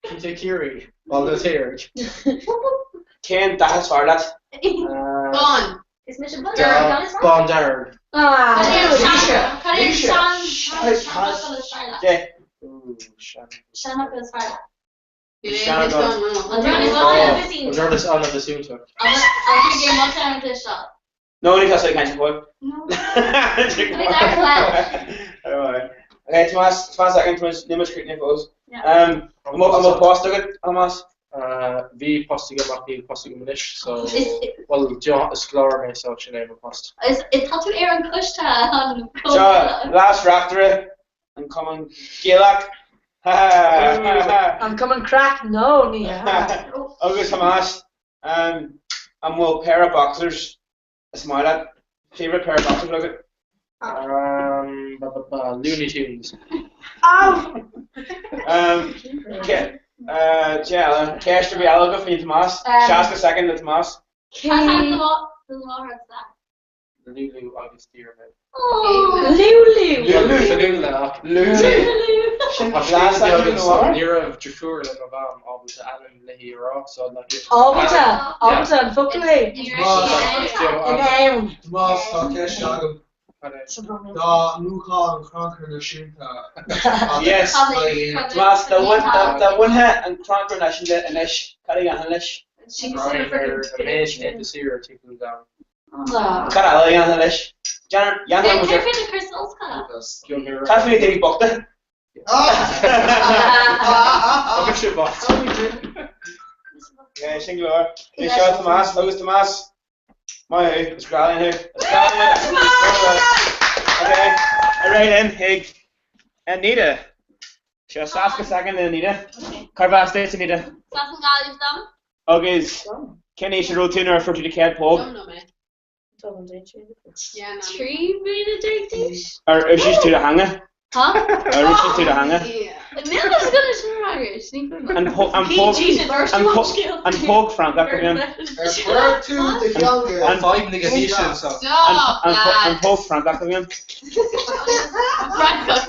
Cinnte Ciarraí, Baile na Tír. Cén dath is fearr leat? Bán. Is mise Bán dearg. Ah. Cad é sean seanfhocal is fearr leat? De. Seanfhocal is fearr leat. An rud is annamh is iontach. No, ní tá caint fáil. Okay, Tomás, Tomás second, Tomás, ní muid críochnaithe fós. An bhfuil post agat, Tomás? Bhí post agam ach níl post agam anois, so well is scoláire mé so sin é mo post. Is tá tú ar an coiste an Seo, leas-reachtaire an Cumann Gaelach. An Cumann Craic? No, ní hea. Agus Tomás, an bhfuil pair of boxers is maith leat? Favourite pair of boxers agat? Looney Tunes. Ow! Cé ceist ar bith eile agat faoi Tomás? 60 soicind le Tomás. Lúlú agus Diarmaid. Lúlú! Lúlú! Lúlú! Sin blas acu nó what? Ní raibh deirfiúr le mo mham ábalta ainm léi a rá so like Ábalta? Ábalta an focal é? In ann. Tomás, tá ceist agam. Dá mbuafá an Crannchur Náisiúnta. Yes. Tomás, dá mbuafá an Crannchur Náisiúnta anois, cad a dhéanfá leis? Raghainn ar an méid laethanta saoire timpeall an domhain. Cad eile a dhéanfá leis? Dhéanfá muid ar. Cad faoi na daoine bochta? Agus sé bocht. Yeah, sin go leor. É seo Tomás agus Tomás. Maith thú, is grá linn thú. Is grá linn thú. Okay, ar aghaidh linn chuig Anita. Seo 60 soicind le Anita. Cárb as duit, Anita? Is as an nGaillimh dom. Agus cén aois a raibh tú nuair a fuair tú do chéad póg? 13 bliana d'aois. Ar úsáid tú do theanga? Huh? Ar úsáid tú do theanga? Níl fhios agam leis an fhreagairt, ní cuimhin. An póg an póg an póg an póg Francach a bhí ann? Ar chuir tú do theanga An Stop an an póg Francach a bhí ann? Francach.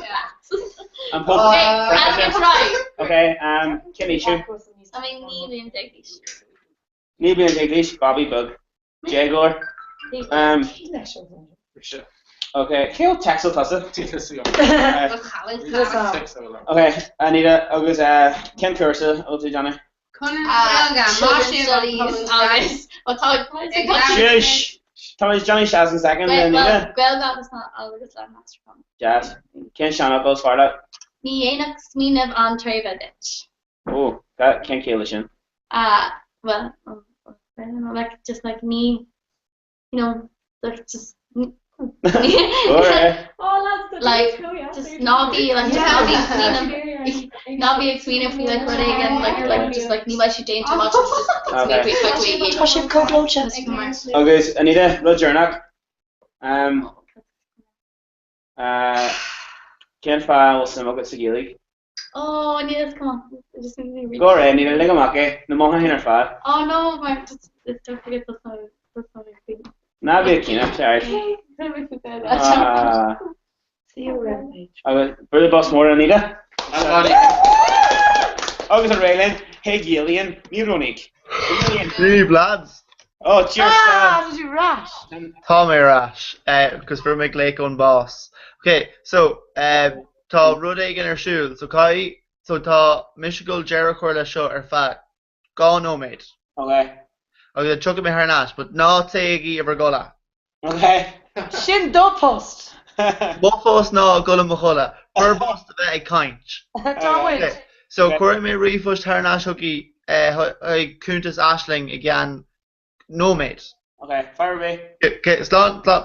An póg Okay, Francach. right. Okay, um, cén aois thú? Tá mé 19 bliana d'aois. 19 bliana d'aois, babaí beag. Déagóir. Um, Ok, cén teideal tusa? Ok, Anita, agus eh, cén cúrsa a bhfuil tú ag déanamh? Children's Studies agus Shush! Tá muid ag déanamh 60 soicind le Anita. Gaeilge agus ná agus le haistriúchán. Deas. Cén seanfhocal is fearr leat? Ní dhéanfadh smaoineamh an tréimhe duit. Ó, cén chiall leis sin? Ah, well, I don't know, like, just like ní, you know, like just Alright. like just ná bí like just ná bí ag smaoineamh ná bí ag smaoineamh faoi like rud éigin like like just like ní bheidh sé déanta much just Okay. Tá sibh chomh gleoite. Agus Anita, rud deireanach. Um, uh, cén fáth a bhfuil suim agat sa Ghaeilge? Oh, níl fhios come on. Just make me read. Go réidh, Anita, lig amach é, na mothúcháin ar fad. Oh no, mar just it's don't forget that's not that's not a thing. Ná bí ag caoineadh, sorry. Ah. See you around, mate. Agus bualadh bos mór Anita. Agus ar aghaidh linn, chuig Gillian Ní Rónaigh. Gillian. Daoibh lads. Oh, cheers. Ah, tá tú ar ais. Tá mé ar ais, agus fuair mé glaoch ón boss. Ok, so, tá rud éigin ar siúl, so caithfidh, so tá mise ag dul deireadh a chur leis seo ar feadh 2 nóiméad. Ok. Agus then tiocfaidh mé thar n-ais, but ná téigí i bhur gcodladh. Ok. Sin do post. Mo phost ná dul i mo chodladh. Bhur bpost a bheith ag caint. Tá muid. Ok, so cuirfidh mé ríomhphost thar n-ais chugaibh, chuig cuntas Aisling i gceann nóiméad. Ok, fire away. Ok, slán, slán.